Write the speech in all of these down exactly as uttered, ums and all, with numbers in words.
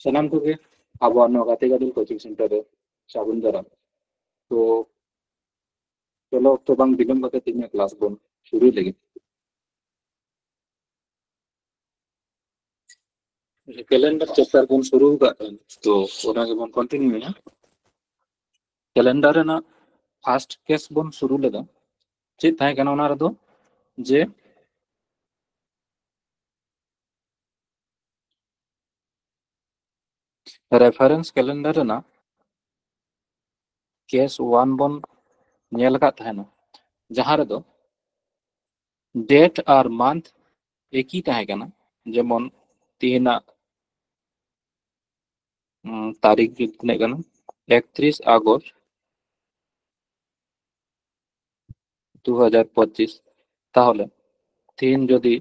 ᱥᱟᱱᱟᱢ ᱠᱚᱜᱮ ᱟᱵᱚᱣᱟᱜ ᱱᱚᱣᱟ ᱜᱟᱛᱮ ᱜᱟᱫᱮᱞ ᱠᱳᱪᱤᱝ ᱥᱮᱱᱴᱟᱨ ᱨᱮ ᱥᱟᱹᱜᱩᱱ ᱫᱟᱨᱟᱢ᱾ ᱛᱚ ᱪᱚᱞᱚ, ᱚᱠᱛᱚ ᱵᱟᱝ ᱵᱤᱞᱚᱢ ᱠᱟᱛᱮ ᱛᱮᱦᱮᱧᱟᱜ ᱠᱞᱟᱥ ᱵᱚᱱ ᱥᱩᱨᱩᱭ ᱞᱟᱹᱜᱤᱫ᱾ ᱠᱮᱞᱮᱱᱰᱟᱨ ᱪᱮᱯᱴᱟᱨ ᱵᱚᱱ ᱥᱩᱨᱩ ᱟᱠᱟᱫ ᱛᱟᱦᱮᱸᱫ, ᱛᱚ ᱚᱱᱟ ᱜᱮᱵᱚᱱ ᱠᱚᱱᱴᱤᱱᱤᱭᱩᱭᱟ᱾ ᱠᱮᱞᱮᱱᱰᱟᱨ ᱨᱮᱱᱟᱜ ᱯᱷᱟᱥᱴ ᱠᱮᱥ ᱵᱚᱱ ᱥᱩᱨᱩ ᱞᱮᱫᱟ᱾ ᱪᱮᱫ ᱛᱟᱦᱮᱸ ᱠᱟᱱᱟ ᱚᱱᱟ ᱨᱮᱫᱚ? ᱡᱮ ᱨᱮᱯᱷᱟᱨᱮᱱᱥ ᱠᱮᱞᱮᱱᱰᱟᱨ ᱨᱮᱱᱟᱜ ᱠᱮᱥ ᱳᱣᱟᱱ ᱵᱚᱱ ᱧᱮᱞ ᱟᱠᱟᱫ ᱛᱟᱦᱮᱱᱟ, ᱡᱟᱦᱟᱸ ᱨᱮᱫᱚ ᱰᱮᱴ ᱟᱨ ᱢᱟᱱᱛᱷ ᱮᱠᱤ ᱛᱟᱦᱮᱸ ᱠᱟᱱᱟ᱾ ᱡᱮᱢᱚᱱ ᱛᱮᱦᱮᱧᱟᱜ, ᱩᱸ, ᱛᱟᱹᱨᱤᱠᱷ ᱡᱩᱫᱤ ᱛᱤᱱᱟᱹᱜ ᱠᱟᱱᱟ, ᱮᱠᱛᱨᱤᱥ ᱟᱜᱚᱥᱴ ᱫᱩ ᱦᱟᱡᱟᱨ ᱯᱚᱸᱪᱤᱥ, ᱛᱟᱦᱚᱞᱮ ᱛᱮᱦᱮᱧ ᱡᱩᱫᱤ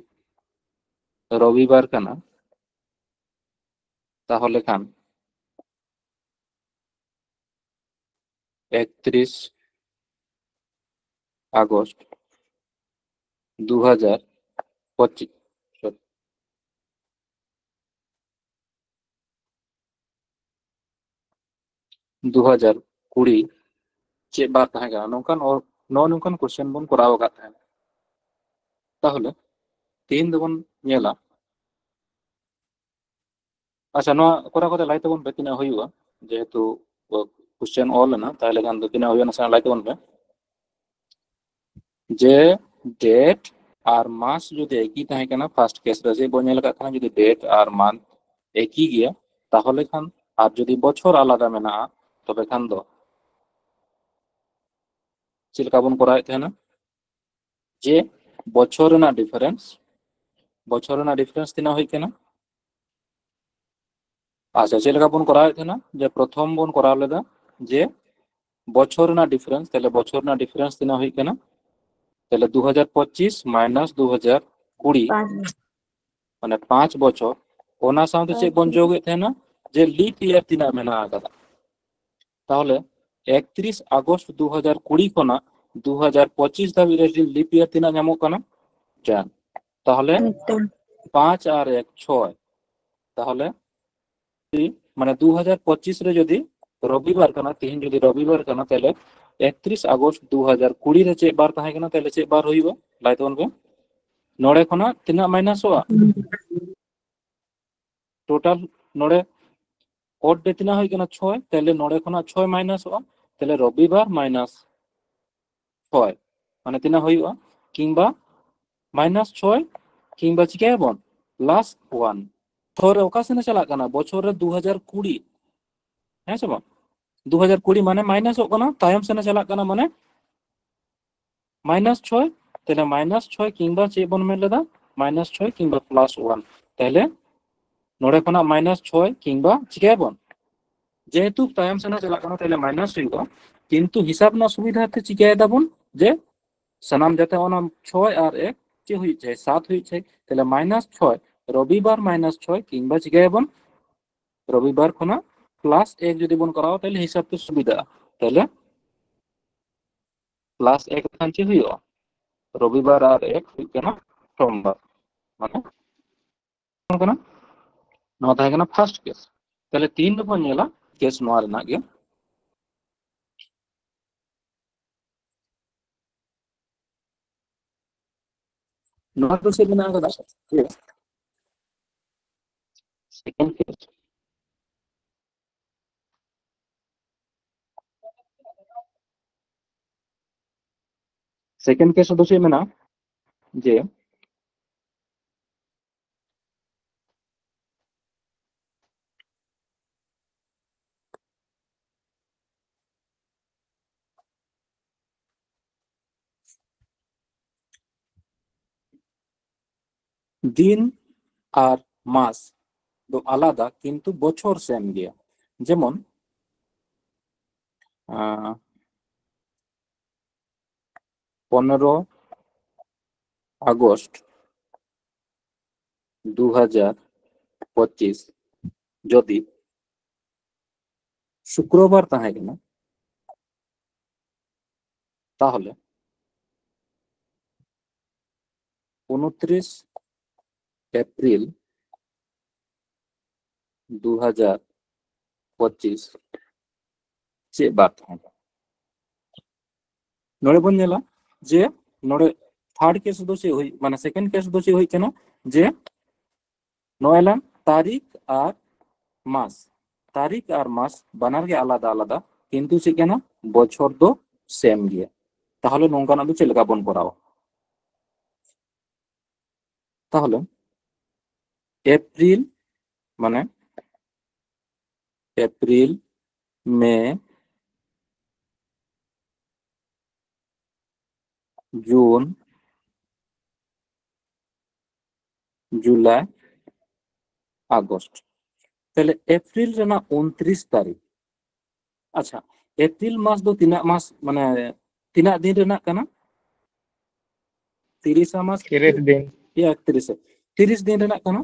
ᱨᱚᱵᱤᱵᱟᱨ ᱠᱟᱱᱟ, ᱛᱟᱦᱚᱞᱮ ᱠᱷᱟᱱ ᱮᱠᱛᱨᱤᱥ ᱟᱜᱚᱥᱴ ᱫᱩ ᱦᱟᱡᱟᱨ ᱯᱚᱸᱪᱤᱥ, ᱫᱩ ᱦᱟᱡᱟᱨ ᱠᱩᱲᱤ ᱪᱮᱫ ᱵᱟᱨ ᱛᱟᱦᱮᱸ ᱠᱟᱱᱟ, ᱱᱚᱝᱠᱟᱱ ᱚ-, ᱱᱚᱜᱼᱚ ᱱᱚᱝᱠᱟᱱ ᱠᱚᱥᱪᱮᱱ ᱵᱚᱱ ᱠᱚᱨᱟᱣ ᱟᱠᱟᱫ ᱛᱟᱦᱮᱸᱱᱟ᱾ ᱛᱟᱦᱚᱞᱮ ᱛᱮᱦᱮᱧ ᱫᱚᱵᱚᱱ ᱧᱮᱞᱟ, ᱟᱪᱪᱷᱟ, ᱱᱚᱣᱟ ᱠᱚᱨᱟᱣ ᱠᱟᱛᱮ ᱞᱟᱹᱭ ᱛᱟᱵᱚᱱ ᱯᱮ ᱛᱤᱱᱟᱹᱜ ᱦᱩᱭᱩᱜᱼᱟ, ᱡᱮᱦᱮᱛᱩ ᱠᱚᱥᱪᱮᱱ ᱚᱞ ᱮᱱᱟ, ᱛᱟᱦᱚᱞᱮ ᱠᱷᱟᱱ ᱫᱚ ᱛᱤᱱᱟᱹᱜ ᱦᱩᱭᱩᱜᱼᱟ ᱱᱟᱥᱮᱱᱟᱜ ᱞᱟᱹᱭ ᱛᱟᱵᱚᱱ ᱯᱮ᱾ ᱡᱮ ᱰᱮᱴ ᱟᱨ ᱢᱟᱥ ᱡᱩᱫᱤ ᱮᱠᱤ ᱛᱟᱦᱮᱸ ᱠᱟᱱᱟ, ᱯᱷᱟᱥᱴ ᱠᱮᱥ ᱨᱮ ᱪᱮᱫ ᱵᱚᱱ ᱧᱮᱞ ᱟᱠᱟᱫ ᱛᱟᱦᱮᱸᱱᱟ, ᱡᱩᱫᱤ ᱰᱮᱴ ᱟᱨ ᱢᱟᱱᱛᱷ ᱮᱠᱤ ᱜᱮᱭᱟ, ᱛᱟᱦᱚᱞᱮ ᱠᱷᱟᱱ, ᱟᱨ ᱡᱩᱫᱤ ᱵᱚᱪᱷᱚᱨ ᱟᱞᱟᱫᱟ ᱢᱮᱱᱟᱜᱼᱟ, ᱛᱚᱵᱮ ᱠᱷᱟᱱ ᱫᱚ ᱪᱮᱫ ᱞᱮᱠᱟ ᱵᱚᱱ ᱠᱚᱨᱟᱣᱮᱫ ᱛᱟᱦᱮᱱᱟ? ᱡᱮ ᱵᱚᱪᱷᱚᱨ ᱨᱮᱱᱟᱜ ᱰᱤᱯᱷᱟᱨᱮᱱᱥ, ᱵᱚᱪᱷᱚᱨ ᱨᱮᱱᱟᱜ ᱰᱤᱯᱷᱟᱨᱮᱱᱥ ᱛᱤᱱᱟᱹᱜ ᱦᱩᱭᱩᱜ ᱠᱟᱱᱟ? ᱟᱪᱪᱷᱟ, ᱪᱮᱫ ᱞᱮᱠᱟ ᱵᱚᱱ ᱠᱚᱨᱟᱣᱮᱫ ᱛᱟᱦᱮᱱᱟ? ᱡᱮ ᱯᱨᱚᱛᱷᱚᱢ ᱵᱚᱱ ᱠᱚᱨᱟᱣ ᱞᱮᱫᱟ ᱡᱮ ᱵᱚᱪᱷᱚᱨ ᱨᱮᱱᱟᱜ ᱰᱤᱯᱷᱟᱨᱮᱱᱥ, ᱛᱟᱦᱞᱮ ᱵᱚᱪᱷᱚᱨ ᱨᱮᱱᱟᱜ ᱰᱤᱯᱷᱟᱨᱮᱱᱥ ᱛᱤᱱᱟᱹᱜ ᱦᱩᱭᱩᱜ ᱠᱟᱱᱟ? ᱛᱟᱦᱞᱮ ᱫᱩ ᱦᱟᱡᱟᱨ ᱯᱚᱸᱪᱤᱥ ᱢᱟᱭᱱᱟᱥ ᱫᱩ ᱦᱟᱡᱟᱨ ᱠᱩᱲᱤ, ᱯᱟᱸᱪ᱾ ᱢᱟᱱᱮ ᱯᱟᱸᱪ ᱵᱚᱪᱷᱚᱨ᱾ ᱚᱱᱟ ᱥᱟᱶᱛᱮ ᱪᱮᱫ ᱵᱚᱱ ᱯᱟᱸᱪ᱾ ᱡᱳᱜᱮᱫ ᱛᱟᱦᱮᱱᱟ? ᱡᱮ ᱞᱤᱯ ᱤᱭᱟᱨ ᱛᱤᱱᱟᱹᱜ ᱢᱮᱱᱟᱜ ᱟᱠᱟᱫᱟ᱾ ᱛᱟᱦᱚᱞᱮ ᱮᱠᱛᱨᱤᱥ ᱟᱜᱚᱥᱴ ᱫᱩ ᱦᱟᱡᱟᱨ ᱠᱩᱲᱤ ᱠᱷᱚᱱᱟᱜ ᱫᱩ ᱦᱟᱡᱟᱨ ᱯᱚᱸᱪᱤᱥ ᱫᱷᱟᱹᱵᱤᱡ ᱨᱮ ᱡᱩᱫᱤ ᱞᱤᱯ ᱤᱭᱟᱨ ᱛᱤᱱᱟᱹᱜ ᱧᱟᱢᱚᱜ ᱠᱟᱱᱟ? ᱴᱮᱱ᱾ ᱛᱟᱦᱚᱞᱮ ᱢᱤᱫᱴᱟᱝ᱾ ᱯᱟᱸᱪ ᱟᱨ ᱮᱠ ᱪᱷᱚᱭ, ᱛᱟᱦᱚᱞᱮ ᱢᱟᱱᱮ ᱫᱩ ᱦᱟᱡᱟᱨ ᱯᱚᱸᱪᱤᱥ ᱨᱮ ᱡᱩᱫᱤ ᱨᱚᱵᱤᱵᱟᱨ ᱠᱟᱱᱟ, ᱛᱤᱦᱤᱧ ᱡᱩᱫᱤ ᱨᱚᱵᱤᱵᱟᱨ ᱠᱟᱱᱟ, ᱛᱟᱦᱞᱮ ᱮᱠᱛᱨᱤᱥ ᱟᱜᱚᱥᱴ ᱫᱩ ᱦᱟᱡᱟᱨ ᱠᱩᱲᱤ ᱨᱮ ᱪᱮᱫ ᱵᱟᱨ ᱛᱟᱦᱮᱸ ᱠᱟᱱᱟ? ᱛᱟᱦᱞᱮ ᱪᱮᱫ ᱵᱟᱨ ᱦᱩᱭᱩᱜᱼᱟ? ᱞᱟᱹᱭ ᱛᱟᱵᱚᱱ ᱯᱮ᱾ ᱱᱚᱰᱮ ᱠᱷᱚᱱᱟᱜ ᱛᱤᱱᱟᱹᱜ ᱢᱟᱭᱱᱟᱥᱚᱜᱼᱟ? ᱴᱳᱴᱟᱞ ᱱᱚᱰᱮ ᱚᱰ ᱨᱮ ᱛᱤᱱᱟᱹᱜ ᱦᱩᱭ ᱠᱟᱱᱟ? ᱪᱷᱚᱭ᱾ ᱛᱟᱦᱞᱮ ᱱᱚᱰᱮ ᱠᱷᱚᱱᱟᱜ ᱪᱷᱚᱭ ᱢᱟᱭᱱᱟᱥᱚᱜᱼᱟ, ᱛᱟᱦᱞᱮ ᱨᱚᱵᱤᱵᱟᱨ ᱢᱟᱭᱱᱟᱥ ᱪᱷᱚᱭ, ᱢᱟᱱᱮ ᱛᱤᱱᱟᱹᱜ ᱦᱩᱭᱩᱜᱼᱟ? ᱠᱤᱝᱵᱟ ᱢᱟᱭᱱᱟᱥ ᱪᱷᱚᱭ, ᱠᱤᱝᱵᱟ ᱪᱤᱠᱟᱹᱭᱟᱵᱚᱱ? Plus one. ᱵᱚᱪᱷᱚᱨ ᱨᱮ ᱚᱠᱟ ᱥᱮᱱ ᱮ ᱪᱟᱞᱟᱜ ᱠᱟᱱᱟ? ᱵᱚᱪᱷᱚᱨ ᱨᱮ ᱫᱩ ᱦᱟᱡᱟᱨ ᱠᱩᱲᱤ, ᱦᱮᱸ ᱥᱮ ᱵᱟᱝ? ᱫᱩ ᱦᱟᱡᱟᱨ ᱠᱩᱲᱤ ᱢᱟᱱᱮ ᱢᱟᱭᱱᱟᱥᱚᱜ ᱠᱟᱱᱟ, ᱛᱟᱭᱚᱢ ᱥᱮᱱ ᱮ ᱪᱟᱞᱟᱜ ᱠᱟᱱᱟ, ᱢᱟᱱᱮ ᱢᱟᱭᱱᱟᱥ ᱪᱷᱚᱭ᱾ ᱛᱟᱦᱞᱮ ᱢᱟᱭᱱᱟᱥ ᱪᱷᱚᱭ ᱠᱤᱝᱵᱟ ᱪᱮᱫ ᱵᱚᱱ ᱢᱮᱱ ᱞᱮᱫᱟ? ᱢᱟᱭᱱᱟᱥ ᱪᱷᱚᱭ ᱠᱤᱝᱵᱟ ᱯᱞᱟᱥ ᱚᱣᱟᱱ᱾ ᱛᱟᱦᱞᱮ ᱱᱚᱰᱮ ᱠᱷᱚᱱᱟᱜ ᱢᱟᱭᱱᱟᱥ ᱪᱷᱚᱭ ᱠᱤᱝᱵᱟ ᱪᱤᱠᱟᱹᱭᱟᱵᱚᱱ? ᱡᱮᱦᱮᱛᱩ ᱛᱟᱭᱚᱢ ᱥᱮᱱ ᱮ ᱪᱟᱞᱟᱜ ᱠᱟᱱᱟ, ᱛᱟᱦᱞᱮ ᱢᱟᱭᱱᱟᱥ ᱦᱩᱭᱩᱜᱼᱟ᱾ ᱠᱤᱱᱛᱩ ᱦᱤᱥᱟᱵ ᱨᱮᱱᱟᱜ ᱥᱩᱵᱤᱫᱷᱟ ᱛᱮ ᱪᱤᱠᱟᱹᱭ ᱫᱟᱵᱚᱱ ᱡᱮ ᱥᱟᱱᱟᱢ ᱡᱟᱛᱮ ᱚᱱᱟ ᱪᱷᱚᱭ ᱟᱨ ᱮᱠ ᱪᱮᱫ ᱦᱩᱭᱩᱜ ᱪᱟᱭ? ᱥᱟᱛ ᱦᱩᱭᱩᱜ ᱪᱟᱭ᱾ ᱛᱟᱦᱞᱮ ᱢᱟᱭᱱᱟᱥ ᱪᱷᱚᱭ, ᱨᱚᱵᱤᱵᱟᱨ ᱢᱟᱭᱱᱟᱥ ᱪᱷᱚᱭ ᱠᱤᱝᱵᱟ ᱪᱤᱠᱟᱹᱭᱟᱵᱚᱱ? ᱨᱚᱵᱤᱵᱟᱨ ᱠᱷᱚᱱᱟᱜ ᱯᱞᱟᱥ ᱮᱠ ᱡᱩᱫᱤ ᱵᱚᱱ ᱠᱚᱨᱟᱣᱟ, ᱛᱟᱦᱞᱮ ᱦᱤᱥᱟᱵ ᱛᱮ ᱥᱩᱵᱤᱫᱷᱟᱜᱼᱟ᱾ ᱛᱟᱦᱞᱮ ᱯᱞᱟᱥ ᱮᱠ ᱠᱷᱟᱱ ᱪᱮᱫ ᱦᱩᱭᱩᱜᱼᱟ? ᱨᱚᱵᱤᱵᱟᱨ ᱟᱨ ᱮᱠ ᱦᱩᱭᱩᱜ ᱠᱟᱱᱟ ᱥᱳᱢᱵᱟᱨ᱾ ᱢᱟᱱᱮ ᱠᱟᱱᱟ, ᱱᱚᱣᱟ ᱛᱟᱦᱮᱸ ᱠᱟᱱᱟ ᱯᱷᱟᱨᱥᱴ ᱠᱮᱥ᱾ ᱛᱟᱦᱞᱮ ᱛᱤᱦᱤᱧ ᱫᱚᱵᱚᱱ ᱧᱮᱞᱟ ᱠᱮᱥ ᱱᱚᱣᱟ ᱨᱮᱱᱟᱜ ᱜᱮ᱾ ᱱᱚᱣᱟ ᱫᱚ ᱪᱮᱫ ᱢᱮᱱᱟᱜ ᱟᱠᱟᱫᱟ? Second case. ᱥᱮᱠᱮᱱᱰ ᱠᱮᱥ ᱨᱮᱫᱚ ᱪᱮᱫ ᱢᱮᱱᱟᱜᱼᱟ? ᱡᱮ ᱫᱤᱱ ᱟᱨ ᱢᱟᱥ ᱫᱚ ᱟᱞᱟᱫᱟ, ᱠᱤᱱᱛᱩ ᱵᱚᱪᱷᱚᱨ ᱥᱮᱢ ᱜᱮᱭᱟ᱾ ᱡᱮᱢᱚᱱ, ᱟᱸ, ᱯᱚᱱᱮᱨᱚ ᱟᱜᱚᱥᱴ ᱫᱩ ᱦᱟᱡᱟᱨ ᱯᱚᱸᱪᱤᱥ ᱡᱚᱫᱤ ᱥᱩᱠᱨᱚᱵᱟᱨ ᱛᱟᱦᱮᱸ ᱠᱟᱱᱟ, ᱛᱟᱦᱚᱞᱮ ᱩᱱᱛᱨᱤᱥ ᱮᱯᱨᱤᱞ ᱫᱩ ᱦᱟᱡᱟᱨ ᱯᱚᱸᱪᱤᱥ ᱪᱮᱫ ᱵᱟᱨ ᱛᱟᱦᱮᱸ ᱠᱟᱱᱟ? ᱱᱚᱰᱮ ᱵᱚᱱ ᱧᱮᱞᱟ ᱡᱮ ᱱᱚᱰᱮ ᱛᱷᱟᱨᱰ ᱠᱮᱥ ᱫᱚ ᱪᱮᱫ ᱦᱩᱭ, ᱢᱟᱱᱮ ᱥᱮᱠᱮᱱᱰ ᱠᱮᱥ ᱫᱚ ᱪᱮᱫ ᱦᱩᱭ ᱠᱟᱱᱟ? ᱡᱮ ᱱᱚᱜᱼᱚᱭ ᱞᱟᱝ ᱛᱟᱹᱨᱤᱠᱷ ᱟᱨ ᱢᱟᱥ, ᱛᱟᱹᱨᱤᱠᱷ ᱟᱨ ᱢᱟᱥ ᱵᱟᱱᱟᱨ ᱜᱮ ᱟᱞᱟᱫᱟ ᱟᱞᱟᱫᱟ, ᱠᱤᱱᱛᱩ ᱪᱮᱫ ᱠᱟᱱᱟ? ᱵᱚᱪᱷᱚᱨ ᱫᱚ ᱥᱮᱢ ᱜᱮᱭᱟ᱾ ᱛᱟᱦᱚᱞᱮ ᱱᱚᱝᱠᱟᱱᱟᱜ ᱫᱚ ᱪᱮᱫ ᱞᱮᱠᱟ ᱵᱚᱱ ᱠᱚᱨᱟᱣᱟ? ᱛᱟᱦᱚᱞᱮ ᱮᱯᱨᱤᱞ, ᱢᱟᱱᱮ ᱮᱯᱨᱤᱞ, ᱢᱮ, ᱡᱩᱱ, ᱡᱩᱞᱟᱭ, ᱟᱜᱚᱥᱴ᱾ ᱛᱟᱦᱞᱮ ᱮᱯᱨᱤᱞ ᱨᱮᱱᱟᱜ ᱩᱱᱛᱨᱤᱥ ᱛᱟᱹᱨᱤᱠᱷ᱾ ᱟᱪᱪᱷᱟ, ᱮᱯᱨᱤᱞ ᱢᱟᱥ ᱫᱚ ᱛᱤᱱᱟᱹᱜ ᱢᱟᱥ, ᱢᱟᱱᱮ ᱛᱤᱱᱟᱹᱜ ᱫᱤᱱ ᱨᱮᱱᱟᱜ ᱠᱟᱱᱟ? ᱛᱤᱨᱤᱥᱟ ᱢᱟᱥ᱾ ᱛᱤᱨᱤᱥ ᱫᱤᱱ᱾ ᱤᱭᱟᱹ, ᱮᱠᱛᱨᱤᱥ᱾ ᱛᱤᱨᱤᱥ ᱫᱤᱱ ᱨᱮᱱᱟᱜ ᱠᱟᱱᱟ᱾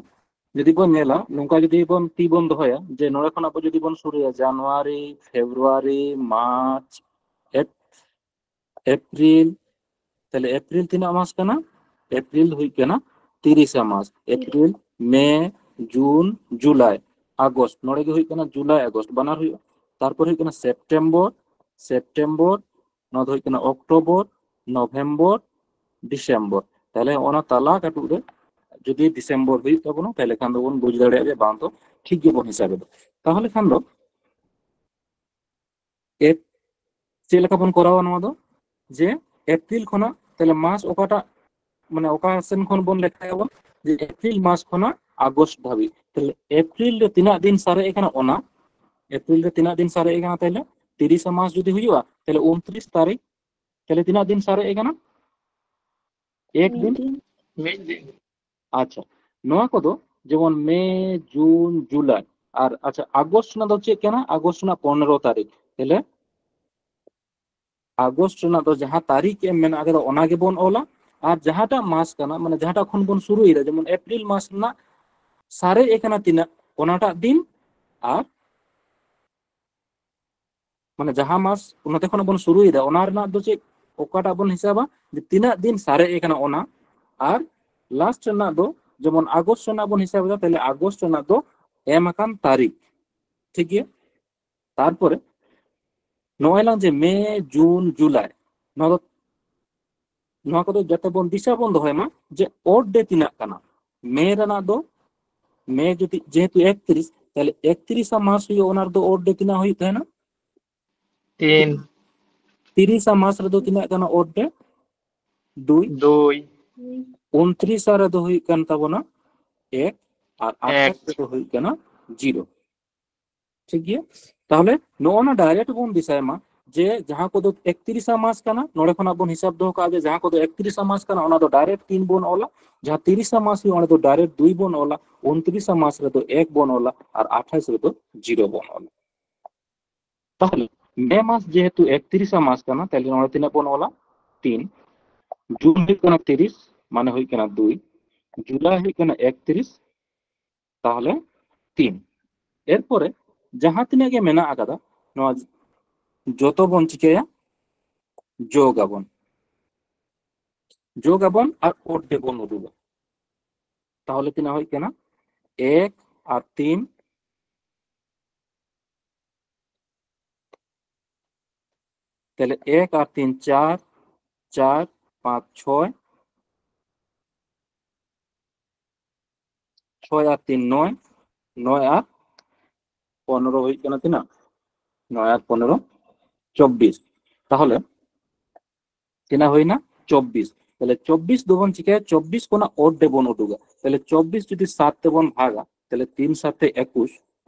ᱡᱩᱫᱤ ᱵᱚᱱ ᱧᱮᱞᱟ, ᱱᱚᱝᱠᱟ ᱡᱩᱫᱤ ᱵᱚᱱ ᱛᱤ ᱵᱚᱱ ᱫᱚᱦᱚᱭᱟ, ᱡᱮ ᱱᱚᱰᱮ ᱠᱷᱚᱱ ᱟᱵᱚ ᱡᱩᱫᱤ ᱵᱚᱱ ᱥᱩᱨᱩᱭᱟ, ᱡᱟᱱᱩᱣᱟᱨᱤ, ᱯᱷᱮᱵᱽᱨᱩᱣᱟᱨᱤ, ᱢᱟᱨᱪ, ᱮᱯ-, ᱮᱯᱨᱤᱞ, ᱛᱟᱦᱞᱮ ᱮᱯᱨᱤᱞ ᱛᱤᱱᱟᱹᱜ ᱢᱟᱥ ᱠᱟᱱᱟ? ᱮᱯᱨᱤᱞ ᱦᱩᱭᱩᱜ ᱠᱟᱱᱟ ᱛᱤᱨᱤᱥᱟ ᱢᱟᱥ᱾ ᱮᱯᱨᱤᱞ, ᱢᱮ, ᱡᱩᱱ, ᱡᱩᱞᱟᱭ, ᱟᱜᱚᱥᱴ, ᱱᱚᱰᱮ ᱜᱮ ᱦᱩᱭᱩᱜ ᱠᱟᱱᱟ ᱡᱩᱞᱟᱭ, ᱟᱜᱚᱥᱴ ᱵᱟᱱᱟᱨ ᱦᱩᱭᱩᱜᱼᱟ᱾ ᱛᱟᱨᱯᱚᱨ ᱦᱩᱭᱩᱜ ᱠᱟᱱᱟ ᱥᱮᱯᱴᱮᱢᱵᱚᱨ, ᱥᱮᱯᱴᱮᱢᱵᱚᱨ, ᱱᱚᱣᱟ ᱫᱚ ᱦᱩᱭᱩᱜ ᱠᱟᱱᱟ ᱚᱠᱴᱳᱵᱚᱨ, ᱱᱚᱵᱷᱮᱢᱵᱚᱨ, ᱰᱤᱥᱮᱢᱵᱚᱨ᱾ ᱛᱟᱦᱞᱮ ᱚᱱᱟ ᱛᱟᱞᱟ ᱠᱟᱹᱴᱩᱵ ᱨᱮ ᱡᱩᱫᱤ ᱰᱤᱥᱮᱢᱵᱚᱨ ᱦᱩᱭᱩᱜ ᱛᱟᱵᱚᱱᱟ, ᱛᱟᱦᱞᱮ ᱠᱷᱟᱱ ᱫᱚᱵᱚᱱ ᱵᱩᱡᱽ ᱫᱟᱲᱮᱭᱟᱜᱼᱟ ᱡᱮ ᱵᱟᱝ ᱫᱚ ᱴᱷᱤᱠ ᱜᱮᱵᱚᱱ ᱦᱤᱥᱟᱹᱵ ᱮᱫᱟ᱾ ᱛᱟᱦᱚᱞᱮ ᱠᱷᱟᱱ ᱫᱚ ᱮᱯ-, ᱪᱮᱫ ᱞᱮᱠᱟ ᱵᱚᱱ ᱠᱚᱨᱟᱣᱟ ᱱᱚᱣᱟ ᱫᱚ? ᱡᱮ ᱮᱯᱨᱤᱞ ᱠᱷᱚᱱᱟᱜ ᱛᱟᱦᱞᱮ ᱢᱟᱥ ᱚᱠᱟᱴᱟᱜ, ᱢᱟᱱᱮ ᱚᱠᱟ ᱥᱮᱱ ᱠᱷᱚᱱ ᱵᱚᱱ ᱞᱮᱠᱷᱟᱭᱟᱵᱚᱱ? ᱡᱮ ᱮᱯᱨᱤᱞ ᱢᱟᱥ ᱠᱷᱚᱱᱟᱜ ᱟᱜᱚᱥᱴ ᱫᱷᱟᱹᱵᱤᱡ᱾ ᱛᱟᱦᱞᱮ ᱮᱯᱨᱤᱞ ᱨᱮ ᱛᱤᱱᱟᱹᱜ ᱫᱤᱱ ᱥᱟᱨᱮᱡ ᱟᱠᱟᱱᱟ ᱚᱱᱟ, ᱮᱯᱨᱤᱞ ᱨᱮ ᱛᱤᱱᱟᱹᱜ ᱫᱤᱱ ᱥᱟᱨᱮᱡ ᱟᱠᱟᱱᱟ? ᱛᱟᱦᱞᱮ ᱛᱤᱨᱤᱥᱟ ᱢᱟᱥ ᱡᱩᱫᱤ ᱦᱩᱭᱩᱜᱼᱟ, ᱛᱟᱦᱞᱮ ᱩᱱᱛᱨᱤᱥ ᱛᱟᱹᱨᱤᱠᱷ, ᱛᱟᱦᱞᱮ ᱛᱤᱱᱟᱹᱜ ᱫᱤᱱ ᱥᱟᱨᱮᱡ ᱟᱠᱟᱱᱟ? ᱮᱠ ᱫᱤᱱ᱾ ᱢᱤᱫ ᱫᱤᱱ᱾ ᱟᱪᱪᱷᱟ, ᱱᱚᱣᱟ ᱠᱚᱫᱚ ᱡᱮᱢᱚᱱ ᱢᱮ, ᱡᱩᱱ, ᱡᱩᱞᱟᱭ, ᱟᱨ ᱟᱪᱪᱷᱟ, ᱟᱜᱚᱥᱴ ᱨᱮᱱᱟᱜ ᱫᱚ ᱪᱮᱫ ᱠᱟᱱᱟ? ᱟᱜᱚᱥᱴ ᱨᱮᱱᱟᱜ ᱯᱚᱱᱮᱨᱚ ᱛᱟᱹᱨᱤᱠᱷ᱾ ᱛᱟᱦᱞᱮ ᱟᱜᱚᱥᱴ ᱨᱮᱱᱟᱜ ᱫᱚ ᱡᱟᱦᱟᱸ ᱛᱟᱹᱨᱤᱠᱷ ᱮᱢ ᱢᱮᱱᱟᱜ ᱟᱠᱟᱫᱟ, ᱚᱱᱟ ᱜᱮᱵᱚᱱ ᱚᱞᱟ᱾ ᱟᱨ ᱡᱟᱦᱟᱸᱴᱟᱜ ᱢᱟᱥ ᱠᱟᱱᱟ, ᱢᱟᱱᱮ ᱡᱟᱦᱟᱸᱴᱟᱜ ᱠᱷᱚᱱ ᱵᱚᱱ ᱥᱩᱨᱩᱭᱮᱫᱟ, ᱡᱮᱢᱚᱱ ᱮᱯᱨᱤᱞ ᱢᱟᱥ ᱨᱮᱱᱟᱜ ᱥᱟᱨᱮᱡ ᱟᱠᱟᱱᱟ ᱛᱤᱱᱟᱹᱜ, ᱚᱱᱟᱴᱟᱜ ᱫᱤᱱ, ᱟᱨ ᱢᱟᱱᱮ ᱡᱟᱦᱟᱸ ᱢᱟᱥ ᱚᱱᱟᱛᱮ ᱠᱷᱚᱱᱟᱜ ᱵᱚᱱ ᱥᱩᱨᱩᱭᱮᱫᱟ, ᱚᱱᱟ ᱨᱮᱱᱟᱜ ᱫᱚ ᱪᱮᱫ, ᱚᱠᱟᱴᱟᱜ ᱵᱚᱱ ᱦᱤᱥᱟᱹᱵᱟ, ᱡᱮ ᱛᱤᱱᱟᱹᱜ ᱫᱤᱱ ᱥᱟᱨᱮᱡ ᱟᱠᱟᱱᱟ ᱚᱱᱟ, ᱟᱨ ᱞᱟᱥᱴ ᱨᱮᱱᱟᱜ ᱫᱚ ᱡᱮᱢᱚᱱ ᱟᱜᱚᱥᱴ ᱨᱮᱱᱟᱜ ᱵᱚᱱ ᱦᱤᱥᱟᱹᱵ ᱮᱫᱟ, ᱛᱟᱦᱞᱮ ᱟᱜᱚᱥᱴ ᱨᱮᱱᱟᱜ ᱫᱚ ᱮᱢ ᱟᱠᱟᱱ ᱛᱟᱹᱨᱤᱠᱷ᱾ ᱴᱷᱤᱠ ᱜᱮᱭᱟ? ᱛᱟᱨᱯᱚᱨᱮ ᱱᱚᱜᱼᱚᱭ ᱞᱟᱝ ᱡᱮ ᱢᱮ, ᱡᱩᱱ, ᱡᱩᱞᱟᱭ, ᱱᱚᱣᱟ ᱫᱚ, ᱱᱚᱣᱟ ᱠᱚᱫᱚ ᱡᱟᱛᱮ ᱵᱚᱱ ᱫᱤᱥᱟᱹ ᱵᱚᱱ ᱫᱚᱦᱚᱭ ᱢᱟ ᱡᱮ ᱳᱰ ᱰᱮ ᱛᱤᱱᱟᱹᱜ ᱠᱟᱱᱟ᱾ ᱢᱮ ᱨᱮᱱᱟᱜ ᱫᱚ, ᱢᱮ ᱡᱩᱫᱤ ᱡᱮᱦᱮᱛᱩ ᱮᱠᱛᱤᱨᱤᱥ, ᱛᱟᱦᱞᱮ ᱮᱠᱛᱤᱨᱤᱥᱟ ᱢᱟᱥ ᱦᱩᱭᱩᱜᱼᱟ, ᱚᱱᱟ ᱨᱮᱫᱚ ᱳᱰ ᱰᱮ ᱛᱤᱱᱟᱹᱜ ᱦᱩᱭᱩᱜ ᱛᱟᱦᱮᱱᱟ? ᱛᱤᱱ᱾ ᱛᱤᱨᱤᱥᱟ ᱢᱟᱥ ᱨᱮᱫᱚ ᱛᱤᱱᱟᱹᱜ ᱠᱟᱱᱟ ᱳᱰ ᱰᱮ? ᱫᱩᱭ᱾ ᱫᱩᱭ᱾ ᱩᱱᱛᱨᱤᱥᱟ ᱨᱮᱫᱚ ᱦᱩᱭᱩᱜ ᱠᱟᱱ ᱛᱟᱵᱚᱱᱟ ᱮᱠ, ᱟᱨ ᱟᱴᱷᱟᱥ ᱨᱮᱫᱚ ᱦᱩᱭᱩᱜ ᱠᱟᱱᱟ ᱡᱤᱨᱳ᱾ ᱴᱷᱤᱠ ᱜᱮᱭᱟ? ᱛᱟᱦᱞᱮ ᱱᱚᱜᱼᱚ ᱱᱟ ᱰᱟᱭᱨᱮᱠᱴ ᱵᱚᱱ ᱫᱤᱥᱟᱭ ᱢᱟ ᱡᱮ ᱡᱟᱦᱟᱸ ᱠᱚᱫᱚ ᱮᱠᱛᱤᱨᱤᱥᱟ ᱢᱟᱥ ᱠᱟᱱᱟ, ᱱᱚᱰᱮ ᱠᱷᱚᱱᱟᱜ ᱵᱚᱱ ᱦᱤᱥᱟᱹᱵ ᱫᱚᱦᱚ ᱠᱟᱜᱼᱟ ᱡᱮ ᱡᱟᱦᱟᱸ ᱠᱚᱫᱚ ᱮᱠᱛᱤᱨᱤᱥᱟ ᱢᱟᱥ ᱠᱟᱱᱟ, ᱚᱱᱟ ᱫᱚ ᱰᱟᱭᱨᱮᱠᱴ ᱛᱤᱱ ᱵᱚᱱ ᱚᱞᱟ, ᱡᱟᱦᱟᱸ ᱛᱤᱨᱤᱥᱟ ᱢᱟᱥ ᱦᱩᱭᱩᱜᱼᱟ, ᱚᱸᱰᱮ ᱫᱚ ᱰᱟᱭᱨᱮᱠᱴ ᱫᱩᱭ ᱵᱚᱱ ᱚᱞᱟ, ᱩᱱᱛᱨᱤᱥᱟ ᱢᱟᱥ ᱨᱮᱫᱚ ᱮᱠ ᱵᱚᱱ ᱚᱞᱟ, ᱟᱨ ᱟᱴᱷᱟᱥ ᱨᱮᱫᱚ ᱡᱤᱨᱳ ᱵᱚᱱ ᱚᱞᱟ᱾ ᱛᱟᱦᱞᱮ ᱢᱮ ᱢᱟᱥ ᱡᱮᱦᱮᱛᱩ ᱮᱠᱛᱤᱨᱤᱥᱟ ᱢᱟᱥ ᱠᱟᱱᱟ, ᱛᱟᱦᱞᱮ ᱱᱚᱰᱮ ᱛᱤᱱᱟᱹᱜ ᱵᱚᱱ ᱚᱞᱟ? ᱛᱤᱱ᱾ ᱡᱩᱱ ᱦᱩᱭᱩᱜ ᱠᱟᱱᱟ ᱛᱤᱨᱤᱥ, ᱢᱟᱱᱮ ᱦᱩᱭᱩᱜ ᱠᱟᱱᱟ ᱫᱩᱭ᱾ ᱡᱩᱞᱟᱭ ᱦᱩᱭᱩᱜ ᱠᱟᱱᱟ ᱮᱠᱛᱤᱨᱤᱥ, ᱛᱟᱦᱞᱮ ᱛᱤᱱ᱾ ᱮᱨᱯᱚᱨᱮ ᱡᱟᱦᱟᱸ ᱛᱤᱱᱟᱹᱜ ᱜᱮ ᱢᱮᱱᱟᱜ ᱟᱠᱟᱫᱟ, ᱱᱚᱣᱟ ᱡᱚᱛᱚ ᱵᱚᱱ ᱪᱤᱠᱟᱹᱭᱟ? ᱡᱳᱜ ᱟᱵᱚᱱ, ᱡᱳᱜ ᱟᱵᱚᱱ ᱟᱨ ᱳᱰ ᱰᱮ ᱵᱚᱱ ᱩᱰᱩᱠᱟ᱾ ᱛᱟᱦᱞᱮ ᱛᱤᱱᱟᱹᱜ ᱦᱩᱭᱩᱜ ᱠᱟᱱᱟ? ᱮᱠ ᱟᱨ ᱛᱤᱱ, ᱛᱟᱦᱞᱮ ᱮᱠ ᱟᱨ ᱛᱤᱱ ᱪᱟᱨ, ᱪᱟᱨ ᱯᱟᱸᱪ ᱪᱷᱚᱭ, ᱪᱷᱚᱭ ᱟᱨ ᱛᱤᱱ ᱱᱚᱭ, ᱱᱚᱭ ᱟᱨ ᱯᱚᱱᱨᱚ ᱦᱩᱭᱩᱜ ᱠᱟᱱᱟ ᱛᱤᱱᱟᱹᱜ? ᱱᱚᱭ ᱟᱨ ᱯᱚᱱᱨᱚ, ᱪᱚᱵᱵᱤᱥ᱾ ᱛᱟᱦᱞᱮ ᱛᱤᱱᱟᱹᱜ ᱦᱩᱭᱱᱟ? ᱪᱚᱵᱵᱤᱥ᱾ ᱛᱟᱦᱞᱮ ᱪᱚᱵᱵᱤᱥ ᱫᱚᱵᱚᱱ ᱪᱤᱠᱟᱹᱭᱟ? ᱪᱚᱵᱵᱤᱥ ᱠᱷᱚᱱᱟᱜ ᱳᱰ ᱰᱮ ᱵᱚᱱ ᱩᱰᱩᱠᱟ᱾ ᱛᱟᱦᱞᱮ ᱪᱚᱵᱵᱤᱥ ᱡᱩᱫᱤ ᱥᱟᱛ ᱛᱮᱵᱚᱱ ᱵᱷᱟᱜᱟ, ᱛᱟᱦᱞᱮ ᱛᱤᱱ ᱥᱟᱛᱮ ᱮᱠᱩᱥ,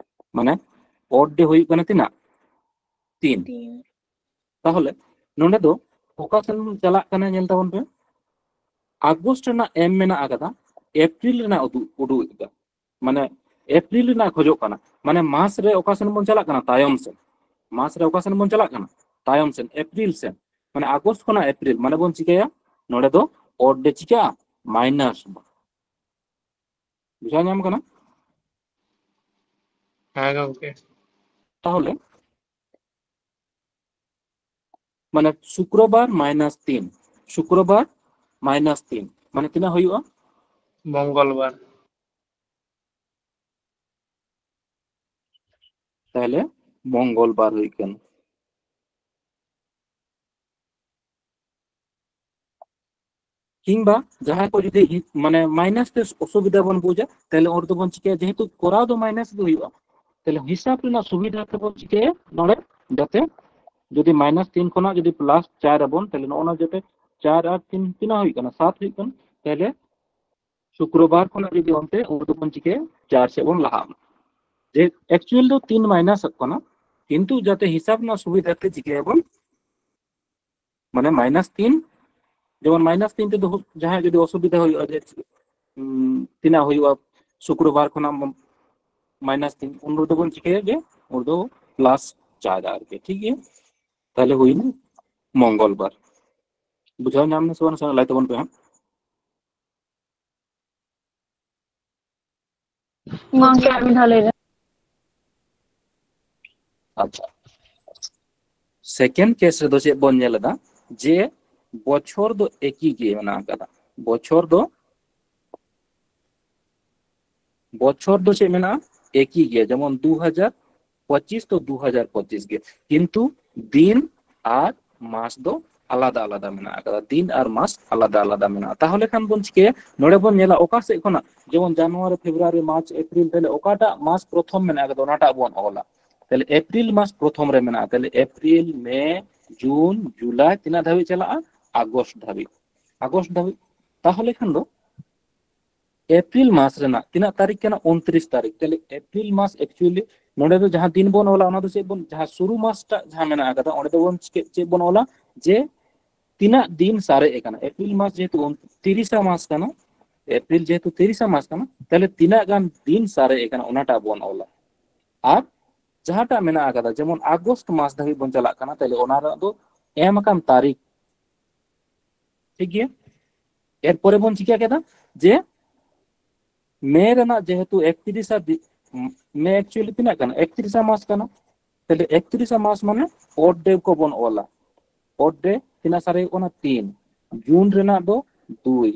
ᱢᱟᱱᱮ ᱳᱰ ᱰᱮ ᱦᱩᱭᱩᱜ ᱠᱟᱱᱟ ᱛᱤᱱᱟᱹᱜ? ᱛᱤᱱ᱾ ᱛᱤᱱ᱾ ᱛᱟᱦᱞᱮ ᱱᱚᱰᱮ ᱫᱚ ᱚᱠᱟ ᱥᱮᱱ ᱵᱚᱱ ᱪᱟᱞᱟᱜ ᱠᱟᱱᱟ? ᱧᱮᱞ ᱛᱟᱵᱚᱱ ᱯᱮ, ᱟᱜᱚᱥᱴ ᱨᱮᱱᱟᱜ ᱮᱢ ᱢᱮᱱᱟᱜ ᱟᱠᱟᱫᱟ, ᱮᱯᱨᱤᱞ ᱨᱮᱱᱟᱜ ᱩᱫᱩᱜ, ᱩᱰᱩᱠ ᱮᱫᱟ, ᱢᱟᱱᱮ ᱮᱯᱨᱤᱞ ᱨᱮᱱᱟᱜ ᱠᱷᱚᱡᱚᱜ ᱠᱟᱱᱟ, ᱢᱟᱱᱮ ᱢᱟᱥ ᱨᱮ ᱚᱠᱟ ᱥᱮᱱ ᱵᱚᱱ ᱪᱟᱞᱟᱜ ᱠᱟᱱᱟ? ᱛᱟᱭᱚᱢ ᱥᱮᱱ᱾ ᱢᱟᱥ ᱨᱮ ᱚᱠᱟ ᱥᱮᱱ ᱵᱚᱱ ᱪᱟᱞᱟᱜ ᱠᱟᱱᱟ? ᱛᱟᱭᱚᱢ ᱥᱮᱱ, ᱮᱯᱨᱤᱞ ᱥᱮᱱ᱾ ᱢᱟᱱᱮ ᱟᱜᱚᱥᱴ ᱠᱷᱚᱱᱟᱜ ᱮᱯᱨᱤᱞ, ᱢᱟᱱᱮ ᱵᱚᱱ ᱪᱤᱠᱟᱹᱭᱟ? ᱱᱚᱰᱮ ᱫᱚ ᱳᱰ ᱰᱮ ᱪᱤᱠᱟᱹᱜᱼᱟ? ᱢᱟᱭᱱᱟᱥ᱾ ᱵᱩᱡᱷᱟᱹᱣ ᱧᱟᱢ ᱠᱟᱱᱟ? ᱦᱮᱸ ᱜᱚᱝᱠᱮ᱾ ᱛᱟᱦᱞᱮ ᱢᱟᱱᱮ ᱥᱩᱠᱨᱚᱵᱟᱨ ᱢᱟᱭᱱᱟᱥ ᱛᱤᱱ, ᱥᱩᱠᱨᱚᱵᱟᱨ ᱢᱟᱭᱱᱟᱥ ᱛᱤᱱ, ᱢᱟᱱᱮ ᱛᱤᱱᱟᱹᱜ ᱦᱩᱭᱩᱜᱼᱟ? ᱢᱚᱝᱜᱚᱞᱵᱟᱨ᱾ ᱛᱟᱦᱞᱮ ᱢᱚᱝᱜᱚᱞ ᱵᱟᱨ ᱦᱩᱭᱩᱜ ᱠᱟᱱᱟ᱾ ᱠᱤᱝᱵᱟ ᱡᱟᱦᱟᱸᱭ ᱠᱚ ᱡᱩᱫᱤ ᱦᱤ-, ᱢᱟᱱᱮ ᱢᱟᱭᱱᱟᱥ ᱛᱮ ᱚᱥᱩᱵᱤᱫᱷᱟ ᱵᱚᱱ ᱵᱩᱡᱟ, ᱛᱟᱦᱞᱮ ᱚᱸᱰᱮ ᱫᱚᱵᱚᱱ ᱪᱤᱠᱟᱹᱭᱟ, ᱡᱮᱦᱮᱛᱩ ᱠᱚᱨᱟᱣ ᱫᱚ ᱢᱟᱭᱱᱟᱥ ᱜᱮ ᱦᱩᱭᱩᱜᱼᱟ, ᱛᱟᱦᱞᱮ ᱦᱤᱥᱟᱵ ᱨᱮᱱᱟᱜ ᱥᱩᱵᱤᱫᱷᱟ ᱛᱮᱵᱚᱱ ᱪᱤᱠᱟᱹᱭᱟ, ᱱᱚᱰᱮ ᱡᱟᱛᱮ ᱡᱩᱫᱤ ᱢᱟᱭᱱᱟᱥ ᱛᱤᱱ ᱠᱷᱚᱱᱟᱜ ᱡᱩᱫᱤ ᱯᱞᱟᱥ ᱪᱟᱨ ᱟᱵᱚᱱ, ᱛᱟᱦᱞᱮ ᱱᱚᱜᱼᱚ ᱱᱟ ᱡᱟᱛᱮ ᱪᱟᱨ ᱟᱨ ᱛᱤᱱ ᱛᱤᱱᱟᱹᱜ ᱦᱩᱭᱩᱜ ᱠᱟᱱᱟ? ᱥᱟᱛ ᱦᱩᱭᱩᱜ ᱠᱟᱱᱟ᱾ ᱛᱟᱦᱞᱮ ᱥᱩᱠᱨᱚᱵᱟᱨ ᱠᱷᱚᱱᱟᱜ ᱡᱩᱫᱤ ᱚᱱᱛᱮ, ᱩᱱ ᱫᱚᱵᱚᱱ ᱪᱤᱠᱟᱹᱭᱟ, ᱪᱟᱨ ᱥᱮᱫ ᱵᱚᱱ ᱞᱟᱦᱟᱜ ᱢᱟ᱾ ᱡᱮ ᱮᱠᱪᱩᱭᱟᱞ ᱫᱚ ᱛᱤᱱ ᱢᱟᱭᱱᱟᱥᱚᱜ ᱠᱟᱱᱟ, ᱠᱤᱱᱛᱩ ᱡᱟᱛᱮ ᱦᱤᱥᱟᱵ ᱨᱮᱱᱟᱜ ᱥᱩᱵᱤᱫᱷᱟ ᱛᱮ ᱪᱤᱠᱟᱹᱭᱟᱵᱚᱱ, ᱢᱟᱱᱮ ᱢᱟᱭᱱᱟᱥ ᱛᱤᱱ, ᱡᱮᱢᱚᱱ ᱢᱟᱭᱱᱟᱥ ᱛᱤᱱ ᱛᱮᱫᱚ ᱦᱩ-, ᱡᱟᱦᱟᱸᱭ ᱡᱩᱫᱤ ᱚᱥᱩᱵᱤᱫᱷᱟ ᱦᱩᱭᱩᱜᱼᱟ, ᱡᱮ, ᱩᱸ, ᱛᱤᱱᱟᱹᱜ ᱦᱩᱭᱩᱜᱼᱟ ᱥᱩᱠᱨᱚᱵᱟᱨ ᱠᱷᱚᱱᱟᱜ ᱢᱟᱭᱱᱟᱥ ᱛᱤᱱ, ᱩᱱ ᱨᱮᱫᱚ ᱵᱚᱱ ᱪᱤᱠᱟᱹᱭᱟ ᱡᱮ ᱩᱱ ᱫᱚ ᱯᱞᱟᱥ ᱪᱟᱨ ᱟᱨᱠᱤ, ᱴᱷᱤᱠ ᱜᱮᱭᱟ? ᱛᱟᱦᱞᱮ ᱦᱩᱭᱱᱟ ᱢᱚᱝᱜᱚᱞ ᱵᱟᱨ᱾ ᱵᱩᱡᱷᱟᱹᱣ ᱧᱟᱢ ᱱᱟ ᱥᱮ ᱵᱟᱝ? ᱞᱟᱹᱭ ᱛᱟᱵᱚᱱ ᱯᱮ ᱦᱟᱸᱜ᱾ ᱜᱚᱝᱠᱮ, ᱟᱨ ᱢᱤᱫ ᱫᱷᱟᱣ ᱞᱟᱹᱭ ᱵᱮᱱ᱾ ᱟᱪᱪᱷᱟ, ᱥᱮᱠᱮᱱᱰ ᱠᱮᱥ ᱨᱮᱫᱚ ᱪᱮᱫ ᱵᱚᱱ ᱧᱮᱞ ᱮᱫᱟ? ᱡᱮ ᱵᱚᱪᱷᱚᱨ ᱫᱚ ᱮᱠᱤ ᱜᱮ ᱢᱮᱱᱟᱜ ᱟᱠᱟᱫᱟ᱾ ᱵᱚᱪᱷᱚᱨ ᱫᱚ, ᱵᱚᱪᱷᱚᱨ ᱫᱚ ᱪᱮᱫ ᱢᱮᱱᱟᱜᱼᱟ? ᱮᱠᱤ ᱜᱮᱭᱟ, ᱡᱮᱢᱚᱱ ᱫᱩ ᱦᱟᱡᱟᱨ ᱯᱚᱸᱪᱤᱥ ᱫᱚ ᱫᱩ ᱦᱟᱡᱟᱨ ᱯᱚᱸᱪᱤᱥ ᱜᱮ, ᱠᱤᱱᱛᱩ ᱫᱤᱱ ᱟᱨ ᱢᱟᱥ ᱫᱚ ᱟᱞᱟᱫᱟ ᱟᱞᱟᱫᱟ ᱢᱮᱱᱟᱜ ᱟᱠᱟᱫᱟ᱾ ᱫᱤᱱ ᱟᱨ ᱢᱟᱥ ᱟᱞᱟᱫᱟ ᱟᱞᱟᱫᱟ ᱢᱮᱱᱟᱜᱼᱟ᱾ ᱛᱟᱦᱚᱞᱮ ᱠᱷᱟᱱ ᱵᱚᱱ ᱪᱤᱠᱟᱹᱭᱟ? ᱱᱚᱰᱮ ᱵᱚᱱ ᱧᱮᱞᱟ ᱚᱠᱟ ᱥᱮᱫ ᱠᱷᱚᱱᱟᱜ, ᱡᱮᱢᱚᱱ ᱡᱟᱱᱩᱣᱟᱨᱤ, ᱯᱷᱮᱵᱽᱨᱩᱣᱟᱨᱤ, ᱢᱟᱨᱪ, ᱮᱯᱨᱤᱞ, ᱛᱟᱦᱞᱮ ᱚᱠᱟᱴᱟᱜ ᱢᱟᱥ ᱯᱨᱚᱛᱷᱚᱢ ᱢᱮᱱᱟᱜ ᱟᱠᱟᱫᱟ, ᱚᱱᱟᱴᱟᱜ ᱵᱚᱱ ᱚᱞᱟ᱾ ᱛᱟᱦᱞᱮ ᱮᱯᱨᱤᱞ ᱢᱟᱥ ᱯᱨᱚᱛᱷᱚᱢ ᱨᱮ ᱢᱮᱱᱟᱜᱼᱟ᱾ ᱛᱟᱦᱞᱮ ᱮᱯᱨᱤᱞ, ᱢᱮ, ᱡᱩᱱ, ᱡᱩᱞᱟᱭ, ᱛᱤᱱᱟᱹᱜ ᱫᱷᱟᱹᱵᱤᱡ ᱪᱟᱞᱟᱜᱼᱟ? ᱟᱜᱚᱥᱴ ᱫᱷᱟᱹᱵᱤᱡ, ᱟᱜᱚᱥᱴ ᱫᱷᱟᱹᱵᱤᱡ᱾ ᱛᱟᱦᱚᱞᱮ ᱠᱷᱟᱱ ᱫᱚ ᱮᱯᱨᱤᱞ ᱢᱟᱥ ᱨᱮᱱᱟᱜ ᱛᱤᱱᱟᱹᱜ ᱛᱟᱹᱨᱤᱠᱷ ᱠᱟᱱᱟ? ᱩᱱᱛᱨᱤᱥ ᱛᱟᱹᱨᱤᱠᱷ᱾ ᱛᱟᱦᱞᱮ ᱮᱯᱨᱤᱞ ᱢᱟᱥ actually ᱱᱚᱰᱮ ᱫᱚ ᱡᱟᱦᱟᱸ ᱫᱤᱱ ᱵᱚᱱ ᱚᱞᱟ, ᱚᱱᱟ ᱫᱚ ᱪᱮᱫ ᱵᱚᱱ, ᱡᱟᱦᱟᱸ ᱥᱩᱨᱩ ᱢᱟᱥᱴᱟᱜ ᱡᱟᱦᱟᱸ ᱢᱮᱱᱟᱜ ᱟᱠᱟᱫᱟ, ᱚᱸᱰᱮ ᱫᱚᱵᱚᱱ ᱪᱮᱫ, ᱪᱮᱫ ᱵᱚᱱ ᱚᱞᱟ? ᱡᱮ ᱛᱤᱱᱟᱹᱜ ᱫᱤᱱ ᱥᱟᱨᱮᱡ ᱟᱠᱟᱱᱟ᱾ ᱮᱯᱨᱤᱞ ᱢᱟᱥ ᱡᱮᱦᱮᱛᱩ ᱩᱱ-, ᱛᱤᱨᱤᱥᱟ ᱢᱟᱥ ᱠᱟᱱᱟ, ᱮᱯᱨᱤᱞ ᱡᱮᱦᱮᱛᱩ ᱛᱤᱨᱤᱥᱟ ᱢᱟᱥ ᱠᱟᱱᱟ, ᱛᱟᱦᱞᱮ ᱛᱤᱱᱟᱹᱜ ᱜᱟᱱ ᱫᱤᱱ ᱥᱟᱨᱮᱡ ᱟᱠᱟᱱᱟ, ᱚᱱᱟᱴᱟᱜ ᱵᱚᱱ ᱚᱞᱟ᱾ ᱟᱨ ᱡᱟᱦᱟᱸᱴᱟᱜ ᱢᱮᱱᱟᱜ ᱟᱠᱟᱫᱟ, ᱡᱮᱢᱚᱱ ᱟᱜᱚᱥᱴ ᱢᱟᱥ ᱫᱷᱟᱹᱵᱤᱡ ᱵᱚᱱ ᱪᱟᱞᱟᱜ ᱠᱟᱱᱟ, ᱛᱟᱦᱞᱮ ᱚᱱᱟ ᱨᱮᱱᱟᱜ ᱫᱚ ᱮᱢ ᱟᱠᱟᱱ ᱛᱟᱹᱨᱤᱠᱷ, ᱴᱷᱤᱠ ᱜᱮᱭᱟ? ᱮᱨᱯᱚᱨᱮ ᱵᱚᱱ ᱪᱤᱠᱟᱹ ᱠᱮᱫᱟ ᱡᱮ ᱢᱮ ᱨᱮᱱᱟᱜ ᱡᱮᱦᱮᱛᱩ ᱮᱠᱛᱨᱤᱥᱟ ᱫᱤ-, ᱢᱮ actually ᱛᱤᱱᱟᱹᱜ ᱠᱟᱱᱟ? ᱮᱠᱛᱨᱤᱥᱟ ᱢᱟᱥ ᱠᱟᱱᱟ᱾ ᱛᱟᱦᱞᱮ ᱮᱠᱛᱨᱤᱥᱟ ᱢᱟᱥ ᱢᱟᱱᱮ ᱚᱰ ᱰᱮ ᱠᱚ ᱵᱚᱱ ᱚᱞᱟ᱾ ᱚᱰ ᱰᱮ ᱛᱤᱱᱟᱹᱜ ᱥᱟᱨᱮᱡᱚᱜ ᱠᱟᱱᱟ? ᱛᱤᱱ᱾ ᱡᱩᱱ ᱨᱮᱱᱟᱜ ᱫᱚ ᱫᱩᱭ,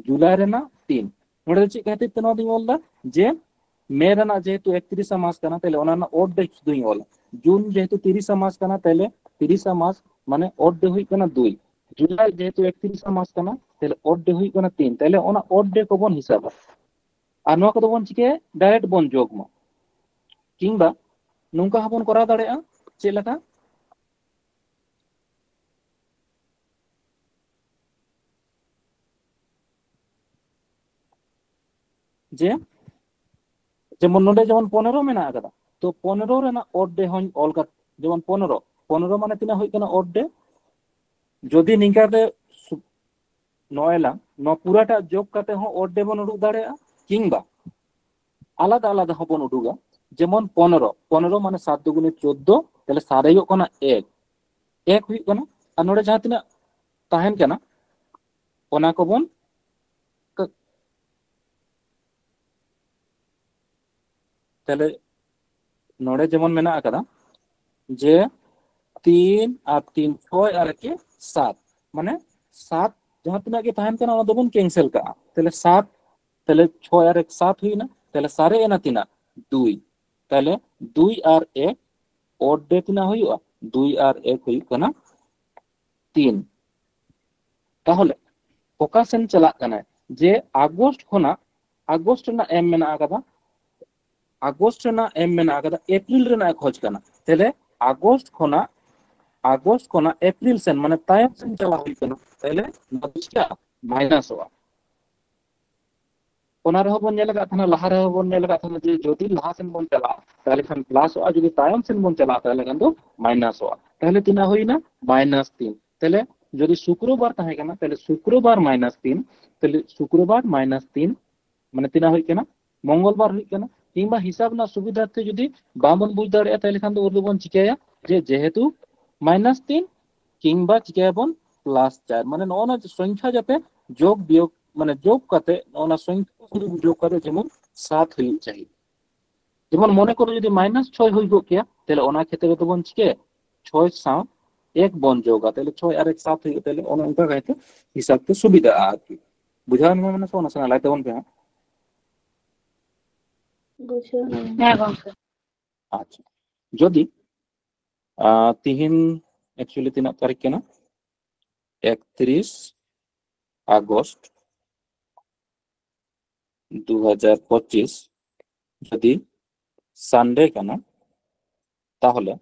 ᱡᱩᱞᱟᱭ ᱨᱮᱱᱟᱜ ᱛᱤᱱ᱾ ᱱᱚᱰᱮ ᱫᱚ ᱪᱮᱫ ᱠᱷᱟᱹᱛᱤᱨ ᱛᱮ ᱱᱚᱣᱟ ᱫᱚᱧ ᱚᱞ ᱮᱫᱟ? ᱡᱮ ᱢᱮ ᱨᱮᱱᱟᱜ ᱡᱮᱦᱮᱛᱩ ᱮᱠᱛᱨᱤᱥᱟ ᱢᱟᱥ ᱠᱟᱱᱟ, ᱛᱟᱦᱞᱮ ᱚᱱᱟ ᱨᱮᱱᱟᱜ ᱚᱨ ᱰᱮ ᱥᱩᱫᱷᱩᱧ ᱚᱞᱟ᱾ ᱡᱩᱱ ᱡᱮᱦᱮᱛᱩ ᱛᱤᱨᱤᱥᱟ ᱢᱟᱥ ᱠᱟᱱᱟ, ᱛᱟᱦᱞᱮ ᱛᱤᱨᱤᱥᱟ ᱢᱟᱥ ᱢᱟᱱᱮ ᱚᱨ ᱰᱮ ᱦᱩᱭᱩᱜ ᱠᱟᱱᱟ ᱫᱩᱭ᱾ ᱡᱩᱞᱟᱭ ᱡᱮᱦᱮᱛᱩ ᱮᱠᱛᱨᱤᱥᱟ ᱢᱟᱥ ᱠᱟᱱᱟ, ᱛᱟᱦᱞᱮ ᱚᱨ ᱰᱮ ᱦᱩᱭᱩᱜ ᱠᱟᱱᱟ ᱛᱤᱱ᱾ ᱛᱟᱦᱞᱮ ᱚᱱᱟ ᱚᱨ ᱰᱮ ᱠᱚᱵᱚᱱ ᱦᱤᱥᱟᱵᱟ᱾ ᱟᱨ ᱱᱚᱣᱟ ᱠᱚᱫᱚ ᱵᱚᱱ ᱪᱤᱠᱟᱹᱭᱟ? ᱰᱟᱭᱨᱮᱠᱴ ᱵᱚᱱ ᱡᱳᱜᱽ ᱢᱟ᱾ ᱠᱤᱝᱵᱟ ᱱᱚᱝᱠᱟ ᱦᱚᱸᱵᱚᱱ ᱠᱚᱨᱟᱣ ᱫᱟᱲᱮᱭᱟᱜᱼᱟ᱾ ᱪᱮᱫ ᱞᱮᱠᱟ? ᱡᱮ ᱡᱮᱢᱚᱱ ᱱᱚᱰᱮ ᱡᱮᱢᱚᱱ ᱯᱚᱱᱮᱨᱚ ᱢᱮᱱᱟᱜ ᱟᱠᱟᱫᱟ, ᱛᱚ ᱯᱚᱱᱮᱨᱚ ᱨᱮᱱᱟᱜ ᱚᱨ ᱰᱮ ᱦᱚᱸᱧ ᱚᱞ ᱠᱟᱫ, ᱡᱮᱢᱚᱱ ᱯᱚᱱᱮᱨᱚ, ᱯᱚᱱᱮᱨᱚ ᱢᱟᱱᱮ ᱛᱤᱱᱟᱹᱜ ᱦᱩᱭᱩᱜ ᱠᱟᱱᱟ ᱚᱨ ᱰᱮ? ᱡᱩᱫᱤ ᱱᱤᱝᱠᱟᱛᱮ ᱥᱩ-, ᱱᱚᱜᱼᱚᱭ ᱞᱟᱝ ᱱᱚᱣᱟ ᱯᱩᱨᱟᱴᱟᱜ ᱡᱳᱜᱽ ᱠᱟᱛᱮ ᱦᱚᱸ ᱚᱨ ᱰᱮ ᱵᱚᱱ ᱩᱰᱩᱠ ᱫᱟᱲᱮᱭᱟᱜᱼᱟ, ᱠᱤᱝᱵᱟ ᱟᱞᱟᱫᱟ ᱟᱞᱟᱫᱟ ᱦᱚᱸᱵᱚᱱ ᱩᱰᱩᱠᱟ᱾ ᱡᱮᱢᱚᱱ ᱯᱚᱱᱮᱨᱚ, ᱯᱚᱱᱮᱨᱚ ᱢᱟᱱᱮ ᱥᱟᱛ ᱫᱩᱜᱩᱱᱮ ᱪᱳᱫᱽᱫᱳ, ᱛᱟᱦᱞᱮ ᱥᱟᱨᱮᱡᱚᱜ ᱠᱟᱱᱟ ᱮᱠ, ᱮᱠ ᱦᱩᱭᱩᱜ ᱠᱟᱱᱟ᱾ ᱟᱨ ᱱᱚᱰᱮ ᱡᱟᱦᱟᱸ ᱛᱤᱱᱟᱹᱜ ᱛᱟᱦᱮᱱ ᱠᱟᱱᱟ, ᱚᱱᱟ ᱠᱚᱵᱚᱱ ᱠ-, ᱛᱟᱦᱞᱮ ᱱᱚᱰᱮ ᱡᱮᱢᱚᱱ ᱢᱮᱱᱟᱜ ᱟᱠᱟᱫᱟ ᱡᱮ ᱛᱤᱱ ᱟᱨ ᱛᱤᱱ ᱪᱷᱚᱭ ᱟᱨ ᱮᱠᱮ ᱥᱟᱛ, ᱢᱟᱱᱮ ᱥᱟᱛ ᱡᱟᱦᱟᱸ ᱛᱤᱱᱟᱹᱜ ᱜᱮ ᱛᱟᱦᱮᱱ ᱠᱟᱱᱟ ᱚᱱᱟ ᱫᱚᱵᱚᱱ ᱠᱮᱱᱥᱮᱞ ᱠᱟᱜᱼᱟ᱾ ᱛᱟᱦᱞᱮ ᱥᱟᱛ, ᱛᱟᱦᱞᱮ ᱪᱷᱚᱭ ᱟᱨ ᱮᱠ ᱥᱟᱛ ᱦᱩᱭᱱᱟ, ᱛᱟᱦᱞᱮ ᱥᱟᱨᱮᱡ ᱮᱱᱟ ᱛᱤᱱᱟᱹᱜ? ᱫᱩᱭ᱾ ᱛᱟᱦᱞᱮ ᱫᱩᱭ ᱟᱨ ᱮᱠ ᱚᱨ ᱰᱮ ᱛᱤᱱᱟᱹᱜ ᱦᱩᱭᱩᱜᱼᱟ? ᱫᱩᱭ ᱟᱨ ᱮᱠ ᱦᱩᱭᱩᱜ ᱠᱟᱱᱟ ᱛᱤᱱ᱾ ᱛᱟᱦᱚᱞᱮ ᱚᱠᱟ ᱥᱮᱱ ᱪᱟᱞᱟᱜ ᱠᱟᱱᱟᱭ? ᱡᱮ ᱟᱜᱚᱥᱴ ᱠᱷᱚᱱᱟᱜ, ᱟᱜᱚᱥᱴ ᱨᱮᱱᱟᱜ ᱮᱢ ᱢᱮᱱᱟᱜ ᱟᱠᱟᱫᱟ, ᱟᱜᱚᱥᱴ ᱨᱮᱱᱟᱜ ᱮᱢ ᱢᱮᱱᱟᱜ ᱟᱠᱟᱫᱟ, ᱮᱯᱨᱤᱞ ᱨᱮᱱᱟᱜ ᱮ ᱠᱷᱚᱡᱽ ᱠᱟᱱᱟ᱾ ᱛᱟᱦᱞᱮ ᱟᱜᱚᱥᱴ ᱠᱷᱚᱱᱟᱜ, ᱟᱜᱚᱥᱴ ᱠᱷᱚᱱᱟᱜ ᱮᱯᱨᱤᱞ ᱥᱮᱱ, ᱢᱟᱱᱮ ᱛᱟᱭᱚᱢ ᱥᱮᱱ ᱪᱟᱞᱟᱣ ᱦᱩᱭᱩᱜ ᱠᱟᱱᱟ᱾ ᱛᱟᱦᱞᱮ ᱱᱚᱣᱟ ᱫᱚ ᱪᱤᱠᱟᱹᱜᱼᱟ? ᱢᱟᱭᱱᱟᱥᱚᱜᱼᱟ᱾ ᱚᱱᱟ ᱨᱮᱦᱚᱸ ᱵᱚᱱ ᱧᱮᱞ ᱟᱠᱟᱫ ᱛᱟᱦᱮᱱᱟ, ᱞᱟᱦᱟ ᱨᱮᱦᱚᱸ ᱵᱚᱱ ᱧᱮᱞ ᱟᱠᱟᱫ ᱛᱟᱦᱮᱱᱟ ᱡᱮ ᱡᱩᱫᱤ ᱞᱟᱦᱟ ᱥᱮᱱ ᱵᱚᱱ ᱪᱟᱞᱟᱜᱼᱟ, ᱛᱟᱦᱚᱞᱮ ᱠᱷᱟᱱ ᱯᱞᱟᱥᱚᱜᱼᱟ, ᱡᱩᱫᱤ ᱛᱟᱭᱚᱢ ᱥᱮᱱ ᱵᱚᱱ ᱪᱟᱞᱟᱜᱼᱟ, ᱛᱟᱦᱚᱞᱮ ᱠᱷᱟᱱ ᱫᱚ ᱢᱟᱭᱱᱟᱥᱚᱜᱼᱟ᱾ ᱛᱟᱦᱚᱞᱮ ᱛᱤᱱᱟᱹᱜ ᱦᱩᱭᱱᱟ? ᱢᱟᱭᱱᱟᱥ ᱛᱤᱱ᱾ ᱛᱟᱦᱚᱞᱮ ᱡᱩᱫᱤ ᱥᱩᱠᱨᱚᱵᱟᱨ ᱛᱟᱦᱮᱸ ᱠᱟᱱᱟ, ᱛᱟᱦᱚᱞᱮ ᱥᱩᱠᱨᱚᱵᱟᱨ ᱢᱟᱭᱱᱟᱥ ᱛᱤᱱ, ᱛᱟᱦᱚᱞᱮ ᱥᱩᱠᱨᱚᱵᱟᱨ ᱢᱟᱭᱱᱟᱥ ᱛᱤᱱ, ᱢᱟᱱᱮ ᱛᱤᱱᱟᱹᱜ ᱦᱩᱭᱩᱜ ᱠᱟᱱᱟ? ᱢᱚᱝᱜᱚᱞᱵᱟᱨ ᱦᱩᱭᱩᱜ ᱠᱟᱱᱟ᱾ ᱠᱤᱝᱵᱟ ᱦᱤᱥᱟᱵ ᱨᱮᱱᱟᱜ ᱥᱩᱵᱤᱫᱷᱟ ᱛᱮ ᱡᱩᱫᱤ ᱵᱟᱝᱵᱚᱱ ᱵᱩᱡᱽ ᱫᱟᱲᱮᱭᱟᱜᱼᱟ, ᱛᱟᱦᱚᱞᱮ ᱠᱷᱟᱱ ᱫᱚ ᱩᱱ ᱫᱚᱵᱚᱱ ᱪᱤᱠᱟᱹᱭᱟ ᱡᱮ ᱡᱮᱦᱮᱛᱩ ᱢᱟᱭᱱᱟᱥ ᱛᱤᱱ ᱠᱤᱝᱵᱟ ᱪᱤᱠᱟᱹᱭᱟᱵᱚᱱ ᱯᱞᱟᱥ ᱪᱟᱨ, ᱢᱟᱱᱮ ᱱᱚᱜᱼᱚ ᱱᱚᱣᱟ ᱥᱚᱝᱠᱷᱟ ᱡᱟᱛᱮ ᱡᱳᱜᱽ ᱵᱤᱭᱳᱜᱽ, ᱢᱟᱱᱮ ᱡᱳᱜᱽ ᱠᱟᱛᱮ ᱱᱚᱜᱼᱚ ᱱᱚᱣᱟ ᱥᱚᱝᱠᱷᱟ ᱥᱩᱫᱷᱩ ᱡᱳᱜᱽ ᱠᱟᱛᱮ ᱡᱮᱢᱚᱱ ᱥᱟᱛ ᱦᱩᱭᱩᱜ ᱪᱟᱹᱦᱤ᱾ ᱡᱮᱢᱚᱱ ᱢᱚᱱᱮ ᱠᱚᱨᱚ ᱡᱩᱫᱤ ᱢᱟᱭᱱᱟᱥ ᱪᱷᱚᱭ ᱦᱩᱭ ᱠᱚᱜ ᱠᱮᱭᱟ, ᱛᱟᱦᱚᱞᱮ ᱚᱱᱟ ᱠᱷᱮᱛᱨᱮ ᱨᱮᱫᱚ ᱵᱚᱱ ᱪᱤᱠᱟᱹᱭᱟ? ᱪᱷᱚᱭ ᱥᱟᱶ ᱮᱠ ᱵᱚᱱ ᱡᱳᱜᱟ, ᱛᱟᱦᱚᱞᱮ ᱪᱷᱚᱭ ᱟᱨ ᱮᱠ ᱥᱟᱛ ᱦᱩᱭᱩᱜᱼᱟ᱾ ᱛᱟᱦᱚᱞᱮ ᱚᱱᱮ ᱚᱱᱠᱟ ᱠᱟᱭᱛᱮ ᱦᱤᱥᱟᱵ ᱛᱮ ᱥᱩᱵᱤᱫᱷᱟᱜᱼᱟ ᱟᱨᱠᱤ᱾ ᱵᱩᱡᱷᱟᱹᱣ ᱮᱱ ᱢᱟ ᱢᱟᱱᱮ ᱥᱮ ᱚᱱᱟ ᱥᱮᱬᱟ ᱞᱟᱭ ᱛᱟᱵᱚᱱ ᱯᱮ ᱦᱟᱸᱜ᱾ ᱵᱩᱡᱷᱟᱹᱣ ᱧᱟᱢ᱾ ᱦᱮᱸ ᱜᱚᱝᱠᱮ᱾ ᱟᱪᱪᱷᱟ, ᱡᱩᱫᱤ ᱟᱨ ᱛᱤᱦᱤᱧ actually ᱛᱤᱱᱟᱹᱜ ᱛᱟᱹᱨᱤᱠᱷ ᱠᱟᱱᱟ? ᱮᱠᱛᱨᱤᱥ ᱟᱜᱚᱥᱴ ᱫᱩ ᱦᱟᱡᱟᱨ ᱯᱚᱸᱪᱤᱥ, ᱡᱩᱫᱤ ᱥᱟᱱᱰᱮ ᱠᱟᱱᱟ, ᱛᱟᱦᱚᱞᱮ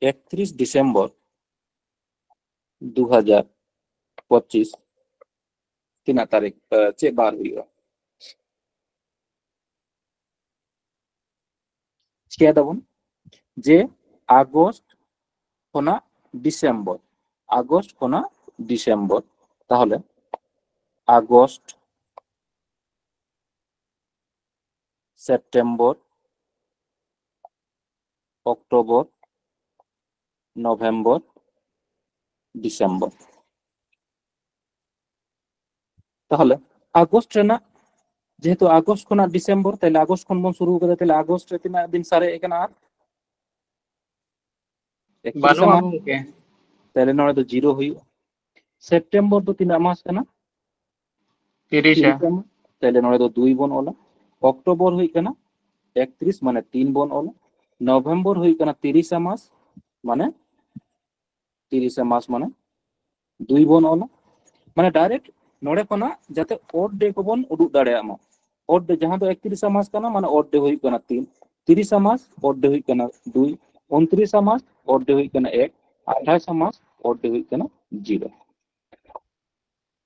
ᱮᱠᱛᱨᱤᱥ ᱰᱤᱥᱮᱢᱵᱚᱨ ᱫᱩ ᱦᱟᱡᱟᱨ ᱯᱚᱸᱪᱤᱥ ᱛᱤᱱᱟᱹᱜ ᱛᱟᱹᱨᱤᱠᱷ, ᱪᱮᱫ ᱵᱟᱨ ᱦᱩᱭᱩᱜᱼᱟ? ᱪᱤᱠᱟᱹᱭ ᱫᱟᱵᱚᱱ ᱡᱮ ᱟᱜᱚᱥᱴ ᱠᱷᱚᱱᱟᱜ ᱰᱤᱥᱮᱢᱵᱚᱨ, ᱟᱜᱚᱥᱴ ᱠᱷᱚᱱᱟᱜ ᱰᱤᱥᱮᱢᱵᱚᱨ, ᱛᱟᱦᱚᱞᱮ August, September, October, November, December. ᱛᱟᱦᱚᱞᱮ ᱟᱜᱚᱥᱴ ᱨᱮᱱᱟᱜ, ᱡᱮᱦᱮᱛᱩ ᱟᱜᱚᱥᱴ ᱠᱷᱚᱱᱟᱜ ᱰᱤᱥᱮᱢᱵᱚᱨ, ᱛᱟᱦᱞᱮ ᱟᱜᱚᱥᱴ ᱠᱷᱚᱱ ᱵᱚᱱ ᱥᱩᱨᱩ ᱠᱟᱫᱟ, ᱛᱟᱦᱞᱮ ᱟᱜᱚᱥᱴ ᱨᱮ ᱛᱤᱱᱟᱹᱜ ᱫᱤᱱ ᱥᱟᱨᱮᱡ ᱟᱠᱟᱱᱟ? ᱟᱨ ᱮᱠᱛᱨᱤᱥ ᱵᱟᱹᱱᱩᱜᱼᱟ ᱢᱟᱦᱟ᱾ ᱜᱚᱝᱠᱮ᱾ ᱛᱟᱦᱞᱮ ᱱᱚᱰᱮ ᱫᱚ ᱡᱤᱨᱳ ᱦᱩᱭᱩᱜᱼᱟ᱾ ᱥᱮᱯᱴᱮᱢᱵᱚᱨ ᱫᱚ ᱛᱤᱱᱟᱹᱜ ᱢᱟᱥ ᱠᱟᱱᱟ? ᱛᱤᱨᱤᱥᱟ᱾ ᱛᱤᱨᱤᱥᱟ ᱢᱟᱥ᱾ ᱛᱟᱦᱞᱮ ᱱᱚᱰᱮ ᱫᱚ ᱫᱩᱭ ᱵᱚᱱ ᱚᱞᱟ᱾ ᱚᱠᱴᱳᱵᱚᱨ ᱦᱩᱭᱩᱜ ᱠᱟᱱᱟ ᱮᱠᱛᱨᱤᱥ, ᱢᱟᱱᱮ ᱛᱤᱱ ᱵᱚᱱ ᱚᱞᱟ᱾ ᱱᱚᱵᱷᱮᱢᱵᱚᱨ ᱦᱩᱭᱩᱜ ᱠᱟᱱᱟ ᱛᱤᱨᱤᱥᱟ ᱢᱟᱥ, ᱢᱟᱱᱮ ᱛᱤᱨᱤᱥᱟ ᱢᱟᱥ ᱢᱟᱱᱮ ᱫᱩᱭ ᱵᱚᱱ ᱚᱞᱟ᱾ ᱢᱟᱱᱮ ᱰᱟᱭᱨᱮᱠᱴ ᱱᱚᱰᱮ ᱠᱷᱚᱱᱟᱜ ᱡᱟᱛᱮ ᱚᱰ ᱰᱮ ᱠᱚᱵᱚᱱ ᱩᱫᱩᱜ ᱫᱟᱲᱮᱭᱟᱜ ᱢᱟ᱾ ᱚᱰ ᱰᱮ ᱡᱟᱦᱟᱸ ᱫᱚ ᱮᱠᱛᱨᱤᱥᱟ ᱢᱟᱥ ᱠᱟᱱᱟ, ᱢᱟᱱᱮ ᱚᱰ ᱰᱮ ᱦᱩᱭᱩᱜ ᱠᱟᱱᱟ ᱛᱤᱱ, ᱛᱤᱨᱤᱥᱟ ᱢᱟᱥ ᱚᱰ ᱰᱮ ᱦᱩᱭᱩᱜ ᱠᱟᱱᱟ ᱫᱩᱭ, ᱩᱱᱛᱨᱤᱥᱟ ᱢᱟᱥ ᱚᱰ ᱰᱮ ᱦᱩᱭᱩᱜ ᱠᱟᱱᱟ ᱮᱠ, ᱟᱴᱷᱟᱥᱟ ᱢᱟᱥ ᱚᱰ ᱰᱮ ᱦᱩᱭᱩᱜ ᱠᱟᱱᱟ ᱡᱤᱨᱳ᱾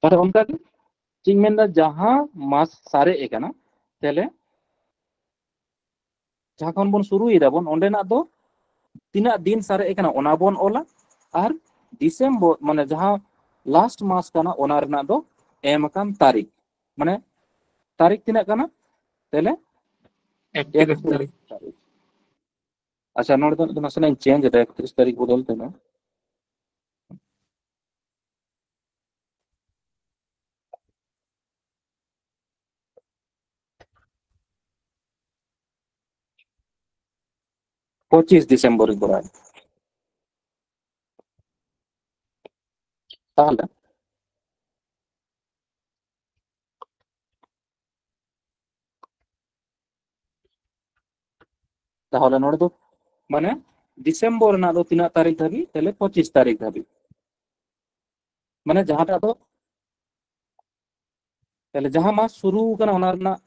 ᱛᱟᱦᱞᱮ ᱚᱱᱠᱟᱜᱮ ᱪᱮᱫ ᱤᱧ ᱢᱮᱱᱫᱟ, ᱡᱟᱦᱟᱸ ᱢᱟᱥ ᱥᱟᱨᱮᱡ ᱟᱠᱟᱱᱟ, ᱛᱟᱦᱞᱮ ᱡᱟᱦᱟᱸ ᱠᱷᱚᱱ ᱵᱚᱱ ᱥᱩᱨᱩᱭ ᱫᱟᱵᱚᱱ, ᱚᱸᱰᱮᱱᱟᱜ ᱫᱚ ᱛᱤᱱᱟᱹᱜ ᱫᱤᱱ ᱥᱟᱨᱮᱡ ᱟᱠᱟᱱᱟ ᱚᱱᱟ ᱵᱚᱱ ᱚᱞᱟ, ᱟᱨ ᱰᱤᱥᱮᱢᱵᱚᱨ ᱢᱟᱱᱮ ᱡᱟᱦᱟᱸ ᱞᱟᱥᱴ ᱢᱟᱥ ᱠᱟᱱᱟ ᱚᱱᱟ ᱨᱮᱱᱟᱜ ᱫᱚ ᱮᱢ ᱟᱠᱟᱱ ᱛᱟᱹᱨᱤᱠᱷ, ᱢᱟᱱᱮ ᱛᱟᱹᱨᱤᱠᱷ ᱛᱤᱱᱟᱹᱜ ᱠᱟᱱᱟ ᱛᱟᱦᱞᱮ? ᱮᱠᱛᱨᱤᱥ ᱮᱠᱛᱨᱤᱥ ᱛᱟᱹᱨᱤᱠᱷ᱾ ᱛᱟᱹᱨᱤᱠᱷ᱾ ᱟᱪᱪᱷᱟ, ᱱᱚᱰᱮ ᱫᱚ ᱱᱟᱥᱮᱱᱟᱜ ᱤᱧ ᱪᱮᱧᱡᱽ ᱮᱫᱟ, ᱮᱠᱛᱨᱤᱥ ᱛᱟᱹᱨᱤᱠᱷ ᱵᱚᱫᱚᱞ ᱛᱮ ᱱᱚᱣᱟ ᱯᱚᱸᱪᱤᱥ ᱰᱤᱥᱮᱢᱵᱚᱨ ᱤᱧ ᱠᱚᱨᱟᱣ ᱮᱫᱟ᱾ ᱛᱟᱦᱚᱞᱮ ᱛᱟᱦᱚᱞᱮ ᱱᱚᱰᱮ ᱫᱚ ᱢᱟᱱᱮ ᱰᱤᱥᱮᱢᱵᱚᱨ ᱨᱮᱱᱟᱜ ᱫᱚ ᱛᱤᱱᱟᱹᱜ ᱛᱟᱹᱨᱤᱠᱷ ᱫᱷᱟᱹᱵᱤᱡ? ᱛᱟᱦᱚᱞᱮ ᱯᱚᱸᱪᱤᱥ ᱛᱟᱹᱨᱤᱠᱷ ᱫᱷᱟᱹᱵᱤᱡ᱾ ᱢᱟᱱᱮ ᱡᱟᱦᱟᱸᱴᱟᱜ ᱫᱚ, ᱛᱟᱦᱚᱞᱮ ᱡᱟᱦᱟᱸ ᱢᱟᱥ ᱥᱩᱨᱩ ᱠᱟᱱᱟ ᱚᱱᱟ ᱨᱮᱱᱟᱜ,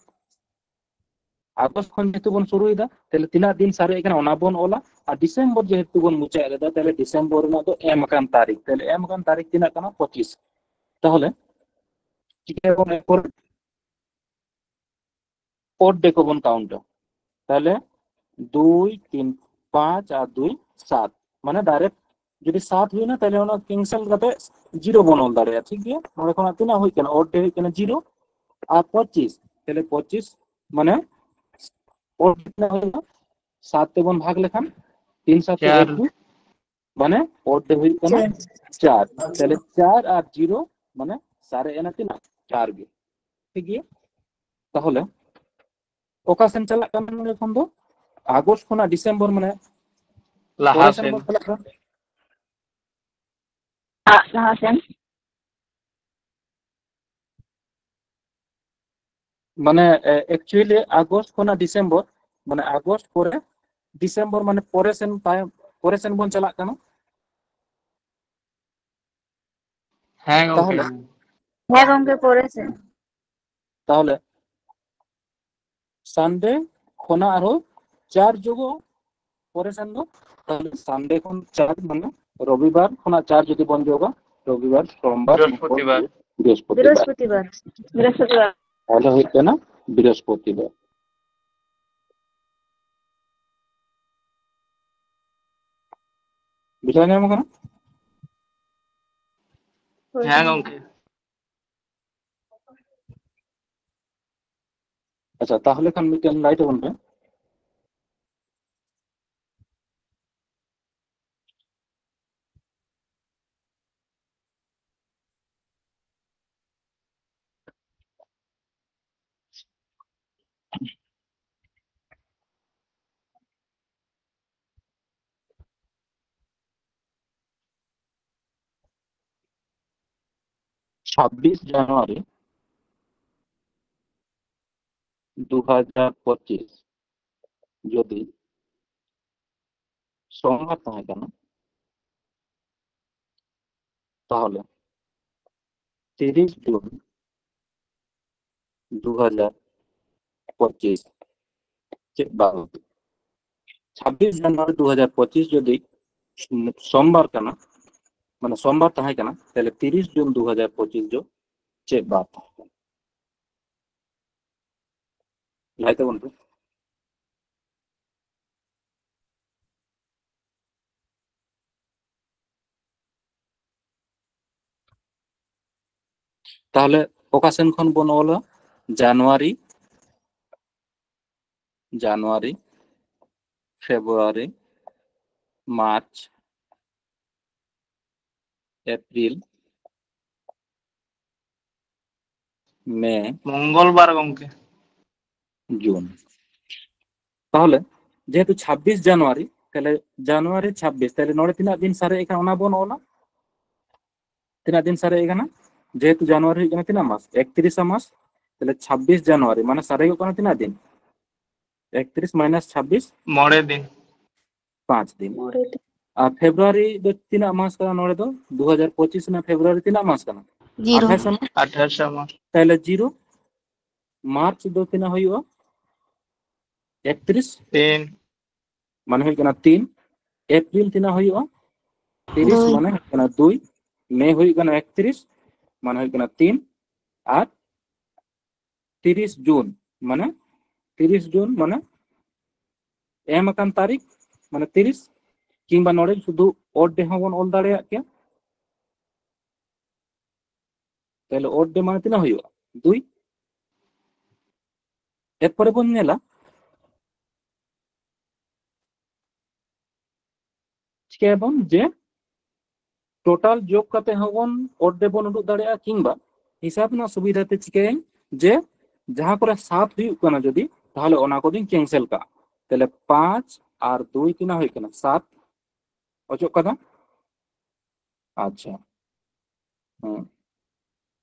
ᱟᱜᱚᱥᱴ ᱠᱷᱚᱱ ᱡᱮᱦᱮᱛᱩ ᱵᱚᱱ ᱥᱩᱨᱩᱭᱮᱫᱟ, ᱛᱟᱦᱚᱞᱮ ᱛᱤᱱᱟᱹᱜ ᱫᱤᱱ ᱥᱟᱨᱮᱡ ᱟᱠᱟᱱᱟ ᱚᱱᱟ ᱵᱚᱱ ᱚᱞᱟ, ᱟᱨ ᱰᱤᱥᱮᱢᱵᱚᱨ ᱡᱮᱦᱮᱛᱩ ᱵᱚᱱ ᱢᱩᱪᱟᱹᱫ ᱨᱮᱫᱟ, ᱛᱟᱦᱚᱞᱮ ᱰᱤᱥᱮᱢᱵᱚᱨ ᱨᱮᱱᱟᱜ ᱫᱚ ᱮᱢ ᱟᱠᱟᱱ ᱛᱟᱹᱨᱤᱠᱷ, ᱛᱟᱦᱚᱞᱮ ᱮᱢ ᱟᱠᱟᱱ ᱛᱟᱹᱨᱤᱠᱷ ᱛᱤᱱᱟᱹᱜ ᱠᱟᱱᱟ? ᱯᱚᱸᱪᱤᱥ᱾ ᱛᱟᱦᱚᱞᱮ ᱪᱤᱠᱟᱹᱭᱟᱵᱚᱱ ᱮᱨᱯᱚᱨ? ᱚᱰ ᱰᱮ ᱠᱚᱵᱚᱱ ᱠᱟᱣᱩᱱᱴᱟ᱾ ᱛᱟᱦᱚᱞᱮ ᱫᱩᱭ, ᱛᱤᱱ, ᱯᱟᱸᱪ ᱟᱨ ᱫᱩᱭ ᱥᱟᱛ, ᱢᱟᱱᱮ ᱰᱟᱭᱨᱮᱠᱴ ᱡᱩᱫᱤ ᱥᱟᱛ ᱦᱩᱭᱱᱟ, ᱛᱟᱦᱚᱞᱮ ᱚᱱᱟ ᱠᱮᱱᱥᱮᱞ ᱠᱟᱛᱮ ᱡᱤᱨᱳ ᱵᱚᱱ ᱚᱞ ᱫᱟᱲᱮᱭᱟᱜᱼᱟ, ᱴᱷᱤᱠ ᱜᱮᱭᱟ᱾ ᱱᱚᱰᱮ ᱠᱷᱚᱱᱟᱜ ᱛᱤᱱᱟᱹᱜ ᱦᱩᱭ ᱠᱟᱱᱟ? ᱚᱰ ᱰᱮ ᱦᱩᱭ ᱠᱟᱱᱟ ᱡᱤᱨᱳ ᱟᱨ ᱯᱚᱸᱪᱤᱥ, ᱛᱟᱦᱚᱞᱮ ᱯᱚᱸᱪᱤᱥ ᱢᱟᱱᱮ ᱚᱰ ᱰᱮ ᱛᱤᱱᱟᱹᱜ ᱦᱩᱭᱱᱟ? ᱥᱟᱛ ᱛᱮᱵᱚᱱ ᱵᱷᱟᱜᱽ ᱞᱮᱠᱷᱟᱱ ᱛᱤᱱ ᱥᱟᱛᱮ ᱪᱟᱨ᱾ ᱮᱠᱩᱥ, ᱢᱟᱱᱮ ᱚᱰ ᱰᱮ ᱦᱩᱭᱩᱜ ᱠᱟᱱᱟ ᱪᱟᱨ᱾ ᱛᱟᱦᱚᱞᱮ ᱪᱟᱨ ᱟᱨ ᱡᱤᱨᱳ ᱢᱟᱱᱮ ᱥᱟᱨᱮᱡ ᱮᱱᱟ ᱛᱤᱱᱟᱹᱜ? ᱪᱟᱨ ᱜᱮ, ᱴᱷᱤᱠ ᱜᱮᱭᱟ᱾ ᱛᱟᱦᱚᱞᱮ ᱚᱠᱟ ᱥᱮᱱ ᱪᱟᱞᱟᱜ ᱠᱟᱱᱟ ᱱᱚᱰᱮ ᱠᱷᱚᱱ ᱫᱚ? ᱟᱜᱚᱥᱴ ᱠᱷᱚᱱᱟᱜ ᱰᱤᱥᱮᱢᱵᱚᱨ, ᱢᱟᱱᱮ ᱞᱟᱦᱟ ᱯᱚᱨᱮ ᱥᱮᱱ ᱥᱮᱱ᱾ ᱵᱚᱱ ᱪᱟᱞᱟᱜ ᱠᱟᱱᱟ᱾ ᱞᱟᱦᱟ ᱥᱮᱱ᱾ ᱢᱟᱱᱮ ᱮᱠᱪᱩᱭᱮᱞᱤ ᱟᱜᱚᱥᱴ ᱠᱷᱚᱱᱟᱜ ᱰᱤᱥᱮᱢᱵᱚᱨ, ᱢᱟᱱᱮ ᱟᱜᱚᱥᱴ ᱯᱚᱨᱮ ᱰᱤᱥᱮᱢᱵᱚᱨ, ᱢᱟᱱᱮ ᱯᱚᱨᱮ ᱥᱮᱱ ᱛᱟᱭᱚᱢ, ᱯᱚᱨᱮ ᱥᱮᱱ ᱵᱚᱱ ᱪᱟᱞᱟᱜ ᱠᱟᱱᱟ᱾ ᱦᱮᱸ ᱜᱚᱝᱠᱮ᱾ ᱛᱟᱦᱚᱞᱮ ᱦᱮᱸ ᱜᱚᱝᱠᱮ, ᱯᱚᱨᱮ ᱥᱮᱱ᱾ ᱛᱟᱦᱚᱞᱮ ᱥᱟᱱᱰᱮ ᱠᱷᱚᱱᱟᱜ ᱟᱨᱦᱚᱸ ᱪᱟᱨ ᱡᱳᱜᱚ ᱯᱚᱨᱮ ᱥᱮᱱ ᱫᱚ, ᱛᱟᱦᱚᱞᱮ ᱥᱟᱱᱰᱮ ᱠᱷᱚᱱ ᱪᱟᱨ, ᱢᱟᱱᱮ ᱨᱚᱵᱤᱵᱟᱨ ᱠᱷᱚᱱᱟᱜ ᱪᱟᱨ ᱡᱩᱫᱤ ᱵᱚᱱ ᱡᱳᱜᱟ, ᱨᱚᱵᱤᱵᱟᱨ, ᱥᱳᱢᱵᱟᱨ, ᱢᱚᱝᱜᱚᱞ, ᱵᱨᱤᱦᱚᱥᱯᱚᱛᱤᱵᱟᱨ᱾ ᱵᱨᱤᱦᱚᱥᱯᱚᱛᱤᱵᱟᱨ᱾ ᱵᱨᱤᱦᱚᱥᱯᱚᱛᱤᱵᱟᱨ᱾ ᱵᱨᱤᱦᱚᱥᱯᱚᱛᱤᱵᱟᱨ᱾ ᱛᱟᱦᱚᱞᱮ ᱦᱩᱭᱩᱜ ᱠᱟᱱᱟ ᱵᱨᱤᱦᱚᱥᱯᱚᱛᱤᱵᱟᱨ᱾ ᱵᱩᱡᱷᱟᱹᱣ ᱧᱟᱢ ᱠᱟᱱᱟ? ᱦᱳᱭ᱾ ᱦᱮᱸ ᱜᱚᱝᱠᱮ᱾ ᱟᱪᱪᱷᱟ, ᱛᱟᱦᱚᱞᱮ ᱠᱷᱟᱱ ᱢᱤᱫᱴᱮᱱ ᱞᱟᱭᱤᱴ ᱟᱵᱚᱱ ᱯᱮ᱾ ᱪᱷᱟᱵᱵᱤᱥ ᱡᱟᱱᱩᱣᱟᱨᱤ ᱫᱩ ᱦᱟᱡᱟᱨ ᱯᱚᱸᱪᱤᱥ, ᱡᱩᱫᱤ ᱥᱳᱢᱵᱟᱨ ᱛᱟᱦᱮᱸ ᱠᱟᱱᱟ, ᱛᱟᱦᱚᱞᱮ ᱛᱤᱨᱤᱥ ᱡᱩᱱ ᱫᱩ ᱦᱟᱡᱟᱨ ᱯᱚᱸᱪᱤᱥ ᱪᱮᱫ ᱵᱟᱨ ᱦᱩᱭᱩᱜ? ᱪᱷᱟᱵᱵᱤᱥ ᱡᱟᱱᱩᱣᱟᱨᱤ ᱫᱩ ᱦᱟᱡᱟᱨ ᱯᱚᱸᱪᱤᱥ ᱡᱩᱫᱤ ᱥᱳᱢᱵᱟᱨ ᱠᱟᱱᱟ, ᱢᱟᱱᱮ ᱥᱳᱢᱵᱟᱨ ᱛᱟᱦᱮᱸ ᱠᱟᱱᱟ, ᱛᱟᱦᱞᱮ ᱛᱤᱨᱤᱥ ᱡᱩᱱ ᱫᱩ ᱦᱟᱡᱟᱨ ᱯᱚᱸᱪᱤᱥ ᱫᱚ ᱪᱮᱫ ᱵᱟᱨ ᱛᱟᱦᱮᱸ ᱠᱟᱱᱟ? ᱞᱟᱹᱭ ᱛᱟᱵᱚᱱ ᱯᱮ᱾ ᱛᱟᱦᱞᱮ ᱚᱠᱟ ᱥᱮᱱ ᱠᱷᱚᱱ ᱵᱚᱱ ᱚᱞᱟ? ᱡᱟᱱᱩᱣᱟᱨᱤ, ᱡᱟᱱᱩᱣᱟᱨᱤ, ᱯᱷᱮᱵᱽᱨᱩᱣᱟᱨᱤ, ᱢᱟᱨᱪ, ᱮᱯᱨᱤᱞ, ᱢᱮ, ᱢᱚᱝᱜᱚᱞ ᱵᱟᱨ ᱜᱚᱝᱠᱮ᱾ ᱡᱩᱱ᱾ ᱛᱟᱦᱚᱞᱮ ᱡᱮᱦᱮᱛᱩ ᱪᱷᱟᱵᱵᱤᱥ ᱡᱟᱱᱩᱣᱟᱨᱤ, ᱛᱟᱦᱞᱮ ᱡᱟᱱᱩᱣᱟᱨᱤ ᱪᱷᱟᱵᱵᱤᱥ, ᱛᱟᱦᱞᱮ ᱱᱚᱰᱮ ᱛᱤᱱᱟᱹᱜ ᱫᱤᱱ ᱥᱟᱨᱮᱡ ᱟᱠᱟᱱᱟ ᱚᱱᱟ ᱵᱚᱱ ᱚᱞᱟ᱾ ᱛᱤᱱᱟᱹᱜ ᱫᱤᱱ ᱥᱟᱨᱮᱡ ᱟᱠᱟᱱᱟ? ᱡᱮᱦᱮᱛᱩ ᱡᱟᱱᱩᱣᱟᱨᱤ ᱦᱩᱭᱩᱜ ᱠᱟᱱᱟ ᱛᱤᱱᱟᱹᱜ ᱢᱟᱥ? ᱮᱠᱛᱨᱤᱥᱟ ᱢᱟᱥ᱾ ᱛᱟᱦᱞᱮ ᱪᱷᱟᱵᱵᱤᱥ ᱡᱟᱱᱩᱣᱟᱨᱤ ᱢᱟᱱᱮ ᱥᱟᱨᱮᱡᱚᱜ ᱠᱟᱱᱟ ᱛᱤᱱᱟᱹᱜ ᱫᱤᱱ? ᱮᱠᱛᱨᱤᱥ ᱢᱟᱭᱱᱟᱥ ᱪᱷᱟᱵᱵᱤᱥ, ᱢᱚᱬᱮ ᱫᱤᱱ᱾ ᱯᱟᱸᱪ ᱫᱤᱱ᱾ ᱢᱚᱬᱮ ᱫᱤᱱ᱾ ᱟᱨ ᱯᱷᱮᱵᱽᱨᱩᱣᱟᱨᱤ ᱫᱚ ᱛᱤᱱᱟᱹᱜ ᱢᱟᱥ ᱠᱟᱱᱟ ᱱᱚᱰᱮ ᱫᱚ? ᱫᱩ ᱦᱟᱡᱟᱨ ᱯᱚᱸᱪᱤᱥ ᱨᱮᱱᱟᱜ ᱯᱷᱮᱵᱽᱨᱩᱣᱟᱨᱤ ᱛᱤᱱᱟᱹᱜ ᱢᱟᱥ ᱠᱟᱱᱟ? ᱡᱤᱨᱳ᱾ ᱟᱴᱷᱟᱥ ᱢᱟᱥ᱾ ᱟᱴᱷᱟᱥ ᱢᱟᱥ᱾ ᱛᱟᱦᱞᱮ ᱡᱤᱨᱳ᱾ ᱢᱟᱨᱪ ᱫᱚ ᱛᱤᱱᱟᱹᱜ ᱦᱩᱭᱩᱜᱼᱟ? ᱮᱠᱛᱨᱤᱥ᱾ ᱛᱤᱱ᱾ ᱢᱟᱱᱮ ᱦᱩᱭᱩᱜ ᱠᱟᱱᱟ ᱛᱤᱱ᱾ ᱮᱯᱨᱤᱞ ᱛᱤᱱᱟᱹᱜ ᱦᱩᱭᱩᱜᱼᱟ? ᱛᱤᱨᱤᱥ᱾ ᱫᱩᱭ᱾ ᱢᱟᱱᱮ ᱦᱩᱭᱩᱜ ᱠᱟᱱᱟ ᱫᱩᱭ᱾ ᱢᱮ ᱦᱩᱭᱩᱜ ᱠᱟᱱᱟ ᱮᱠᱛᱨᱤᱥ, ᱢᱟᱱᱮ ᱦᱩᱭᱩᱜ ᱠᱟᱱᱟ ᱛᱤᱱ᱾ ᱟᱨ ᱛᱤᱨᱤᱥ ᱡᱩᱱ, ᱢᱟᱱᱮ ᱛᱤᱨᱤᱥ ᱡᱩᱱ ᱢᱟᱱᱮ ᱮᱢ ᱟᱠᱟᱱ ᱛᱟᱹᱨᱤᱠᱷ, ᱢᱟᱱᱮ ᱛᱤᱨᱤᱥ, ᱠᱤᱝᱵᱟ ᱱᱚᱰᱮ ᱥᱩᱫᱷᱩ odd day ᱦᱚᱸᱵᱚᱱ ᱚᱞ ᱫᱟᱲᱮᱭᱟᱜ ᱠᱮᱭᱟ᱾ ᱛᱟᱦᱞᱮ odd day ᱢᱟᱱᱮ ᱛᱤᱱᱟᱹᱜ ᱦᱩᱭᱩᱜᱼᱟ? ᱫᱩᱭ᱾ ᱮᱨᱯᱚᱨᱮ ᱵᱚᱱ ᱧᱮᱞᱟ, ᱪᱤᱠᱟᱹᱭᱟᱵᱚᱱ ᱡᱮ total ᱡᱳᱜᱽ ᱠᱟᱛᱮ ᱦᱚᱸᱵᱚᱱ odd day ᱵᱚᱱ ᱩᱰᱩᱠ ᱫᱟᱲᱮᱭᱟᱜᱼᱟ, ᱠᱤᱝᱵᱟ ᱦᱤᱥᱟᱹᱵ ᱨᱮᱱᱟᱜ ᱥᱩᱵᱤᱫᱷᱟ ᱛᱮ ᱪᱤᱠᱟᱹᱭᱟᱹᱧ ᱡᱮ ᱡᱟᱦᱟᱸ ᱠᱚᱨᱮ ᱥᱟᱛ ᱦᱩᱭᱩᱜ ᱠᱟᱱᱟ ᱡᱩᱫᱤ, ᱛᱟᱦᱚᱞᱮ ᱚᱱᱟ ᱠᱚᱫᱚᱧ cancel ᱠᱟᱜᱼᱟ᱾ ᱛᱟᱦᱞᱮ ᱯᱟᱸᱪ ᱟᱨ ᱫᱩᱭ ᱛᱤᱱᱟᱹᱜ ᱦᱩᱭᱩᱜ ᱠᱟᱱᱟ? ᱥᱟᱛ᱾ ᱚᱪᱚᱜ ᱠᱟᱫᱟ᱾ ᱟᱪᱪᱷᱟ, ᱦᱮᱸ᱾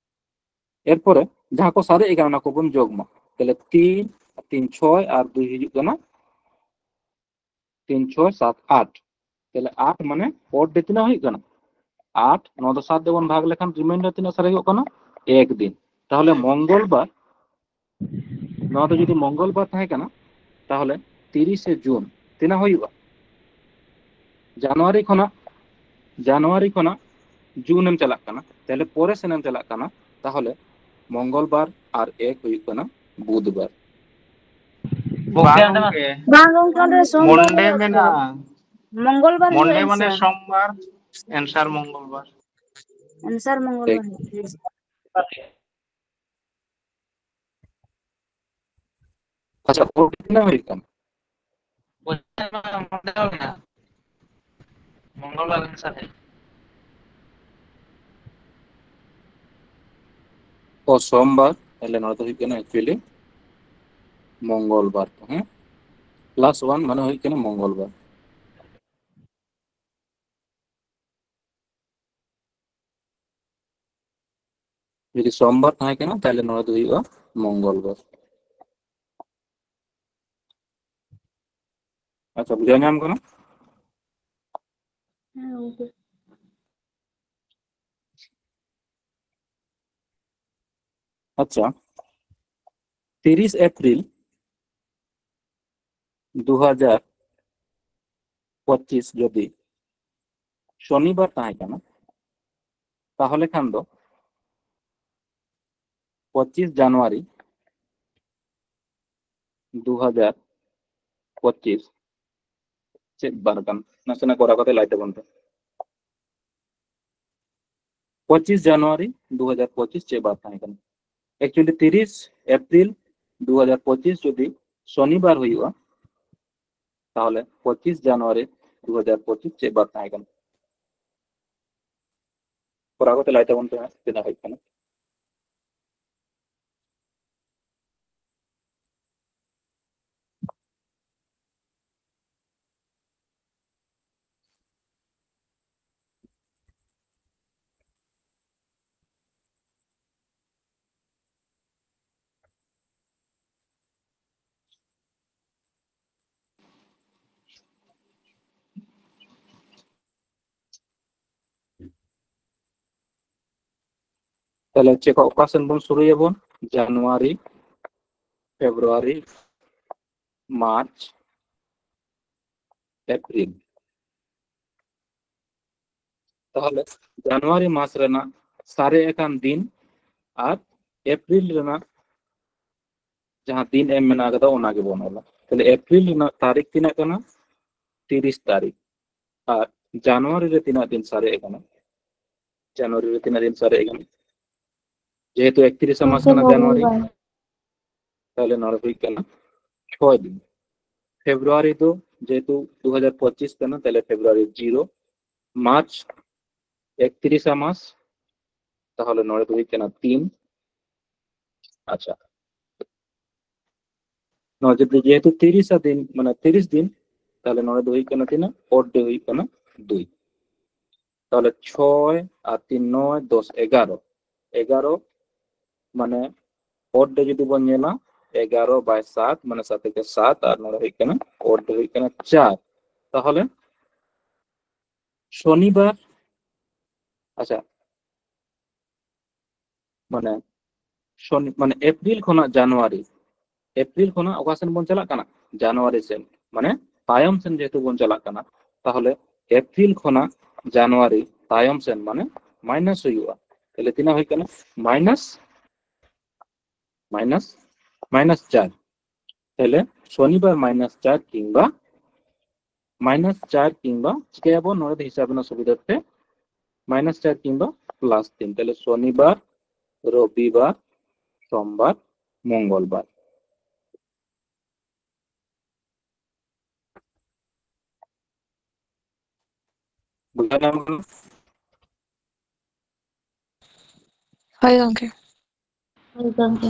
ᱮᱨᱯᱚᱨᱮ ᱡᱟᱦᱟᱸ ᱠᱚ ᱥᱟᱨᱮᱡ ᱟᱠᱟᱱᱟ ᱚᱱᱟ ᱠᱚᱵᱚᱱ ᱡᱳᱜᱽ ᱢᱟ᱾ ᱛᱟᱦᱞᱮ ᱛᱤᱱ, ᱛᱤᱱ ᱪᱷᱚᱭ ᱟᱨ ᱫᱩᱭ ᱦᱤᱡᱩᱜ ᱠᱟᱱᱟ ᱛᱤᱱ ᱪᱷᱚᱭ ᱥᱟᱛ ᱟᱴ᱾ ᱛᱟᱦᱞᱮ ᱟᱴ ᱢᱟᱱᱮ ᱚᱰ ᱰᱮ ᱛᱤᱱᱟᱹᱜ ᱦᱩᱭᱩᱜ ᱠᱟᱱᱟ? ᱟᱴ᱾ ᱱᱚᱣᱟ ᱫᱚ ᱥᱟᱛ ᱛᱮᱵᱚᱱ ᱵᱷᱟᱜᱽ ᱞᱮᱠᱷᱟᱱ ᱨᱤᱢᱟᱭᱤᱱᱰᱟᱨ ᱛᱤᱱᱟᱹᱜ ᱥᱟᱨᱮᱡᱚᱜ ᱠᱟᱱᱟ? ᱮᱠ ᱫᱤᱱ᱾ ᱛᱟᱦᱞᱮ ᱢᱚᱝᱜᱚᱞ ᱵᱟᱨ, ᱱᱚᱣᱟ ᱫᱚ ᱡᱩᱫᱤ ᱢᱚᱝᱜᱚᱞ ᱵᱟᱨ ᱛᱟᱦᱮᱸ ᱠᱟᱱᱟ, ᱛᱟᱦᱞᱮ ᱛᱤᱨᱤᱥᱮ ᱡᱩᱱ ᱛᱤᱱᱟᱹᱜ ᱦᱩᱭᱩᱜᱼᱟ? ᱡᱟᱱᱩᱣᱟᱨᱤ ᱠᱷᱚᱱᱟᱜ, ᱡᱟᱱᱩᱣᱟᱨᱤ ᱠᱷᱚᱱᱟᱜ ᱡᱩᱱ ᱮᱢ ᱪᱟᱞᱟᱜ ᱠᱟᱱᱟ, ᱛᱟᱦᱞᱮ ᱯᱚᱨᱮ ᱥᱮᱱ ᱮᱢ ᱪᱟᱞᱟᱜ ᱠᱟᱱᱟ, ᱛᱟᱦᱞᱮ ᱢᱚᱝᱜᱚᱞ ᱵᱟᱨ ᱟᱨ ᱮᱠ ᱦᱩᱭᱩᱜ ᱠᱟᱱᱟ ᱵᱩᱫᱷᱵᱟᱨ᱾ ᱜᱚᱝᱠᱮ, ᱚᱸᱰᱮ ᱢᱟ ᱵᱟᱝ ᱜᱚᱝᱠᱮ, ᱚᱸᱰᱮ ᱥᱳᱢᱵᱟᱨ ᱢᱚᱱᱰᱮ ᱦᱩᱭᱩᱜᱼᱟ, ᱢᱮᱱᱟᱜᱼᱟ᱾ ᱢᱚᱝᱜᱚᱞ ᱵᱟᱨ ᱢᱚᱱᱰᱮ ᱦᱩᱭᱩᱜᱼᱟ, ᱢᱟᱱᱮ answer᱾ ᱥᱳᱢᱵᱟᱨ, answer ᱢᱚᱝᱜᱚᱞ ᱵᱟᱨ᱾ Answer ᱢᱚᱝᱜᱚᱞ ᱴᱷᱤᱠ᱾ ᱵᱟᱨ ᱦᱩᱭᱩᱜᱼᱟ᱾ ᱟᱪᱪᱷᱟ, ᱚᱰ ᱛᱤᱱᱟᱹᱜ ᱦᱩᱭᱩᱜ ᱠᱟᱱᱟ? ᱢᱚᱝᱜᱚᱞ ᱵᱟᱨ answer ᱦᱩᱭᱩᱜᱼᱟ᱾ ᱚ, ᱥᱳᱢᱵᱟᱨ, ᱛᱟᱦᱞᱮ ᱱᱚᱣᱟ ᱫᱚ ᱦᱩᱭᱩᱜ ᱠᱟᱱᱟ actually ᱢᱚᱝᱜᱚᱞ ᱵᱟᱨ, ᱦᱮᱸ? Plus one ᱢᱟᱱᱮ ᱦᱩᱭᱩᱜ ᱠᱟᱱᱟ ᱢᱚᱝᱜᱚᱞ ᱵᱟᱨ᱾ ᱡᱩᱫᱤ ᱥᱳᱢᱵᱟᱨ ᱛᱟᱦᱮᱸ ᱠᱟᱱᱟ, ᱛᱟᱦᱞᱮ ᱱᱚᱣᱟ ᱫᱚ ᱦᱩᱭᱩᱜᱼᱟ ᱢᱚᱝᱜᱚᱞ ᱵᱟᱨ᱾ ᱟᱪᱪᱷᱟ, ᱵᱩᱡᱷᱟᱹᱣ ᱧᱟᱢ ᱠᱟᱱᱟ? ᱦᱮᱸ, ᱜᱚᱝᱠᱮ᱾ ᱟᱪᱪᱷᱟ, ᱛᱤᱨᱤᱥ ᱮᱯᱨᱤᱞ ᱫᱩ ᱦᱟᱡᱟᱨ ᱯᱚᱸᱪᱤᱥ ᱡᱩᱫᱤ ᱥᱚᱱᱤᱵᱟᱨ ᱛᱟᱦᱮᱸ ᱠᱟᱱᱟ, ᱛᱟᱦᱚᱞᱮ ᱠᱷᱟᱱ ᱫᱚ ᱯᱚᱸᱪᱤᱥ ᱡᱟᱱᱩᱣᱟᱨᱤ ᱫᱩ ᱦᱟᱡᱟᱨ ᱯᱚᱸᱪᱤᱥ ᱪᱮᱫ ᱵᱟᱨ ᱠᱟᱱᱟ? ᱱᱟᱥᱮᱱᱟᱜ ᱠᱚᱨᱟᱣ ᱠᱟᱛᱮ ᱞᱟᱹᱭ ᱛᱟᱵᱚᱱ ᱯᱮ᱾ ᱯᱚᱸᱪᱤᱥ ᱡᱟᱱᱩᱣᱟᱨᱤ ᱫᱩ ᱦᱟᱡᱟᱨ ᱯᱚᱸᱪᱤᱥ ᱪᱮᱫ ᱵᱟᱨ ᱛᱟᱦᱮᱸ ᱠᱟᱱᱟ? Actually ᱛᱤᱨᱤᱥ ᱮᱯᱨᱤᱞ ᱫᱩ ᱦᱟᱡᱟᱨ ᱯᱚᱸᱪᱤᱥ ᱡᱩᱫᱤ ᱥᱚᱱᱤᱵᱟᱨ ᱦᱩᱭᱩᱜᱼᱟ, ᱛᱟᱦᱚᱞᱮ ᱯᱚᱸᱪᱤᱥ ᱡᱟᱱᱩᱣᱟᱨᱤ ᱫᱩ ᱦᱟᱡᱟᱨ ᱯᱚᱸᱪᱤᱥ ᱪᱮᱫ ᱵᱟᱨ ᱛᱟᱦᱮᱸ ᱠᱟᱱᱟ? ᱠᱚᱨᱟᱣ ᱠᱟᱛᱮ ᱞᱟᱹᱭ ᱛᱟᱵᱚᱱ ᱯᱮ ᱦᱟᱸᱜ ᱛᱤᱱᱟᱹᱜ ᱦᱩᱭᱩᱜ ᱠᱟᱱᱟ᱾ ᱛᱟᱦᱞᱮ ᱪᱮᱫ ᱠᱚ, ᱚᱠᱟ ᱥᱮᱱ ᱵᱚᱱ ᱥᱩᱨᱩᱭᱟᱵᱚᱱ? ᱡᱟᱱᱩᱣᱟᱨᱤ, ᱯᱷᱮᱵᱽᱨᱩᱣᱟᱨᱤ, ᱢᱟᱨᱪ, ᱮᱯᱨᱤᱞ᱾ ᱛᱟᱦᱚᱞᱮ ᱡᱟᱱᱩᱣᱟᱨᱤ ᱢᱟᱥ ᱨᱮᱱᱟᱜ ᱥᱟᱨᱮᱡ ᱟᱠᱟᱱ ᱫᱤᱱ ᱟᱨ ᱮᱯᱨᱤᱞ ᱨᱮᱱᱟᱜ ᱡᱟᱦᱟᱸ ᱫᱤᱱ ᱮᱢ ᱢᱮᱱᱟᱜ ᱟᱠᱟᱫᱟ, ᱚᱱᱟ ᱜᱮᱵᱚᱱ ᱚᱞᱟ᱾ ᱛᱟᱦᱞᱮ ᱮᱯᱨᱤᱞ ᱨᱮᱱᱟᱜ ᱛᱟᱹᱨᱤᱠᱷ ᱛᱤᱱᱟᱹᱜ ᱠᱟᱱᱟ? ᱛᱤᱨᱤᱥ ᱛᱟᱹᱨᱤᱠᱷ᱾ ᱟᱨ ᱡᱟᱱᱩᱣᱟᱨᱤ ᱨᱮ ᱛᱤᱱᱟᱹᱜ ᱫᱤᱱ ᱥᱟᱨᱮᱡ ᱟᱠᱟᱱᱟ? ᱡᱟᱱᱩᱣᱟᱨᱤ ᱨᱮ ᱛᱤᱱᱟᱹᱜ ᱫᱤᱱ ᱥᱟᱨᱮᱡ ᱟᱠᱟᱱᱟ? ᱡᱮᱦᱮᱛᱩ ᱮᱠᱛᱤᱨᱤᱥᱟ ᱢᱟᱥ ᱠᱟᱱᱟ ᱡᱟᱱᱩᱣᱟᱨᱤ, ᱛᱟᱦᱞᱮ ᱱᱚᱰᱮ ᱦᱩᱭᱩᱜ ᱠᱟᱱᱟ ᱪᱷᱚᱭ ᱫᱤᱱ᱾ ᱯᱷᱮᱵᱽᱨᱩᱣᱟᱨᱤ ᱫᱚ ᱡᱮᱦᱮᱛᱩ ᱫᱩ ᱦᱟᱡᱟᱨ ᱯᱚᱸᱪᱤᱥ ᱠᱟᱱᱟ, ᱛᱟᱦᱞᱮ ᱯᱷᱮᱵᱽᱨᱩᱣᱟᱨᱤ ᱡᱤᱨᱳ᱾ ᱢᱟᱨᱪ ᱮᱠᱛᱤᱨᱤᱥᱟ ᱢᱟᱥ, ᱛᱟᱦᱞᱮ ᱱᱚᱰᱮ ᱫᱚ ᱦᱩᱭᱩᱜ ᱠᱟᱱᱟ ᱛᱤᱱ᱾ ᱟᱪᱪᱷᱟ, ᱱᱚᱣᱟ ᱡᱩᱫᱤ ᱡᱮᱦᱮᱛᱩ ᱛᱤᱨᱤᱥᱟ ᱫᱤᱱ, ᱢᱟᱱᱮ ᱛᱤᱨᱤᱥ ᱫᱤᱱ, ᱛᱟᱦᱞᱮ ᱱᱚᱰᱮ ᱫᱚ ᱦᱩᱭᱩᱜ ᱠᱟᱱᱟ ᱛᱤᱱᱟᱹᱜ? ᱚᱰ ᱫᱚ ᱦᱩᱭᱩᱜ ᱠᱟᱱᱟ ᱫᱩᱭ᱾ ᱛᱟᱦᱞᱮ ᱪᱷᱚᱭ ᱟᱨ ᱛᱤᱱ ᱱᱚᱭ, ᱫᱚᱥ, ᱮᱜᱟᱨᱚ᱾ ᱮᱜᱟᱨᱚ ᱢᱟᱱᱮ ᱚᱰ ᱫᱚ ᱡᱩᱫᱤ ᱵᱚᱱ ᱧᱮᱞᱟ, ᱮᱜᱟᱨᱚ by ᱥᱟᱛ, ᱢᱟᱱᱮ ᱥᱟᱛ ᱮᱠᱮ ᱥᱟᱛ, ᱟᱨ ᱱᱚᱰᱮ ᱦᱩᱭᱩᱜ ᱠᱟᱱᱟ ᱚᱰ ᱫᱚ ᱦᱩᱭᱩᱜ ᱠᱟᱱᱟ ᱪᱟᱨ᱾ ᱛᱟᱦᱞᱮ ᱥᱚᱱᱤᱵᱟᱨ, ᱟᱪᱪᱷᱟ, ᱢᱟᱱᱮ ᱥᱚᱱᱤ, ᱢᱟᱱᱮ ᱮᱯᱨᱤᱞ ᱠᱷᱚᱱᱟᱜ ᱡᱟᱱᱩᱣᱟᱨᱤ, ᱮᱯᱨᱤᱞ ᱠᱷᱚᱱᱟᱜ ᱚᱠᱟ ᱥᱮᱱ ᱵᱚᱱ ᱪᱟᱞᱟᱜ ᱠᱟᱱᱟ? ᱡᱟᱱᱩᱣᱟᱨᱤ ᱥᱮᱱ, ᱢᱟᱱᱮ ᱛᱟᱭᱚᱢ ᱥᱮᱱ ᱡᱮᱦᱮᱛᱩ ᱵᱚᱱ ᱪᱟᱞᱟᱜ ᱠᱟᱱᱟ, ᱛᱟᱦᱚᱞᱮ ᱮᱯᱨᱤᱞ ᱠᱷᱚᱱᱟᱜ ᱡᱟᱱᱩᱣᱟᱨᱤ ᱛᱟᱭᱚᱢ ᱥᱮᱱ ᱢᱟᱱᱮ ᱢᱟᱭᱱᱟᱥ ᱦᱩᱭᱩᱜᱼᱟ᱾ ᱛᱟᱦᱞᱮ ᱛᱤᱱᱟᱹᱜ ᱦᱩᱭᱩᱜ ᱠᱟᱱᱟ? ᱢᱟᱭᱱᱟᱥ, ᱢᱟᱭᱱᱟᱥ, ᱢᱟᱭᱱᱟᱥ ᱪᱟᱨ᱾ ᱛᱟᱦᱞᱮ ᱥᱚᱱᱤᱵᱟᱨ ᱢᱟᱭᱱᱟᱥ ᱪᱟᱨ ᱠᱤᱝᱵᱟ ᱢᱟᱭᱱᱟᱥ ᱪᱟᱨ ᱠᱤᱝᱵᱟ ᱪᱤᱠᱟᱹᱭᱟᱵᱚᱱ, ᱱᱚᱰᱮ ᱫᱚ ᱦᱤᱥᱟᱹᱵ ᱨᱮᱱᱟᱜ ᱥᱩᱵᱤᱫᱷᱟ ᱛᱮ ᱢᱟᱭᱱᱟᱥ ᱪᱟᱨ ᱠᱤᱝᱵᱟ ᱯᱞᱟᱥ ᱛᱤᱱ᱾ ᱛᱟᱦᱞᱮ ᱥᱚᱱᱤᱵᱟᱨ, ᱨᱚᱵᱤᱵᱟᱨ, ᱥᱳᱢᱵᱟᱨ, ᱢᱚᱝᱜᱚᱞᱵᱟᱨ᱾ ᱵᱩᱡᱷᱟᱹᱣ ᱧᱟᱢ ᱠᱟᱱᱟ? ᱦᱳᱭ ᱜᱚᱝᱠᱮ᱾ ᱦᱳᱭ ᱜᱚᱝᱠᱮ᱾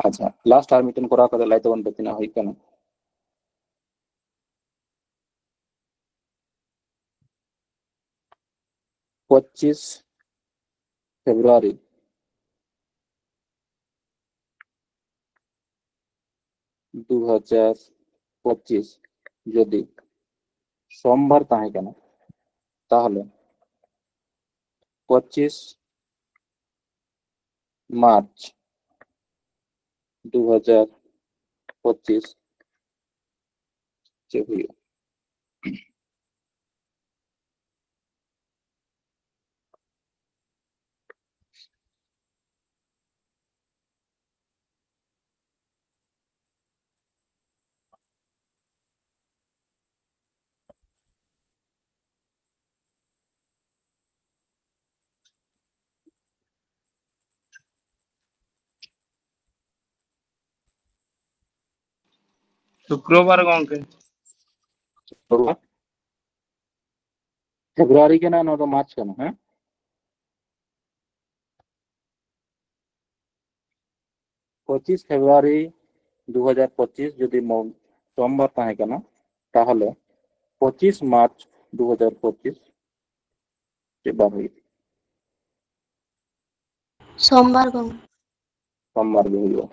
ᱟᱪᱪᱷᱟ, ᱞᱟᱥᱴ ᱟᱨ ᱢᱤᱫᱴᱮᱱ ᱠᱚᱨᱟᱣ ᱠᱟᱛᱮ ᱞᱟᱹᱭ ᱛᱟᱵᱚᱱ ᱯᱮ ᱛᱤᱱᱟᱹᱜ ᱦᱩᱭᱩᱜ ᱠᱟᱱᱟ᱾ ᱯᱚᱸᱪᱤᱥ ᱯᱷᱮᱵᱽᱨᱩᱣᱟᱨᱤ ᱫᱩ ᱦᱟᱡᱟᱨ ᱯᱚᱸᱪᱤᱥ ᱡᱩᱫᱤ ᱥᱳᱢᱵᱟᱨ ᱛᱟᱦᱮᱸ ᱠᱟᱱᱟ, ᱛᱟᱦᱚᱞᱮ ᱯᱚᱸᱪᱤᱥ ᱢᱟᱨᱪ ᱫᱩ ᱦᱟᱡᱟᱨ ᱯᱚᱸᱪᱤᱥ ᱪᱮᱫ ᱦᱩᱭᱩᱜᱼᱟ? ᱥᱩᱠᱨᱚᱵᱟᱨ ᱜᱚᱝᱠᱮ᱾ ᱥᱩᱠᱨᱚᱵᱟᱨ? ᱯᱷᱮᱵᱽᱨᱩᱣᱟᱨᱤ ᱠᱟᱱᱟ, ᱱᱚᱣᱟ ᱫᱚ ᱢᱟᱨᱪ ᱠᱟᱱᱟ, ᱦᱮᱸ? ᱯᱚᱸᱪᱤᱥ ᱯᱷᱮᱵᱽᱨᱩᱣᱟᱨᱤ ᱫᱩ ᱦᱟᱡᱟᱨ ᱯᱚᱸᱪᱤᱥ ᱡᱩᱫᱤ ᱢᱚ-, ᱥᱳᱢᱵᱟᱨ ᱛᱟᱦᱮᱸ ᱠᱟᱱᱟ, ᱛᱟᱦᱚᱞᱮ ᱯᱚᱸᱪᱤᱥ ᱢᱟᱨᱪ ᱫᱩ ᱦᱟᱡᱟᱨ ᱯᱚᱸᱪᱤᱥ ᱪᱮᱫ ᱵᱟᱨ ᱦᱩᱭᱩᱜᱼᱟ? ᱥᱳᱢᱵᱟᱨ ᱜᱚᱝᱠᱮ᱾ ᱥᱳᱢᱵᱟᱨ ᱜᱮ ᱦᱩᱭᱩᱜᱼᱟ᱾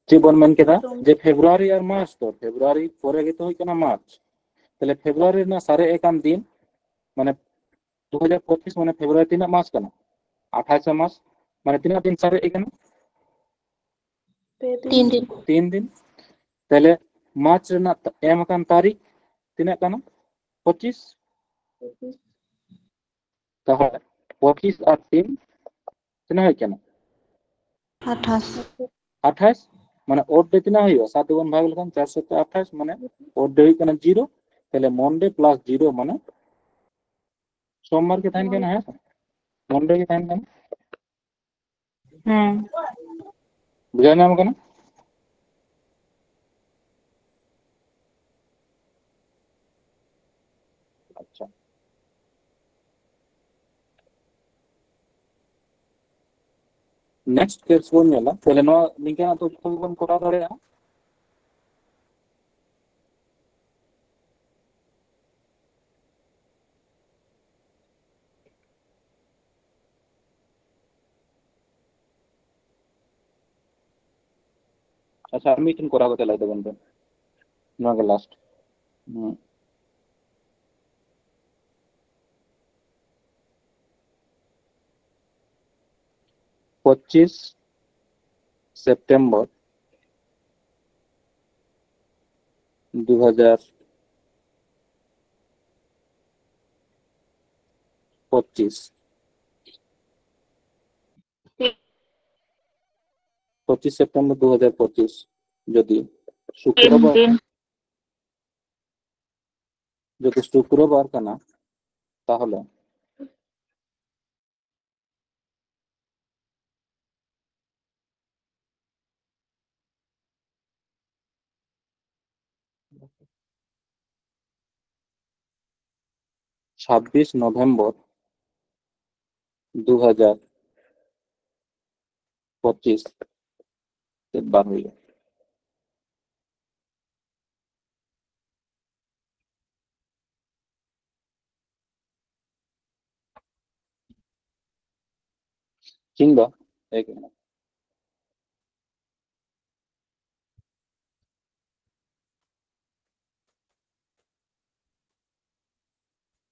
ᱪᱮᱫ ᱵᱚᱱ ᱢᱮᱱ ᱠᱮᱫᱟ? ᱥᱳᱢ- ᱡᱮ ᱯᱷᱮᱵᱽᱨᱩᱣᱟᱨᱤ ᱟᱨ ᱢᱟᱨᱪ ᱫᱚ, ᱯᱷᱮᱵᱽᱨᱩᱣᱟᱨᱤ ᱯᱚᱨᱮ ᱜᱮᱛᱚ ᱦᱩᱭᱩᱜ ᱠᱟᱱᱟ ᱢᱟᱨᱪ᱾ ᱛᱟᱦᱞᱮ ᱯᱷᱮᱵᱽᱨᱩᱣᱟᱨᱤ ᱨᱮᱱᱟᱜ ᱥᱟᱨᱮᱡ ᱟᱠᱟᱱ ᱫᱤᱱ, ᱢᱟᱱᱮ ᱫᱩ ᱦᱟᱡᱟᱨ ᱯᱚᱸᱪᱤᱥ, ᱢᱟᱱᱮ ᱯᱷᱮᱵᱽᱨᱩᱣᱟᱨᱤ ᱛᱤᱱᱟᱹᱜ ᱢᱟᱥ ᱠᱟᱱᱟ? ᱟᱴᱷᱟᱥ ᱢᱟᱥ᱾ ᱢᱟᱱᱮ ᱛᱤᱱᱟᱹᱜ ᱫᱤᱱ ᱥᱟᱨᱮᱡ ᱟᱠᱟᱱᱟ? ᱯᱮ ᱫᱤᱱ᱾ ᱛᱤᱱ ᱫᱤᱱ᱾ ᱛᱤᱱ ᱫᱤᱱ᱾ ᱛᱟᱦᱞᱮ ᱢᱟᱨᱪ ᱨᱮᱱᱟᱜ ᱮᱢ ᱟᱠᱟᱱ ᱛᱟᱹᱨᱤᱠᱷ ᱛᱤᱱᱟᱹᱜ ᱠᱟᱱᱟ? ᱯᱚᱸᱪᱤᱥ᱾ ᱯᱚᱸᱪᱤᱥ᱾ ᱛᱟᱦᱚᱞᱮ ᱯᱚᱸᱪᱤᱥ ᱟᱨ ᱛᱤᱱ ᱛᱤᱱᱟᱹᱜ ᱦᱩᱭᱩᱜ ᱠᱟᱱᱟ? ᱟᱴᱷᱟᱥ᱾ ᱟᱴᱷᱟᱥ, ᱢᱟᱱᱮ odd day ᱛᱤᱱᱟᱹᱜ ᱦᱩᱭᱩᱜᱼᱟ? ᱥᱟᱛ ᱛᱮᱵᱚᱱ ᱵᱷᱟᱜᱽ ᱞᱮᱠᱷᱟᱱ ᱪᱟᱨ ᱥᱟᱛᱮ ᱟᱴᱷᱟᱥ, ᱢᱟᱱᱮ odd day ᱦᱩᱭᱩᱜ ᱠᱟᱱᱟ zero᱾ ᱛᱟᱦᱞᱮ Monday plus zero ᱢᱟᱱᱮ ᱥᱳᱢᱵᱟᱨ ᱜᱮ ᱛᱟᱦᱮᱱ ᱠᱟᱱᱟ, ᱦᱮᱸ ᱥᱮ? Monday ᱜᱮ ᱛᱟᱦᱮᱱ ᱠᱟᱱᱟ᱾ ᱦᱮᱸ᱾ ᱵᱩᱡᱷᱟᱹᱣ ᱧᱟᱢ ᱠᱟᱱᱟ? ᱟᱪᱪᱷᱟ᱾ ᱱᱮᱠᱥᱴ ᱠᱮᱥ ᱵᱚᱱ ᱧᱮᱞᱟ᱾ ᱛᱟᱦᱞᱮ ᱱᱚᱣᱟ ᱱᱤᱝᱠᱟᱹᱱᱟᱜ ᱫᱚ ᱡᱚᱛᱚ ᱜᱮᱵᱚᱱ ᱠᱚᱨᱟᱣ ᱫᱟᱲᱮᱭᱟᱜᱼᱟ᱾ ᱟᱪᱪᱷᱟ, ᱟᱨ ᱢᱤᱫᱴᱮᱱ ᱠᱚᱨᱟᱣ ᱠᱟᱛᱮ ᱞᱟᱹᱭ ᱛᱟᱵᱚᱱ ᱯᱮ᱾ ᱱᱚᱣᱟ ᱜᱮ ᱞᱟᱥᱴ᱾ ᱦᱩᱸ᱾ ᱯᱚᱸᱪᱤᱥ ᱥᱮᱯᱴᱮᱢᱵᱚᱨ ᱫᱩ ᱦᱟᱡᱟᱨ ᱯᱚᱸᱪᱤᱥ᱾ ᱯᱚᱸᱪᱤᱥ ᱥᱮᱯᱴᱮᱢᱵᱚᱨ ᱫᱩ ᱦᱟᱡᱟᱨ ᱯᱚᱸᱪᱤᱥ, ᱡᱩᱫᱤ ᱥᱩᱠᱨᱚᱵᱟᱨ, ᱫᱤᱱ᱾ ᱡᱩᱫᱤ ᱥᱩᱠᱨᱚᱵᱟᱨ ᱠᱟᱱᱟ, ᱛᱟᱦᱚᱞᱮ ᱪᱷᱟᱵᱵᱤᱥ ᱱᱚᱵᱷᱮᱢᱵᱚᱨ ᱫᱩ ᱦᱟᱡᱟᱨ ᱯᱚᱸᱪᱤᱥ ᱪᱮᱫ ᱵᱟᱨ ᱦᱩᱭᱩᱜᱼᱟ? ᱠᱤᱝᱵᱟ ᱮᱠ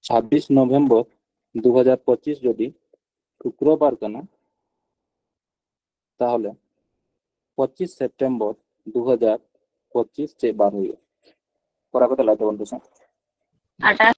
ᱪᱷᱟᱵᱵᱤᱥ ᱱᱚᱵᱷᱮᱢᱵᱚᱨ ᱫᱩ ᱦᱟᱡᱟᱨ ᱯᱚᱸᱪᱤᱥ ᱡᱩᱫᱤ ᱥᱩᱠᱨᱚᱵᱟᱨ ᱠᱟᱱᱟ, ᱛᱟᱦᱚᱞᱮ ᱯᱚᱸᱪᱤᱥ ᱥᱮᱯᱴᱮᱢᱵᱚᱨ ᱫᱩ ᱦᱟᱡᱟᱨ ᱯᱚᱸᱪᱤᱥ ᱪᱮᱫ ᱵᱟᱨ ᱦᱩᱭᱩᱜᱼᱟ? ᱠᱚᱨᱟᱣ ᱠᱟᱛᱮ ᱞᱟᱹᱭ ᱛᱟᱵᱚᱱ ᱯᱮᱥᱮ᱾ ᱟᱴᱷᱟᱥ᱾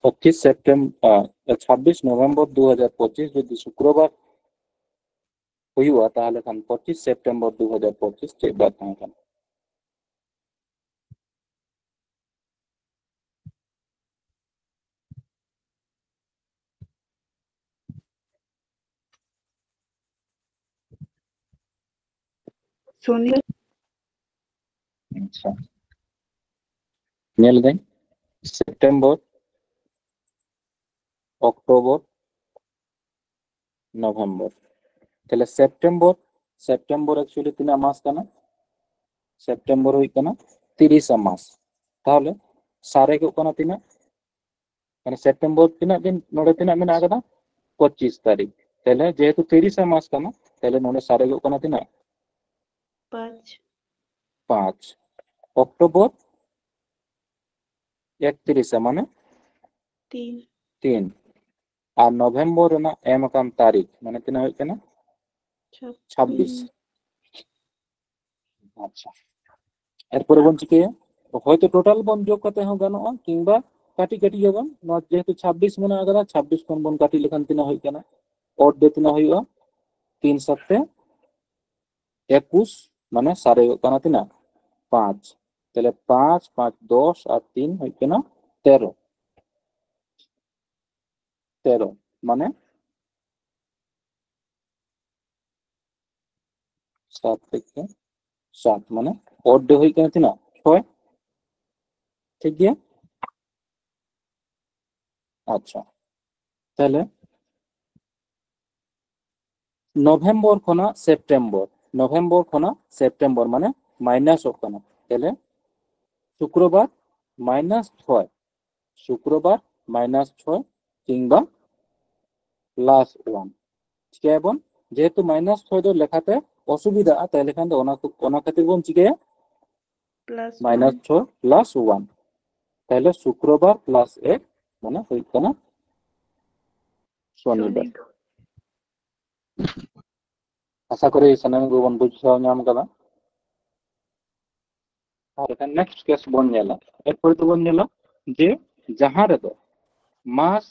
ᱯᱚᱸᱪᱤᱥ ᱥᱮᱯᱴᱮᱢᱵᱚᱨ, ᱪᱷᱟᱵᱵᱤᱥ ᱱᱚᱵᱷᱮᱢᱵᱚᱨ ᱫᱩ ᱦᱟᱡᱟᱨ ᱯᱚᱸᱪᱤᱥ ᱡᱩᱫᱤ ᱥᱩᱠᱨᱚᱵᱟᱨ ᱦᱩᱭᱩᱜᱼᱟ, ᱛᱟᱦᱚᱞᱮ ᱠᱷᱟᱱ ᱯᱚᱸᱪᱤᱥ ᱥᱮᱯᱴᱮᱢᱵᱚᱨ ᱫᱩ ᱦᱟᱡᱟᱨ ᱯᱚᱸᱪᱤᱥ ᱪᱮᱫ ᱵᱟᱨ ᱛᱟᱦᱮᱸ ᱠᱟᱱᱟ? ᱥᱚᱱᱤ᱾ ᱟᱪᱪᱷᱟ, ᱧᱮᱞ ᱫᱟᱹᱧ ᱥᱮᱯᱴᱮᱢᱵᱚᱨ, ᱚᱠᱴᱳᱵᱚᱨ, ᱱᱚᱵᱷᱮᱢᱵᱚᱨ᱾ ᱛᱟᱦᱞᱮ ᱥᱮᱯᱴᱮᱢᱵᱚᱨ, ᱥᱮᱯᱴᱮᱢᱵᱚᱨ actually ᱛᱤᱱᱟᱹᱜ ᱢᱟᱥ ᱠᱟᱱᱟ? ᱥᱮᱯᱴᱮᱢᱵᱚᱨ ᱦᱩᱭᱩᱜ ᱠᱟᱱᱟ ᱛᱤᱨᱤᱥᱟ ᱢᱟᱥ᱾ ᱛᱟᱦᱞᱮ ᱥᱟᱨᱮᱡᱚᱜ ᱠᱟᱱᱟ ᱛᱤᱱᱟᱹᱜ? ᱢᱟᱱᱮ ᱥᱮᱯᱴᱮᱢᱵᱚᱨ ᱛᱤᱱᱟᱹᱜ ᱫᱤᱱ ᱱᱚᱰᱮ ᱛᱤᱱᱟᱹᱜ ᱢᱮᱱᱟᱜ ᱟᱠᱟᱫᱟ? ᱯᱚᱸᱪᱤᱥ ᱛᱟᱹᱨᱤᱠᱷ᱾ ᱛᱟᱦᱞᱮ ᱡᱮᱦᱮᱛᱩ ᱛᱤᱨᱤᱥᱟ ᱢᱟᱥ ᱠᱟᱱᱟ, ᱛᱟᱦᱞᱮ ᱱᱚᱰᱮ ᱥᱟᱨᱮᱡᱚᱜ ᱠᱟᱱᱟ ᱛᱤᱱᱟᱹᱜ? ᱯᱟᱸᱪ᱾ ᱯᱟᱸᱪ᱾ ᱚᱠᱴᱳᱵᱚᱨ ᱮᱠᱛᱤᱨᱤᱥᱟ, ᱢᱟᱱᱮ ᱛᱤᱱ᱾ ᱛᱤᱱ᱾ ᱟᱨ ᱱᱚᱵᱷᱮᱢᱵᱚᱨ ᱨᱮᱱᱟᱜ ᱮᱢ ᱟᱠᱟᱱ ᱛᱟᱹᱨᱤᱠᱷ, ᱢᱟᱱᱮ ᱛᱤᱱᱟᱹᱜ ᱦᱩᱭᱩᱜ ᱠᱟᱱᱟ? ᱪᱷᱟᱵᱵᱤᱥ᱾ ᱟᱪᱪᱷᱟ, ᱮᱨᱯᱚᱨᱮ ᱵᱚᱱ ᱪᱤᱠᱟᱹᱭᱟ? ᱦᱚᱭᱛᱚ ᱴᱳᱴᱟᱞ ᱵᱚᱱ ᱡᱳᱜᱽ ᱠᱟᱛᱮ ᱦᱚᱸ ᱜᱟᱱᱚᱜᱼᱟ, ᱠᱤᱝᱵᱟ ᱠᱟᱹᱴᱤᱡ ᱠᱟᱹᱴᱤᱡ ᱜᱮᱵᱚᱱ, ᱱᱚᱣᱟ ᱡᱮᱦᱮᱛᱩ ᱪᱷᱟᱵᱵᱤᱥ ᱢᱮᱱᱟᱜ ᱟᱠᱟᱫᱟ, ᱪᱷᱟᱵᱵᱤᱥ ᱠᱷᱚᱱ ᱵᱚᱱ ᱠᱟᱹᱴᱤᱡ ᱞᱮᱠᱷᱟᱱ ᱛᱤᱱᱟᱹᱜ ᱦᱩᱭᱩᱜ ᱠᱟᱱᱟ? ᱚᱰ ᱫᱚ ᱛᱤᱱᱟᱹᱜ ᱦᱩᱭᱩᱜᱼᱟ? ᱛᱤᱱ ᱥᱟᱛᱮ ᱮᱠᱩᱥ, ᱢᱟᱱᱮ ᱥᱟᱨᱮᱡᱚᱜ ᱠᱟᱱᱟ ᱛᱤᱱᱟᱹᱜ? ᱯᱟᱸᱪ᱾ ᱛᱟᱦᱞᱮ ᱯᱟᱸᱪ, ᱯᱟᱸᱪ ᱫᱚᱥ ᱟᱨ ᱛᱤᱱ ᱦᱩᱭᱩᱜ ᱠᱟᱱᱟ ᱛᱮᱨᱚ᱾ ᱛᱮᱨᱚ, ᱢᱟᱱᱮ ᱥᱟᱛ ᱛᱷᱮᱠᱮ ᱥᱟᱛ, ᱢᱟᱱᱮ ᱚᱰ ᱫᱚ ᱦᱩᱭᱩᱜ ᱠᱟᱱᱟ ᱛᱤᱱᱟᱹᱜ? ᱪᱷᱚᱭ᱾ ᱴᱷᱤᱠ ᱜᱮᱭᱟ? ᱟᱪᱪᱷᱟ, ᱛᱟᱦᱞᱮ ᱱᱚᱵᱷᱮᱢᱵᱚᱨ ᱠᱷᱚᱱᱟᱜ ᱥᱮᱯᱴᱮᱢᱵᱚᱨ, ᱱᱚᱵᱷᱮᱢᱵᱚᱨ ᱠᱷᱚᱱᱟᱜ ᱥᱮᱯᱴᱮᱢᱵᱚᱨ ᱢᱟᱱᱮ ᱢᱟᱭᱱᱟᱥᱚᱜ ᱠᱟᱱᱟ᱾ ᱛᱟᱦᱞᱮ ᱥᱩᱠᱨᱚᱵᱟᱨ ᱢᱟᱭᱱᱟᱥ ᱪᱷᱚᱭ, ᱥᱩᱠᱨᱚᱵᱟᱨ ᱢᱟᱭᱱᱟᱥ ᱪᱷᱚᱭ ᱠᱤᱝᱵᱟ ᱯᱞᱟᱥ ᱳᱣᱟᱱ᱾ ᱪᱤᱠᱟᱹᱭᱟᱵᱚᱱ? ᱡᱮᱦᱮᱛᱩ ᱢᱟᱭᱱᱟᱥ ᱪᱷᱚᱭ ᱫᱚ ᱞᱮᱠᱷᱟᱛᱮ ᱚᱥᱩᱵᱤᱫᱷᱟᱜᱼᱟ, ᱛᱟᱦᱞᱮ ᱠᱷᱟᱱ ᱫᱚ ᱚᱱᱟ ᱠᱚ, ᱚᱱᱟ ᱠᱷᱟᱹᱛᱤᱨ ᱵᱚᱱ ᱪᱤᱠᱟᱹᱭᱟ? Plus minus one. ᱪᱷᱚᱭ ᱯᱞᱟᱥ ᱳᱣᱟᱱ, ᱛᱟᱦᱞᱮ ᱥᱩᱠᱨᱚᱵᱟᱨ ᱯᱞᱟᱥ ᱮᱠ, ᱢᱟᱱᱮ ᱦᱩᱭᱩᱜ ᱠᱟᱱᱟ ᱥᱚᱱᱤᱵᱟᱨ᱾ ᱥᱚᱱᱤᱵᱟᱨ᱾ ᱟᱥᱟ ᱠᱚᱨᱤ ᱥᱟᱱᱟᱢ ᱜᱮᱵᱚᱱ ᱵᱩᱡᱷᱟᱹᱣ ᱧᱟᱢ ᱠᱟᱫᱟ᱾ ᱟᱨ ᱮᱠᱷᱟᱱ ᱱᱮᱠᱥᱴ ᱠᱮᱥ ᱵᱚᱱ ᱧᱮᱞᱟ᱾ ᱮᱨᱯᱚᱨᱮ ᱫᱚᱵᱚᱱ ᱧᱮᱞᱟ ᱡᱮ ᱡᱟᱦᱟᱸ ᱨᱮᱫᱚ ᱢᱟᱥ,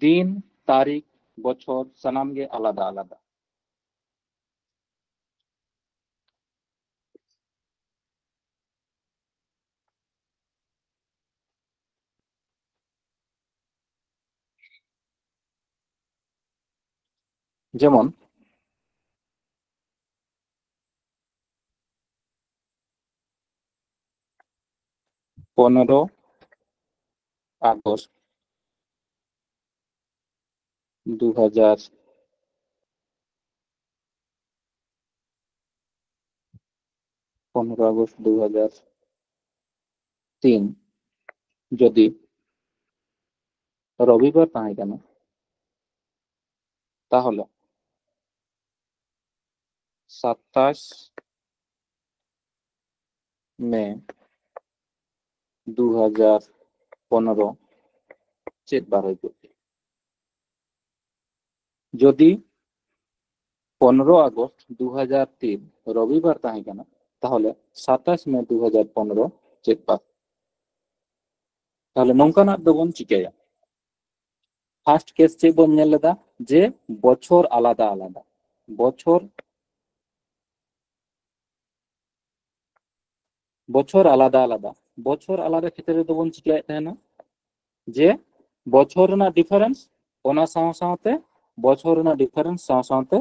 ᱫᱤᱱ, ᱛᱟᱹᱨᱤᱠᱷ, ᱵᱚᱪᱷᱚᱨ ᱥᱟᱱᱟᱢ ᱜᱮ ᱟᱞᱟᱫᱟ ᱟᱞᱟᱫᱟ᱾ ᱡᱮᱢᱚᱱ ᱯᱚᱱᱨᱚ ᱟᱜᱚᱥᱴ ᱫᱩ ᱦᱟᱡᱟᱨ ᱯᱚᱱᱨᱚ ᱟᱜᱚᱥᱴ ᱫᱩ ᱦᱟᱡᱟᱨ ᱛᱤᱱ ᱡᱩᱫᱤ ᱨᱚᱵᱤᱵᱟᱨ ᱛᱟᱦᱮᱸ ᱠᱟᱱᱟ, ᱛᱟᱦᱚᱞᱮ ᱥᱟᱛᱟᱥ ᱢᱮ ᱫᱩ ᱦᱟᱡᱟᱨ ᱯᱚᱱᱨᱚ ᱪᱮᱫ ᱵᱟᱨ ᱦᱤᱡᱩᱜ ᱛᱮ? ᱡᱩᱫᱤ ᱯᱚᱱᱨᱚ ᱟᱜᱚᱥᱴ ᱫᱩ ᱦᱟᱡᱟᱨ ᱛᱤᱱ ᱨᱚᱵᱤᱵᱟᱨ ᱛᱟᱦᱮᱸ ᱠᱟᱱᱟ, ᱛᱟᱦᱚᱞᱮ ᱥᱟᱛᱟᱥ ᱢᱮ ᱫᱩ ᱦᱟᱡᱟᱨ ᱯᱚᱱᱨᱚ ᱪᱮᱫ ᱵᱟᱨ? ᱛᱟᱦᱚᱞᱮ ᱱᱚᱝᱠᱟᱱᱟᱜ ᱫᱚᱵᱚᱱ ᱪᱤᱠᱟᱹᱭᱟ᱾ ᱯᱷᱟᱨᱥᱴ ᱠᱮᱥ ᱪᱮᱫ ᱵᱚᱱ ᱧᱮᱞ ᱞᱮᱫᱟ? ᱡᱮ ᱵᱚᱪᱷᱚᱨ ᱟᱞᱟᱫᱟ ᱟᱞᱟᱫᱟ, ᱵᱚᱪᱷᱚᱨ ᱵᱚᱪᱷᱚᱨ ᱟᱞᱟᱫᱟ ᱟᱞᱟᱫᱟ, ᱵᱚᱪᱷᱚᱨ ᱟᱞᱟᱫᱟ ᱠᱷᱮᱛᱨᱮ ᱨᱮᱫᱚ ᱵᱚᱱ ᱪᱤᱠᱟᱹᱭᱮᱫ ᱛᱟᱦᱮᱱᱟ? ᱡᱮ ᱵᱚᱪᱷᱚᱨ ᱨᱮᱱᱟᱜ ᱰᱤᱯᱷᱟᱨᱮᱱᱥ, ᱚᱱᱟ ᱥᱟᱶ ᱥᱟᱶᱛᱮ ᱵᱚᱪᱷᱚᱨ ᱨᱮᱱᱟᱜ ᱰᱤᱯᱷᱟᱨᱮᱱᱥ ᱥᱟᱶ ᱥᱟᱶᱛᱮ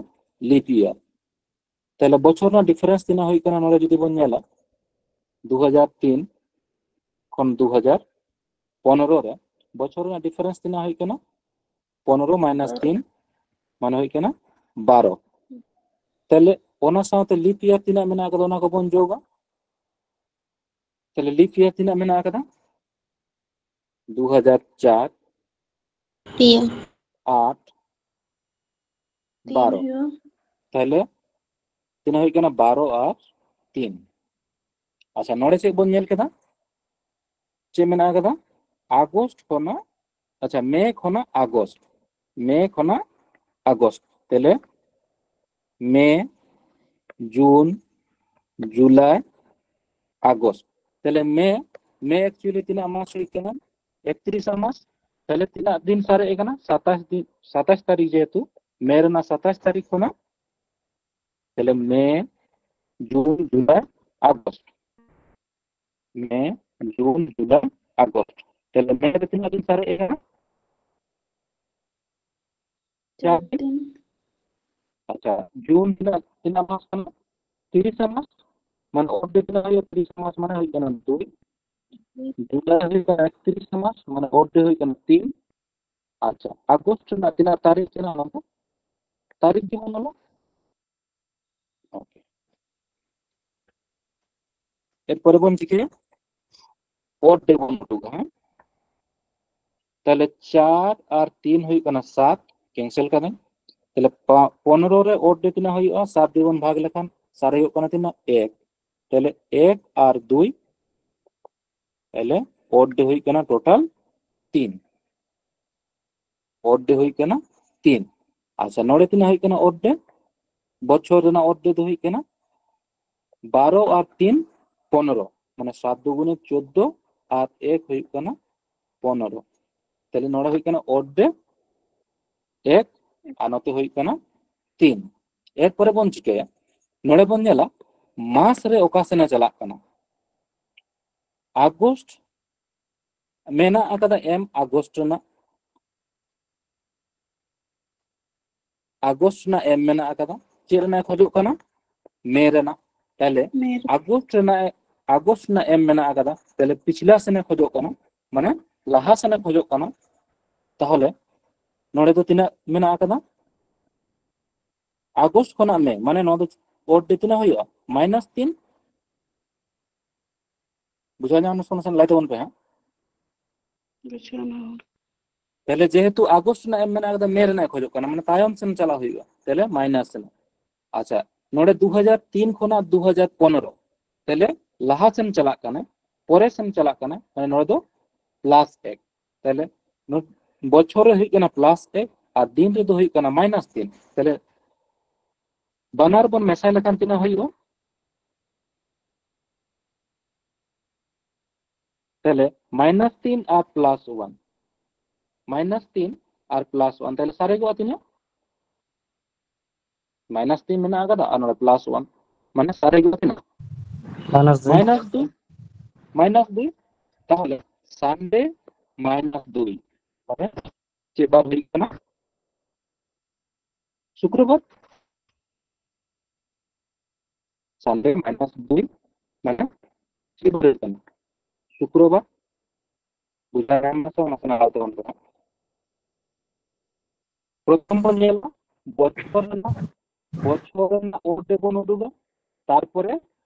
ᱞᱤᱯ ᱤᱭᱟᱨ᱾ ᱛᱟᱦᱞᱮ ᱵᱚᱪᱷᱚᱨ ᱨᱮᱱᱟᱜ ᱰᱤᱯᱷᱟᱨᱮᱱᱥ ᱛᱤᱱᱟᱹᱜ ᱦᱩᱭᱩᱜ ᱠᱟᱱᱟ? ᱱᱚᱰᱮ ᱡᱩᱫᱤ ᱵᱚᱱ ᱧᱮᱞᱟ, ᱫᱩ ᱦᱟᱡᱟᱨ ᱛᱤᱱ ᱠᱷᱚᱱ ᱫᱩ ᱦᱟᱡᱟᱨ ᱯᱚᱱᱨᱚ ᱨᱮ ᱵᱚᱪᱷᱚᱨ ᱨᱮᱱᱟᱜ ᱰᱤᱯᱷᱟᱨᱮᱱᱥ ᱛᱤᱱᱟᱹᱜ ᱦᱩᱭᱩᱜ ᱠᱟᱱᱟ? ᱯᱚᱱᱨᱚ ᱢᱟᱭᱱᱟᱥ ᱛᱤᱱ ᱢᱟᱱᱮ ᱦᱩᱭᱩᱜ ᱠᱟᱱᱟ ᱵᱟᱨᱚ᱾ ᱛᱟᱦᱞᱮ ᱚᱱᱟ ᱥᱟᱶᱛᱮ ᱞᱤᱯ ᱤᱭᱟᱨ ᱛᱤᱱᱟᱹᱜ ᱢᱮᱱᱟᱜ ᱟᱠᱟᱫᱟ, ᱚᱱᱟ ᱠᱚᱵᱚᱱ ᱡᱳᱜᱟ᱾ ᱛᱟᱦᱞᱮ ᱞᱤᱯ ᱤᱭᱟᱨ ᱛᱤᱱᱟᱹᱜ ᱢᱮᱱᱟᱜ ᱟᱠᱟᱫᱟ? ᱫᱩ ᱦᱟᱡᱟᱨ ᱪᱟᱨ, ᱯᱮᱭᱟ᱾ ᱟᱴ, ᱛᱤᱱ ᱵᱟᱨᱚ᱾ ᱦᱩᱭᱩᱜᱼᱟ᱾ ᱛᱟᱦᱞᱮ ᱛᱤᱱᱟᱹᱜ ᱦᱩᱭᱩᱜ ᱠᱟᱱᱟ? ᱵᱟᱨᱚ ᱟᱨ ᱛᱤᱱ᱾ ᱟᱪᱪᱷᱟ, ᱱᱚᱰᱮ ᱪᱮᱫ ᱵᱚᱱ ᱧᱮᱞ ᱠᱮᱫᱟ? ᱪᱮᱫ ᱢᱮᱱᱟᱜ ᱟᱠᱟᱫᱟ? ᱟᱜᱚᱥᱴ ᱠᱷᱚᱱᱟᱜ, ᱟᱪᱪᱷᱟ, ᱢᱮ ᱠᱷᱚᱱᱟᱜ ᱟᱜᱚᱥᱴ, ᱢᱮ ᱠᱷᱚᱱᱟᱜ ᱟᱜᱚᱥᱴ᱾ ᱛᱟᱦᱞᱮ ᱢᱮ, ᱡᱩᱱ, ᱡᱩᱞᱟᱭ, ᱟᱜᱚᱥᱴ᱾ ᱛᱟᱦᱞᱮ ᱢᱮ, ᱢᱮ ᱮᱠᱪᱩᱭᱮᱞᱤ ᱛᱤᱱᱟᱹᱜ ᱢᱟᱥ ᱦᱩᱭᱩᱜ ᱠᱟᱱᱟ? ᱮᱠᱛᱨᱤᱥ ᱢᱟᱥ᱾ ᱛᱟᱦᱞᱮ ᱛᱤᱱᱟᱹᱜ ᱫᱤᱱ ᱥᱟᱨᱮᱡ ᱟᱠᱟᱱᱟ? ᱥᱟᱛᱟᱥ ᱫᱤᱱ, ᱥᱟᱛᱟᱥ ᱛᱟᱹᱨᱤᱠᱷ, ᱡᱮᱦᱮᱛᱩ ᱢᱮ ᱨᱮᱱᱟᱜ ᱥᱟᱛᱟᱥ ᱛᱟᱹᱨᱤᱠᱷ ᱠᱷᱚᱱᱟᱜ᱾ ᱛᱟᱦᱞᱮ ᱢᱮ, ᱡᱩᱱ, ᱡᱩᱞᱟᱭ, ᱟᱜᱚᱥᱴ᱾ ᱢᱮ, ᱡᱩᱱ, ᱡᱩᱞᱟᱭ, ᱟᱜᱚᱥᱴ᱾ ᱛᱟᱦᱞᱮ ᱢᱮ ᱨᱮ ᱛᱤᱱᱟᱹᱜ ᱫᱤᱱ ᱥᱟᱨᱮᱡ ᱟᱠᱟᱱᱟ? ᱪᱟᱨ ᱪᱟᱨ ᱫᱤᱱ᱾ ᱫᱤᱱ᱾ ᱟᱪᱪᱷᱟ, ᱡᱩᱱ ᱛᱤᱱᱟᱹᱜ, ᱛᱤᱱᱟᱹᱜ ᱢᱟᱥ ᱠᱟᱱᱟ? ᱛᱤᱨᱤᱥᱟ ᱢᱟᱥ᱾ ᱢᱟᱱᱮ ᱚᱨᱫᱷᱮᱠ ᱛᱤᱱᱟᱹᱜ ᱦᱩᱭᱩᱜᱼᱟ? ᱛᱤᱨᱤᱥᱟ ᱢᱟᱥ ᱢᱟᱱᱮ ᱦᱩᱭᱩᱜ ᱠᱟᱱᱟ ᱫᱩᱭ᱾ ᱡᱩᱞᱟᱭ ᱦᱩᱭᱩᱜ ᱠᱟᱱᱟ ᱮᱠᱛᱨᱤᱥ ᱢᱟᱥ, ᱢᱟᱱᱮ odd day ᱦᱩᱭᱩᱜ ᱠᱟᱱᱟ ᱛᱤᱱ᱾ ᱟᱪᱪᱷᱟ, ᱟᱜᱚᱥᱴ ᱨᱮᱱᱟᱜ ᱛᱤᱱᱟᱹᱜ ᱛᱟᱹᱨᱤᱠᱷ ᱠᱟᱱᱟ ᱚᱱᱟ ᱫᱚ? ᱛᱟᱹᱨᱤᱠᱷ ᱡᱮᱢᱚᱱ ᱚᱞᱚᱜ᱾ Okay. ᱮᱨᱯᱚᱨᱮ ᱵᱚᱱ ᱪᱤᱠᱟᱹᱭᱟ? Odd day ᱵᱚᱱ ᱩᱰᱩᱠᱟ, ᱦᱮᱸ? ᱛᱟᱦᱞᱮ ᱪᱟᱨ ᱟᱨ ᱛᱤᱱ ᱦᱩᱭᱩᱜ ᱠᱟᱱᱟ ᱥᱟᱛ, cancel ᱠᱟᱫᱟᱹᱧ᱾ ᱛᱟᱦᱞᱮ ᱯᱟ-, ᱯᱚᱱᱨᱚ ᱨᱮ odd day ᱛᱤᱱᱟᱹᱜ ᱦᱩᱭᱩᱜᱼᱟ? ᱥᱟᱛ ᱫᱤᱭᱮ ᱵᱚᱱ ᱵᱷᱟᱜᱽ ᱞᱮᱠᱷᱟᱱ ᱥᱟᱨᱮ ᱦᱩᱭᱩᱜ ᱠᱟᱱᱟ ᱛᱤᱱᱟᱹᱜ? ᱮᱠ᱾ ᱛᱟᱦᱞᱮ ᱮᱠ ᱟᱨ ᱫᱩᱭ, ᱛᱟᱦᱞᱮ odd day ᱦᱩᱭᱩᱜ ᱠᱟᱱᱟ total ᱛᱤᱱ᱾ Odd day ᱦᱩᱭᱩᱜ ᱠᱟᱱᱟ ᱛᱤᱱ᱾ ᱟᱪᱪᱷᱟ, ᱱᱚᱰᱮ ᱛᱤᱱᱟᱹᱜ ᱦᱩᱭᱩᱜ ᱠᱟᱱᱟ odd day? ᱵᱚᱪᱷᱚᱨ ᱨᱮᱱᱟᱜ odd day ᱫᱚ ᱦᱩᱭᱩᱜ ᱠᱟᱱᱟ ᱵᱟᱨᱚ ᱟᱨ ᱛᱤᱱ ᱯᱚᱱᱨᱚ, ᱢᱟᱱᱮ ᱥᱟᱛ ᱫᱩᱜᱩᱱᱮ ᱪᱳᱫᱫᱳ ᱟᱨ ᱮᱠ ᱦᱩᱭᱩᱜ ᱠᱟᱱᱟ ᱯᱚᱱᱨᱚ᱾ ᱛᱟᱦᱞᱮ ᱱᱚᱰᱮ ᱦᱩᱭᱩᱜ ᱠᱟᱱᱟ odd day ᱮᱠ ᱟᱨ ᱱᱚᱛᱮ ᱦᱩᱭᱩᱜ ᱠᱟᱱᱟ ᱛᱤᱱ᱾ ᱮᱨᱯᱚᱨᱮ ᱵᱚᱱ ᱪᱤᱠᱟᱹᱭᱟ? ᱱᱚᱰᱮ ᱵᱚᱱ ᱧᱮᱞᱟ ᱢᱟᱥ ᱨᱮ ᱚᱠᱟ ᱥᱮᱱᱮ ᱪᱟᱞᱟᱜ ᱠᱟᱱᱟ᱾ ᱟᱜᱚᱥᱴ ᱢᱮᱱᱟᱜ ᱟᱠᱟᱫᱟ ᱮᱢ ᱟᱜᱚᱥᱴ ᱨᱮᱱᱟᱜ, ᱟᱜᱚᱥᱴ ᱨᱮᱱᱟᱜ ᱮᱢ ᱢᱮᱱᱟᱜ ᱟᱠᱟᱫᱟ᱾ ᱪᱮᱫ ᱨᱮᱱᱟᱜ ᱮ ᱠᱷᱚᱡᱚᱜ ᱠᱟᱱᱟ? ᱢᱮ ᱨᱮᱱᱟᱜ᱾ ᱛᱟᱦᱞᱮ ᱢᱮ ᱨᱮ᱾ ᱟᱜᱚᱥᱴ ᱨᱮᱱᱟᱜ, ᱟᱜᱚᱥᱴ ᱨᱮᱱᱟᱜ ᱮᱢ ᱢᱮᱱᱟᱜ ᱟᱠᱟᱫᱟ, ᱛᱟᱦᱞᱮ ᱯᱤᱪᱷᱞᱟ ᱥᱮᱱᱮ ᱠᱷᱚᱡᱚᱜ ᱠᱟᱱᱟ, ᱢᱟᱱᱮ ᱞᱟᱦᱟ ᱥᱮᱱᱮ ᱠᱷᱚᱡᱚᱜ ᱠᱟᱱᱟ᱾ ᱛᱟᱦᱞᱮ ᱱᱚᱰᱮ ᱫᱚ ᱛᱤᱱᱟᱹᱜ ᱢᱮᱱᱟᱜ ᱟᱠᱟᱫᱟ? ᱟᱜᱚᱥᱴ ᱠᱷᱚᱱᱟᱜ ᱢᱮ, ᱢᱟᱱᱮ ᱱᱚᱣᱟ ᱫᱚ odd day ᱛᱤᱱᱟᱹᱜ ᱦᱩᱭᱩᱜᱼᱟ? ᱢᱟᱭᱱᱟᱥ ᱛᱤᱱ᱾ ᱵᱩᱡᱷᱟᱹᱣ ᱧᱟᱢ ᱱᱟ ᱥᱮ ᱵᱟᱝ? ᱞᱟᱹᱭ ᱛᱟᱵᱚᱱ ᱯᱮ ᱦᱟᱸᱜ᱾ ᱵᱩᱡᱷᱟᱹᱣ ᱧᱟᱢ᱾ ᱛᱟᱦᱞᱮ ᱡᱮᱦᱮᱛᱩ ᱟᱜᱚᱥᱴ ᱨᱮᱱᱟᱜ ᱮᱢ ᱢᱮᱱᱟᱜ ᱟᱠᱟᱫᱟ, ᱢᱮ ᱨᱮᱱᱟᱜ ᱠᱷᱚᱡᱚᱜ ᱠᱟᱱᱟ, ᱢᱟᱱᱮ ᱛᱟᱭᱚᱢ ᱥᱮᱱ ᱪᱟᱞᱟᱜ ᱦᱩᱭᱩᱜᱼᱟ, ᱛᱟᱦᱞᱮ ᱢᱟᱭᱱᱟᱥ ᱨᱮᱱᱟᱜ᱾ ᱟᱪᱪᱷᱟ, ᱱᱚᱰᱮ ᱫᱩ ᱦᱟᱡᱟᱨ ᱛᱤᱱ ᱠᱷᱚᱱᱟᱜ ᱫᱩ ᱦᱟᱡᱟᱨ ᱯᱚᱱᱨᱚ, ᱛᱟᱦᱞᱮ ᱞᱟᱦᱟ ᱥᱮᱱ ᱪᱟᱞᱟᱜ ᱠᱟᱱᱟ, ᱯᱚᱨᱮ ᱥᱮᱱ ᱪᱟᱞᱟᱜ ᱠᱟᱱᱟ, ᱢᱟᱱᱮ ᱱᱚᱰᱮ ᱫᱚ ᱯᱞᱟᱥ ᱮᱠ᱾ ᱛᱟᱦᱞᱮ ᱱᱚ-, ᱵᱚᱪᱷᱚᱨ ᱨᱮ ᱦᱩᱭᱩᱜ ᱠᱟᱱᱟ ᱯᱞᱟᱥ ᱮᱠ ᱟᱨ ᱫᱤᱱ ᱨᱮᱫᱚ ᱦᱩᱭᱩᱜ ᱠᱟᱱᱟ ᱢᱟᱭᱱᱟᱥ ᱛᱤᱱ᱾ ᱛᱟᱦᱞᱮ ᱵᱟᱱᱟᱨ ᱵᱚᱱ ᱢᱮᱥᱟᱭ ᱞᱮᱠᱷᱟᱱ ᱛᱤᱱᱟᱹᱜ ᱦᱩᱭᱩᱜᱼᱟ? ᱛᱟᱦᱞᱮ ᱢᱟᱭᱱᱟᱥ ᱛᱤᱱ ᱟᱨ ᱯᱞᱟᱥ ᱚᱣᱟᱱ, ᱢᱟᱭᱱᱟᱥ ᱛᱤᱱ ᱟᱨ ᱯᱞᱟᱥ ᱚᱣᱟᱱ, ᱛᱟᱦᱞᱮ ᱥᱟᱨᱮᱡᱚᱜᱼᱟ ᱛᱤᱱᱟᱹᱜ? ᱢᱟᱭᱱᱟᱥ ᱛᱤᱱ ᱢᱮᱱᱟᱜ ᱟᱠᱟᱫᱟ ᱟᱨ ᱱᱚᱰᱮ ᱯᱞᱟᱥ ᱚᱣᱟᱱ, ᱢᱟᱱᱮ ᱥᱟᱨᱮᱡᱚᱜᱼᱟ ᱛᱤᱱᱟᱹᱜ? ᱢᱟᱭᱱᱟᱥ ᱫᱩᱭ᱾ ᱢᱟᱭᱱᱟᱥ ᱫᱩᱭ, ᱢᱟᱭᱱᱟᱥ ᱫᱩᱭ᱾ ᱛᱟᱦᱞᱮ ᱥᱟᱱᱰᱮ ᱢᱟᱭᱱᱟᱥ ᱫᱩᱭ, ᱢᱟᱱᱮ ᱪᱮᱫ ᱵᱟᱨ ᱦᱩᱭᱩᱜ ᱠᱟᱱᱟ? ᱥᱩᱠᱨᱚᱵᱟᱨ᱾ ᱥᱟᱱᱰᱮ ᱢᱟᱭᱱᱟᱥ ᱫᱩᱭ, ᱢᱟᱱᱮ ᱪᱮᱫ ᱵᱟᱨ ᱦᱩᱭᱩᱜ ᱠᱟᱱᱟ? ᱥᱩᱠᱨᱚᱵᱟᱨ᱾ ᱵᱩᱡᱷᱟᱹᱣ ᱧᱟᱢ ᱱᱟ ᱥᱮ? ᱚᱱᱟ ᱥᱮᱬᱟ ᱛᱟᱵᱚᱱ ᱯᱮ᱾ ᱯᱨᱚᱛᱷᱚᱢ ᱵᱚᱱ ᱧᱮᱞᱟ ᱵᱚᱪᱷᱚᱨ ᱨᱮᱱᱟᱜ, ᱵᱚᱪᱷᱚᱨ ᱨᱮᱱᱟᱜ ᱚᱨᱰᱮ ᱵᱚᱱ ᱩᱰᱩᱠᱟ, ᱛᱟᱨᱯᱚᱨᱮ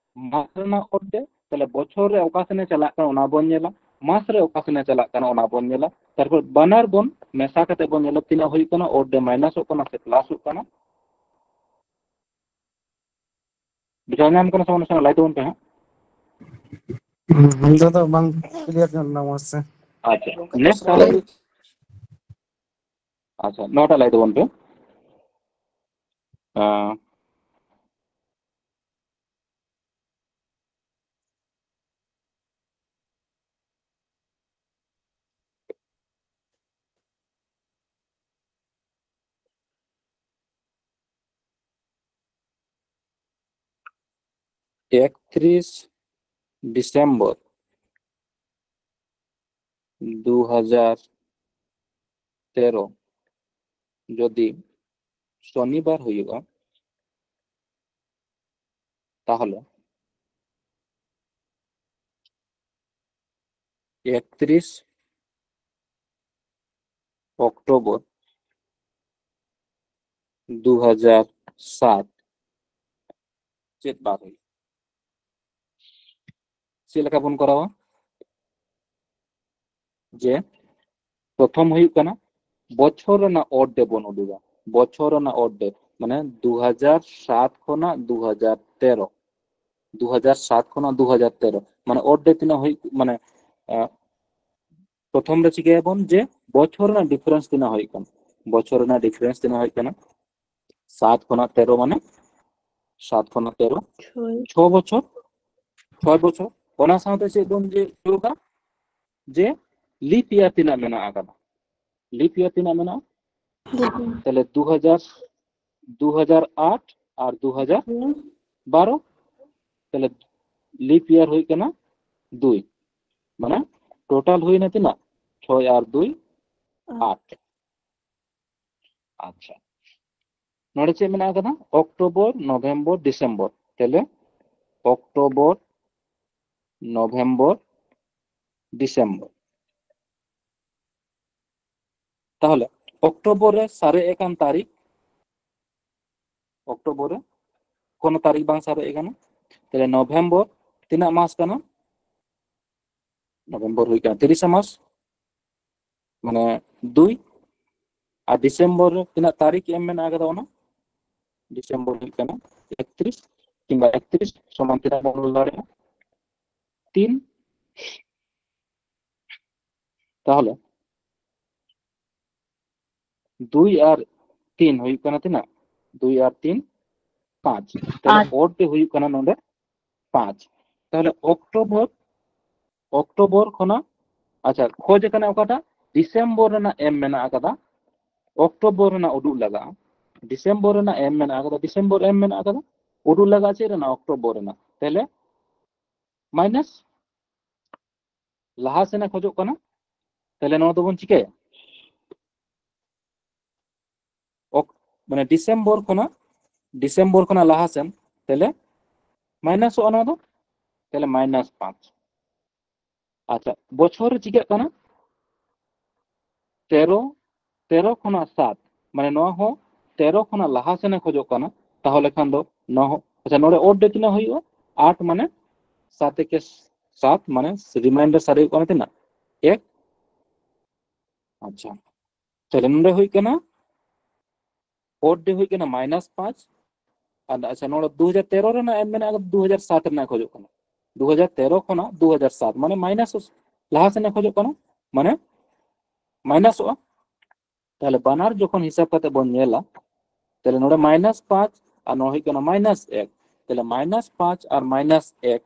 ᱢᱟᱥ ᱨᱮᱱᱟᱜ ᱚᱨᱰᱮ᱾ ᱛᱟᱦᱞᱮ ᱵᱚᱪᱷᱚᱨ ᱨᱮ ᱚᱠᱟ ᱥᱮᱱᱮ ᱪᱟᱞᱟᱜ ᱠᱟᱱᱟ ᱚᱱᱟ ᱵᱚᱱ ᱧᱮᱞᱟ, ᱢᱟᱥ ᱨᱮ ᱚᱠᱟ ᱥᱮᱱᱮ ᱪᱟᱞᱟᱜ ᱠᱟᱱᱟ ᱚᱱᱟ ᱵᱚᱱ ᱧᱮᱞᱟ, ᱛᱟᱨᱯᱚᱨ ᱵᱟᱱᱟᱨ ᱵᱚᱱ ᱢᱮᱥᱟ ᱠᱟᱛᱮ ᱵᱚᱱ ᱧᱮᱞᱟ ᱛᱤᱱᱟᱹᱜ ᱦᱩᱭᱩᱜ ᱠᱟᱱᱟ, ᱚᱨᱰᱮ ᱢᱟᱭᱱᱟᱥᱚᱜ ᱠᱟᱱᱟ ᱥᱮ ᱯᱞᱟᱥᱚᱜ ᱠᱟᱱᱟ᱾ ᱵᱩᱡᱷᱟᱹᱣ ᱧᱟᱢ ᱠᱟᱱᱟ ᱥᱮ ᱵᱟᱝ? ᱱᱟᱥᱮᱱᱟᱜ ᱞᱟᱹᱭ ᱛᱟᱵᱚᱱ ᱯᱮ ᱦᱟᱸᱜ᱾ ᱦᱩᱸ, ᱤᱧ ᱫᱚ ᱟᱫᱚ ᱵᱟᱝ ᱠᱞᱤᱭᱟᱨ ᱧᱚᱜ ᱞᱮᱱᱟ ᱢᱚᱡᱽ ᱛᱮ᱾ ᱟᱪᱪᱷᱟ, ᱱᱮᱠᱥᱴ ᱛᱟᱦᱞᱮ, ᱟᱪᱪᱷᱟ, ᱱᱚᱣᱟᱴᱟᱜ ᱞᱟᱹᱭ ᱛᱟᱵᱚᱱ ᱯᱮ᱾ ᱟᱸ, ᱮᱠᱛᱨᱤᱥ ᱰᱤᱥᱮᱢᱵᱚᱨ ᱫᱩ ᱦᱟᱡᱟᱨ ᱛᱮᱨᱚ ᱡᱩᱫᱤ ᱥᱚᱱᱤᱵᱟᱨ ᱦᱩᱭᱩᱜᱼᱟ, ᱛᱟᱦᱚᱞᱮ ᱮᱠᱛᱨᱤᱥ ᱚᱠᱴᱳᱵᱚᱨ ᱫᱩ ᱦᱟᱡᱟᱨ ᱥᱟᱛ ᱪᱮᱫ ᱵᱟᱨ ᱦᱩᱭᱩᱜᱼᱟ? ᱪᱮᱫ ᱞᱮᱠᱟ ᱵᱚᱱ ᱠᱚᱨᱟᱣᱟ? ᱡᱮ ᱯᱨᱚᱛᱷᱚᱢ ᱦᱩᱭᱩᱜ ᱠᱟᱱᱟ ᱵᱚᱪᱷᱚᱨ ᱨᱮᱱᱟᱜ ᱚᱰ ᱰᱮ ᱵᱚᱱ ᱩᱰᱩᱠᱟ᱾ ᱵᱚᱪᱷᱚᱨ ᱨᱮᱱᱟᱜ ᱚᱰ ᱰᱮ ᱢᱟᱱᱮ ᱫᱩ ᱦᱟᱡᱟᱨ ᱥᱟᱛ ᱠᱷᱚᱱᱟᱜ ᱫᱩ ᱦᱟᱡᱟᱨ ᱛᱮᱨᱚ, ᱫᱩ ᱦᱟᱡᱟᱨ ᱥᱟᱛ ᱠᱷᱚᱱᱟᱜ ᱫᱩ ᱦᱟᱡᱟᱨ ᱛᱮᱨᱚ, ᱢᱟᱱᱮ ᱚᱰ ᱰᱮ ᱛᱤᱱᱟᱹᱜ ᱦᱩᱭᱩᱜ, ᱢᱟᱱᱮ, ᱟᱸ, ᱯᱨᱚᱛᱷᱚᱢ ᱨᱮ ᱪᱤᱠᱟᱹᱭᱟᱵᱚᱱ ᱡᱮ ᱵᱚᱪᱷᱚᱨ ᱨᱮᱱᱟᱜ ᱰᱤᱯᱷᱟᱨᱮᱱᱥ ᱛᱤᱱᱟᱹᱜ ᱦᱩᱭᱩᱜ ᱠᱟᱱᱟ, ᱵᱚᱪᱷᱚᱨ ᱨᱮᱱᱟᱜ ᱰᱤᱯᱷᱟᱨᱮᱱᱥ ᱛᱤᱱᱟᱹᱜ ᱦᱩᱭᱩᱜ ᱠᱟᱱᱟ, ᱥᱟᱛ ᱠᱷᱚᱱᱟᱜ ᱛᱮᱨᱚ ᱢᱟᱱᱮ ᱥᱟᱛ ᱠᱷᱚᱱᱟᱜ ᱛᱮᱨᱚ, ᱪᱷᱚᱭ᱾ ᱪᱷᱚ ᱵᱚᱪᱷᱚᱨ, ᱪᱷᱚᱭ ᱵᱚᱪᱷᱚᱨ᱾ ᱚᱱᱟ ᱥᱟᱶᱛᱮ ᱪᱮᱫ ᱵᱚᱱ ᱡᱮ ᱡᱳᱜᱟ, ᱡᱮ ᱞᱤᱯ ᱤᱭᱟᱨ ᱛᱤᱱᱟᱹᱜ ᱢᱮᱱᱟᱜ ᱟᱠᱟᱫᱟ, ᱞᱤᱯ ᱤᱭᱟᱨ ᱛᱤᱱᱟᱹᱜ ᱢᱮᱱᱟᱜᱼᱟ? ᱫᱩ ᱦᱟᱡᱟᱨ᱾ ᱛᱟᱦᱞᱮ ᱫᱩ ᱦᱟᱡᱟᱨ, ᱫᱩ ᱦᱟᱡᱟᱨ ᱟᱴ ᱟᱨ ᱫᱩ ᱦᱟᱡᱟᱨ ᱵᱟᱨᱚ᱾ ᱛᱟᱦᱞᱮ ᱞᱤᱯ ᱤᱭᱟᱨ ᱦᱩᱭᱩᱜ ᱠᱟᱱᱟ ᱫᱩᱭ, ᱢᱟᱱᱮ ᱴᱳᱴᱟᱞ ᱦᱩᱭᱱᱟ ᱛᱤᱱᱟᱹᱜ? ᱪᱷᱚᱭ ᱟᱨ ᱫᱩᱭ ᱟᱴ᱾ ᱟᱪᱪᱷᱟ, ᱱᱚᱰᱮ ᱪᱮᱫ ᱢᱮᱱᱟᱜ ᱟᱠᱟᱫᱟ? October, November, December. ᱛᱟᱦᱞᱮ ᱚᱠᱴᱳᱵᱚᱨ, ᱱᱚᱵᱷᱮᱢᱵᱚᱨ, ᱰᱤᱥᱮᱢᱵᱚᱨ᱾ ᱛᱟᱦᱚᱞᱮ ᱚᱠᱴᱳᱵᱚᱨ ᱨᱮ ᱥᱟᱨᱮᱡ ᱟᱠᱟᱱ ᱛᱟᱹᱨᱤᱠᱷ, ᱚᱠᱴᱳᱵᱚᱨ ᱨᱮ ᱠᱳᱱᱳ ᱛᱟᱹᱨᱤᱠᱷ ᱵᱟᱝ ᱥᱟᱨᱮᱡ ᱟᱠᱟᱱᱟ᱾ ᱛᱟᱦᱚᱞᱮ ᱱᱚᱵᱷᱮᱢᱵᱚᱨ ᱛᱤᱱᱟᱹᱜ ᱢᱟᱥ ᱠᱟᱱᱟ? ᱱᱚᱵᱷᱮᱢᱵᱚᱨ ᱦᱩᱭᱩᱜ ᱠᱟᱱᱟ ᱛᱤᱨᱤᱥᱟ ᱢᱟᱥ, ᱢᱟᱱᱮ ᱫᱩᱭ᱾ ᱟᱨ ᱰᱤᱥᱮᱢᱵᱚᱨ ᱨᱮ ᱛᱤᱱᱟᱹᱜ ᱛᱟᱹᱨᱤᱠᱷ ᱮᱢ ᱢᱮᱱᱟᱜ ᱟᱠᱟᱫᱟ? ᱚᱱᱟ ᱰᱤᱥᱮᱢᱵᱚᱨ ᱦᱩᱭᱩᱜ ᱠᱟᱱᱟ ᱮᱠᱛᱨᱤᱥ, ᱠᱤᱝᱵᱟ ᱮᱠᱛᱨᱤᱥ ᱥᱚᱢᱟᱱ ᱛᱤᱱᱟᱹᱜ ᱵᱚᱱ ᱚᱞ ᱫᱟᱲᱮᱭᱟᱜᱼᱟ? ᱛᱤᱱ᱾ ᱛᱟᱦᱚᱞᱮ ᱫᱩᱭ ᱟᱨ ᱛᱤᱱ ᱦᱩᱭᱩᱜ ᱠᱟᱱᱟ ᱛᱤᱱᱟᱹᱜ? ᱫᱩᱭ ᱟᱨ ᱛᱤᱱ ᱯᱟᱸᱪ᱾ ᱛᱟᱦᱚᱞᱮ ᱯᱟᱸᱪ᱾ ᱳᱰ ᱨᱮ ᱦᱩᱭᱩᱜ ᱠᱟᱱᱟ ᱱᱚᱰᱮ ᱯᱟᱸᱪ᱾ ᱛᱟᱦᱚᱞᱮ ᱚᱠᱴᱳᱵᱚᱨ, ᱚᱠᱴᱳᱵᱚᱨ ᱠᱷᱚᱱᱟᱜ, ᱟᱪᱪᱷᱟ, ᱠᱷᱚᱡᱽ ᱟᱠᱟᱱᱟ ᱚᱠᱟᱴᱟᱜ? ᱰᱤᱥᱮᱢᱵᱚᱨ ᱨᱮᱱᱟᱜ ᱮᱢ ᱢᱮᱱᱟᱜ ᱟᱠᱟᱫᱟ, ᱚᱠᱴᱳᱵᱚᱨ ᱨᱮᱱᱟᱜ ᱩᱰᱩᱠ ᱞᱟᱜᱟᱜᱼᱟ᱾ ᱰᱤᱥᱮᱢᱵᱚᱨ ᱨᱮᱱᱟᱜ ᱮᱢ ᱢᱮᱱᱟᱜ ᱟᱠᱟᱫᱟ, ᱰᱤᱥᱮᱢᱵᱚᱨ ᱮᱢ ᱢᱮᱱᱟᱜ ᱟᱠᱟᱫᱟ, ᱩᱰᱩᱠ ᱞᱟᱜᱟᱜᱼᱟ ᱪᱮᱫ ᱨᱮᱱᱟᱜ? ᱚᱠᱴᱳᱵᱚᱨ ᱨᱮᱱᱟᱜ᱾ ᱛᱟᱦᱚᱞᱮ ᱢᱟᱭᱱᱟᱥ, ᱞᱟᱦᱟ ᱥᱮᱱᱮ ᱠᱷᱚᱡᱚᱜ ᱠᱟᱱᱟ᱾ ᱛᱟᱦᱚᱞᱮ ᱱᱚᱣᱟ ᱫᱚᱵᱚᱱ ᱪᱤᱠᱟᱹᱭᱟ? ᱚᱠ-, ᱢᱟᱱᱮ ᱰᱤᱥᱮᱢᱵᱚᱨ ᱠᱷᱚᱱᱟᱜ, ᱰᱤᱥᱮᱢᱵᱚᱨ ᱠᱷᱚᱱᱟᱜ ᱞᱟᱦᱟ ᱥᱮᱱ, ᱛᱟᱦᱚᱞᱮ ᱢᱟᱭᱱᱟᱥᱚᱜᱼᱟ ᱱᱚᱣᱟ ᱫᱚ, ᱛᱟᱦᱚᱞᱮ ᱢᱟᱭᱱᱟᱥ ᱯᱟᱸᱪ᱾ ᱟᱪᱪᱷᱟ, ᱵᱚᱪᱷᱚᱨ ᱨᱮ ᱪᱤᱠᱟᱹᱜ ᱠᱟᱱᱟ? ᱛᱮᱨᱚ, ᱛᱮᱨᱚ ᱠᱷᱚᱱᱟᱜ ᱥᱟᱛ, ᱢᱟᱱᱮ ᱱᱚᱣᱟ ᱦᱚᱸ ᱛᱮᱨᱚ ᱠᱷᱚᱱᱟᱜ ᱞᱟᱦᱟ ᱥᱮᱱᱮ ᱠᱷᱚᱡᱚᱜ ᱠᱟᱱᱟ, ᱛᱟᱦᱚᱞᱮ ᱠᱷᱟᱱ ᱫᱚ ᱱᱚᱣᱟ ᱦᱚᱸ, ᱟᱪᱪᱷᱟ, ᱱᱚᱰᱮ ᱳᱰ ᱨᱮ ᱛᱤᱱᱟᱹᱜ ᱦᱩᱭᱩᱜᱼᱟ? ᱟᱴ, ᱢᱟᱱᱮ ᱥᱟᱛ ᱮᱠᱮ ᱥᱟᱛ, ᱢᱟᱱᱮ ᱨᱤᱢᱟᱭᱤᱱᱰᱟᱨ ᱥᱟᱨᱮᱡ ᱦᱩᱭᱩᱜ ᱠᱟᱱᱟ ᱛᱤᱱᱟᱹᱜ? ᱮᱠ᱾ ᱟᱪᱪᱷᱟ, ᱛᱟᱦᱞᱮ ᱱᱚᱰᱮ ᱦᱩᱭᱩᱜ ᱠᱟᱱᱟ, ᱳᱰ ᱨᱮ ᱦᱩᱭᱩᱜ ᱠᱟᱱᱟ ᱢᱟᱭᱱᱟᱥ ᱯᱟᱸᱪ᱾ ᱟᱨ ᱟᱪᱪᱷᱟ, ᱱᱚᱰᱮ ᱫᱩ ᱦᱟᱡᱟᱨ ᱛᱮᱨᱚ ᱨᱮᱱᱟᱜ ᱮᱢ ᱢᱮᱱᱟᱜ ᱟᱠᱟᱫᱟ, ᱫᱩ ᱦᱟᱡᱟᱨ ᱥᱟᱛ ᱨᱮᱱᱟᱜ ᱠᱷᱚᱡᱚᱜ ᱠᱟᱱᱟ᱾ ᱫᱩ ᱦᱟᱡᱟᱨ ᱛᱮᱨᱚ ᱠᱷᱚᱱᱟᱜ ᱫᱩ ᱦᱟᱡᱟᱨ ᱥᱟᱛ, ᱢᱟᱱᱮ ᱢᱟᱭᱱᱟᱥ, ᱞᱟᱦᱟ ᱥᱮᱱᱮ ᱠᱷᱚᱡᱚᱜ ᱠᱟᱱᱟ, ᱢᱟᱱᱮ ᱢᱟᱭᱱᱟᱥᱚᱜᱼᱟ᱾ ᱛᱟᱦᱞᱮ ᱵᱟᱱᱟᱨ ᱡᱚᱠᱷᱚᱱ ᱦᱤᱥᱟᱹᱵ ᱠᱟᱛᱮ ᱵᱚᱱ ᱧᱮᱞᱟ, ᱛᱟᱦᱞᱮ ᱱᱚᱰᱮ ᱢᱟᱭᱱᱟᱥ ᱯᱟᱸᱪ ᱟᱨ ᱱᱚᱰᱮ ᱦᱩᱭᱩᱜ ᱠᱟᱱᱟ ᱢᱟᱭᱱᱟᱥ ᱮᱠ᱾ ᱛᱟᱦᱞᱮ ᱢᱟᱭᱱᱟᱥ ᱯᱟᱸᱪ ᱟᱨ ᱢᱟᱭᱱᱟᱥ ᱮᱠ,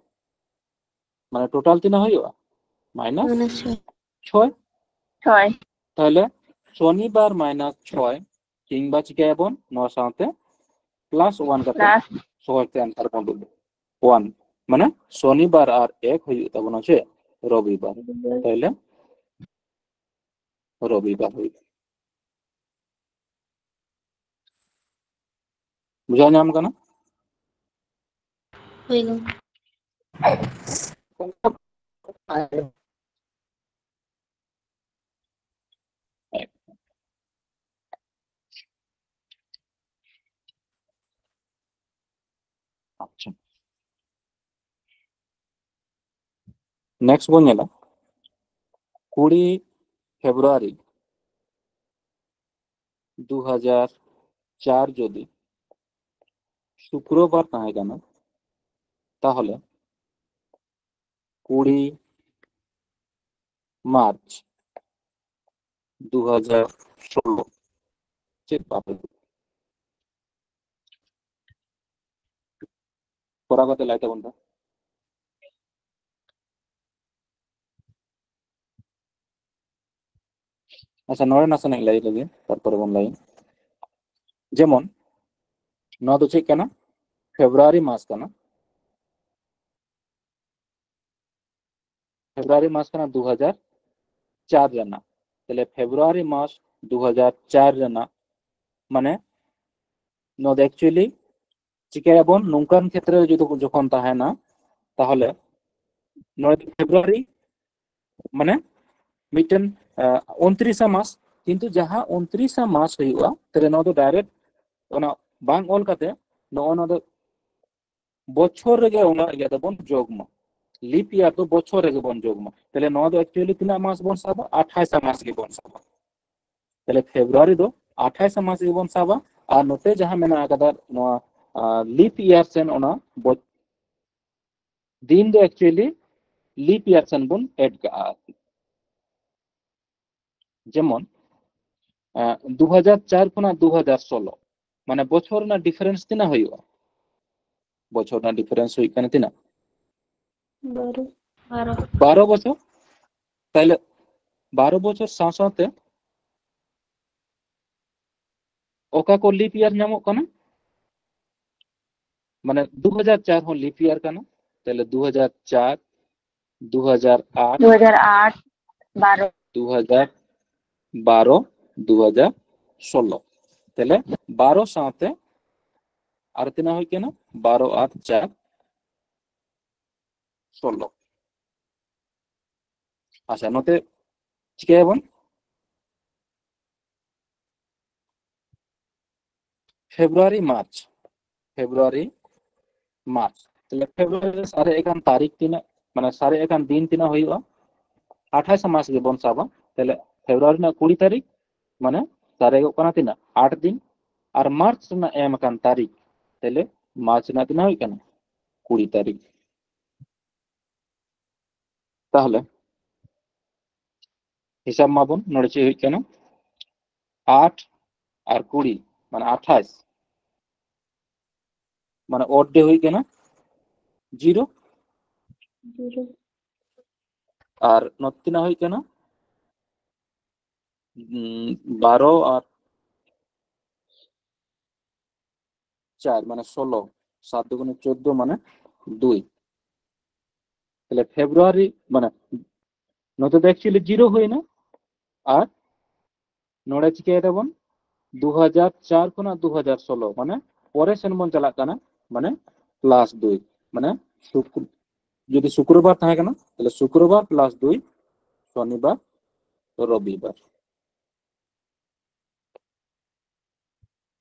ᱢᱟᱱᱮ ᱴᱳᱴᱟᱞ ᱛᱤᱱᱟᱹᱜ ᱦᱩᱭᱩᱜᱼᱟ? ᱢᱟᱭᱱᱟᱥ ᱢᱟᱭᱱᱟᱥ ᱪᱷᱚᱭ᱾ ᱪᱷᱚᱭ᱾ ᱪᱷᱚᱭ᱾ ᱛᱟᱦᱞᱮ ᱥᱚᱱᱤᱵᱟᱨ ᱢᱟᱭᱱᱟᱥ ᱪᱷᱚᱭ, ᱠᱤᱝᱵᱟ ᱪᱤᱠᱟᱹᱭᱟᱵᱚᱱ ᱱᱚᱣᱟ ᱥᱟᱶᱛᱮ ᱯᱞᱟᱥ ᱳᱣᱟᱱ ᱠᱟᱛᱮ ᱯᱞᱟᱥ᱾ ᱥᱚᱦᱚᱡ ᱛᱮ ᱟᱱᱥᱟᱨ ᱵᱚᱱ ᱩᱰᱩᱠ ᱫᱟᱲᱮᱭᱟᱜᱼᱟ᱾ ᱳᱣᱟᱱ, ᱢᱟᱱᱮ ᱥᱚᱱᱤᱵᱟᱨ ᱟᱨ ᱮᱠ ᱦᱩᱭᱩᱜ ᱛᱟᱵᱚᱱᱟ ᱪᱮᱫ? ᱨᱚᱵᱤᱵᱟᱨ᱾ ᱛᱟᱦᱞᱮ ᱨᱚᱵᱤᱵᱟᱨ ᱦᱩᱭᱩᱜᱼᱟ᱾ ᱵᱩᱡᱷᱟᱹᱣ ᱧᱟᱢ ᱠᱟᱱᱟ? ᱦᱳᱭ ᱜᱚᱢᱠᱮ᱾ ᱱᱮᱠᱥᱴ ᱵᱚᱱ ᱧᱮᱞᱟ ᱠᱩᱲᱤ ᱯᱷᱮᱵᱽᱨᱩᱣᱟᱨᱤ ᱫᱩ ᱦᱟᱡᱟᱨ ᱪᱟᱨ ᱡᱩᱫᱤ ᱥᱩᱠᱨᱚᱵᱟᱨ ᱛᱟᱦᱮᱸ ᱠᱟᱱᱟ, ᱛᱟᱦᱚᱞᱮ ᱠᱩᱲᱤ ᱢᱟᱨᱪ ᱫᱩ ᱦᱟᱡᱟᱨ ᱥᱳᱞᱳ ᱪᱮᱫ ᱵᱟᱯᱮ ᱠᱚᱨᱟᱣ ᱠᱟᱛᱮ ᱞᱟᱹᱭ ᱛᱟᱵᱚᱱ ᱯᱮ᱾ ᱟᱪᱪᱷᱟ, ᱱᱚᱰᱮ ᱱᱟᱥᱮᱱᱟᱜ ᱞᱟᱹᱭ ᱞᱮᱜᱮ, ᱛᱟᱨᱯᱚᱨᱮ ᱵᱚᱱ ᱞᱟᱹᱭᱟ᱾ ᱡᱮᱢᱚᱱ ᱱᱚᱣᱟ ᱫᱚ ᱪᱮᱫ ᱠᱟᱱᱟ? ᱯᱷᱮᱵᱽᱨᱩᱣᱟᱨᱤ ᱢᱟᱥ ᱠᱟᱱᱟ᱾ ᱯᱷᱮᱵᱽᱨᱩᱣᱟᱨᱤ ᱢᱟᱥ ᱠᱟᱱᱟ ᱫᱩ ᱦᱟᱡᱟᱨ ᱪᱟᱨ ᱨᱮᱱᱟᱜ᱾ ᱛᱟᱦᱞᱮ ᱯᱷᱮᱵᱽᱨᱩᱣᱟᱨᱤ ᱢᱟᱥ ᱫᱩ ᱦᱟᱡᱟᱨ ᱪᱟᱨ ᱨᱮᱱᱟᱜ, ᱢᱟᱱᱮ ᱱᱚᱣᱟ ᱫᱚ ᱮᱠᱪᱩᱭᱮᱞᱤ ᱪᱤᱠᱟᱹᱭᱟᱵᱚᱱ, ᱱᱚᱝᱠᱟᱱ ᱠᱷᱮᱛᱨᱮ ᱨᱮ ᱡᱩᱫᱤ ᱡᱚᱠᱷᱚᱱ ᱛᱟᱦᱮᱱᱟ, ᱛᱟᱦᱚᱞᱮ ᱱᱚᱣᱟ ᱫᱚ ᱯᱷᱮᱵᱽᱨᱩᱣᱟᱨᱤ, ᱢᱟᱱᱮ ᱢᱤᱫᱴᱮᱱ ᱩᱱᱛᱨᱤᱥᱟ ᱢᱟᱥ, ᱠᱤᱱᱛᱩ ᱡᱟᱦᱟᱸ ᱩᱱᱛᱨᱤᱥᱟ ᱢᱟᱥ ᱦᱩᱭᱩᱜᱼᱟ, ᱛᱟᱦᱞᱮ ᱱᱚᱣᱟ ᱫᱚ ᱰᱟᱭᱨᱮᱠᱴ ᱚᱱᱟ ᱵᱟᱝ ᱚᱞ ᱠᱟᱛᱮ ᱱᱚᱜᱼᱚ ᱱᱚᱣᱟ ᱫᱚ ᱵᱚᱪᱷᱚᱨ ᱨᱮᱜᱮ ᱚᱱᱟ ᱤᱭᱟᱹ ᱫᱚᱵᱚᱱ ᱡᱳᱜᱽ ᱢᱟ᱾ ᱞᱤᱯ ᱤᱭᱟᱨ ᱫᱚ ᱵᱚᱪᱷᱚᱨ ᱨᱮᱜᱮ ᱵᱚᱱ ᱡᱳᱜᱽ ᱢᱟ᱾ ᱛᱟᱦᱞᱮ ᱱᱚᱣᱟ ᱫᱚ ᱮᱠᱪᱩᱭᱮᱞᱤ ᱛᱤᱱᱟᱹᱜ ᱢᱟᱥ ᱵᱚᱱ ᱥᱟᱵᱟ? ᱟᱴᱷᱟᱥᱟ ᱢᱟᱥ ᱜᱮᱵᱚᱱ ᱥᱟᱵᱟ᱾ ᱛᱟᱦᱞᱮ ᱯᱷᱮᱵᱽᱨᱩᱣᱟᱨᱤ ᱫᱚ ᱟᱴᱷᱟᱥᱟ ᱢᱟᱥ ᱜᱮᱵᱚᱱ ᱥᱟᱵᱟ᱾ ᱟᱨ ᱱᱚᱛᱮ ᱡᱟᱦᱟᱸ ᱢᱮᱱᱟᱜ ᱟᱠᱟᱫᱟ ᱱᱚᱣᱟ ᱞᱤᱯ ᱤᱭᱟᱨ ᱥᱮᱱ, ᱚᱱᱟ ᱵᱚ-, ᱫᱤᱱ ᱫᱚ ᱮᱠᱪᱩᱭᱮᱞᱤ ᱞᱤᱯ ᱤᱭᱟᱨ ᱥᱮᱱ ᱵᱚᱱ ᱮᱰ ᱠᱟᱜᱼᱟ ᱟᱨᱠᱤ᱾ ᱡᱮᱢᱚᱱ ᱫᱩ ᱦᱟᱡᱟᱨ ᱪᱟᱨ ᱠᱷᱚᱱᱟᱜ ᱫᱩ ᱦᱟᱡᱟᱨ ᱥᱳᱞᱳ, ᱢᱟᱱᱮ ᱵᱚᱪᱷᱚᱨ ᱨᱮᱱᱟᱜ ᱰᱤᱯᱷᱟᱨᱮᱱᱥ ᱛᱤᱱᱟᱹᱜ ᱦᱩᱭᱩᱜᱼᱟ? ᱵᱚᱪᱷᱚᱨ ᱨᱮᱱᱟᱜ ᱰᱤᱯᱷᱟᱨᱮᱱᱥ ᱦᱩᱭᱩᱜ ᱠᱟᱱᱟ ᱛᱤᱱᱟᱹᱜ? ᱵᱟᱨᱚ᱾ ᱵᱟᱨᱚ᱾ ᱵᱟᱨᱚ ᱵᱚᱪᱷᱚᱨ᱾ ᱛᱟᱦᱞᱮ ᱵᱟᱨᱚ ᱵᱚᱪᱷᱚᱨ ᱥᱟᱶ ᱥᱟᱶᱛᱮ ᱚᱠᱟ ᱠᱚ ᱞᱤᱯ ᱤᱭᱟᱨ ᱧᱟᱢᱚᱜ ᱠᱟᱱᱟ? ᱢᱟᱱᱮ ᱫᱩ ᱦᱟᱡᱟᱨ ᱪᱟᱨ ᱦᱚᱸ ᱞᱤᱯ ᱤᱭᱟᱨ ᱠᱟᱱᱟ, ᱛᱟᱦᱞᱮ ᱫᱩ ᱦᱟᱡᱟᱨ ᱪᱟᱨ, ᱫᱩ ᱦᱟᱡᱟᱨ ᱟᱴ, ᱫᱩ ᱦᱟᱡᱟᱨ ᱟᱴ, ᱵᱟᱨᱚ᱾ ᱫᱩ ᱦᱟᱡᱟᱨ ᱵᱟᱨᱚ, ᱫᱩ ᱦᱟᱡᱟᱨ ᱥᱳᱞᱳ᱾ ᱛᱟᱦᱞᱮ ᱵᱟᱨᱚ ᱥᱟᱶᱛᱮ ᱟᱨ ᱛᱤᱱᱟᱹᱜ ᱦᱩᱭ ᱠᱟᱱᱟ? ᱵᱟᱨᱚ ᱟᱨ ᱪᱟᱨ, ᱥᱳᱞᱳ᱾ ᱟᱪᱪᱷᱟ, ᱱᱚᱛᱮ ᱪᱤᱠᱟᱹᱭᱟᱵᱚᱱ? ᱯᱷᱮᱵᱽᱨᱩᱣᱟᱨᱤ, ᱢᱟᱨᱪ, ᱯᱷᱮᱵᱽᱨᱩᱣᱟᱨᱤ, ᱢᱟᱨᱪ᱾ ᱛᱟᱦᱞᱮ ᱯᱷᱮᱵᱽᱨᱩᱣᱟᱨᱤ ᱨᱮ ᱥᱟᱨᱮᱡ ᱟᱠᱟᱱ ᱛᱟᱹᱨᱤᱠᱷ ᱛᱤᱱᱟᱹᱜ? ᱢᱟᱱᱮ ᱥᱟᱨᱮᱡ ᱟᱠᱟᱱ ᱫᱤᱱ ᱛᱤᱱᱟᱹᱜ ᱦᱩᱭᱩᱜᱼᱟ? ᱟᱴᱷᱟᱥ ᱢᱟᱥ ᱜᱮᱵᱚᱱ ᱥᱟᱵᱟ᱾ ᱛᱟᱦᱞᱮ ᱯᱷᱮᱵᱽᱨᱩᱣᱟᱨᱤ ᱨᱮᱱᱟᱜ ᱠᱩᱲᱤ ᱛᱟᱹᱨᱤᱠᱷ, ᱢᱟᱱᱮ ᱥᱟᱨᱮᱡᱚᱜ ᱠᱟᱱᱟ ᱛᱤᱱᱟᱹᱜ? ᱟᱴ ᱫᱤᱱ᱾ ᱟᱨ ᱢᱟᱨᱪ ᱨᱮᱱᱟᱜ ᱮᱢ ᱟᱠᱟᱱ ᱛᱟᱹᱨᱤᱠᱷ, ᱛᱟᱦᱞᱮ ᱢᱟᱨᱪ ᱨᱮᱱᱟᱜ ᱛᱤᱱᱟᱹᱜ ᱦᱩᱭᱩᱜ ᱠᱟᱱᱟ? ᱠᱩᱲᱤ ᱛᱟᱹᱨᱤᱠᱷ᱾ ᱛᱟᱦᱞᱮ ᱦᱤᱥᱟᱹᱵ ᱢᱟᱵᱚᱱ, ᱱᱚᱰᱮ ᱪᱮᱫ ᱦᱩᱭᱩᱜ ᱠᱟᱱᱟ? ᱟᱴ ᱟᱨ ᱠᱩᱲᱤ, ᱢᱟᱱᱮ ᱟᱴᱷᱟᱥ, ᱢᱟᱱᱮ odd day ᱦᱩᱭᱩᱜ ᱠᱟᱱᱟ ᱡᱤᱨᱳ᱾ ᱡᱤᱨᱳ᱾ ᱟᱨ ᱱᱚᱛᱮᱱᱟᱜ ᱦᱩᱭᱩᱜ ᱠᱟᱱᱟ, ᱩᱸ, ᱵᱟᱨᱚ ᱟᱨ ᱪᱟᱨ, ᱢᱟᱱᱮ ᱥᱳᱞᱳ, ᱥᱟᱛ ᱫᱩᱜᱩᱱᱮ ᱪᱳᱫᱫᱳ, ᱢᱟᱱᱮ ᱫᱩᱭ᱾ ᱛᱟᱦᱞᱮ ᱯᱷᱮᱵᱽᱨᱩᱣᱟᱨᱤ, ᱢᱟᱱᱮ ᱱᱚᱛᱮ ᱫᱚ actually ᱡᱤᱨᱳ ᱦᱩᱭᱱᱟ, ᱟᱨ ᱱᱚᱰᱮ ᱪᱤᱠᱟᱹᱭ ᱫᱟᱵᱚᱱ? ᱫᱩ ᱦᱟᱡᱟᱨ ᱪᱟᱨ ᱠᱷᱚᱱᱟᱜ ᱫᱩ ᱦᱟᱡᱟᱨ ᱥᱳᱞᱳ, ᱢᱟᱱᱮ ᱯᱚᱨᱮ ᱥᱮᱱ ᱵᱚᱱ ᱪᱟᱞᱟᱜ ᱠᱟᱱᱟ, ᱢᱟᱱᱮ ᱯᱞᱟᱥ ᱫᱩᱭ, ᱢᱟᱱᱮ ᱥᱩᱠ-, ᱡᱩᱫᱤ ᱥᱩᱠᱨᱚᱵᱟᱨ ᱛᱟᱦᱮᱸ ᱠᱟᱱᱟ, ᱛᱟᱦᱞᱮ ᱥᱩᱠᱨᱚᱵᱟᱨ ᱯᱞᱟᱥ ᱫᱩᱭ, ᱥᱚᱱᱤᱵᱟᱨ, ᱨᱚᱵᱤᱵᱟᱨ᱾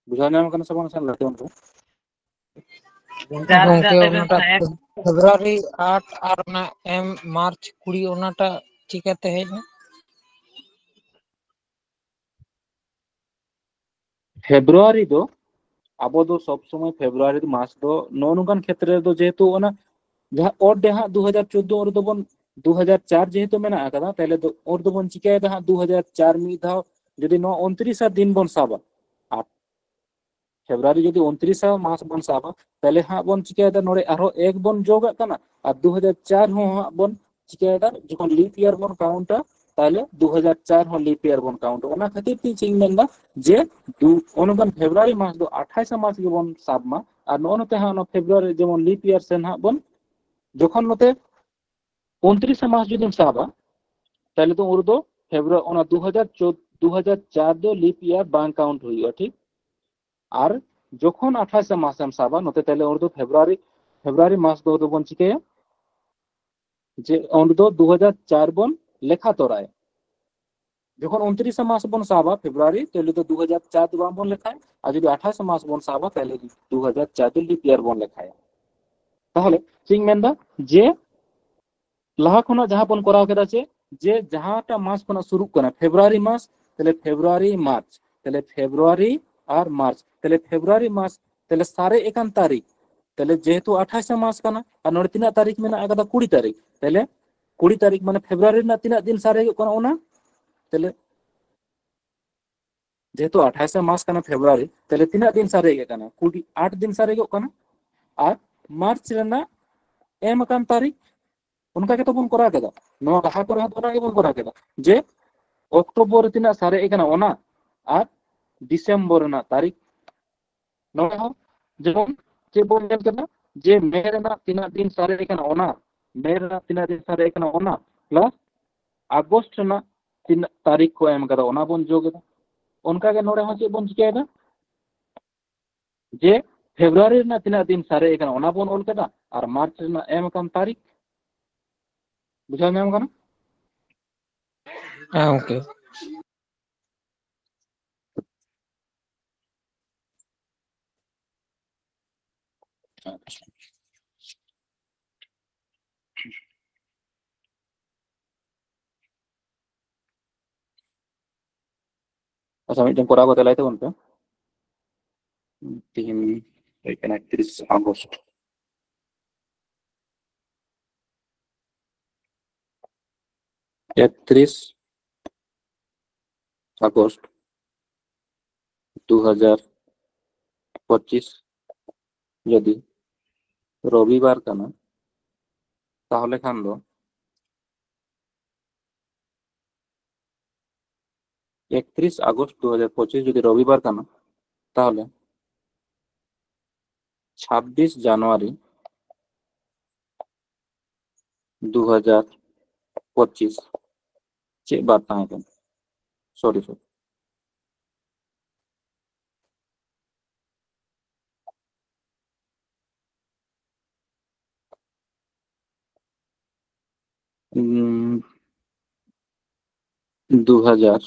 ᱵᱩᱡᱷᱟᱹᱣ ᱧᱟᱢ ᱠᱟᱱᱟ ᱥᱮ ᱵᱟᱝ, ᱥᱮ ᱞᱟᱹᱴᱩ ᱦᱚᱲ ᱠᱚ? ᱜᱚᱝᱠᱮ, ᱚᱱᱟᱴᱟᱜ ᱯᱷᱮᱵᱽᱨᱩᱣᱟᱨᱤ ᱟᱴ ᱟᱨ ᱚᱱᱟ ᱮᱢ ᱢᱟᱨᱪ ᱠᱩᱲᱤ, ᱚᱱᱟᱴᱟᱜ ᱪᱤᱠᱟᱹᱛᱮ ᱦᱮᱡ ᱮᱱᱟ? ᱯᱷᱮᱵᱽᱨᱩᱣᱟᱨᱤ ᱫᱚ, ᱟᱵᱚ ᱫᱚ ᱥᱚᱵ ᱥᱚᱢᱚᱭ ᱯᱷᱮᱵᱽᱨᱩᱣᱟᱨᱤ ᱢᱟᱥ ᱫᱚ ᱱᱚᱜᱼᱚ ᱱᱚᱝᱠᱟᱱ ᱠᱷᱮᱛᱨᱮ ᱨᱮᱫᱚ, ᱡᱮᱦᱮᱛᱩ ᱚᱱᱟ ᱡᱟᱦᱟᱸ odd day ᱦᱟᱸᱜ ᱫᱩ ᱦᱟᱡᱟᱨ ᱪᱳᱫᱫᱳ ᱨᱮᱫᱚ ᱵᱚᱱ, ᱫᱩ ᱦᱟᱡᱟᱨ ᱪᱟᱨ ᱡᱮᱦᱮᱛᱩ ᱢᱮᱱᱟᱜ ᱟᱠᱟᱫᱟ, ᱛᱟᱦᱞᱮ ᱫᱚ odd ᱫᱚᱵᱚᱱ ᱪᱤᱠᱟᱹᱭᱮᱫᱟ ᱦᱟᱸᱜ ᱫᱩ ᱦᱟᱡᱟᱨ ᱪᱟᱨ ᱢᱤᱫ ᱫᱷᱟᱣ, ᱡᱩᱫᱤ ᱱᱚᱣᱟ ᱩᱱᱛᱨᱤᱥᱟ ᱫᱤᱱ ᱵᱚᱱ ᱥᱟᱵᱟ, ᱟᱨ ᱯᱷᱮᱵᱽᱨᱩᱣᱟᱨᱤ ᱡᱩᱫᱤ ᱩᱱᱛᱨᱤᱥᱟ ᱢᱟᱥ ᱵᱚᱱ ᱥᱟᱵᱟ, ᱛᱟᱦᱞᱮ ᱦᱟᱸᱜ ᱵᱚᱱ ᱪᱤᱠᱟᱹᱭᱮᱫᱟ, ᱱᱚᱰᱮ ᱟᱨᱦᱚᱸ ᱮᱠ ᱵᱚᱱ ᱡᱳᱜᱟᱜ ᱠᱟᱱᱟ, ᱟᱨ ᱫᱩ ᱦᱟᱡᱟᱨ ᱪᱟᱨ ᱦᱚᱸ ᱦᱟᱸᱜ ᱵᱚᱱ ᱪᱤᱠᱟᱹᱭᱮᱫᱟ, ᱡᱚᱠᱷᱚᱱ leap year ᱵᱚᱱ ᱠᱟᱣᱩᱱᱴᱟ, ᱛᱟᱦᱞᱮ ᱫᱩ ᱦᱟᱡᱟᱨ ᱪᱟᱨ ᱦᱚᱸ leap year ᱵᱚᱱ ᱠᱟᱣᱩᱱᱴᱟ᱾ ᱚᱱᱟ ᱠᱷᱟᱹᱛᱤᱨ ᱛᱮ ᱪᱮᱫ ᱤᱧ ᱢᱮᱱᱫᱟ, ᱡᱮ ᱫᱩ, ᱚᱱᱟ ᱵᱚᱱ ᱯᱷᱮᱵᱽᱨᱩᱣᱟᱨᱤ ᱢᱟᱥ ᱫᱚ ᱟᱴᱷᱟᱥᱟ ᱢᱟᱥ ᱜᱮᱵᱚᱱ ᱥᱟᱵ ᱢᱟ, ᱟᱨ ᱱᱚᱜᱼᱚ ᱱᱚᱛᱮ ᱦᱟᱸᱜ ᱚᱱᱟ ᱯᱷᱮᱵᱽᱨᱩᱣᱟᱨᱤ ᱡᱮᱢᱚᱱ leap year ᱥᱮᱱ ᱦᱟᱸᱜ ᱵᱚᱱ, ᱡᱚᱠᱷᱚᱱ ᱱᱚᱛᱮ ᱩᱱᱛᱨᱤᱥᱟ ᱢᱟᱥ ᱡᱩᱫᱤᱢ ᱥᱟᱵᱟ, ᱛᱟᱦᱞᱮ ᱫᱚ ᱩᱱ ᱨᱮᱫᱚ ᱯᱷᱮᱵᱽᱨᱩᱣᱟᱨᱤ, ᱚᱱᱟ ᱫᱩ ᱦᱟᱡᱟᱨ ᱪᱳᱫᱫᱳ, ᱫᱩ ᱦᱟᱡᱟᱨ ᱪᱟᱨ ᱫᱚ leap year ᱵᱟᱝ ᱠᱟᱣᱩᱱᱴ ᱦᱩᱭᱩᱜᱼᱟ, ᱴᱷᱤᱠ? ᱟᱨ ᱡᱚᱠᱷᱚᱱ ᱟᱴᱷᱟᱥᱟ ᱢᱟᱥᱮᱢ ᱥᱟᱵᱟ ᱱᱚᱛᱮ, ᱛᱟᱦᱞᱮ ᱩᱱ ᱨᱮᱫᱚ ᱯᱷᱮᱵᱽᱨᱩᱣᱟᱨᱤ, ᱯᱷᱮᱵᱽᱨᱩᱣᱟᱨᱤ ᱢᱟᱥ ᱫᱚ ᱫᱚᱵᱚᱱ ᱪᱤᱠᱟᱹᱭᱟ, ᱡᱮ ᱩᱱ ᱨᱮᱫᱚ ᱫᱩ ᱦᱟᱡᱟᱨ ᱪᱟᱨ ᱵᱚᱱ ᱞᱮᱠᱷᱟ ᱛᱚᱨᱟᱭᱟ᱾ ᱡᱚᱠᱷᱚᱱ ᱩᱱᱛᱨᱤᱥᱟ ᱢᱟᱥ ᱵᱚᱱ ᱥᱟᱵᱟ ᱯᱷᱮᱵᱽᱨᱩᱣᱟᱨᱤ, ᱛᱟᱦᱞᱮ ᱫᱚ ᱫᱩ ᱦᱟᱡᱟᱨ ᱪᱟᱨ ᱫᱚ ᱵᱟᱝ ᱵᱚᱱ ᱞᱮᱠᱷᱟᱭᱟ, ᱟᱨ ᱡᱩᱫᱤ ᱟᱴᱷᱟᱥᱟ ᱢᱟᱥ ᱵᱚᱱ ᱥᱟᱵᱟ, ᱛᱟᱦᱞᱮ ᱫᱩ ᱦᱟᱡᱟᱨ ᱪᱟᱨ ᱫᱚ leap year ᱵᱚᱱ ᱞᱮᱠᱷᱟᱭᱟ᱾ ᱛᱟᱦᱞᱮ ᱪᱮᱫ ᱤᱧ ᱢᱮᱱᱫᱟ, ᱡᱮ ᱞᱟᱦᱟ ᱠᱷᱚᱱᱟᱜ ᱡᱟᱦᱟᱸ ᱵᱚᱱ ᱠᱚᱨᱟᱣ ᱠᱮᱫᱟ ᱪᱮ, ᱡᱮ ᱡᱟᱦᱟᱸᱴᱟᱜ ᱢᱟᱥ ᱠᱷᱚᱱᱟᱜ ᱥᱩᱨᱩᱜ ᱠᱟᱱᱟ, ᱯᱷᱮᱵᱽᱨᱩᱣᱟᱨᱤ ᱢᱟᱥ, ᱛᱟᱦᱞᱮ ᱯᱷᱮᱵᱽᱨᱩᱣᱟᱨᱤ, ᱢᱟᱨᱪ, ᱛᱟᱦᱞᱮ ᱯᱷᱮᱵᱽᱨᱩᱣᱟᱨᱤ ᱟᱨ ᱢᱟᱨᱪ, ᱛᱟᱦᱞᱮ ᱯᱷᱮᱵᱽᱨᱩᱣᱟᱨᱤ ᱢᱟᱥ ᱛᱟᱦᱞᱮ ᱥᱟᱨᱮᱡ ᱟᱠᱟᱱ ᱛᱟᱹᱨᱤᱠᱷ, ᱛᱟᱦᱞᱮ ᱡᱮᱦᱮᱛᱩ ᱟᱴᱷᱟᱥ ᱢᱟᱥ ᱠᱟᱱᱟ ᱟᱨ ᱱᱚᱰᱮ ᱛᱤᱱᱟᱹᱜ ᱛᱟᱹᱨᱤᱠᱷ ᱢᱮᱱᱟᱜ ᱟᱠᱟᱫᱟ? ᱠᱩᱲᱤ ᱛᱟᱹᱨᱤᱠᱷ᱾ ᱛᱟᱦᱞᱮ ᱠᱩᱲᱤ ᱛᱟᱹᱨᱤᱠᱷ ᱢᱟᱱᱮ ᱯᱷᱮᱵᱽᱨᱩᱣᱟᱨᱤ ᱨᱮᱱᱟᱜ ᱛᱤᱱᱟᱹᱜ ᱫᱤᱱ ᱥᱟᱨᱮᱡᱚᱜ ᱠᱟᱱᱟ ᱚᱱᱟ? ᱛᱟᱦᱞᱮ ᱡᱮᱦᱮᱛᱩ ᱟᱴᱷᱟᱥ ᱢᱟᱥ ᱠᱟᱱᱟ ᱯᱷᱮᱵᱽᱨᱩᱣᱟᱨᱤ, ᱛᱟᱦᱞᱮ ᱛᱤᱱᱟᱹᱜ ᱫᱤᱱ ᱥᱟᱨᱮᱡ ᱟᱠᱟᱱᱟ? ᱠᱩᱲᱤ, ᱟᱴ ᱫᱤᱱ ᱥᱟᱨᱮᱡᱚᱜ ᱠᱟᱱᱟ᱾ ᱟᱨ ᱢᱟᱨᱪ ᱨᱮᱱᱟᱜ ᱮᱢ ᱟᱠᱟᱱ ᱛᱟᱹᱨᱤᱠᱷ, ᱚᱱᱠᱟ ᱜᱮᱛᱚ ᱵᱚᱱ ᱠᱚᱨᱟᱣ ᱠᱮᱫᱟ᱾ ᱱᱚᱣᱟ ᱞᱟᱦᱟ ᱠᱚᱨᱮ ᱦᱚᱸ ᱚᱱᱟ ᱜᱮᱵᱚᱱ ᱠᱚᱨᱟᱣ ᱠᱮᱫᱟ, ᱡᱮ ᱚᱠᱴᱳᱵᱚᱨ ᱨᱮ ᱛᱤᱱᱟᱹᱜ ᱥᱟᱨᱮᱡ ᱟᱠᱟᱱᱟ ᱚᱱᱟ, ᱟᱨ ᱰᱤᱥᱮᱢᱵᱚᱨ ᱨᱮᱱᱟᱜ ᱛᱟᱹᱨᱤᱠᱷ᱾ ᱱᱚᱣᱟ ᱦᱚᱸ ᱡᱮᱢᱚᱱ ᱪᱮᱫ ᱵᱚᱱ ᱧᱮᱞ ᱠᱮᱫᱟ, ᱡᱮ ᱢᱮ ᱨᱮᱱᱟᱜ ᱛᱤᱱᱟᱹᱜ ᱫᱤᱱ ᱥᱟᱨᱮᱡ ᱟᱠᱟᱱᱟ ᱚᱱᱟ, ᱢᱮ ᱨᱮᱱᱟᱜ ᱛᱤᱱᱟᱹᱜ ᱫᱤᱱ ᱥᱟᱨᱮᱡ ᱟᱠᱟᱱᱟ ᱚᱱᱟ, ᱯᱞᱟᱥ ᱟᱜᱚᱥᱴ ᱨᱮᱱᱟᱜ ᱛᱤᱱᱟᱹᱜ ᱛᱟᱹᱨᱤᱠᱷ ᱠᱚ ᱮᱢ ᱠᱟᱫᱟ ᱚᱱᱟ ᱵᱚᱱ ᱡᱳᱜ ᱮᱫᱟ᱾ ᱚᱱᱠᱟᱜᱮ ᱱᱚᱰᱮ ᱦᱚᱸ ᱪᱮᱫ ᱵᱚᱱ ᱪᱤᱠᱟᱹᱭᱮᱫᱟ, ᱡᱮ ᱯᱷᱮᱵᱽᱨᱩᱣᱟᱨᱤ ᱨᱮᱱᱟᱜ ᱛᱤᱱᱟᱹᱜ ᱫᱤᱱ ᱥᱟᱨᱮᱡ ᱟᱠᱟᱱᱟ ᱚᱱᱟ ᱵᱚᱱ ᱚᱞ ᱠᱮᱫᱟ, ᱟᱨ ᱢᱟᱨᱪ ᱨᱮᱱᱟᱜ ᱮᱢ ᱟᱠᱟᱱ ᱛᱟᱹᱨᱤᱠᱷ᱾ ᱵᱩᱡᱷᱟᱹᱣ ᱧᱟᱢ ᱠᱟᱱᱟ? ᱦᱮᱸ ᱜᱚᱝᱠᱮ᱾ ᱟᱪᱪᱷᱟ᱾ ᱟᱪᱪᱷᱟ, ᱢᱤᱫᱴᱮᱱ ᱠᱚᱨᱟᱣ ᱠᱟᱛᱮ ᱞᱟᱹᱭ ᱛᱟᱵᱚᱱ ᱯᱮ᱾ ᱛᱤᱦᱤᱧ ᱦᱩᱭᱩᱜ ᱠᱟᱱᱟ ᱮᱠᱛᱨᱤᱥ ᱟᱜᱚᱥᱴ᱾ ᱮᱠᱛᱨᱤᱥ ᱟᱜᱚᱥᱴ ᱫᱩ ᱦᱟᱡᱟᱨ ᱯᱚᱸᱪᱤᱥ ᱡᱩᱫᱤ ᱨᱚᱵᱤᱵᱟᱨ ᱠᱟᱱᱟ, ᱛᱟᱦᱚᱞᱮ ᱠᱷᱟᱱ ᱫᱚ ᱮᱠᱛᱨᱤᱥ ᱟᱜᱚᱥᱴ ᱫᱩ ᱦᱟᱡᱟᱨ ᱯᱚᱸᱪᱤᱥ ᱡᱩᱫᱤ ᱨᱚᱵᱤᱵᱟᱨ ᱠᱟᱱᱟ, ᱛᱟᱦᱚᱞᱮ ᱪᱷᱟᱵᱵᱤᱥ ᱡᱟᱱᱩᱣᱟᱨᱤ ᱫᱩ ᱦᱟᱡᱟᱨ ᱯᱚᱸᱪᱤᱥ ᱪᱮᱫ ᱵᱟᱨ ᱛᱟᱦᱮᱸ ᱠᱟᱱᱟ? ᱥᱚᱨᱤ, ᱥᱚᱨᱤ᱾ ᱩᱸ, ᱫᱩ ᱦᱟᱡᱟᱨ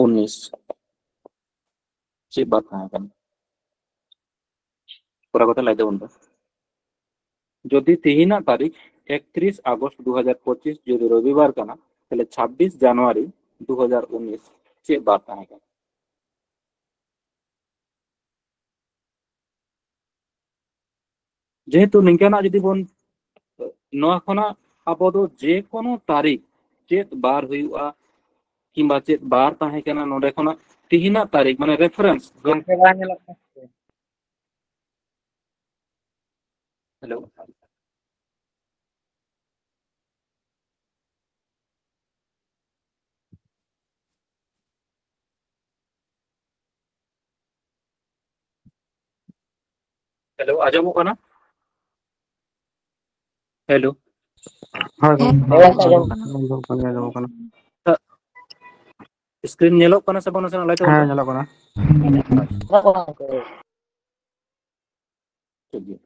ᱩᱱᱤᱥ ᱪᱮᱫ ᱵᱟᱨ ᱛᱟᱦᱮᱸ ᱠᱟᱱᱟ? ᱠᱚᱨᱟᱣ ᱠᱟᱛᱮ ᱞᱟᱹᱭ ᱛᱟᱵᱚᱱ ᱯᱮ᱾ ᱡᱩᱫᱤ ᱛᱮᱦᱮᱧᱟᱜ ᱛᱟᱹᱨᱤᱠᱷ ᱮᱠᱛᱨᱤᱥ ᱟᱜᱚᱥᱴ ᱫᱩ ᱦᱟᱡᱟᱨ ᱯᱚᱸᱪᱤᱥ ᱡᱩᱫᱤ ᱨᱚᱵᱤᱵᱟᱨ ᱠᱟᱱᱟ, ᱛᱟᱦᱞᱮ ᱪᱷᱟᱵᱵᱤᱥ ᱡᱟᱱᱩᱣᱟᱨᱤ ᱫᱩ ᱦᱟᱡᱟᱨ ᱩᱱᱤᱥ ᱪᱮᱫ ᱵᱟᱨ ᱛᱟᱦᱮᱸ ᱠᱟᱱᱟ? ᱡᱮᱦᱮᱛᱩ ᱱᱤᱝᱠᱟᱱᱟᱜ ᱡᱩᱫᱤ ᱵᱚᱱ, ᱱᱚᱣᱟ ᱠᱷᱚᱱᱟᱜ ᱟᱵᱚ ᱫᱚ ᱡᱮ ᱠᱳᱱᱳ ᱛᱟᱹᱨᱤᱠᱷ ᱪᱮᱫ ᱵᱟᱨ ᱦᱩᱭᱩᱜᱼᱟ ᱠᱤᱝᱵᱟ ᱪᱮᱫ ᱵᱟᱨ ᱛᱟᱦᱮᱸ ᱠᱟᱱᱟ, ᱱᱚᱰᱮ ᱠᱷᱚᱱᱟᱜ ᱛᱤᱦᱤᱧᱟᱜ ᱛᱟᱹᱨᱤᱠᱷ, ᱢᱟᱱᱮ ᱨᱮᱯᱷᱟᱨᱮᱱᱥ᱾ ᱜᱚᱝᱠᱮ ᱵᱟᱭ ᱧᱮᱞᱚᱜ ᱠᱟᱱᱟ ᱥᱮ? ᱦᱮᱞᱳ᱾ ᱦᱮᱞᱳ, ᱟᱸᱡᱚᱢᱚᱜ ᱠᱟᱱᱟ? ᱦᱮᱞᱳ᱾ ᱦᱳᱭ, ᱦᱮᱸ, ᱦᱳᱭ, ᱜᱚᱝᱠᱮ, ᱟᱸᱡᱚᱢᱚᱜ ᱟᱸᱡᱚᱢᱚᱜ ᱠᱟᱱᱟ᱾ ᱠᱟᱱᱟ, ᱟᱸᱡᱚᱢᱚᱜ ᱠᱟᱱᱟ, ᱟᱸᱡᱚᱢᱚᱜ ᱠᱟᱱᱟ᱾ ᱥᱠᱨᱤᱱ ᱧᱮᱞᱚᱜ ᱠᱟᱱᱟ ᱥᱮ ᱵᱟᱝ? ᱱᱟᱥᱮᱱᱟᱜ ᱞᱟᱹᱭ ᱛᱟᱵᱚᱱ ᱦᱮᱸ, ᱯᱮ᱾ ᱧᱮᱞᱚᱜ ᱠᱟᱱᱟ᱾ ᱧᱮᱞᱚᱜ ᱠᱟᱱᱟ, ᱜᱚᱝᱠᱮ᱾ ᱴᱷᱤᱠ ᱜᱮᱭᱟ᱾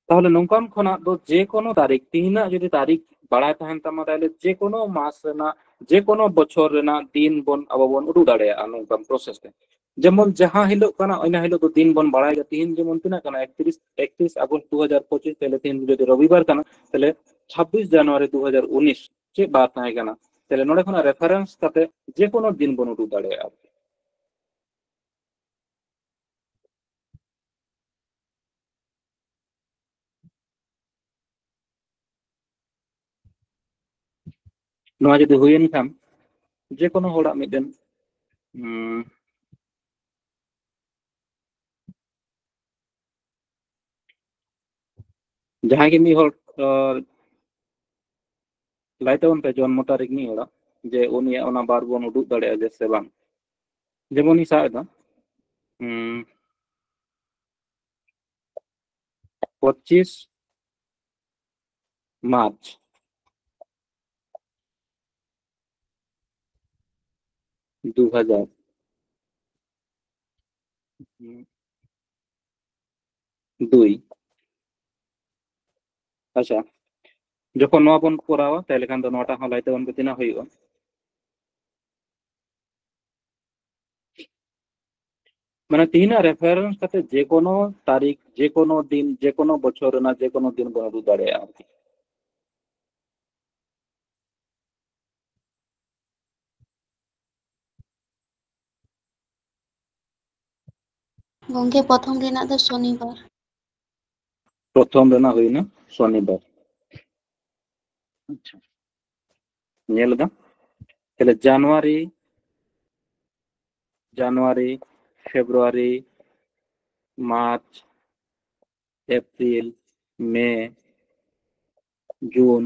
ᱛᱟᱦᱚᱞᱮ ᱱᱚᱝᱠᱟᱱ ᱠᱷᱚᱱᱟᱜ ᱫᱚ ᱡᱮ ᱠᱳᱱᱳ ᱛᱟᱹᱨᱤᱠᱷ, ᱛᱤᱦᱤᱧᱟᱜ ᱡᱩᱫᱤ ᱛᱟᱹᱨᱤᱠᱷ ᱵᱟᱲᱟᱭ ᱛᱟᱦᱮᱱ ᱛᱟᱢᱟ, ᱛᱟᱦᱚᱞᱮ ᱡᱮ ᱠᱳᱱᱳ ᱢᱟᱥ ᱨᱮᱱᱟᱜ, ᱡᱮ ᱠᱳᱱᱳ ᱵᱚᱪᱷᱚᱨ ᱨᱮᱱᱟᱜ ᱫᱤᱱ ᱵᱚᱱ, ᱟᱵᱚ ᱵᱚᱱ ᱩᱰᱩᱠ ᱫᱟᱲᱮᱭᱟᱜᱼᱟ ᱱᱚᱝᱠᱟᱱ ᱯᱨᱚᱥᱮᱥ ᱛᱮ᱾ ᱡᱮᱢᱚᱱ ᱡᱟᱦᱟᱸ ᱦᱤᱞᱳᱜ ᱠᱟᱱᱟ, ᱤᱱᱟᱹ ᱦᱤᱞᱳᱜ ᱫᱚ ᱫᱤᱱ ᱵᱚᱱ ᱵᱟᱲᱟᱭᱟ᱾ ᱛᱤᱦᱤᱧ ᱡᱮᱢᱚᱱ ᱛᱤᱱᱟᱹᱜ ᱠᱟᱱᱟ? ᱮᱠᱛᱨᱤᱥ, ᱮᱠᱛᱨᱤᱥ ᱟᱜᱚᱥᱴ ᱫᱩ ᱦᱟᱡᱟᱨ ᱯᱚᱸᱪᱤᱥ, ᱛᱟᱦᱚᱞᱮ ᱛᱤᱦᱤᱧ ᱡᱩᱫᱤ ᱨᱚᱵᱤᱵᱟᱨ ᱠᱟᱱᱟ, ᱛᱟᱦᱚᱞᱮ ᱪᱷᱟᱵᱵᱤᱥ ᱡᱟᱱᱩᱣᱟᱨᱤ ᱫᱩ ᱦᱟᱡᱟᱨ ᱩᱱᱤᱥ ᱪᱮᱫ ᱵᱟᱨ ᱛᱟᱦᱮᱸ ᱠᱟᱱᱟ? ᱛᱟᱦᱚᱞᱮ ᱱᱚᱰᱮ ᱠᱷᱚᱱᱟᱜ ᱨᱮᱯᱷᱟᱨᱮᱱᱥ ᱠᱟᱛᱮ ᱡᱮ ᱠᱳᱱᱳ ᱫᱤᱱ ᱵᱚᱱ ᱩᱰᱩᱠ ᱫᱟᱲᱮᱭᱟᱜᱼᱟ᱾ ᱱᱚᱣᱟ ᱡᱩᱫᱤ ᱦᱩᱭᱮᱱ ᱠᱷᱟᱱ, ᱡᱮ ᱠᱳᱱᱳ ᱦᱚᱲᱟᱜ ᱢᱤᱫᱴᱮᱱ, ᱩᱸ, ᱡᱟᱦᱟᱸᱭ ᱜᱮ ᱢᱤᱫ ᱦᱚᱲ, ᱟᱸ, ᱞᱟᱹᱭ ᱛᱟᱵᱚᱱ ᱯᱮ ᱡᱚᱱᱢᱚ ᱛᱟᱹᱨᱤᱠᱷ ᱢᱤᱫ ᱦᱚᱲᱟᱜ, ᱡᱮ ᱩᱱᱤᱭᱟᱜ ᱚᱱᱟ ᱵᱟᱨ ᱵᱚᱱ ᱩᱰᱩᱠ ᱫᱟᱲᱮᱭᱟᱜᱼᱟ ᱡᱮ ᱥᱮ ᱵᱟᱝ᱾ ᱡᱮᱢᱚᱱᱤᱧ ᱥᱟᱵ ᱮᱫᱟ, ᱩᱸ, ᱯᱚᱸᱪᱤᱥ ᱢᱟᱨᱪ ᱫᱩ ᱦᱟᱡᱟᱨ ᱫᱩᱭ᱾ ᱟᱪᱪᱷᱟ, ᱡᱚᱠᱷᱚᱱ ᱱᱚᱣᱟ ᱵᱚᱱ ᱠᱚᱨᱟᱣᱟ, ᱛᱟᱦᱞᱮ ᱠᱷᱟᱱ ᱫᱚ ᱱᱚᱣᱟᱴᱟᱜ ᱦᱚᱸ ᱞᱟᱹᱭ ᱛᱟᱵᱚᱱ ᱯᱮ ᱛᱤᱱᱟᱹᱜ ᱦᱩᱭᱩᱜᱼᱟ᱾ ᱢᱟᱱᱮ ᱛᱤᱦᱤᱧᱟᱜ ᱨᱮᱯᱷᱟᱨᱮᱱᱥ ᱠᱟᱛᱮ ᱡᱮᱠᱳᱱᱳ ᱛᱟᱹᱨᱤᱠᱷ, ᱡᱮᱠᱳᱱᱳ ᱫᱤᱱ, ᱡᱮᱠᱳᱱᱳ ᱵᱚᱪᱷᱚᱨ ᱨᱮᱱᱟᱜ ᱡᱮᱠᱳᱱᱳ ᱫᱤᱱ ᱵᱚᱱ ᱩᱫᱩᱜ ᱫᱟᱲᱮᱭᱟᱜᱼᱟ ᱟᱨᱠᱤ᱾ ᱜᱚᱝᱠᱮ, ᱯᱨᱚᱛᱷᱚᱢ ᱨᱮᱱᱟᱜ ᱫᱚ ᱥᱚᱱᱤᱵᱟᱨ᱾ ᱯᱨᱚᱛᱷᱚᱢ ᱨᱮᱱᱟᱜ ᱦᱩᱭᱱᱟ ᱥᱚᱱᱤᱵᱟᱨ᱾ ᱟᱪᱪᱷᱟ, ᱧᱮᱞ ᱮᱫᱟ᱾ ᱛᱟᱦᱞᱮ ᱡᱟᱱᱩᱣᱟᱨᱤ, ᱡᱟᱱᱩᱣᱟᱨᱤ, ᱯᱷᱮᱵᱽᱨᱩᱣᱟᱨᱤ, ᱢᱟᱨᱪ, ᱮᱯᱨᱤᱞ, ᱢᱮ, ᱡᱩᱱ,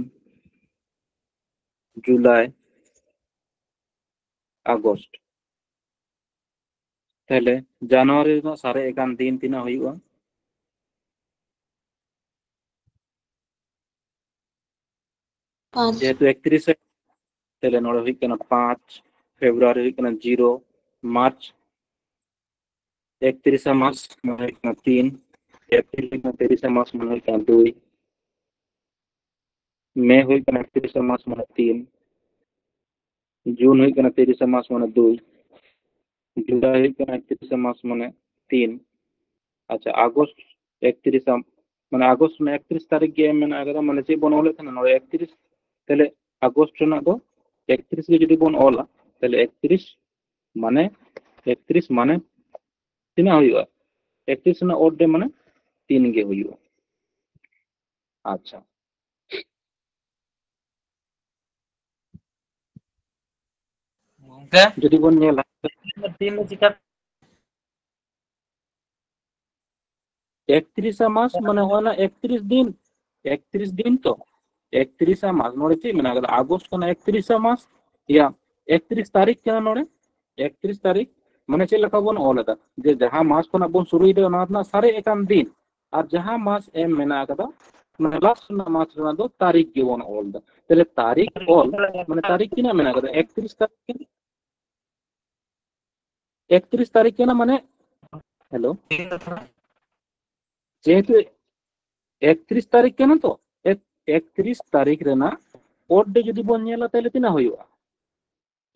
ᱡᱩᱞᱟᱭ, ᱟᱜᱚᱥᱴ᱾ ᱛᱟᱦᱞᱮ ᱡᱟᱱᱩᱣᱟᱨᱤ ᱨᱮᱱᱟᱜ ᱥᱟᱨᱮᱡ ᱟᱠᱟᱱ ᱫᱤᱱ ᱛᱤᱱᱟᱹᱜ ᱦᱩᱭᱩᱜᱼᱟ? ᱯᱟᱸᱪ᱾ ᱡᱮᱦᱮᱛᱩ ᱮᱠᱛᱨᱤᱥ, ᱛᱟᱦᱞᱮ ᱱᱚᱰᱮ ᱦᱩᱭᱩᱜ ᱠᱟᱱᱟ ᱯᱟᱸᱪ, ᱯᱷᱮᱵᱽᱨᱩᱣᱟᱨᱤ ᱦᱩᱭᱩᱜ ᱠᱟᱱᱟ ᱡᱤᱨᱳ, ᱢᱟᱨᱪ ᱮᱠᱛᱨᱤᱥᱟ ᱢᱟᱥ ᱢᱟᱱᱮ ᱦᱩᱭᱩᱜ ᱠᱟᱱᱟ ᱛᱤᱱ, ᱮᱯᱨᱤᱞ ᱦᱩᱭᱩᱜ ᱠᱟᱱᱟ ᱛᱤᱨᱤᱥᱟ ᱢᱟᱥ ᱢᱟᱱᱮ ᱦᱩᱭᱩᱜ ᱠᱟᱱᱟ ᱫᱩᱭ, ᱢᱮ ᱦᱩᱭᱩᱜ ᱠᱟᱱᱟ ᱮᱠᱛᱨᱤᱥᱟ ᱢᱟᱥ ᱢᱟᱱᱮ ᱛᱤᱱ, ᱡᱩᱱ ᱦᱩᱭᱩᱜ ᱠᱟᱱᱟ ᱛᱤᱨᱤᱥᱟ ᱢᱟᱥ ᱢᱟᱱᱮ ᱫᱩᱭ, ᱡᱩᱞᱟᱭ ᱦᱩᱭᱩᱜ ᱠᱟᱱᱟ ᱮᱠᱛᱨᱤᱥᱟ ᱢᱟᱥ ᱢᱟᱱᱮ ᱛᱤᱱ, ᱟᱪᱪᱷᱟ, ᱟᱜᱚᱥᱴ ᱮᱠᱛᱨᱤᱥᱟ, ᱢᱟᱱᱮ ᱟᱜᱚᱥᱴ ᱨᱮᱱᱟᱜ ᱮᱠᱛᱨᱤᱥ ᱛᱟᱹᱨᱤᱠᱷ ᱜᱮ ᱮᱢ ᱢᱮᱱᱟᱜ ᱟᱠᱟᱫᱟ, ᱢᱟᱱᱮ ᱪᱮᱫ ᱵᱚᱱ ᱚᱞᱮᱫ ᱛᱟᱦᱮᱱᱟ ᱱᱚᱰᱮ ᱮᱠᱛᱨᱤᱥ, ᱛᱟᱦᱞᱮ ᱟᱜᱚᱥᱴ ᱨᱮᱱᱟᱜ ᱫᱚ ᱮᱠᱛᱨᱤᱥ ᱜᱮ ᱡᱩᱫᱤ ᱵᱚᱱ ᱚᱞᱟ, ᱛᱟᱦᱞᱮ ᱮᱠᱛᱨᱤᱥ ᱢᱟᱱᱮ, ᱮᱠᱛᱨᱤᱥ ᱢᱟᱱᱮ ᱛᱤᱱᱟᱹᱜ ᱦᱩᱭᱩᱜᱼᱟ? ᱮᱠᱛᱨᱤᱥ ᱨᱮᱱᱟᱜ odd day ᱢᱟᱱᱮ ᱛᱤᱱ ᱜᱮ ᱦᱩᱭᱩᱜᱼᱟ᱾ ᱟᱪᱪᱷᱟ, ᱜᱚᱝᱠᱮ, ᱡᱩᱫᱤ ᱵᱚᱱ ᱧᱮᱞᱟ, ᱫᱤᱱ ᱫᱚ ᱪᱤᱠᱟ? ᱮᱠᱛᱨᱤᱥᱟ ᱢᱟᱥ ᱢᱟᱱᱮ ᱦᱩᱭᱱᱟ ᱮᱠᱛᱨᱤᱥ ᱫᱤᱱ, ᱮᱠᱛᱨᱤᱥ ᱫᱤᱱ ᱛᱚ, ᱮᱠᱛᱨᱤᱥᱟ ᱢᱟᱥ, ᱱᱚᱰᱮ ᱪᱮᱫ ᱢᱮᱱᱟᱜ ᱠᱟᱫᱟ? ᱟᱜᱚᱥᱴ ᱠᱟᱱᱟ, ᱮᱠᱛᱨᱤᱥᱟ ᱢᱟᱥ, ᱤᱭᱟ, ᱮᱠᱛᱨᱤᱥ ᱛᱟᱹᱨᱤᱠᱷ ᱠᱟᱱᱟ ᱱᱚᱰᱮ, ᱮᱠᱛᱨᱤᱥ ᱛᱟᱹᱨᱤᱠᱷ, ᱢᱟᱱᱮ ᱪᱮᱫ ᱞᱮᱠᱟ ᱵᱚᱱ ᱚᱞ ᱮᱫᱟ, ᱡᱮ ᱡᱟᱦᱟᱸ ᱢᱟᱥ ᱠᱷᱚᱱᱟᱜ ᱵᱚᱱ ᱥᱩᱨᱩᱭᱮᱫᱟ, ᱚᱱᱟ ᱨᱮᱱᱟᱜ ᱥᱟᱨᱮᱡ ᱟᱠᱟᱱ ᱫᱤᱱ, ᱟᱨ ᱡᱟᱦᱟᱸ ᱢᱟᱥ ᱮᱢ ᱢᱮᱱᱟᱜ ᱟᱠᱟᱫᱟ, ᱚᱱᱟ ᱞᱟᱥᱴ ᱨᱮᱱᱟᱜ ᱢᱟᱥ ᱨᱮᱱᱟᱜ ᱫᱚ ᱛᱟᱹᱨᱤᱠᱷ ᱜᱮᱵᱚᱱ ᱚᱞ ᱮᱫᱟ᱾ ᱛᱟᱦᱞᱮ ᱛᱟᱹᱨᱤᱠᱷ ᱚᱞ, ᱢᱟᱱᱮ ᱛᱟᱹᱨᱤᱠᱷ ᱛᱤᱱᱟᱹᱜ ᱢᱮᱱᱟᱜ ᱟᱠᱟᱫᱟ? ᱮᱠᱛᱨᱤᱥ ᱛᱟᱹᱨᱤᱠᱷ, ᱮᱠᱛᱨᱤᱥ ᱛᱟᱹᱨᱤᱠᱷ ᱠᱟᱱᱟ, ᱢᱟᱱᱮ, ᱦᱮᱞᱳ, ᱡᱮᱦᱮᱛᱩ ᱮᱠᱛᱨᱤᱥ ᱛᱟᱹᱨᱤᱠᱷ ᱠᱟᱱᱟ ᱛᱚ, ᱮᱠ-, ᱮᱠᱛᱨᱤᱥ ᱛᱟᱹᱨᱤᱠᱷ ᱨᱮᱱᱟᱜ odd day ᱡᱩᱫᱤ ᱵᱚᱱ ᱧᱮᱞᱟ, ᱛᱟᱦᱞᱮ ᱛᱤᱱᱟᱹᱜ ᱦᱩᱭᱩᱜᱼᱟ?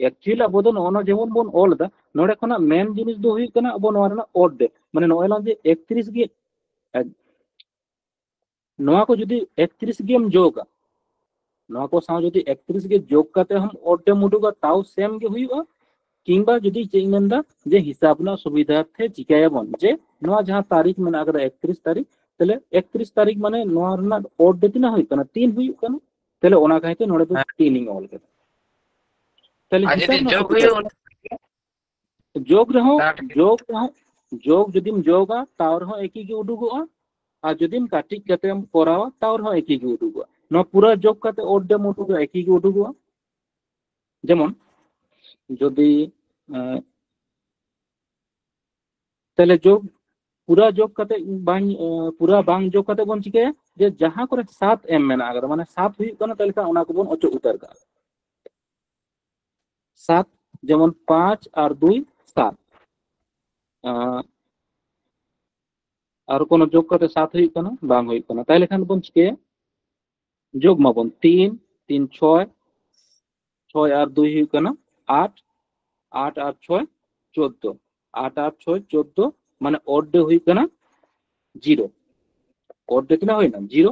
ᱮᱠᱪᱩᱭᱮᱞ ᱟᱵᱚ ᱫᱚ ᱱᱚᱜᱼᱚ ᱱᱚᱣᱟ ᱡᱮᱢᱚᱱ ᱵᱚᱱ ᱚᱞ ᱮᱫᱟ, ᱱᱚᱰᱮ ᱠᱷᱚᱱᱟᱜ ᱢᱮᱱ ᱡᱤᱱᱤᱥ ᱫᱚ ᱦᱩᱭᱩᱜ ᱠᱟᱱᱟ ᱟᱵᱚ ᱱᱚᱣᱟ ᱨᱮᱱᱟᱜ ᱚᱰ ᱰᱮ, ᱢᱟᱱᱮ ᱱᱚᱜᱼᱚᱭ ᱞᱟᱝ ᱡᱮ ᱮᱠᱛᱨᱤᱥ ᱜᱮ, ᱮ, ᱱᱚᱣᱟ ᱠᱚ ᱡᱩᱫᱤ ᱮᱠᱛᱨᱤᱥ ᱜᱮᱢ ᱡᱳᱜᱟ, ᱱᱚᱣᱟ ᱠᱚ ᱥᱟᱶ ᱡᱩᱫᱤ ᱮᱠᱛᱨᱤᱥ ᱜᱮ ᱡᱳᱜ ᱠᱟᱛᱮ ᱦᱚᱸ ᱚᱰ ᱰᱮᱢ ᱩᱰᱩᱠᱟ, ᱛᱟᱣ ᱥᱮᱢ ᱜᱮ ᱦᱩᱭᱩᱜᱼᱟ᱾ ᱠᱤᱝᱵᱟ ᱡᱩᱫᱤ ᱪᱮᱫ ᱤᱧ ᱢᱮᱱᱫᱟ ᱡᱮ ᱦᱤᱥᱟᱵ ᱨᱮᱱᱟᱜ ᱥᱩᱵᱤᱫᱷᱟᱨᱛᱷᱮ ᱪᱤᱠᱟᱹᱭᱟᱵᱚᱱ ᱡᱮ ᱱᱚᱣᱟ ᱡᱟᱦᱟᱸ ᱛᱟᱹᱨᱤᱠᱷ ᱢᱮᱱᱟᱜ ᱟᱠᱟᱫᱟ ᱮᱠᱛᱨᱤᱥ ᱛᱟᱹᱨᱤᱠᱷ, ᱛᱟᱦᱞᱮ ᱮᱠᱛᱨᱤᱥ ᱛᱟᱹᱨᱤᱠᱷ ᱢᱟᱱᱮ ᱱᱚᱣᱟ ᱨᱮᱱᱟᱜ ᱚᱰ ᱰᱮ ᱛᱤᱱᱟᱹᱜ ᱦᱩᱭᱩᱜ ᱠᱟᱱᱟ? ᱛᱤᱱ ᱦᱩᱭᱩᱜ ᱠᱟᱱᱟ᱾ ᱛᱟᱦᱞᱮ ᱚᱱᱟ ᱠᱟᱭᱛᱮ ᱱᱚᱰᱮ ᱫᱚ ᱦᱮᱸ᱾ ᱛᱤᱱ ᱤᱧ ᱚᱞ ᱠᱮᱫᱟ᱾ ᱛᱟᱦᱞᱮ ᱟᱨ ᱦᱤᱥᱟᱹᱵ ᱡᱩᱫᱤ ᱨᱮᱱᱟᱜ ᱡᱳᱜ ᱥᱩᱵᱤᱫᱷᱟ ᱦᱩᱭᱩᱜ? ᱡᱳᱜ ᱨᱮᱦᱚᱸ, ᱥᱟᱴ ᱜᱮ᱾ ᱡᱳᱜ ᱨᱮᱦᱚᱸ, ᱡᱳᱜ ᱡᱩᱫᱤᱢ ᱡᱳᱜᱟ, ᱛᱟᱣ ᱨᱮᱦᱚᱸ ᱮᱠᱤ ᱜᱮ ᱩᱰᱩᱠᱚᱜᱼᱟ᱾ ᱟᱨ ᱡᱩᱫᱤᱢ ᱠᱟᱹᱴᱤᱡ ᱠᱟᱛᱮᱢ ᱠᱚᱨᱟᱣᱟ, ᱛᱟᱣ ᱨᱮᱦᱚᱸ ᱮᱠᱤ ᱜᱮ ᱩᱰᱩᱠᱚᱜᱼᱟ᱾ ᱱᱚᱣᱟ ᱯᱩᱨᱟᱹ ᱡᱳᱜ ᱠᱟᱛᱮ ᱚᱰ ᱰᱮᱢ ᱩᱰᱩᱠᱟ, ᱮᱠᱤ ᱜᱮ ᱩᱰᱩᱠᱚᱜᱼᱟ᱾ ᱡᱮᱢᱚᱱ ᱡᱩᱫᱤ, ᱮᱸ, ᱛᱟᱦᱞᱮ ᱡᱳᱜ, ᱯᱩᱨᱟᱹ ᱡᱳᱜ ᱠᱟᱛᱮ ᱵᱟᱝ, ᱮᱸ, ᱯᱩᱨᱟᱹ ᱵᱟᱝ ᱡᱳᱜ ᱠᱟᱛᱮ ᱵᱚᱱ ᱪᱤᱠᱟᱹᱭᱟ ᱡᱮ ᱡᱟᱦᱟᱸ ᱠᱚᱨᱮ ᱥᱟᱛ ᱮᱢ ᱢᱮᱱᱟᱜ ᱟᱠᱟᱫᱟ, ᱢᱟᱱᱮ ᱥᱟᱛ ᱦᱩᱭᱩᱜ ᱠᱟᱱᱟ, ᱛᱟᱦᱞᱮ ᱠᱷᱟᱱ ᱚᱱᱟ ᱠᱚᱵᱚᱱ ᱚᱪᱚᱜ ᱩᱛᱟᱹᱨ ᱠᱟᱜᱼᱟ᱾ ᱥᱟᱛ, ᱡᱮᱢᱚᱱ ᱯᱟᱸᱪ ᱟᱨ ᱫᱩᱭ ᱥᱟᱛ᱾ ᱟᱸ, ᱟᱨ ᱠᱳᱱᱳ ᱡᱳᱜ ᱠᱟᱛᱮ ᱥᱟᱛ ᱦᱩᱭᱩᱜ ᱠᱟᱱᱟ? ᱵᱟᱝ ᱦᱩᱭᱩᱜ ᱠᱟᱱᱟ᱾ ᱛᱟᱦᱞᱮ ᱠᱷᱟᱱ ᱵᱚᱱ ᱪᱤᱠᱟᱹᱭᱟ? ᱡᱳᱜ ᱢᱟᱵᱚᱱ ᱛᱤᱱ, ᱛᱤᱱ ᱪᱷᱚᱭ, ᱪᱷᱚᱭ ᱟᱨ ᱫᱩᱭ ᱦᱩᱭᱩᱜ ᱠᱟᱱᱟ ᱟᱴ, ᱟᱴ ᱟᱨ ᱪᱷᱚᱭ ᱪᱳᱫᱫᱳ, ᱟᱴ ᱟᱨ ᱪᱷᱚᱭ ᱪᱳᱫᱫᱳ, ᱢᱟᱱᱮ ᱚᱰ ᱰᱮ ᱦᱩᱭᱩᱜ ᱠᱟᱱᱟ ᱡᱤᱨᱳ᱾ ᱚᱰ ᱰᱮ ᱛᱤᱱᱟᱹᱜ ᱦᱩᱭᱱᱟ? ᱡᱤᱨᱳ᱾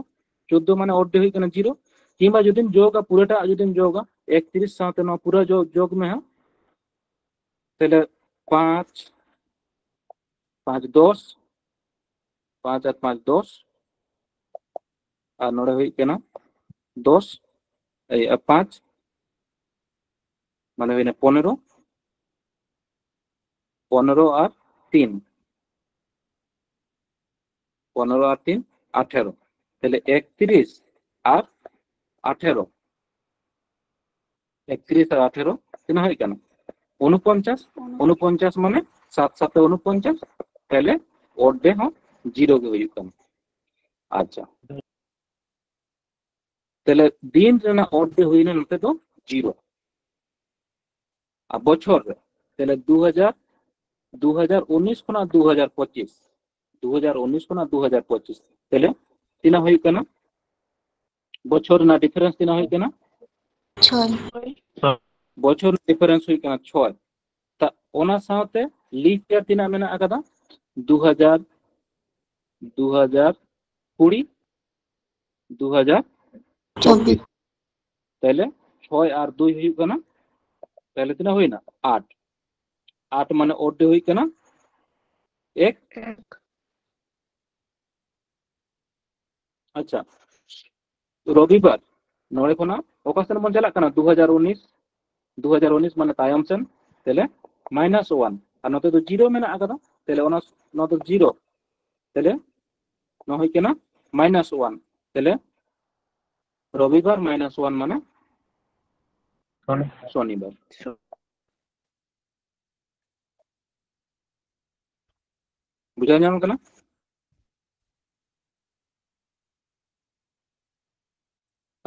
ᱪᱳᱫᱫᱳ ᱢᱟᱱᱮ ᱚᱰ ᱰᱮ ᱦᱩᱭᱩᱜ ᱠᱟᱱᱟ ᱡᱤᱨᱳ᱾ ᱠᱤᱝᱵᱟ ᱡᱩᱫᱤᱢ ᱡᱳᱜᱟ, ᱯᱩᱨᱟᱹᱴᱟᱜ ᱡᱩᱫᱤᱢ ᱡᱳᱜᱟ, ᱮᱠᱛᱨᱤᱥ ᱥᱟᱶᱛᱮ ᱱᱚᱣᱟ ᱯᱩᱨᱟᱹ ᱡᱳᱜ, ᱡᱳᱜ ᱢᱮ ᱦᱟᱸᱜ᱾ ᱛᱟᱦᱞᱮ ᱯᱟᱸᱪ, ᱯᱟᱸᱪ ᱫᱚᱥ, ᱯᱟᱸᱪ ᱟᱨ ᱯᱟᱸᱪ ᱫᱚᱥ, ᱟᱨ ᱱᱚᱰᱮ ᱦᱩᱭᱩᱜ ᱠᱟᱱᱟ ᱫᱚᱥ, ᱮᱭ, ᱟᱨ ᱯᱟᱸᱪ, ᱢᱟᱱᱮ ᱦᱩᱭᱱᱟ ᱯᱚᱱᱮᱨᱚ, ᱯᱚᱱᱮᱨᱚ ᱟᱨ ᱛᱤᱱ, ᱯᱚᱱᱮᱨᱚ ᱟᱨ ᱛᱤᱱ, ᱟᱴᱷᱮᱨᱚ᱾ ᱛᱟᱦᱞᱮ ᱮᱠᱛᱨᱤᱥ ᱟᱨ ᱟᱴᱷᱮᱨᱚ, ᱮᱠᱛᱨᱤᱥ ᱟᱨ ᱟᱴᱷᱮᱨᱚ ᱛᱤᱱᱟᱹᱜ ᱦᱩᱭᱩᱜ ᱠᱟᱱᱟ? ᱩᱱᱩᱯᱚᱧᱪᱟᱥ᱾ ᱩᱱᱩᱯᱚᱧᱪᱟᱥ ᱢᱟᱱᱮ ᱥᱟᱛ ᱥᱟᱛᱮ ᱩᱱᱩᱯᱚᱧᱪᱟᱥ, ᱛᱟᱦᱞᱮ ᱚᱰ ᱰᱮ ᱦᱚᱸ ᱡᱤᱨᱳ ᱜᱮ ᱦᱩᱭᱩᱜ ᱠᱟᱱᱟ᱾ ᱟᱪᱪᱷᱟ, ᱛᱟᱦᱞᱮ ᱫᱤᱱ ᱨᱮᱱᱟᱜ ᱚᱰ ᱰᱮ ᱦᱩᱭᱱᱟ ᱱᱚᱛᱮ ᱫᱚ ᱡᱤᱨᱳ᱾ ᱟᱨ ᱵᱚᱪᱷᱚᱨ ᱨᱮ, ᱛᱟᱦᱞᱮ ᱫᱩ ᱦᱟᱡᱟᱨ, ᱫᱩ ᱦᱟᱡᱟᱨ ᱩᱱᱤᱥ ᱠᱷᱚᱱᱟᱜ ᱫᱩ ᱦᱟᱡᱟᱨ ᱯᱚᱸᱪᱤᱥ, ᱫᱩ ᱦᱟᱡᱟᱨ ᱩᱱᱤᱥ ᱠᱷᱚᱱᱟᱜ ᱫᱩ ᱦᱟᱡᱟᱨ ᱯᱚᱸᱪᱤᱥ, ᱛᱟᱦᱞᱮ ᱛᱤᱱᱟᱹᱜ ᱦᱩᱭᱩᱜ ᱠᱟᱱᱟ? ᱵᱚᱪᱷᱚᱨ ᱨᱮᱱᱟᱜ ᱰᱤᱯᱷᱟᱨᱮᱱᱥ ᱛᱤᱱᱟᱹᱜ ᱦᱩᱭᱩᱜ ᱠᱟᱱᱟ? ᱪᱷᱚᱭ᱾ ᱵᱚᱪᱷᱚᱨ ᱰᱤᱯᱷᱟᱨᱮᱱᱥ ᱦᱩᱭᱩᱜ ᱠᱟᱱᱟ ᱪᱷᱚᱭ᱾ ᱛᱟ ᱚᱱᱟ ᱥᱟᱶᱛᱮ ᱞᱤᱯ ᱤᱭᱟᱨ ᱛᱤᱱᱟᱹᱜ ᱢᱮᱱᱟᱜ ᱟᱠᱟᱫᱟ? ᱫᱩ ᱦᱟᱡᱟᱨ, ᱫᱩ ᱦᱟᱡᱟᱨ ᱠᱩᱲᱤ, ᱫᱩ ᱦᱟᱡᱟᱨ ᱪᱚᱵᱵᱤᱥ᱾ ᱛᱟᱦᱞᱮ ᱪᱷᱚᱭ ᱟᱨ ᱫᱩᱭ ᱦᱩᱭᱩᱜ ᱠᱟᱱᱟ, ᱛᱟᱦᱞᱮ ᱛᱤᱱᱟᱹᱜ ᱦᱩᱭᱱᱟ? ᱟᱴ᱾ ᱟᱴ ᱢᱟᱱᱮ ᱳᱰ ᱰᱮ ᱦᱩᱭᱩᱜ ᱠᱟᱱᱟ ᱮᱠ᱾ ᱟᱪᱪᱷᱟ, ᱨᱚᱵᱤᱵᱟᱨ ᱱᱚᱰᱮ ᱠᱷᱚᱱᱟᱜ ᱚᱠᱟ ᱥᱮᱱ ᱵᱚᱱ ᱪᱟᱞᱟᱜ ᱠᱟᱱᱟ? ᱫᱩ ᱦᱟᱡᱟᱨ ᱩᱱᱤᱥ, ᱫᱩ ᱦᱟᱡᱟᱨ ᱩᱱᱤᱥ ᱢᱟᱱᱮ ᱛᱟᱭᱚᱢ ᱥᱮᱱ, ᱛᱟᱦᱞᱮ ᱢᱟᱭᱱᱟᱥ ᱚᱣᱟᱱ, ᱟᱨ ᱱᱚᱛᱮ ᱫᱚ ᱡᱤᱨᱳ ᱢᱮᱱᱟᱜ ᱟᱠᱟᱫᱟ, ᱛᱟᱦᱞᱮ ᱚᱱᱟ, ᱱᱚᱣᱟ ᱫᱚ ᱡᱤᱨᱳ, ᱛᱟᱦᱞᱮ ᱱᱚᱣᱟ ᱦᱩᱭᱩᱜ ᱠᱟᱱᱟ ᱢᱟᱭᱱᱟᱥ ᱚᱣᱟᱱ, ᱛᱟᱦᱞᱮ ᱨᱚᱵᱤᱵᱟᱨ ᱢᱟᱭᱱᱟᱥ ᱚᱣᱟᱱ ᱢᱟᱱᱮ ᱥᱚᱱᱤ᱾ ᱥᱚᱱᱤᱵᱟᱨ᱾ ᱵᱩᱡᱷᱟᱹᱣ ᱧᱟᱢ ᱠᱟᱱᱟ?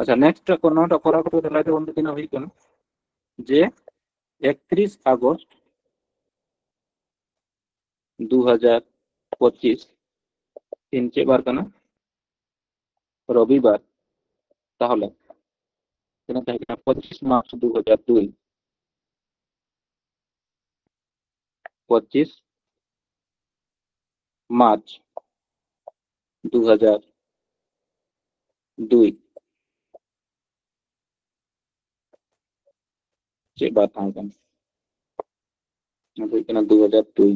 ᱟᱪᱪᱷᱟ, ᱱᱮᱠᱥᱴ ᱱᱚᱣᱟᱴᱟᱜ ᱠᱚᱨᱟᱣ ᱠᱟᱛᱮ ᱛᱟᱦᱞᱮ ᱛᱮᱵᱚᱱ ᱛᱤᱱᱟᱹᱜ ᱦᱩᱭᱩᱜ ᱠᱟᱱᱟ ᱡᱮ ᱮᱠᱛᱨᱤᱥ ᱟᱜᱚᱥᱴ ᱫᱩ ᱦᱟᱡᱟᱨ ᱯᱚᱸᱪᱤᱥ ᱫᱤᱱ ᱪᱮᱫ ᱵᱟᱨ ᱠᱟᱱᱟ? ᱨᱚᱵᱤᱵᱟᱨ᱾ ᱛᱟᱦᱚᱞᱮ ᱛᱤᱱᱟᱹᱜ ᱛᱟᱦᱮᱸ ᱠᱟᱱᱟ? ᱯᱚᱸᱪᱤᱥ ᱢᱟᱨᱪ ᱫᱩ ᱦᱟᱡᱟᱨ ᱫᱩᱭ, ᱯᱚᱸᱪᱤᱥ ᱢᱟᱨᱪ ᱫᱩ ᱦᱟᱡᱟᱨ ᱫᱩᱭ᱾ ᱪᱮᱫ ᱵᱟᱨ ᱛᱟᱦᱮᱸ ᱠᱟᱱᱟ? ᱚᱱᱟ ᱫᱚ ᱦᱩᱭᱩᱜ ᱠᱟᱱᱟ ᱫᱩ ᱦᱟᱡᱟᱨ ᱫᱩᱭ᱾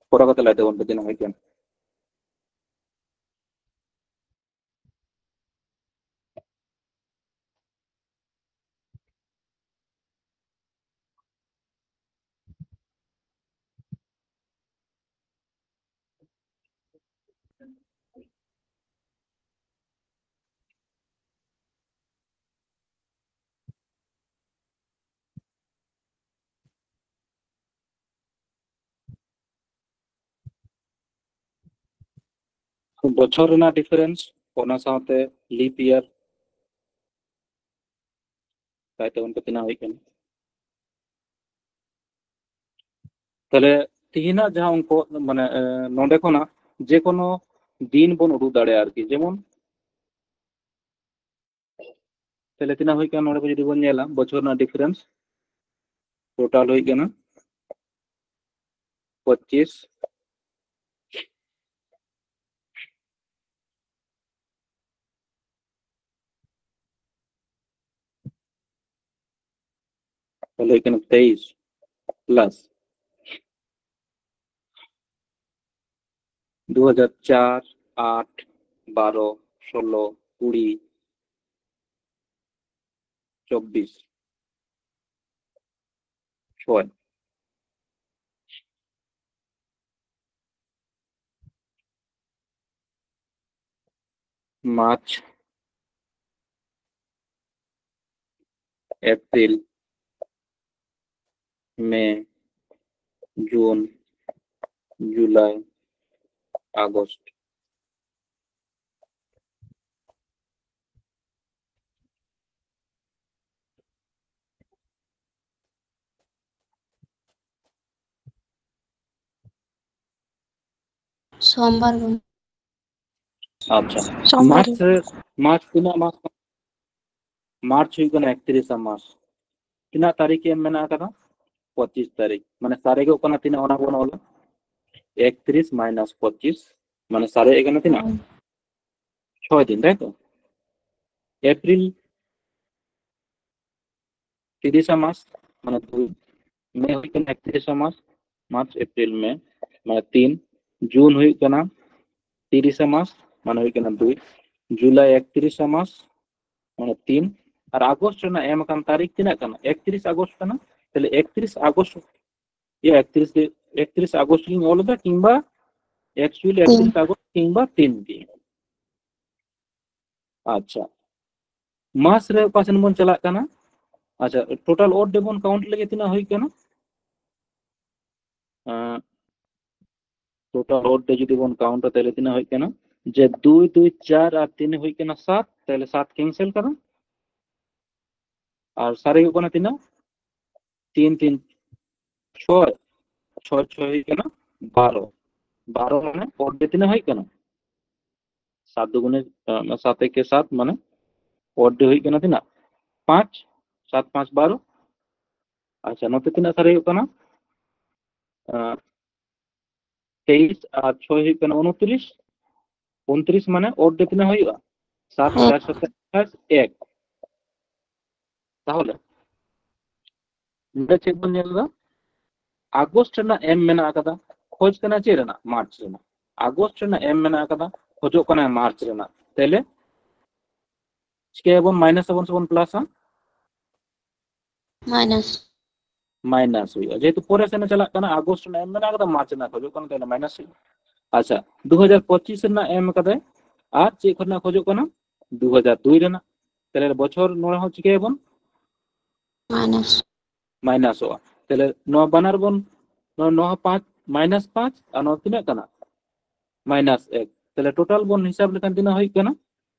ᱠᱚᱨᱟᱣ ᱠᱟᱛᱮ ᱞᱟᱹᱭ ᱛᱟᱵᱚᱱ ᱯᱮ ᱛᱤᱱᱟᱹᱜ ᱦᱩᱭ ᱠᱟᱱᱟ᱾ ᱵᱚᱪᱷᱚᱨ ᱨᱮᱱᱟᱜ ᱰᱤᱯᱷᱟᱨᱮᱱᱥ, ᱚᱱᱟ ᱥᱟᱶᱛᱮ ᱞᱤᱯ ᱤᱭᱟᱨ, ᱛᱟᱭ ᱛᱮᱵᱚᱱ ᱠᱚ ᱵᱮᱱᱟᱣ ᱦᱩᱭᱩᱜ ᱠᱟᱱᱟ᱾ ᱛᱟᱦᱞᱮ ᱛᱤᱦᱤᱧᱟᱜ ᱡᱟᱦᱟᱸ ᱚᱝᱠᱚ, ᱢᱟᱱᱮ, ᱮ, ᱱᱚᱰᱮ ᱠᱷᱚᱱᱟᱜ ᱡᱮ ᱠᱳᱱᱳ ᱫᱤᱱ ᱵᱚᱱ ᱩᱰᱩᱠ ᱫᱟᱲᱮᱭᱟᱜᱼᱟ ᱟᱨᱠᱤ, ᱡᱮᱢᱚᱱ ᱛᱟᱦᱞᱮ ᱛᱤᱱᱟᱹᱜ ᱦᱩᱭᱩᱜ ᱠᱟᱱᱟ? ᱱᱚᱰᱮ ᱠᱚ ᱡᱩᱫᱤ ᱵᱚᱱ ᱧᱮᱞᱟ, ᱵᱚᱪᱷᱚᱨ ᱨᱮᱱᱟᱜ ᱰᱤᱯᱷᱟᱨᱮᱱᱥ ᱴᱳᱴᱟᱞ ᱦᱩᱭᱩᱜ ᱠᱟᱱᱟ ᱯᱚᱸᱪᱤᱥ᱾ ᱛᱟᱦᱞᱮ ᱦᱩᱭᱩᱜ ᱠᱟᱱᱟ ᱛᱮᱭᱤᱥ ᱯᱞᱟᱥ ᱫᱩ ᱦᱟᱡᱟᱨ ᱪᱟᱨ, ᱟᱴ, ᱵᱟᱨᱚ, ᱥᱳᱞᱳ, ᱠᱩᱲᱤ, ᱪᱚᱵᱵᱤᱥ, ᱪᱷᱚᱭ᱾ ᱢᱟᱨᱪ, ᱮᱯᱨᱤᱞ, ᱢᱮ, ᱡᱩᱱ, ᱡᱩᱞᱟᱭ, ᱟᱜᱚᱥᱴ᱾ ᱥᱳᱢᱵᱟᱨ ᱜᱚᱢᱠᱮ᱾ ᱟᱪᱪᱷᱟ, ᱥᱳᱢᱵᱟᱨ᱾ ᱢᱟᱨᱪ ᱨᱮ, ᱢᱟᱨᱪ ᱛᱤᱱᱟᱹᱜ ᱢᱟᱥ? ᱢᱟᱨᱪ ᱦᱩᱭᱩᱜ ᱠᱟᱱᱟ ᱮᱠᱛᱨᱤᱥᱟ ᱢᱟᱥ᱾ ᱛᱤᱱᱟᱹᱜ ᱛᱟᱹᱨᱤᱠᱷ ᱮᱢ ᱢᱮᱱᱟᱜ ᱟᱠᱟᱫᱟ? ᱯᱚᱸᱪᱤᱥ ᱛᱟᱹᱨᱤᱠᱷ᱾ ᱢᱟᱱᱮ ᱥᱟᱨᱮᱡᱚᱜ ᱠᱟᱱᱟ ᱛᱤᱱᱟᱹᱜ, ᱚᱱᱟ ᱵᱚᱱ ᱚᱞᱟ᱾ ᱮᱠᱛᱨᱤᱥ ᱢᱟᱭᱱᱟᱥ ᱯᱚᱸᱪᱤᱥ, ᱢᱟᱱᱮ ᱥᱟᱨᱮᱡ ᱠᱟᱱᱟ ᱛᱤᱱᱟᱹᱜ? ᱦᱳᱭ᱾ ᱪᱷᱚᱭ ᱫᱤᱱ, ᱛᱟᱭ ᱛᱚ? ᱮᱯᱨᱤᱞ ᱛᱤᱨᱤᱥᱟ ᱢᱟᱥ, ᱢᱟᱱᱮ ᱫᱩᱭ᱾ ᱢᱮ ᱦᱩᱭᱩᱜ ᱠᱟᱱᱟ ᱮᱠᱛᱨᱤᱥᱟ ᱢᱟᱥ, ᱢᱟᱨᱪ, ᱮᱯᱨᱤᱞ, ᱢᱮ, ᱢᱟᱱᱮ ᱛᱤᱱ᱾ ᱡᱩᱱ ᱦᱩᱭᱩᱜ ᱠᱟᱱᱟ ᱛᱤᱨᱤᱥᱟ ᱢᱟᱥ, ᱢᱟᱱᱮ ᱦᱩᱭᱩᱜ ᱠᱟᱱᱟ ᱫᱩᱭ᱾ ᱡᱩᱞᱟᱭ ᱮᱠᱛᱨᱤᱥᱟ ᱢᱟᱥ, ᱢᱟᱱᱮ ᱛᱤᱱ᱾ ᱟᱨ ᱟᱜᱚᱥᱴ ᱨᱮᱱᱟᱜ ᱮᱢ ᱟᱠᱟᱱ ᱛᱟᱹᱨᱤᱠᱷ ᱛᱤᱱᱟᱹᱜ ᱠᱟᱱᱟ? ᱮᱠᱛᱨᱤᱥ ᱟᱜᱚᱥᱴ ᱠᱟᱱᱟ᱾ ᱛᱟᱦᱞᱮ ᱮᱠᱛᱨᱤᱥ ᱟᱜᱚᱥᱴ, ᱤᱭᱟᱹ, ᱮᱠᱛᱨᱤᱥ ᱜᱮ, ᱮᱠᱛᱨᱤᱥ ᱟᱜᱚᱥᱴ ᱜᱤᱧ ᱚᱞ ᱮᱫᱟ, ᱠᱤᱝᱵᱟ actually ᱮᱠᱛᱨᱤᱥ ᱟᱜᱚᱥᱴ ᱠᱤᱝᱵᱟ ᱛᱤᱱ ᱜᱮ᱾ ᱟᱪᱪᱷᱟ, ᱢᱟᱥ ᱨᱮ ᱚᱠᱟ ᱥᱮᱱ ᱵᱚᱱ ᱪᱟᱞᱟᱜ ᱠᱟᱱᱟ? ᱟᱪᱪᱷᱟ, ᱴᱳᱴᱟᱞ ᱚᱰ ᱰᱮ ᱵᱚᱱ ᱠᱟᱣᱩᱱᱴ ᱞᱮᱜᱮ, ᱛᱤᱱᱟᱹᱜ ᱦᱩᱭ ᱠᱟᱱᱟ? ᱴᱳᱴᱟᱞ ᱚᱰ ᱰᱮ ᱡᱩᱫᱤ ᱵᱚᱱ ᱠᱟᱣᱩᱱᱴ, ᱛᱟᱦᱞᱮ ᱛᱤᱱᱟᱹᱜ ᱦᱩᱭ ᱠᱟᱱᱟ? ᱡᱮ ᱫᱩᱭ ᱫᱩᱭ ᱪᱟᱨ ᱟᱨ ᱛᱤᱱ ᱦᱩᱭ ᱠᱟᱱᱟ ᱥᱟᱛ, ᱛᱟᱦᱞᱮ ᱥᱟᱛ ᱠᱮᱱᱥᱮᱞ ᱠᱟᱫᱟ᱾ ᱟᱨ ᱥᱟᱨᱮᱡᱚᱜ ᱠᱟᱱᱟ ᱛᱤᱱᱟᱹᱜ? ᱛᱤᱱ ᱛᱤᱱ ᱪᱷᱚᱭ, ᱪᱷᱚᱭ ᱪᱷᱚᱭ ᱦᱩᱭᱩᱜ ᱠᱟᱱᱟ ᱵᱟᱨᱚ᱾ ᱵᱟᱨᱚ ᱢᱟᱱᱮ ᱚᱰ ᱰᱮ ᱛᱤᱱᱟᱹᱜ ᱦᱩᱭᱩᱜ ᱠᱟᱱᱟ? ᱥᱟᱛ ᱫᱩᱜᱩᱱᱮ, ᱟᱸ, ᱥᱟᱛ ᱮᱠᱮ ᱥᱟᱛ, ᱢᱟᱱᱮ ᱚᱰ ᱰᱮ ᱦᱩᱭᱩᱜ ᱠᱟᱱᱟ ᱛᱤᱱᱟᱹᱜ? ᱯᱟᱸᱪ, ᱥᱟᱛ ᱯᱟᱸᱪ ᱵᱟᱨᱚ᱾ ᱟᱪᱪᱷᱟ, ᱱᱚᱛᱮ ᱛᱤᱱᱟᱹᱜ ᱥᱟᱨᱮ ᱦᱩᱭᱩᱜ ᱠᱟᱱᱟ? ᱟᱸ, ᱛᱮᱭᱤᱥ ᱟᱨ ᱪᱷᱚᱭ ᱦᱩᱭᱩᱜ ᱠᱟᱱᱟ ᱩᱱᱛᱨᱤᱥ᱾ ᱩᱱᱛᱨᱤᱥ ᱢᱟᱱᱮ odd ᱨᱮ ᱛᱤᱱᱟᱹᱜ ᱦᱩᱭᱩᱜᱼᱟ? ᱥᱟᱛ ᱦᱮᱸ᱾ ᱪᱟᱨ ᱥᱟᱛ ᱟᱴᱷᱟᱥ, ᱮᱠ᱾ ᱛᱟᱦᱚᱞᱮ ᱱᱚᱰᱮ ᱪᱮᱫ ᱵᱚᱱ ᱧᱮᱞ ᱮᱫᱟ? ᱟᱜᱚᱥᱴ ᱨᱮᱱᱟᱜ ᱮᱢ ᱢᱮᱱᱟᱜ ᱟᱠᱟᱫᱟ, ᱠᱷᱚᱡᱽ ᱠᱟᱱᱟ ᱪᱮᱫ ᱨᱮᱱᱟᱜ? ᱢᱟᱨᱪ ᱨᱮᱱᱟᱜ᱾ ᱟᱜᱚᱥᱴ ᱨᱮᱱᱟᱜ ᱮᱢ ᱢᱮᱱᱟᱜ ᱟᱠᱟᱫᱟ, ᱠᱷᱚᱡᱚᱜ ᱠᱟᱱᱟ ᱢᱟᱨᱪ ᱨᱮᱱᱟᱜ᱾ ᱛᱟᱦᱞᱮ ᱪᱤᱠᱟᱹᱭᱟᱵᱚᱱ? ᱢᱟᱭᱱᱟᱥ ᱟᱵᱚᱱ ᱥᱮᱵᱚᱱ ᱯᱞᱟᱥᱟ? ᱢᱟᱭᱱᱟᱥ᱾ ᱢᱟᱭᱱᱟᱥ ᱦᱩᱭᱩᱜᱼᱟ, ᱡᱮᱦᱮᱛᱩ ᱯᱚᱨᱮ ᱥᱮᱱ ᱮ ᱪᱟᱞᱟᱜ ᱠᱟᱱᱟ, ᱟᱜᱚᱥᱴ ᱨᱮᱱᱟᱜ ᱮᱢ ᱢᱮᱱᱟᱜ ᱟᱠᱟᱫᱟ, ᱢᱟᱨᱪ ᱨᱮᱱᱟᱜ ᱠᱷᱚᱡᱚᱜ ᱠᱟᱱᱟ, ᱛᱟᱦᱞᱮ ᱢᱟᱭᱱᱟᱥ ᱦᱩᱭᱩᱜᱼᱟ᱾ ᱟᱪᱪᱷᱟ, ᱫᱩ ᱦᱟᱡᱟᱨ ᱯᱚᱸᱪᱤᱥ ᱨᱮᱱᱟᱜ ᱮᱢ ᱠᱟᱫᱟᱭ, ᱟᱨ ᱪᱮᱫ ᱠᱷᱚᱱᱟᱜ ᱠᱷᱚᱡᱚᱜ ᱠᱟᱱᱟ? ᱫᱩ ᱦᱟᱡᱟᱨ ᱫᱩᱭ ᱨᱮᱱᱟᱜ᱾ ᱛᱟᱦᱞᱮ ᱵᱚᱪᱷᱚᱨ ᱱᱚᱰᱮ ᱦᱚᱸ ᱪᱤᱠᱟᱹᱭᱟᱵᱚᱱ? ᱢᱟᱭᱱᱟᱥ᱾ ᱢᱟᱭᱱᱟᱥᱚᱜᱼᱟ᱾ ᱛᱟᱦᱞᱮ ᱱᱚᱣᱟ ᱵᱟᱱᱟᱨ ᱵᱚᱱ, ᱱᱚᱣᱟ, ᱱᱚᱣᱟ ᱯᱟᱸᱪ, ᱢᱟᱭᱱᱟᱥ ᱯᱟᱸᱪ, ᱟᱨ ᱱᱚᱣᱟ ᱛᱤᱱᱟᱹᱜ ᱠᱟᱱᱟ? ᱢᱟᱭᱱᱟᱥ ᱮᱠ᱾ ᱛᱟᱦᱞᱮ ᱴᱳᱴᱟᱞ ᱵᱚᱱ ᱦᱤᱥᱟᱹᱵ ᱞᱮᱠᱷᱟᱱ ᱛᱤᱱᱟᱹᱜ ᱦᱩᱭᱩᱜ ᱠᱟᱱᱟ?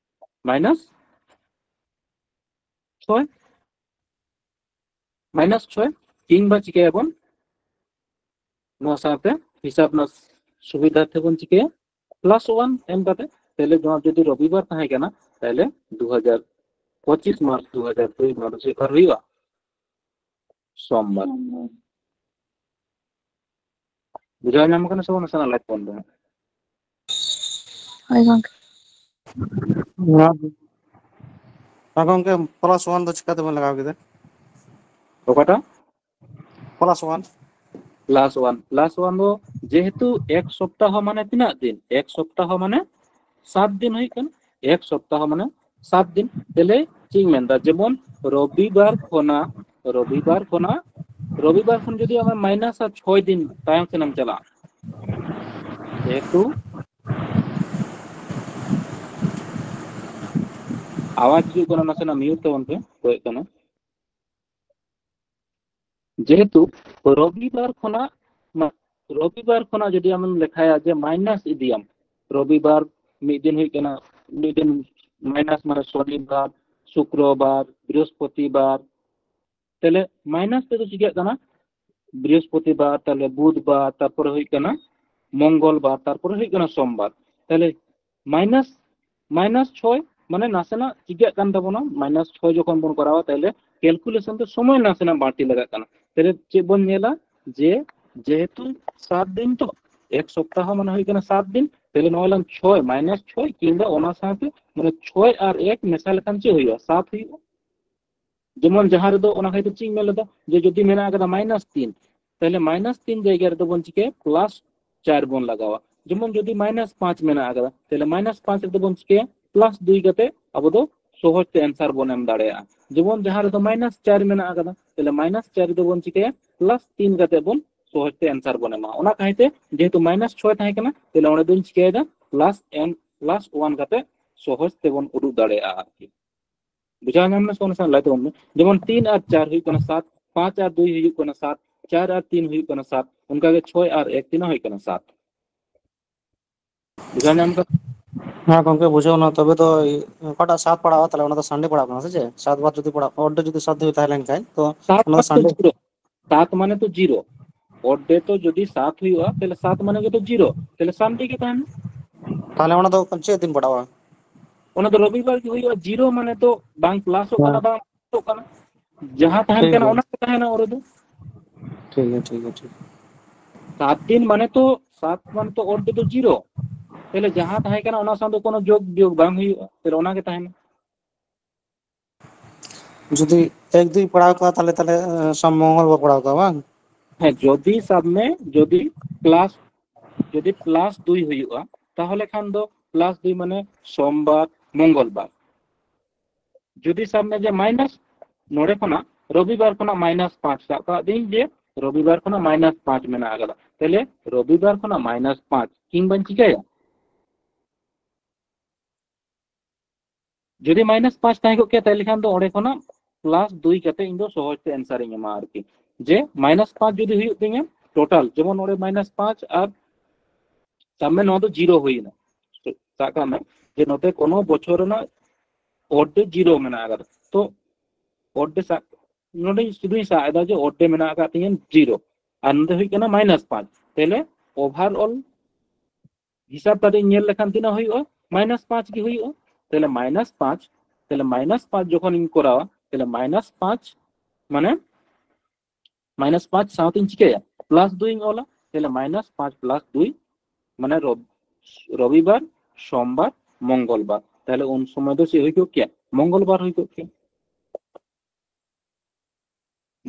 ᱢᱟᱭᱱᱟᱥ ᱪᱷᱚᱭ᱾ ᱢᱟᱭᱱᱟᱥ ᱪᱷᱚᱭ᱾ ᱠᱤᱝᱵᱟ ᱪᱤᱠᱟᱹᱭᱟᱵᱚᱱ, ᱱᱚᱣᱟ ᱥᱟᱶᱛᱮ ᱦᱤᱥᱟᱹᱵ ᱨᱮᱱᱟᱜ ᱥᱩᱵᱤᱫᱷᱟ ᱛᱮᱵᱚᱱ ᱪᱤᱠᱟᱹᱭᱟ, ᱯᱞᱟᱥ ᱚᱣᱟᱱ ᱮᱢ ᱠᱟᱛᱮ᱾ ᱛᱟᱦᱞᱮ ᱱᱚᱣᱟ ᱡᱩᱫᱤ ᱨᱚᱵᱤᱵᱟᱨ ᱛᱟᱦᱮᱸ ᱠᱟᱱᱟ, ᱛᱟᱦᱞᱮ ᱫᱩ ᱦᱟᱡᱟᱨ ᱯᱚᱸᱪᱤᱥ ᱢᱟᱨᱪ ᱫᱩ ᱦᱟᱡᱟᱨ ᱫᱩᱭ, ᱱᱚᱣᱟ ᱫᱚ ᱪᱮᱫ ᱵᱟᱨ ᱦᱩᱭᱩᱜᱼᱟ? ᱥᱳᱢᱵᱟᱨ᱾ ᱥᱳᱢᱵᱟᱨ᱾ ᱵᱩᱡᱷᱟᱹᱣ ᱧᱟᱢ ᱠᱟᱱᱟ ᱥᱮ ᱵᱟᱝ? ᱱᱟᱥᱮᱱᱟᱜ ᱞᱟᱭᱤᱴ ᱵᱚᱱᱫᱚ ᱦᱟᱸᱜ᱾ ᱦᱳᱭ ᱜᱚᱝᱠᱮ᱾ ᱦᱮᱸ ᱜᱚᱝᱠᱮ, ᱯᱞᱟᱥ ᱚᱣᱟᱱ ᱫᱚ ᱪᱤᱠᱟᱹ ᱛᱮᱵᱚᱱ ᱞᱟᱜᱟᱣ ᱠᱮᱫᱟ? ᱚᱠᱟᱴᱟᱜ? Plus one. Plus one, plus one ᱫᱚ ᱡᱮᱦᱮᱛᱩ ᱮᱠ ᱥᱚᱯᱛᱟᱦᱚ ᱢᱟᱱᱮ ᱛᱤᱱᱟᱹᱜ ᱫᱤᱱ? ᱮᱠ ᱥᱚᱯᱛᱟᱦᱚ ᱢᱟᱱᱮ ᱥᱟᱛ ᱫᱤᱱ ᱦᱩᱭᱩᱜ ᱠᱟᱱᱟ᱾ ᱮᱠ ᱥᱚᱯᱛᱟᱦᱚ ᱢᱟᱱᱮ ᱥᱟᱛ ᱫᱤᱱ᱾ ᱛᱟᱦᱞᱮ ᱪᱮᱫ ᱤᱧ ᱢᱮᱱᱫᱟ, ᱡᱮᱢᱚᱱ ᱨᱚᱵᱤᱵᱟᱨ ᱠᱷᱚᱱᱟᱜ, ᱨᱚᱵᱤᱵᱟᱨ ᱠᱷᱚᱱᱟᱜ, ᱨᱚᱵᱤᱵᱟᱨ ᱠᱷᱚᱱ ᱡᱩᱫᱤ ᱟᱢᱮᱢ ᱢᱟᱭᱱᱟᱥᱟ, ᱪᱷᱚᱭ ᱫᱤᱱ ᱛᱟᱭᱚᱢ ᱥᱮᱱᱮᱢ ᱪᱟᱞᱟᱜᱼᱟ᱾ ᱡᱮᱦᱮᱛᱩ ᱟᱣᱟᱡ ᱦᱤᱡᱩᱜ ᱠᱟᱱᱟ, ᱱᱟᱥᱮᱱᱟᱜ ᱢᱤᱭᱩᱴ ᱛᱟᱵᱚᱱ ᱯᱮ, ᱠᱚᱭᱮᱜ ᱠᱟᱱᱟ᱾ ᱡᱮᱦᱮᱛᱩ ᱨᱚᱵᱤᱵᱟᱨ ᱠᱷᱚᱱᱟᱜ, ᱢᱟ-, ᱨᱚᱵᱤᱵᱟᱨ ᱠᱷᱚᱱᱟᱜ ᱡᱩᱫᱤ ᱟᱢᱮᱢ ᱞᱮᱠᱷᱟᱭᱟ ᱡᱮ ᱢᱟᱭᱱᱟᱥ ᱤᱫᱤᱭᱟᱢ, ᱨᱚᱵᱤᱵᱟᱨ ᱢᱤᱫ ᱫᱤᱱ ᱦᱩᱭᱩᱜ ᱠᱟᱱᱟ, ᱢᱤᱫ ᱫᱤᱱ ᱢᱟᱭᱱᱟᱥ ᱢᱟᱱᱮ ᱥᱚᱱᱤᱵᱟᱨ, ᱥᱩᱠᱨᱚᱵᱟᱨ, ᱵᱨᱤᱦᱚᱥᱯᱚᱛᱤᱵᱟᱨ, ᱛᱟᱦᱞᱮ ᱢᱟᱭᱱᱟᱥ ᱛᱮᱫᱚ ᱪᱤᱠᱟᱹᱜ ᱠᱟᱱᱟ? ᱵᱨᱤᱦᱚᱥᱯᱚᱛᱤᱵᱟᱨ, ᱛᱟᱦᱞᱮ ᱵᱩᱫᱷᱵᱟᱨ, ᱛᱟᱨᱯᱚᱨᱮ ᱦᱩᱭᱩᱜ ᱠᱟᱱᱟ ᱢᱚᱝᱜᱚᱞᱵᱟᱨ, ᱛᱟᱨᱯᱚᱨᱮ ᱦᱩᱭᱩᱜ ᱠᱟᱱᱟ ᱥᱳᱢᱵᱟᱨ᱾ ᱛᱟᱦᱞᱮ ᱢᱟᱭᱱᱟᱥ, ᱢᱟᱭᱱᱟᱥ ᱪᱷᱚᱭ, ᱢᱟᱱᱮ ᱱᱟᱥᱮᱱᱟᱜ ᱪᱤᱠᱟᱹᱜ ᱠᱟᱱ ᱛᱟᱵᱚᱱᱟ, ᱢᱟᱭᱱᱟᱥ ᱪᱷᱚᱭ ᱡᱚᱠᱷᱚᱱ ᱵᱚᱱ ᱠᱚᱨᱟᱣᱟ, ᱛᱟᱦᱞᱮ ᱠᱮᱞᱠᱩᱞᱮᱥᱚᱱ ᱛᱮ ᱥᱚᱢᱚᱭ ᱱᱟᱥᱮᱱᱟᱜ ᱵᱟᱹᱲᱛᱤ ᱞᱟᱜᱟᱜ ᱠᱟᱱᱟ᱾ ᱛᱟᱦᱞᱮ ᱪᱮᱫ ᱵᱚᱱ ᱧᱮᱞᱟ, ᱡᱮ ᱡᱮᱦᱮᱛᱩ ᱥᱟᱛ ᱫᱤᱱ ᱛᱚ, ᱮᱠ ᱥᱚᱯᱛᱟᱦᱚ ᱢᱟᱱᱮ ᱦᱩᱭᱩᱜ ᱠᱟᱱᱟ ᱥᱟᱛ ᱫᱤᱱ, ᱛᱟᱦᱞᱮ ᱱᱚᱣᱟ ᱞᱟᱝ ᱪᱷᱚᱭ ᱢᱟᱭᱱᱟᱥ ᱪᱷᱚᱭ ᱠᱤᱝᱵᱟ ᱚᱱᱟ ᱥᱟᱶᱛᱮ ᱢᱟᱱᱮ ᱪᱷᱚᱭ ᱟᱨ ᱮᱠ ᱢᱮᱥᱟ ᱞᱮᱠᱷᱟᱱ ᱪᱮᱫ ᱦᱩᱭᱩᱜᱼᱟ? ᱥᱟᱛ ᱦᱩᱭᱩᱜᱼᱟ᱾ ᱡᱮᱢᱚᱱ ᱡᱟᱦᱟᱸ ᱨᱮᱫᱚ, ᱚᱱᱟ ᱠᱷᱟᱹᱛᱤᱨ ᱪᱮᱫ ᱤᱧ ᱢᱮᱱ ᱞᱮᱫᱟ, ᱡᱮ ᱡᱩᱫᱤ ᱢᱮᱱᱟᱜ ᱟᱠᱟᱫᱟ ᱢᱟᱭᱱᱟᱥ ᱛᱤᱱ, ᱛᱟᱦᱞᱮ ᱢᱟᱭᱱᱟᱥ ᱛᱤᱱ ᱡᱟᱭᱜᱟ ᱨᱮᱫᱚ ᱵᱚᱱ ᱪᱤᱠᱟᱹᱭᱟ? ᱯᱞᱟᱥ ᱪᱟᱨ ᱵᱚᱱ ᱞᱟᱜᱟᱣᱟ᱾ ᱡᱮᱢᱚᱱ ᱡᱩᱫᱤ ᱢᱟᱭᱱᱟᱥ ᱯᱟᱸᱪ ᱢᱮᱱᱟᱜ ᱟᱠᱟᱫᱟ, ᱛᱟᱦᱞᱮ ᱢᱟᱭᱱᱟᱥ ᱯᱟᱸᱪ ᱨᱮᱫᱚ ᱵᱚᱱ ᱪᱤᱠᱟᱹᱭᱟ? ᱯᱞᱟᱥ ᱫᱩᱭ ᱠᱟᱛᱮ ᱟᱵᱚ ᱫᱚ ᱥᱚᱦᱚᱡ ᱛᱮ ᱮᱱᱥᱟᱨ ᱵᱚᱱ ᱮᱢ ᱫᱟᱲᱮᱭᱟᱜᱼᱟ᱾ ᱡᱮᱢᱚᱱ ᱡᱟᱦᱟᱸ ᱨᱮᱫᱚ ᱢᱟᱭᱱᱟᱥ ᱪᱟᱨ ᱢᱮᱱᱟᱜ ᱟᱠᱟᱫᱟ, ᱛᱟᱦᱞᱮ ᱢᱟᱭᱱᱟᱥ ᱪᱟᱨ ᱨᱮᱫᱚ ᱵᱚᱱ ᱪᱤᱠᱟᱹᱭᱟ? ᱯᱞᱟᱥ ᱛᱤᱱ ᱠᱟᱛᱮ ᱵᱚᱱ ᱥᱚᱦᱚᱡ ᱛᱮ ᱮᱱᱥᱟᱨ ᱵᱚᱱ ᱮᱢᱟ᱾ ᱚᱱᱟ ᱠᱷᱟᱹᱛᱤᱨ ᱛᱮ ᱡᱮᱦᱮᱛᱩ ᱢᱟᱭᱱᱟᱥ ᱪᱷᱚᱭ ᱛᱟᱦᱮᱸ ᱠᱟᱱᱟ, ᱛᱟᱦᱞᱮ ᱚᱸᱰᱮ ᱫᱚᱧ ᱪᱤᱠᱟᱹᱭᱮᱫᱟ? ᱯᱞᱟᱥ ᱮᱱ ᱯᱞᱟᱥ ᱳᱣᱟᱱ ᱠᱟᱛᱮ ᱥᱚᱦᱚᱡ ᱛᱮᱵᱚᱱ ᱩᱰᱩᱠ ᱫᱟᱲᱮᱭᱟᱜᱼᱟ ᱟᱨᱠᱤ᱾ ᱵᱩᱡᱷᱟᱹᱣ ᱧᱟᱢ ᱱᱟ ᱥᱮ ᱵᱟᱝ? ᱞᱟᱹᱭ ᱛᱟᱵᱚᱱ ᱢᱮ᱾ ᱡᱮᱢᱚᱱ ᱛᱤᱱ ᱟᱨ ᱪᱟᱨ ᱦᱩᱭᱩᱜ ᱠᱟᱱᱟ ᱥᱟᱛ, ᱯᱟᱸᱪ ᱟᱨ ᱫᱩᱭ ᱦᱩᱭᱩᱜ ᱠᱟᱱᱟ ᱥᱟᱛ, ᱪᱟᱨ ᱟᱨ ᱛᱤᱱ ᱦᱩᱭᱩᱜ ᱠᱟᱱᱟ ᱥᱟᱛ, ᱚᱱᱠᱟᱜᱮ ᱪᱷᱚᱭ ᱟᱨ ᱮᱠ ᱛᱤᱱᱟᱹᱜ ᱦᱩᱭᱩᱜ ᱠᱟᱱᱟ? ᱥᱟᱛ᱾ ᱵᱩᱡᱷᱟᱹᱣ ᱧᱟᱢ ᱠᱟᱱᱟ? ᱦᱮᱸ ᱜᱚᱝᱠᱮ, ᱵᱩᱡᱷᱟᱹᱣ ᱱᱟ᱾ ᱛᱚᱵᱮ ᱫᱚ ᱚᱠᱟᱴᱟᱜ ᱥᱟᱛ ᱯᱟᱲᱟᱜᱼᱟ, ᱛᱟᱦᱞᱮ ᱚᱱᱟ ᱫᱚ ᱥᱟᱱᱰᱮ ᱯᱟᱲᱟᱜ ᱠᱟᱱᱟ ᱥᱮ ᱪᱮᱫ? ᱥᱟᱛ ᱵᱟᱨ ᱡᱩᱫᱤ ᱯᱟᱲᱟᱜ, ᱚᱰ ᱨᱮ ᱡᱩᱫᱤ ᱥᱟᱛ ᱫᱷᱟᱹᱵᱤᱡ ᱛᱟᱦᱮᱸ ᱞᱮᱱ ᱠᱷᱟᱱ, ᱛᱚ ᱥᱟᱛ ᱚᱱᱟ ᱫᱚ ᱢᱟᱱᱮ ᱛᱚ ᱥᱟᱱᱰᱮ ᱡᱤᱨᱳ, ᱥᱟᱛ ᱢᱟᱱᱮ ᱛᱚ ᱡᱤᱨᱳ᱾ ᱚᱰ ᱨᱮ ᱛᱚ ᱡᱩᱫᱤ ᱥᱟᱛ ᱦᱩᱭᱩᱜᱼᱟ, ᱛᱟᱦᱞᱮ ᱥᱟᱛ ᱢᱟᱱᱮ ᱜᱮᱛᱚ ᱡᱤᱨᱳ, ᱛᱟᱦᱞᱮ ᱥᱟᱱᱰᱮ ᱜᱮ ᱛᱟᱦᱮᱱᱟ᱾ ᱛᱟᱦᱞᱮ ᱚᱱᱟ ᱫᱚ ᱪᱮᱫ ᱫᱤᱱ ᱯᱟᱲᱟᱜᱼᱟ? ᱚᱱᱟ ᱫᱚ ᱨᱚᱵᱤᱵᱟᱨ ᱜᱮ ᱦᱩᱭᱩᱜᱼᱟ᱾ ᱡᱤᱨᱳ ᱢᱟᱱᱮ ᱛᱚ ᱵᱟᱝ ᱯᱞᱟᱥᱚᱜ ᱠᱟᱱᱟ, ᱦᱮᱸ᱾ ᱵᱟᱝ ᱢᱟᱭᱱᱟᱥᱚᱜ ᱠᱟᱱᱟ᱾ ᱡᱟᱦᱟᱸ ᱛᱟᱦᱮᱱ ᱴᱷᱤᱠ ᱠᱟᱱᱟ, ᱜᱮᱭᱟ᱾ ᱚᱱᱟ ᱜᱮ ᱛᱟᱦᱮᱱᱟ ᱚᱸᱰᱮ ᱫᱚ᱾ ᱴᱷᱤᱠ ᱜᱮᱭᱟ, ᱴᱷᱤᱠ ᱜᱮᱭᱟ, ᱴᱷᱤᱠ᱾ ᱥᱟᱛ ᱫᱤᱱ ᱢᱟᱱᱮ ᱛᱚ, ᱥᱟᱛ ᱢᱟᱱᱮ ᱛᱚ ᱚᱰ ᱨᱮᱫᱚ ᱡᱤᱨᱳ᱾ ᱛᱟᱦᱞᱮ ᱡᱟᱦᱟᱸ ᱛᱟᱦᱮᱸ ᱠᱟᱱᱟ ᱚᱱᱟ ᱥᱟᱶ ᱫᱚ ᱠᱳᱱᱳ ᱡᱳᱜᱽ ᱵᱤᱭᱳᱜᱽ ᱵᱟᱝ ᱦᱩᱭᱩᱜᱼᱟ, ᱛᱟᱦᱞᱮ ᱚᱱᱟ ᱜᱮ ᱛᱟᱦᱮᱱᱟ᱾ ᱡᱩᱫᱤ ᱮᱠ ᱫᱩᱭ ᱯᱟᱲᱟᱣ ᱠᱚᱜᱼᱟ, ᱛᱟᱦᱞᱮ, ᱛᱟᱦᱞᱮ, ᱮ, ᱥᱚᱢ ᱢᱚᱝᱜᱚᱞ ᱵᱟᱨ ᱯᱟᱲᱟᱣ ᱠᱚᱜᱼᱟ, ᱵᱟᱝ? ᱦᱮᱸ, ᱡᱩᱫᱤ ᱥᱟᱵ ᱢᱮ, ᱡᱩᱫᱤ ᱯᱞᱟᱥ, ᱡᱩᱫᱤ ᱯᱞᱟᱥ ᱫᱩᱭ ᱦᱩᱭᱩᱜᱼᱟ, ᱛᱟᱦᱞᱮ ᱠᱷᱟᱱ ᱫᱚ ᱯᱞᱟᱥ ᱫᱩᱭ ᱢᱟᱱᱮ ᱥᱳᱢᱵᱟᱨ, ᱢᱚᱝᱜᱚᱞ ᱵᱟᱨ᱾ ᱡᱩᱫᱤ ᱥᱟᱵ ᱢᱮ ᱡᱮ ᱢᱟᱭᱱᱟᱥ, ᱱᱚᱰᱮ ᱠᱷᱚᱱᱟᱜ ᱨᱚᱵᱤᱵᱟᱨ ᱠᱷᱚᱱᱟᱜ ᱢᱟᱭᱱᱟᱥ ᱯᱟᱸᱪ, ᱥᱟᱵ ᱠᱟᱜ ᱫᱟᱹᱧ ᱡᱮ ᱨᱚᱵᱤᱵᱟᱨ ᱠᱷᱚᱱᱟᱜ ᱢᱟᱭᱱᱟᱥ ᱯᱟᱸᱪ ᱢᱮᱱᱟᱜ ᱟᱠᱟᱫᱟ, ᱛᱟᱦᱞᱮ ᱨᱚᱵᱤᱵᱟᱨ ᱠᱷᱚᱱᱟᱜ ᱢᱟᱭᱱᱟᱥ ᱯᱟᱸᱪ ᱠᱤᱝᱵᱟᱧ ᱪᱤᱠᱟᱹᱭᱟ? ᱡᱩᱫᱤ ᱢᱟᱭᱱᱟᱥ ᱯᱟᱸᱪ ᱛᱟᱦᱮᱸ ᱠᱚᱜ ᱠᱮᱭᱟ, ᱛᱟᱦᱞᱮ ᱠᱷᱟᱱ ᱫᱚ ᱚᱸᱰᱮ ᱠᱷᱚᱱᱟᱜ ᱯᱞᱟᱥ ᱫᱩᱭ ᱠᱟᱛᱮ ᱤᱧ ᱫᱚ ᱥᱚᱦᱚᱡ ᱛᱮ ᱮᱱᱥᱟᱨ ᱤᱧ ᱮᱢᱟ ᱟᱨᱠᱤ᱾ ᱡᱮ ᱢᱟᱭᱱᱟᱥ ᱯᱟᱸᱪ ᱡᱩᱫᱤ ᱦᱩᱭᱩᱜ ᱛᱤᱧᱟ ᱴᱳᱴᱟᱞ, ᱡᱮᱢᱚᱱ ᱱᱚᱰᱮ ᱢᱟᱭᱱᱟᱥ ᱯᱟᱸᱪ ᱟᱨ ᱥᱟᱵ ᱢᱮ ᱱᱚᱣᱟ ᱫᱚ ᱡᱤᱨᱳ ᱦᱩᱭᱱᱟ, ᱥᱟᱵ ᱠᱟᱜ ᱢᱮ ᱡᱮ ᱱᱚᱛᱮ ᱠᱳᱱᱳ ᱵᱚᱪᱷᱚᱨ ᱨᱮᱱᱟᱜ ᱚᱰ ᱨᱮ ᱡᱤᱨᱳ ᱢᱮᱱᱟᱜ ᱟᱠᱟᱫᱟ, ᱛᱚ ᱚᱰ ᱨᱮ ᱥᱟᱵ, ᱱᱚᱰᱮ ᱥᱩᱫᱷᱩᱧ ᱥᱟᱵ ᱮᱫᱟ ᱡᱮ ᱚᱰ ᱨᱮ ᱢᱮᱱᱟᱜ ᱟᱠᱟᱫ ᱛᱤᱧᱟᱹ ᱡᱤᱨᱳ, ᱟᱨ ᱱᱚᱰᱮ ᱦᱩᱭᱩᱜ ᱠᱟᱱᱟ ᱢᱟᱭᱱᱟᱥ ᱯᱟᱸᱪ, ᱛᱟᱦᱞᱮ ᱳᱵᱷᱟᱨᱚᱞ ᱦᱤᱥᱟᱵ ᱠᱟᱛᱮ ᱧᱮᱞ ᱞᱮᱠᱷᱟᱱ ᱛᱤᱱᱟᱹᱜ ᱦᱩᱭᱩᱜᱼᱟ? ᱢᱟᱭᱱᱟᱥ ᱯᱟᱸᱪ ᱜᱮ ᱦᱩᱭᱩᱜᱼᱟ᱾ ᱛᱟᱦᱞᱮ ᱢᱟᱭᱱᱟᱥ ᱯᱟᱸᱪ, ᱛᱟᱦᱞᱮ ᱢᱟᱭᱱᱟᱥ ᱯᱟᱸᱪ ᱡᱚᱠᱷᱚᱱᱤᱧ ᱠᱚᱨᱟᱣᱟ, ᱛᱟᱦᱞᱮ ᱢᱟᱭᱱᱟᱥ ᱯᱟᱸᱪ ᱢᱟᱱᱮ ᱢᱟᱭᱱᱟᱥ ᱯᱟᱸᱪ ᱥᱟᱶᱛᱮᱧ ᱪᱤᱠᱟᱹᱭᱟ? ᱯᱞᱟᱥ ᱫᱩᱭᱤᱧ ᱚᱞᱟ᱾ ᱛᱟᱦᱞᱮ ᱢᱟᱭᱱᱟᱥ ᱯᱟᱸᱪ ᱯᱞᱟᱥ ᱫᱩᱭ ᱢᱟᱱᱮ ᱨᱚᱵ-, ᱨᱚᱵᱤᱵᱟᱨ, ᱥᱳᱢᱵᱟᱨ, ᱢᱚᱝᱜᱚᱞᱵᱟᱨ᱾ ᱛᱟᱦᱞᱮ ᱩᱱ ᱥᱚᱢᱚᱭ ᱫᱚ ᱪᱮᱫ ᱦᱩᱭ ᱠᱚᱜ ᱠᱮᱭᱟ? ᱢᱚᱝᱜᱚᱞᱵᱟᱨ ᱦᱩᱭ ᱠᱚᱜ ᱠᱮᱭᱟ᱾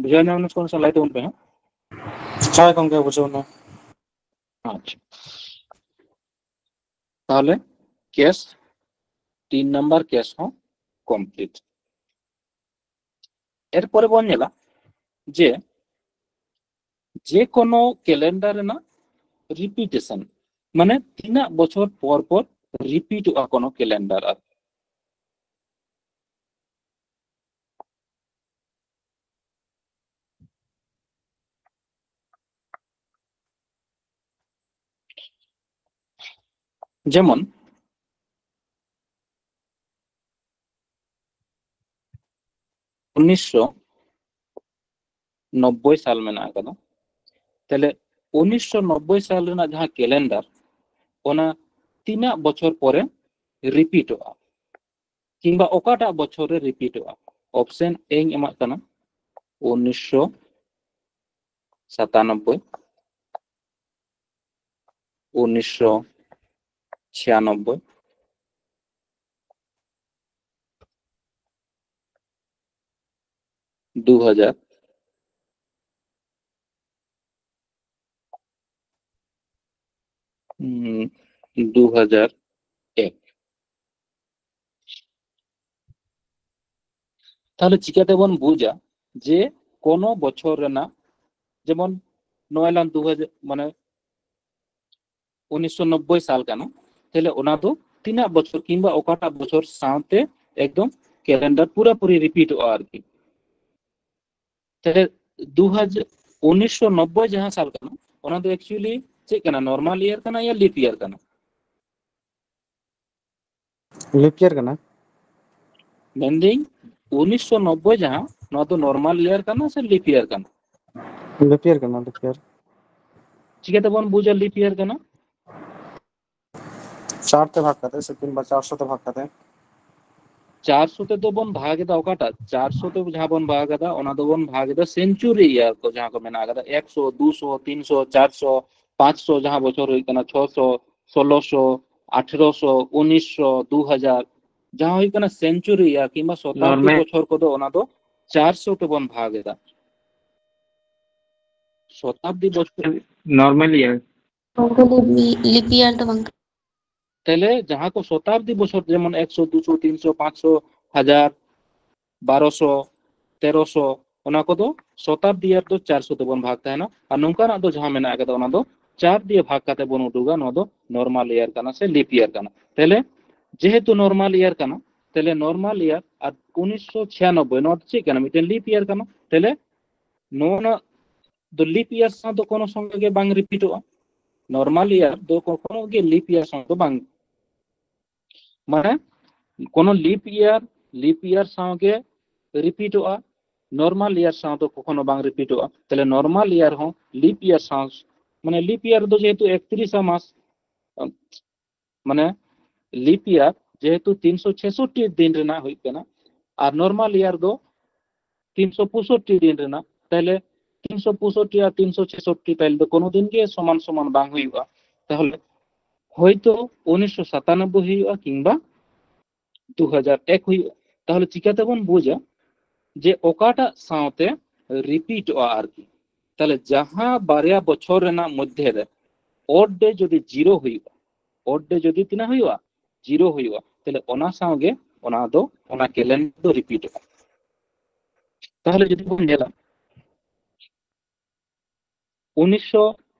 ᱵᱩᱡᱷᱟᱹᱣ ᱧᱟᱢ ᱞᱮᱱᱠᱷᱟᱱ ᱥᱮ ᱞᱟᱹᱭ ᱛᱟᱵᱚᱱ ᱯᱮ ᱦᱟᱸᱜ᱾ ᱦᱳᱭ ᱜᱚᱢᱠᱮ, ᱵᱩᱡᱷᱟᱹᱣ ᱮᱱᱟ᱾ ᱟᱪᱪᱷᱟ, ᱛᱟᱦᱞᱮ ᱠᱮᱥ ᱛᱤᱱ ᱱᱟᱢᱵᱟᱨ ᱠᱮᱥ ᱦᱚᱸ ᱠᱚᱢᱯᱞᱤᱴ᱾ ᱮᱨᱯᱚᱨᱮ ᱵᱚᱱ ᱧᱮᱞᱟ ᱡᱮ, ᱡᱮ ᱠᱳᱱᱳ ᱠᱮᱞᱮᱱᱰᱟᱨ ᱨᱮᱱᱟᱜ ᱨᱤᱯᱤᱴᱮᱥᱚᱱ, ᱢᱟᱱᱮ ᱛᱤᱱᱟᱹᱜ ᱵᱚᱪᱷᱚᱨ ᱯᱚᱨ ᱯᱚᱨ ᱨᱤᱯᱤᱴᱚᱜᱼᱟ ᱠᱳᱱᱳ ᱠᱮᱞᱮᱱᱰᱟᱨ᱾ ᱟᱨ ᱡᱮᱢᱚᱱ ᱩᱱᱤᱥᱥᱚ ᱱᱚᱵᱵᱳᱭ ᱥᱟᱞ ᱢᱮᱱᱟᱜ ᱟᱠᱟᱫᱟ᱾ ᱛᱟᱦᱞᱮ ᱩᱱᱤᱥᱥᱚ ᱱᱚᱵᱵᱳᱭ ᱥᱟᱞ ᱨᱮᱱᱟᱜ ᱡᱟᱦᱟᱸ ᱠᱮᱞᱮᱱᱰᱟᱨ, ᱚᱱᱟ ᱛᱤᱱᱟᱹᱜ ᱵᱚᱪᱷᱚᱨ ᱯᱚᱨᱮ ᱨᱤᱯᱤᱴᱚᱜᱼᱟ, ᱠᱤᱝᱵᱟ ᱚᱠᱟᱴᱟᱜ ᱵᱚᱪᱷᱚᱨ ᱨᱮ ᱨᱤᱯᱤᱴᱚᱜᱼᱟ? ᱚᱯᱥᱮᱱ ᱮᱧ ᱮᱢᱟᱜ ᱠᱟᱱᱟ, ᱩᱱᱤᱥᱥᱚ ᱥᱟᱛᱟᱱᱚᱵᱵᱳᱭ, ᱩᱱᱤᱥᱥᱚ ᱪᱷᱤᱭᱟᱱᱚᱵᱵᱳᱭ, ᱫᱩ ᱦᱟᱡᱟᱨ, ᱩᱸ, ᱫᱩ ᱦᱟᱡᱟᱨ ᱮᱠ᱾ ᱛᱟᱦᱞᱮ ᱪᱤᱠᱟᱹ ᱛᱮᱵᱚᱱ ᱵᱩᱡᱟ ᱡᱮ ᱠᱳᱱᱳ ᱵᱚᱪᱷᱚᱨ ᱨᱮᱱᱟᱜ, ᱡᱮᱢᱚᱱ ᱱᱚᱭ ᱞᱟᱠᱷ ᱫᱩ ᱦᱟᱡᱟᱨ, ᱢᱟᱱᱮ ᱩᱱᱤᱥᱥᱚ ᱱᱚᱵᱵᱳᱭ ᱥᱟᱞ ᱠᱟᱱᱟ, ᱛᱟᱦᱞᱮ ᱚᱱᱟ ᱫᱚ ᱛᱤᱱᱟᱹᱜ ᱵᱚᱪᱷᱚᱨ ᱠᱤᱝᱵᱟ ᱚᱠᱟᱴᱟᱜ ᱵᱚᱪᱷᱚᱨ ᱥᱟᱶᱛᱮ ᱮᱠᱫᱚᱢ ᱠᱮᱞᱮᱱᱰᱟᱨ ᱯᱩᱨᱟᱹᱯᱩᱨᱤ ᱨᱤᱯᱤᱴᱚᱜᱼᱟ ᱟᱨᱠᱤ᱾ ᱛᱟᱦᱞᱮ ᱫᱩ ᱦᱟᱡᱟᱨ, ᱩᱱᱤᱥᱥᱚ ᱱᱚᱵᱵᱳᱭ ᱡᱟᱦᱟᱸ ᱥᱟᱞ ᱠᱟᱱᱟ, ᱚᱱᱟ ᱫᱚ actually ᱪᱮᱫ ᱠᱟᱱᱟ? ᱱᱚᱨᱢᱟᱞ ᱤᱭᱟᱨ ᱠᱟᱱᱟ ᱭᱟ ᱞᱤᱯ ᱤᱭᱟᱨ ᱠᱟᱱᱟ? ᱞᱤᱯ ᱤᱭᱟᱨ ᱠᱟᱱᱟ᱾ ᱢᱮᱱᱫᱟᱹᱧ, ᱩᱱᱤᱥᱥᱚ ᱱᱚᱵᱵᱳᱭ ᱡᱟᱦᱟᱸ, ᱱᱚᱣᱟ ᱫᱚ ᱱᱚᱨᱢᱟᱞ ᱤᱭᱟᱨ ᱠᱟᱱᱟ ᱥᱮ ᱞᱤᱯ ᱤᱭᱟᱨ ᱠᱟᱱᱟ? ᱞᱤᱯ ᱤᱭᱟᱨ ᱠᱟᱱᱟ, ᱞᱤᱯ ᱤᱭᱟᱨ᱾ ᱪᱤᱠᱟᱹ ᱛᱮᱵᱚᱱ ᱵᱩᱡᱟ ᱞᱤᱯ ᱤᱭᱟᱨ ᱠᱟᱱᱟ? ᱪᱟᱨ ᱛᱮ ᱵᱷᱟᱜᱽ ᱠᱟᱛᱮ ᱥᱮ ᱠᱤᱝᱵᱟ ᱪᱟᱨᱥᱚ ᱛᱮ ᱵᱷᱟᱜᱽ ᱠᱟᱛᱮ᱾ ᱪᱟᱨᱥᱚ ᱛᱮᱫᱚ ᱵᱚᱱ ᱵᱷᱟᱜᱽ ᱮᱫᱟ ᱚᱠᱟᱴᱟᱜ? ᱪᱟᱨᱥᱚ ᱛᱮ ᱡᱟᱦᱟᱸ ᱵᱚᱱ ᱵᱷᱟᱜᱽ ᱮᱫᱟ, ᱚᱱᱟ ᱫᱚᱵᱚᱱ ᱵᱷᱟᱜᱽ ᱮᱫᱟ century year ᱠᱚ ᱡᱟᱦᱟᱸ ᱠᱚ ᱢᱮᱱᱟᱜ ᱟᱠᱟᱫᱟ, ᱮᱠᱥᱚ, ᱫᱩᱥᱚ, ᱛᱤᱱᱥᱚ, ᱪᱟᱨᱥᱚ, ᱯᱟᱸᱪᱥᱚ, ᱡᱟᱦᱟᱸ ᱵᱚᱪᱷᱚᱨ ᱦᱩᱭᱩᱜ ᱠᱟᱱᱟ ᱪᱷᱚᱥᱚ, ᱥᱳᱞᱳᱥᱚ, ᱟᱴᱷᱨᱚᱥᱚ, ᱩᱱᱤᱥᱥᱚ, ᱫᱩ ᱦᱟᱡᱟᱨ, ᱡᱟᱦᱟᱸ ᱦᱩᱭᱩᱜ ᱠᱟᱱᱟ century year ᱠᱤᱝᱵᱟ ᱥᱚᱛᱟᱵᱫᱤ ᱵᱚᱪᱷᱚᱨ ᱠᱚᱫᱚ, ᱚᱱᱟ ᱫᱚ ᱪᱟᱨᱥᱚ ᱛᱮᱵᱚᱱ ᱵᱷᱟᱜᱽ ᱮᱫᱟ᱾ ᱥᱚᱛᱟᱵᱫᱤ ᱵᱚᱪᱷᱚᱨ, normal year. Leap year ᱫᱚ ᱵᱟᱝ᱾ ᱛᱟᱦᱞᱮ ᱡᱟᱦᱟᱸ ᱠᱚ ᱥᱚᱛᱟᱵᱫᱤ ᱵᱚᱪᱷᱚᱨ, ᱡᱮᱢᱚᱱ ᱮᱠᱥᱚ, ᱫᱩᱥᱚ, ᱛᱤᱱᱥᱚ, ᱯᱟᱸᱪᱥᱚ, ᱦᱟᱡᱟᱨ, ᱵᱟᱨᱚᱥᱚ, ᱛᱮᱨᱚᱥᱚ, ᱚᱱᱟ ᱠᱚᱫᱚ ᱥᱚᱛᱟᱵᱫᱤ year ᱫᱚ ᱪᱟᱨᱥᱚ ᱛᱮᱵᱚᱱ ᱵᱷᱟᱜᱽ ᱛᱟᱦᱮᱱᱟ᱾ ᱟᱨ ᱱᱚᱝᱠᱟᱱᱟᱜ ᱫᱚ ᱡᱟᱦᱟᱸ ᱢᱮᱱᱟᱜ ᱟᱠᱟᱫᱟ, ᱚᱱᱟ ᱫᱚ ᱪᱟᱨ ᱫᱤᱭᱮ ᱵᱷᱟᱜᱽ ᱠᱟᱛᱮ ᱵᱚᱱ ᱩᱰᱩᱠᱟ, ᱱᱚᱣᱟ ᱫᱚ normal year ᱠᱟᱱᱟ ᱥᱮ leap year ᱠᱟᱱᱟ᱾ ᱛᱟᱦᱞᱮ ᱡᱮᱦᱮᱛᱩ normal year ᱠᱟᱱᱟ, ᱛᱟᱦᱞᱮ normal year ᱟᱨ ᱩᱱᱤᱥᱥᱚ ᱪᱷᱤᱭᱟᱱᱚᱵᱵᱳᱭ, ᱱᱚᱣᱟ ᱫᱚ ᱪᱮᱫ ᱠᱟᱱᱟ? ᱢᱤᱫᱴᱮᱱ leap year ᱠᱟᱱᱟ᱾ ᱛᱟᱦᱞᱮ ᱱᱚᱣᱟ ᱫᱚ leap year ᱥᱟᱶ ᱫᱚ ᱠᱳᱱᱳ ᱥᱚᱸᱜᱮ ᱜᱮ ᱵᱟᱝ ᱨᱤᱯᱤᱴᱚᱜᱼᱟ᱾ Normal year ᱫᱚ ᱠᱚᱠᱷᱚᱱᱳ ᱜᱮ leap year ᱥᱟᱶ ᱫᱚ ᱵᱟᱝ, ᱢᱟᱱᱮ ᱠᱳᱱᱳ leap year, leap year ᱥᱟᱶ ᱜᱮ ᱨᱤᱯᱤᱴᱚᱜᱼᱟ, normal year ᱥᱟᱶ ᱫᱚ ᱠᱚᱠᱷᱚᱱᱳ ᱵᱟᱝ ᱨᱤᱯᱤᱴᱚᱜᱼᱟ᱾ ᱛᱟᱦᱞᱮ normal year ᱦᱚᱸ leap year ᱥᱟᱶ, ᱢᱟᱱᱮ leap year ᱫᱚ ᱡᱮᱦᱮᱛᱩ ᱮᱠᱛᱨᱤᱥᱟ ᱢᱟᱥ, ᱢᱟᱱᱮ leap year ᱡᱮᱦᱮᱛᱩ ᱛᱤᱱᱥᱚ ᱪᱷᱮᱥᱚᱴᱴᱤ ᱫᱤᱱ ᱨᱮᱱᱟᱜ ᱦᱩᱭᱩᱜ ᱠᱟᱱᱟ, ᱟᱨ normal year ᱫᱚ ᱛᱤᱱᱥᱚ ᱯᱚᱸᱭᱥᱚᱴᱴᱤ ᱫᱤᱱ ᱨᱮᱱᱟᱜ, ᱛᱟᱦᱞᱮ ᱛᱤᱱᱥᱚ ᱯᱚᱸᱭᱥᱚᱴᱴᱤ ᱟᱨ ᱛᱤᱱᱥᱚ ᱪᱷᱮᱥᱚᱴᱴᱤ ᱛᱟᱦᱞᱮ ᱫᱚ ᱠᱳᱱᱳ ᱫᱤᱱ ᱜᱮ ᱥᱚᱢᱟᱱ ᱥᱚᱢᱟᱱ ᱵᱟᱝ ᱦᱩᱭᱩᱜᱼᱟ᱾ ᱛᱟᱦᱞᱮ ᱦᱚᱭᱛᱳ ᱩᱱᱤᱥᱥᱚ ᱥᱟᱛᱟᱱᱚᱵᱵᱳᱭ ᱦᱩᱭᱩᱜᱼᱟ ᱠᱤᱝᱵᱟ ᱫᱩ ᱦᱟᱡᱟᱨ ᱮᱠ ᱦᱩᱭᱩᱜᱼᱟ᱾ ᱛᱟᱦᱞᱮ ᱪᱤᱠᱟᱹ ᱛᱮᱵᱚᱱ ᱵᱩᱡᱟ ᱡᱮ ᱚᱠᱟᱴᱟᱜ ᱥᱟᱶᱛᱮ ᱨᱤᱯᱤᱴᱚᱜᱼᱟ ᱟᱨᱠᱤ? ᱛᱟᱦᱞᱮ ᱡᱟᱦᱟᱸ ᱵᱟᱨᱭᱟ ᱵᱚᱪᱷᱚᱨ ᱨᱮᱱᱟᱜ ᱢᱚᱫᱽᱫᱷᱮ ᱨᱮ odd day ᱡᱩᱫᱤ zero ᱦᱩᱭᱩᱜᱼᱟ, odd day ᱡᱩᱫᱤ ᱛᱤᱱᱟᱹᱜ ᱦᱩᱭᱩᱜᱼᱟ? Zero ᱦᱩᱭᱩᱜᱼᱟ᱾ ᱛᱟᱦᱞᱮ ᱚᱱᱟ ᱥᱟᱶᱜᱮ ᱚᱱᱟ ᱫᱚ, ᱚᱱᱟ calendar ᱫᱚ ᱨᱤᱯᱤᱴᱚᱜᱼᱟ᱾ ᱛᱟᱦᱞᱮ ᱡᱩᱫᱤ ᱵᱚᱱ ᱧᱮᱞᱟ ᱩᱱᱤᱥᱥᱚ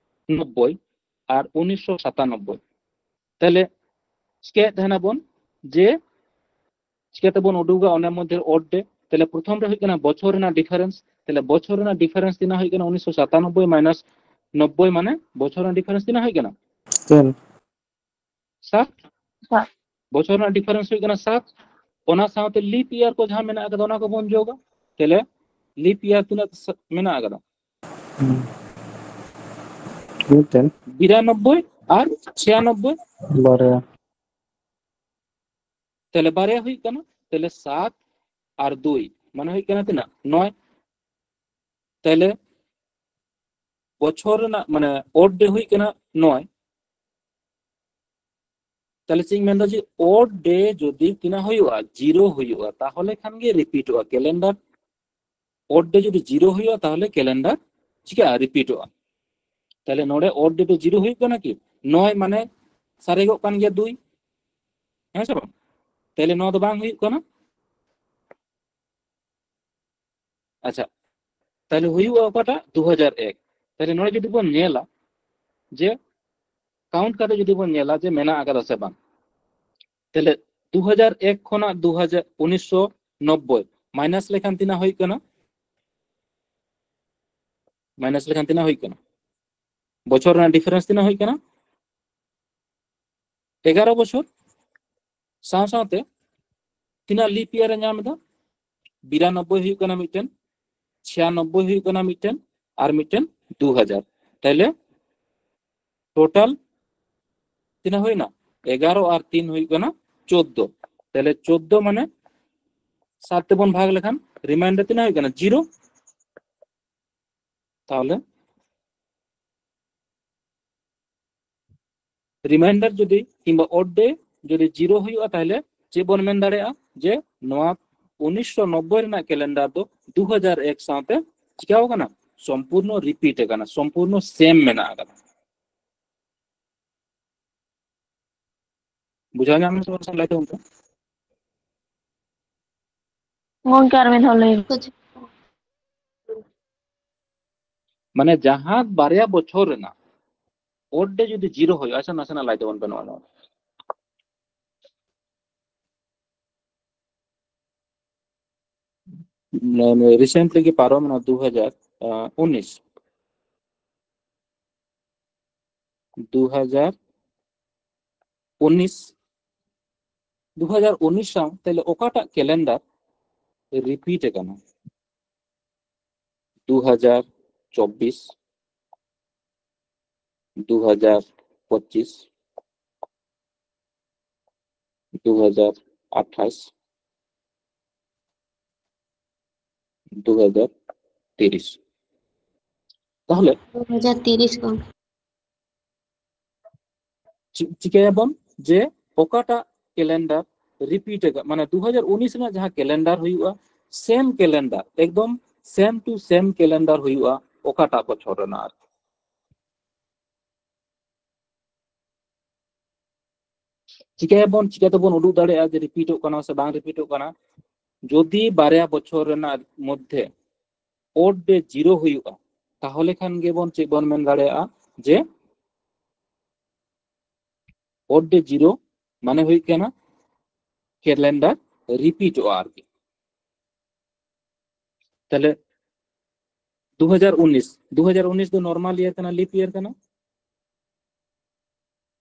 ᱱᱚᱵᱵᱳᱭ ᱟᱨ ᱩᱱᱤᱥᱥᱚ ᱥᱟᱛᱟᱱᱚᱵᱵᱳᱭ, ᱛᱟᱦᱞᱮ ᱪᱤᱠᱟᱹᱭᱮᱫ ᱛᱟᱦᱮᱱᱟᱵᱚᱱ ᱡᱮ ᱪᱤᱠᱟᱹᱛᱮᱵᱚᱱ ᱩᱰᱩᱠᱟ ᱚᱱᱟ ᱢᱚᱫᱽᱫᱷᱮ odd day? ᱛᱟᱦᱞᱮ ᱯᱨᱚᱛᱷᱚᱢ ᱨᱮ ᱦᱩᱭᱩᱜ ᱠᱟᱱᱟ ᱵᱚᱪᱷᱚᱨ ᱨᱮᱱᱟᱜ difference᱾ ᱛᱟᱦᱞᱮ ᱵᱚᱪᱷᱚᱨ ᱨᱮᱱᱟᱜ difference ᱛᱤᱱᱟᱹᱜ ᱦᱩᱭᱩᱜ ᱠᱟᱱᱟ? ᱩᱱᱤᱥᱥᱚ ᱥᱟᱛᱟᱱᱚᱵᱵᱳᱭ minus ᱱᱚᱵᱵᱳᱭ, ᱢᱟᱱᱮ ᱵᱚᱪᱷᱚᱨ ᱨᱮᱱᱟᱜ difference ᱛᱤᱱᱟᱹᱜ ᱦᱩᱭᱩᱜ ᱠᱟᱱᱟ? ᱪᱮᱫ? ᱥᱟᱛ᱾ ᱥᱟᱛ᱾ ᱵᱚᱪᱷᱚᱨ ᱨᱮᱱᱟᱜ difference ᱦᱩᱭᱩᱜ ᱠᱟᱱᱟ ᱥᱟᱛ᱾ ᱚᱱᱟ ᱥᱟᱶᱛᱮ leap year ᱠᱚ ᱡᱟᱦᱟᱸ ᱢᱮᱱᱟᱜ ᱟᱠᱟᱫᱟ, ᱚᱱᱟ ᱠᱚᱵᱚᱱ ᱡᱳᱜᱟ᱾ ᱛᱟᱦᱞᱮ leap year ᱛᱤᱱᱟᱹᱜ ᱥᱟ-, ᱢᱮᱱᱟᱜ ᱟᱠᱟᱫᱟ? ᱦᱩᱸ᱾ ᱢᱤᱫᱴᱮᱱ᱾ ᱵᱤᱨᱟᱱᱚᱵᱵᱳᱭ ᱟᱨ ᱪᱷᱤᱭᱟᱱᱚᱵᱵᱳᱭ᱾ ᱵᱟᱨᱭᱟ᱾ ᱛᱟᱦᱞᱮ ᱵᱟᱨᱭᱟ ᱦᱩᱭᱩᱜ ᱠᱟᱱᱟ᱾ ᱛᱟᱦᱞᱮ ᱥᱟᱛ ᱟᱨ ᱫᱩᱭ ᱢᱟᱱᱮ ᱦᱩᱭᱩᱜ ᱠᱟᱱᱟ ᱛᱤᱱᱟᱹᱜ? ᱱᱚᱭ᱾ ᱛᱟᱦᱞᱮ ᱵᱚᱪᱷᱚᱨ ᱨᱮᱱᱟᱜ ᱢᱟᱱᱮ odd day ᱦᱩᱭᱩᱜ ᱠᱟᱱᱟ ᱱᱚᱭ᱾ ᱛᱟᱦᱞᱮ ᱪᱮᱫ ᱤᱧ ᱢᱮᱱᱫᱟ ᱡᱮ odd day ᱡᱩᱫᱤ ᱛᱤᱱᱟᱹᱜ ᱦᱩᱭᱩᱜᱼᱟ? ᱡᱤᱨᱳ ᱦᱩᱭᱩᱜᱼᱟ, ᱛᱟᱦᱚᱞᱮ ᱠᱷᱟᱱ ᱜᱮ ᱨᱤᱯᱤᱴᱚᱜᱼᱟ᱾ ᱠᱮᱞᱮᱱᱰᱟᱨ odd day ᱡᱩᱫᱤ ᱡᱤᱨᱳ ᱦᱩᱭᱩᱜᱼᱟ, ᱛᱟᱦᱚᱞᱮ ᱠᱮᱞᱮᱱᱰᱟᱨ ᱪᱤᱠᱟᱹᱜᱼᱟ? ᱨᱤᱯᱤᱴᱚᱜᱼᱟ᱾ ᱛᱟᱦᱞᱮ ᱱᱚᱰᱮ odd day ᱫᱚ ᱡᱤᱨᱳ ᱦᱩᱭᱩᱜ ᱠᱟᱱᱟ ᱠᱤ? ᱱᱚᱭ ᱢᱟᱱᱮ ᱥᱟᱨᱮᱜᱚᱜ ᱠᱟᱱ ᱜᱮᱭᱟ ᱫᱩᱭ, ᱦᱮᱸ ᱥᱮ ᱵᱟᱝ? ᱛᱟᱦᱞᱮ ᱱᱚᱣᱟ ᱫᱚ ᱵᱟᱝ ᱦᱩᱭᱩᱜ ᱠᱟᱱᱟ᱾ ᱟᱪᱪᱷᱟ, ᱛᱟᱦᱞᱮ ᱦᱩᱭᱩᱜᱼᱟ ᱚᱠᱟᱴᱟᱜ? ᱫᱩ ᱦᱟᱡᱟᱨ ᱮᱠ᱾ ᱛᱟᱦᱞᱮ ᱱᱚᱰᱮ ᱡᱩᱫᱤ ᱵᱚᱱ ᱧᱮᱞᱟ ᱡᱮ count ᱠᱟᱛᱮ ᱡᱩᱫᱤ ᱵᱚᱱ ᱧᱮᱞᱟ ᱡᱮ ᱢᱮᱱᱟᱜ ᱟᱠᱟᱫᱟ ᱥᱮ ᱵᱟᱝ, ᱛᱟᱦᱞᱮ ᱫᱩ ᱦᱟᱡᱟᱨ ᱮᱠ ᱠᱷᱚᱱᱟᱜ ᱫᱩ ᱦᱟᱡᱟᱨ, ᱩᱱᱤᱥᱥᱚ ᱱᱚᱵᱵᱳᱭ minus ᱞᱮᱠᱷᱟᱱ ᱛᱤᱱᱟᱹᱜ ᱦᱩᱭᱩᱜ ᱠᱟᱱᱟ? Minus ᱞᱮᱠᱷᱟᱱ ᱛᱤᱱᱟᱹᱜ ᱦᱩᱭᱩᱜ ᱠᱟᱱᱟ? ᱵᱚᱪᱷᱚᱨ ᱨᱮᱱᱟᱜ difference ᱛᱤᱱᱟᱹᱜ ᱦᱩᱭᱩᱜ ᱠᱟᱱᱟ? ᱮᱜᱟᱨᱚ ᱵᱚᱪᱷᱚᱨ᱾ ᱥᱟᱶ ᱥᱟᱶᱛᱮ ᱛᱤᱱᱟᱹᱜ leap year ᱮ ᱧᱟᱢ ᱮᱫᱟ? ᱵᱤᱨᱟᱱᱚᱵᱵᱳᱭ ᱦᱩᱭᱩᱜ ᱠᱟᱱᱟ ᱢᱤᱫᱴᱮᱱ, ᱪᱷᱤᱭᱟᱱᱚᱵᱵᱳᱭ ᱦᱩᱭᱩᱜ ᱠᱟᱱᱟ ᱢᱤᱫᱴᱮᱱ, ᱟᱨ ᱢᱤᱫᱴᱮᱱ ᱫᱩ ᱦᱟᱡᱟᱨ᱾ ᱛᱟᱦᱞᱮ total ᱛᱤᱱᱟᱹᱜ ᱦᱩᱭᱱᱟ? ᱮᱜᱟᱨᱚ ᱟᱨ ᱛᱤᱱ ᱦᱩᱭᱩᱜ ᱠᱟᱱᱟ ᱪᱳᱫᱫᱳ᱾ ᱛᱟᱦᱞᱮ ᱪᱳᱫᱫᱳ ᱢᱟᱱᱮ ᱥᱟᱛ ᱛᱮᱵᱚᱱ ᱵᱷᱟᱜᱽ ᱞᱮᱠᱷᱟᱱ remainder ᱛᱤᱱᱟᱹᱜ ᱦᱩᱭᱩᱜ ᱠᱟᱱᱟ? ᱡᱤᱨᱳ᱾ ᱛᱟᱦᱞᱮ remainder ᱡᱩᱫᱤ ᱠᱤᱝᱵᱟ odd day ᱡᱩᱫᱤ ᱡᱤᱨᱳ ᱦᱩᱭᱩᱜᱼᱟ, ᱛᱟᱦᱞᱮ ᱪᱮᱫ ᱵᱚᱱ ᱢᱮᱱ ᱫᱟᱲᱮᱭᱟᱜᱼᱟ? ᱡᱮ ᱱᱚᱣᱟ ᱩᱱᱤᱥᱥᱚ ᱱᱚᱵᱵᱳᱭ ᱨᱮᱱᱟᱜ ᱠᱮᱞᱮᱱᱰᱟᱨ ᱫᱚ ᱫᱩ ᱦᱟᱡᱟᱨ ᱮᱠ ᱥᱟᱶᱛᱮ ᱪᱤᱠᱟᱹᱣ ᱠᱟᱱᱟ? ᱥᱚᱢᱯᱩᱨᱱᱚ repeat ᱟᱠᱟᱱᱟ, ᱥᱚᱢᱯᱩᱨᱱᱚ same ᱢᱮᱱᱟᱜ ᱟᱠᱟᱫᱟ᱾ ᱵᱩᱡᱷᱟᱹᱣ ᱧᱟᱢ ᱮᱱᱟ ᱥᱮ ᱵᱟᱝ ᱞᱟᱹᱭ ᱛᱟᱵᱚᱱ ᱯᱮ? ᱜᱚᱝᱠᱮ, ᱟᱨ ᱢᱤᱫ ᱫᱷᱟᱣ ᱞᱟᱹᱭ ᱵᱤᱱ᱾ ᱢᱟᱱᱮ ᱡᱟᱦᱟᱸ ᱵᱟᱨᱭᱟ ᱵᱚᱪᱷᱚᱨ ᱨᱮᱱᱟᱜ odd day ᱡᱩᱫᱤ ᱡᱤᱨᱳ ᱦᱩᱭᱩᱜᱼᱟ, ᱟᱪᱪᱷᱟ, ᱱᱟᱥᱮᱱᱟᱜ ᱞᱟᱹᱭ ᱛᱟᱵᱚᱱ ᱯᱮ ᱱᱚᱣᱟ, ᱱᱚᱣᱟ᱾ ᱱᱚᱣᱟ recently ᱜᱮ ᱯᱟᱨᱚᱢ ᱮᱱᱟ ᱫᱩ ᱦᱟᱡᱟᱨ ᱩᱱᱤᱥ, ᱫᱩ ᱦᱟᱡᱟᱨ ᱩᱱᱤᱥ, ᱫᱩ ᱦᱟᱡᱟᱨ ᱩᱱᱤᱥ ᱥᱟᱶ ᱛᱟᱦᱞᱮ ᱚᱠᱟᱴᱟᱜ ᱠᱮᱞᱮᱱᱰᱟᱨ repeat ᱟᱠᱟᱱᱟ? ᱫᱩ ᱦᱟᱡᱟᱨ ᱪᱚᱵᱵᱤᱥ, ᱫᱩ ᱦᱟᱡᱟᱨ ᱯᱚᱸᱪᱤᱥ, ᱫᱩ ᱦᱟᱡᱟᱨ ᱟᱴᱷᱟᱥ, ᱫᱩ ᱦᱟᱡᱟᱨ ᱛᱤᱨᱤᱥ᱾ ᱛᱟᱦᱚᱞᱮ ᱫᱩ ᱦᱟᱡᱟᱨ ᱛᱤᱨᱤᱥ ᱠᱚ᱾ ᱪᱤ- ᱪᱤᱠᱟᱹᱭᱟᱵᱚᱱ ᱡᱮ ᱚᱠᱟᱴᱟᱜ ᱠᱮᱞᱮᱱᱰᱟᱨ ᱨᱤᱯᱤᱴ ᱟᱠᱟᱫ, ᱢᱟᱱᱮ ᱫᱩ ᱦᱟᱡᱟᱨ ᱩᱱᱤᱥ ᱨᱮᱱᱟᱜ ᱡᱟᱦᱟᱸ ᱠᱮᱞᱮᱱᱰᱟᱨ ᱦᱩᱭᱩᱜᱼᱟ, ᱥᱮᱢ ᱠᱮᱞᱮᱱᱰᱟᱨ, ᱮᱠᱫᱚᱢ ᱥᱮᱢ ᱴᱩ ᱥᱮᱢ ᱠᱮᱞᱮᱱᱰᱟᱨ ᱦᱩᱭᱩᱜᱼᱟ ᱚᱠᱟᱴᱟᱜ ᱵᱚᱪᱷᱚᱨ ᱨᱮᱱᱟᱜ ᱟᱨᱠᱤ᱾ ᱪᱤᱠᱟᱹᱭᱟᱵᱚᱱ, ᱪᱤᱠᱟᱹ ᱛᱮᱵᱚᱱ ᱩᱫᱩᱜ ᱫᱟᱲᱮᱭᱟᱜᱼᱟ ᱡᱮ ᱨᱤᱯᱤᱴᱚᱜ ᱠᱟᱱᱟ ᱥᱮ ᱵᱟᱝ ᱨᱤᱯᱤᱴᱚᱜ ᱠᱟᱱᱟ? ᱡᱩᱫᱤ ᱵᱟᱨᱭᱟ ᱵᱚᱪᱷᱚᱨ ᱨᱮᱱᱟᱜ ᱢᱚᱫᱽᱫᱷᱮ ᱳᱰ ᱰᱮ ᱡᱤᱨᱳ ᱦᱩᱭᱩᱜᱼᱟ, ᱛᱟᱦᱚᱞᱮ ᱠᱷᱟᱱ ᱜᱮᱵᱚᱱ ᱪᱮᱫ ᱵᱚᱱ ᱢᱮᱱ ᱫᱟᱲᱮᱭᱟᱜᱼᱟ ᱡᱮ ᱳᱰ ᱰᱮ ᱡᱤᱨᱳ ᱢᱟᱱᱮ ᱦᱩᱭᱩᱜ ᱠᱟᱱᱟ ᱠᱮᱞᱮᱱᱰᱟᱨ ᱨᱤᱯᱤᱴᱚᱜᱼᱟ ᱟᱨᱠᱤ᱾ ᱛᱟᱦᱞᱮ ᱫᱩ ᱦᱟᱡᱟᱨ ᱩᱱᱤᱥ, ᱫᱩ ᱦᱟᱡᱟᱨ ᱩᱱᱤᱥ ᱫᱚ ᱱᱚᱨᱢᱟᱞ ᱤᱭᱟᱨ ᱠᱟᱱᱟ, ᱞᱤᱯ ᱤᱭᱟᱨ ᱠᱟᱱᱟ᱾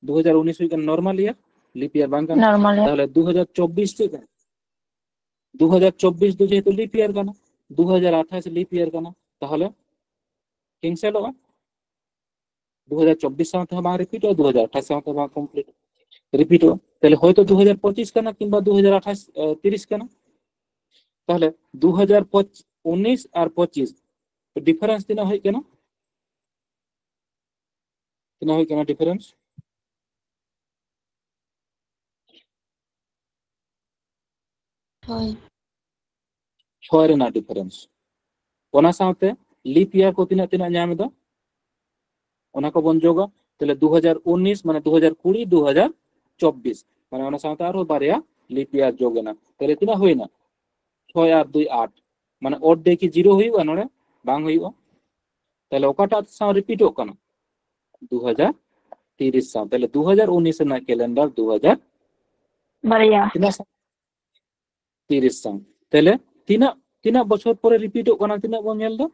ᱫᱩ ᱦᱟᱡᱟᱨ ᱩᱱᱤᱥ ᱦᱩᱭᱩᱜ ᱠᱟᱱᱟ ᱱᱚᱨᱢᱟᱞ ᱤᱭᱟᱨ, ᱞᱤᱯ ᱤᱭᱟᱨ ᱵᱟᱝ ᱠᱟᱱᱟ᱾ Normal year. ᱛᱟᱦᱞᱮ ᱫᱩ ᱦᱟᱡᱟᱨ ᱪᱚᱵᱵᱤᱥ ᱪᱮᱫ ᱠᱟᱱᱟ? ᱫᱩ ᱦᱟᱡᱟᱨ ᱪᱚᱵᱵᱤᱥ ᱫᱚ ᱡᱮᱦᱮᱛᱩ ᱞᱤᱯ ᱤᱭᱟᱨ ᱠᱟᱱᱟ, ᱫᱩ ᱦᱟᱡᱟᱨ ᱟᱴᱷᱟᱥ ᱞᱤᱯ ᱤᱭᱟᱨ ᱠᱟᱱᱟ, ᱛᱟᱦᱞᱮ ᱠᱮᱱᱥᱮᱞᱚᱜᱼᱟ᱾ ᱫᱩ ᱦᱟᱡᱟᱨ ᱪᱚᱵᱵᱤᱥ ᱥᱟᱶ ᱛᱮᱦᱚᱸ ᱵᱟᱝ ᱨᱤᱯᱤᱴᱚᱜᱼᱟ, ᱫᱩ ᱦᱟᱡᱟᱨ ᱟᱴᱷᱟᱥ ᱥᱟᱶ ᱛᱮᱦᱚᱸ ᱵᱟᱝ ᱠᱚᱢᱯᱞᱤᱴ ᱨᱤᱯᱤᱴᱚᱜᱼᱟ᱾ ᱛᱟᱦᱞᱮ ᱦᱚᱭᱛᱳ ᱫᱩ ᱦᱟᱡᱟᱨ ᱯᱚᱸᱪᱤᱥ ᱠᱟᱱᱟ ᱠᱤᱝᱵᱟ ᱫᱩ ᱦᱟᱡᱟᱨ ᱟᱴᱷᱟᱥ, ᱮ, ᱛᱤᱨᱤᱥ ᱠᱟᱱᱟ᱾ ᱛᱟᱦᱞᱮ ᱫᱩ ᱦᱟᱡᱟᱨ ᱩᱱᱤᱥ ᱟᱨ ᱯᱚᱸᱪᱤᱥ ᱰᱤᱯᱷᱟᱨᱮᱱᱥ ᱛᱤᱱᱟᱹᱜ ᱦᱩᱭᱩᱜ ᱠᱟᱱᱟ? ᱛᱤᱱᱟᱹᱜ ᱦᱩᱭᱩᱜ ᱠᱟᱱᱟ ᱰᱤᱯᱷᱟᱨᱮᱱᱥ? ᱦᱳᱭ᱾ ᱪᱷᱚᱭ ᱨᱮᱱᱟᱜ ᱰᱤᱯᱷᱟᱨᱮᱱᱥ᱾ ᱚᱱᱟ ᱥᱟᱶᱛᱮ ᱞᱤᱯ ᱤᱭᱟᱨ ᱠᱚ ᱛᱤᱱᱟᱹᱜ ᱛᱤᱱᱟᱹᱜ ᱧᱟᱢ ᱮᱫᱟ, ᱚᱱᱟ ᱠᱚᱵᱚᱱ ᱡᱳᱜᱟ᱾ ᱛᱟᱦᱞᱮ ᱫᱩ ᱦᱟᱡᱟᱨ ᱩᱱᱤᱥ ᱢᱟᱱᱮ ᱫᱩ ᱦᱟᱡᱟᱨ ᱠᱩᱲᱤ, ᱫᱩ ᱦᱟᱡᱟᱨ ᱪᱚᱵᱵᱤᱥ, ᱢᱟᱱᱮ ᱚᱱᱟ ᱥᱟᱶᱛᱮ ᱟᱨᱦᱚᱸ ᱵᱟᱨᱭᱟ ᱞᱤᱯ ᱤᱭᱟᱨ ᱡᱳᱜ ᱮᱱᱟ᱾ ᱛᱟᱦᱞᱮ ᱛᱤᱱᱟᱹᱜ ᱦᱩᱭᱱᱟ? ᱪᱷᱚᱭ ᱟᱨ ᱫᱩᱭ ᱟᱴ, ᱢᱟᱱᱮ ᱳᱰ ᱰᱮ ᱠᱤ ᱡᱤᱨᱳ ᱦᱩᱭᱩᱜᱼᱟ ᱱᱚᱰᱮ? ᱵᱟᱝ ᱦᱩᱭᱩᱜᱼᱟ᱾ ᱛᱟᱦᱞᱮ ᱚᱠᱟᱴᱟᱜ ᱥᱟᱶ ᱨᱤᱯᱤᱴᱚᱜ ᱠᱟᱱᱟ? ᱫᱩ ᱦᱟᱡᱟᱨ ᱛᱤᱨᱤᱥ ᱥᱟᱶ᱾ ᱛᱟᱦᱞᱮ ᱫᱩ ᱦᱟᱡᱟᱨ ᱩᱱᱤᱥ ᱨᱮᱱᱟᱜ ᱠᱮᱞᱮᱱᱰᱟᱨ ᱫᱩ ᱦᱟᱡᱟᱨ ᱵᱟᱨᱭᱟ᱾ ᱛᱤᱱᱟᱹᱜ ᱥᱟᱶ? ᱛᱤᱨᱤᱥ ᱥᱟᱶ᱾ ᱛᱟᱦᱞᱮ ᱛᱤᱱᱟᱹᱜ, ᱛᱤᱱᱟᱹᱜ ᱵᱚᱪᱷᱚᱨ ᱯᱚᱨᱮ ᱨᱤᱯᱤᱴᱚᱜ ᱠᱟᱱᱟ? ᱛᱤᱱᱟᱹᱜ ᱵᱚᱱ ᱧᱮᱞ ᱫᱟ?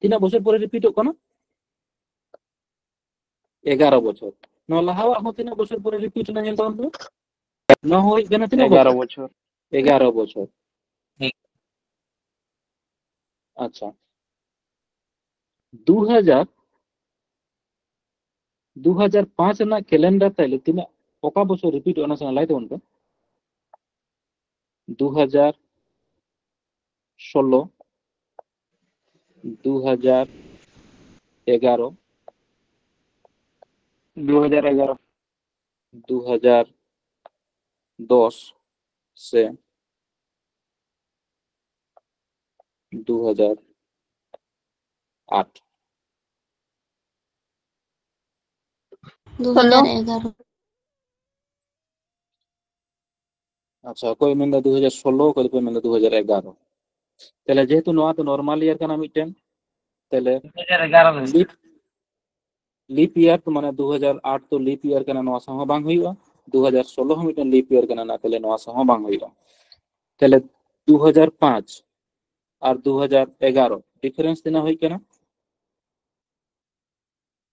ᱛᱤᱱᱟᱹᱜ ᱵᱚᱪᱷᱚᱨ ᱯᱚᱨᱮ ᱨᱤᱯᱤᱴᱚᱜ ᱠᱟᱱᱟ? ᱮᱜᱟᱨᱚ ᱵᱚᱪᱷᱚᱨ᱾ ᱱᱚᱣᱟ ᱞᱟᱦᱟᱣᱟᱜ ᱦᱚᱸ ᱛᱤᱱᱟᱹᱜ ᱵᱚᱪᱷᱚᱨ ᱯᱚᱨᱮ ᱨᱤᱯᱤᱴ ᱮᱱᱟ ᱧᱮᱞ ᱛᱟᱵᱚᱱ ᱯᱮ? ᱱᱚᱣᱟ ᱦᱚᱸ ᱦᱩᱭᱩᱜ ᱠᱟᱱᱟ ᱛᱤᱱᱟᱹᱜ ᱮᱜᱟᱨᱚ ᱵᱚᱪᱷᱚᱨ? ᱵᱚᱪᱷᱚᱨ᱾ ᱮᱜᱟᱨᱚ ᱵᱚᱪᱷᱚᱨ᱾ ᱟᱪᱪᱷᱟ, ᱫᱩ ᱦᱟᱡᱟᱨ, ᱫᱩ ᱦᱟᱡᱟᱨ ᱯᱟᱸᱪ ᱨᱮᱱᱟᱜ ᱠᱮᱞᱮᱱᱰᱟᱨ ᱛᱟᱦᱞᱮ ᱛᱤᱱᱟᱹᱜ, ᱚᱠᱟ ᱵᱚᱪᱷᱚᱨ ᱨᱤᱯᱤᱴᱚᱜᱼᱟ ᱚᱱᱟ ᱥᱟᱶ ᱞᱟᱹᱭ ᱛᱟᱵᱚᱱ ᱯᱮ᱾ ᱫᱩ ᱦᱟᱡᱟᱨ ᱥᱳᱞᱳ, ᱫᱩ ᱦᱟᱡᱟᱨ ᱮᱜᱟᱨᱚ, ᱫᱩ ᱦᱟᱡᱟᱨ ᱮᱜᱟᱨᱚ᱾ ᱫᱩ ᱦᱟᱡᱟᱨ ᱫᱚᱥ ᱥᱮ ᱫᱩ ᱦᱟᱡᱟᱨ ᱟᱴ᱾ ᱫᱩ ᱦᱟᱡᱟᱨ ᱮᱜᱟᱨᱚ᱾ ᱟᱪᱪᱷᱟ, ᱚᱠᱚᱭ ᱢᱮᱱᱫᱟ ᱫᱩ ᱦᱟᱡᱟᱨ ᱥᱳᱞᱳ, ᱚᱠᱚᱭ ᱫᱚᱠᱚ ᱢᱮᱱᱫᱟ ᱫᱩ ᱦᱟᱡᱟᱨ ᱮᱜᱟᱨᱚ᱾ ᱛᱟᱦᱞᱮ ᱡᱮᱦᱮᱛᱩ ᱱᱚᱣᱟ ᱫᱚ ᱱᱚᱨᱢᱟᱞ ᱤᱭᱟᱨ ᱠᱟᱱᱟ ᱢᱤᱫᱴᱮᱱ, ᱛᱟᱦᱞᱮ ᱫᱩ ᱦᱟᱡᱟᱨ ᱮᱜᱟᱨᱚ ᱫᱚ᱾ ᱞᱤᱯ ᱞᱤᱯ ᱤᱭᱟᱨ ᱛᱚ, ᱢᱟᱱᱮ ᱫᱩ ᱦᱟᱡᱟᱨ ᱟᱴ ᱛᱚ ᱞᱤᱯ ᱤᱭᱟᱨ ᱠᱟᱱᱟ, ᱱᱚᱣᱟ ᱥᱟᱶ ᱦᱚᱸ ᱵᱟᱝ ᱦᱩᱭᱩᱜᱼᱟ᱾ ᱫᱩ ᱦᱟᱡᱟᱨ ᱥᱳᱞᱳ ᱦᱚᱸ ᱢᱤᱫᱴᱮᱱ ᱞᱤᱯ ᱤᱭᱟᱨ ᱠᱟᱱᱟ, ᱚᱱᱟ ᱛᱟᱦᱞᱮ ᱱᱚᱣᱟ ᱥᱟᱶ ᱦᱚᱸ ᱵᱟᱝ ᱦᱩᱭᱩᱜᱼᱟ᱾ ᱛᱟᱦᱞᱮ ᱫᱩ ᱦᱟᱡᱟᱨ ᱯᱟᱸᱪ ᱟᱨ ᱫᱩ ᱦᱟᱡᱟᱨ ᱮᱜᱟᱨᱚ ᱰᱤᱯᱷᱟᱨᱮᱱᱥ ᱛᱤᱱᱟᱹᱜ ᱦᱩᱭ ᱠᱟᱱᱟ?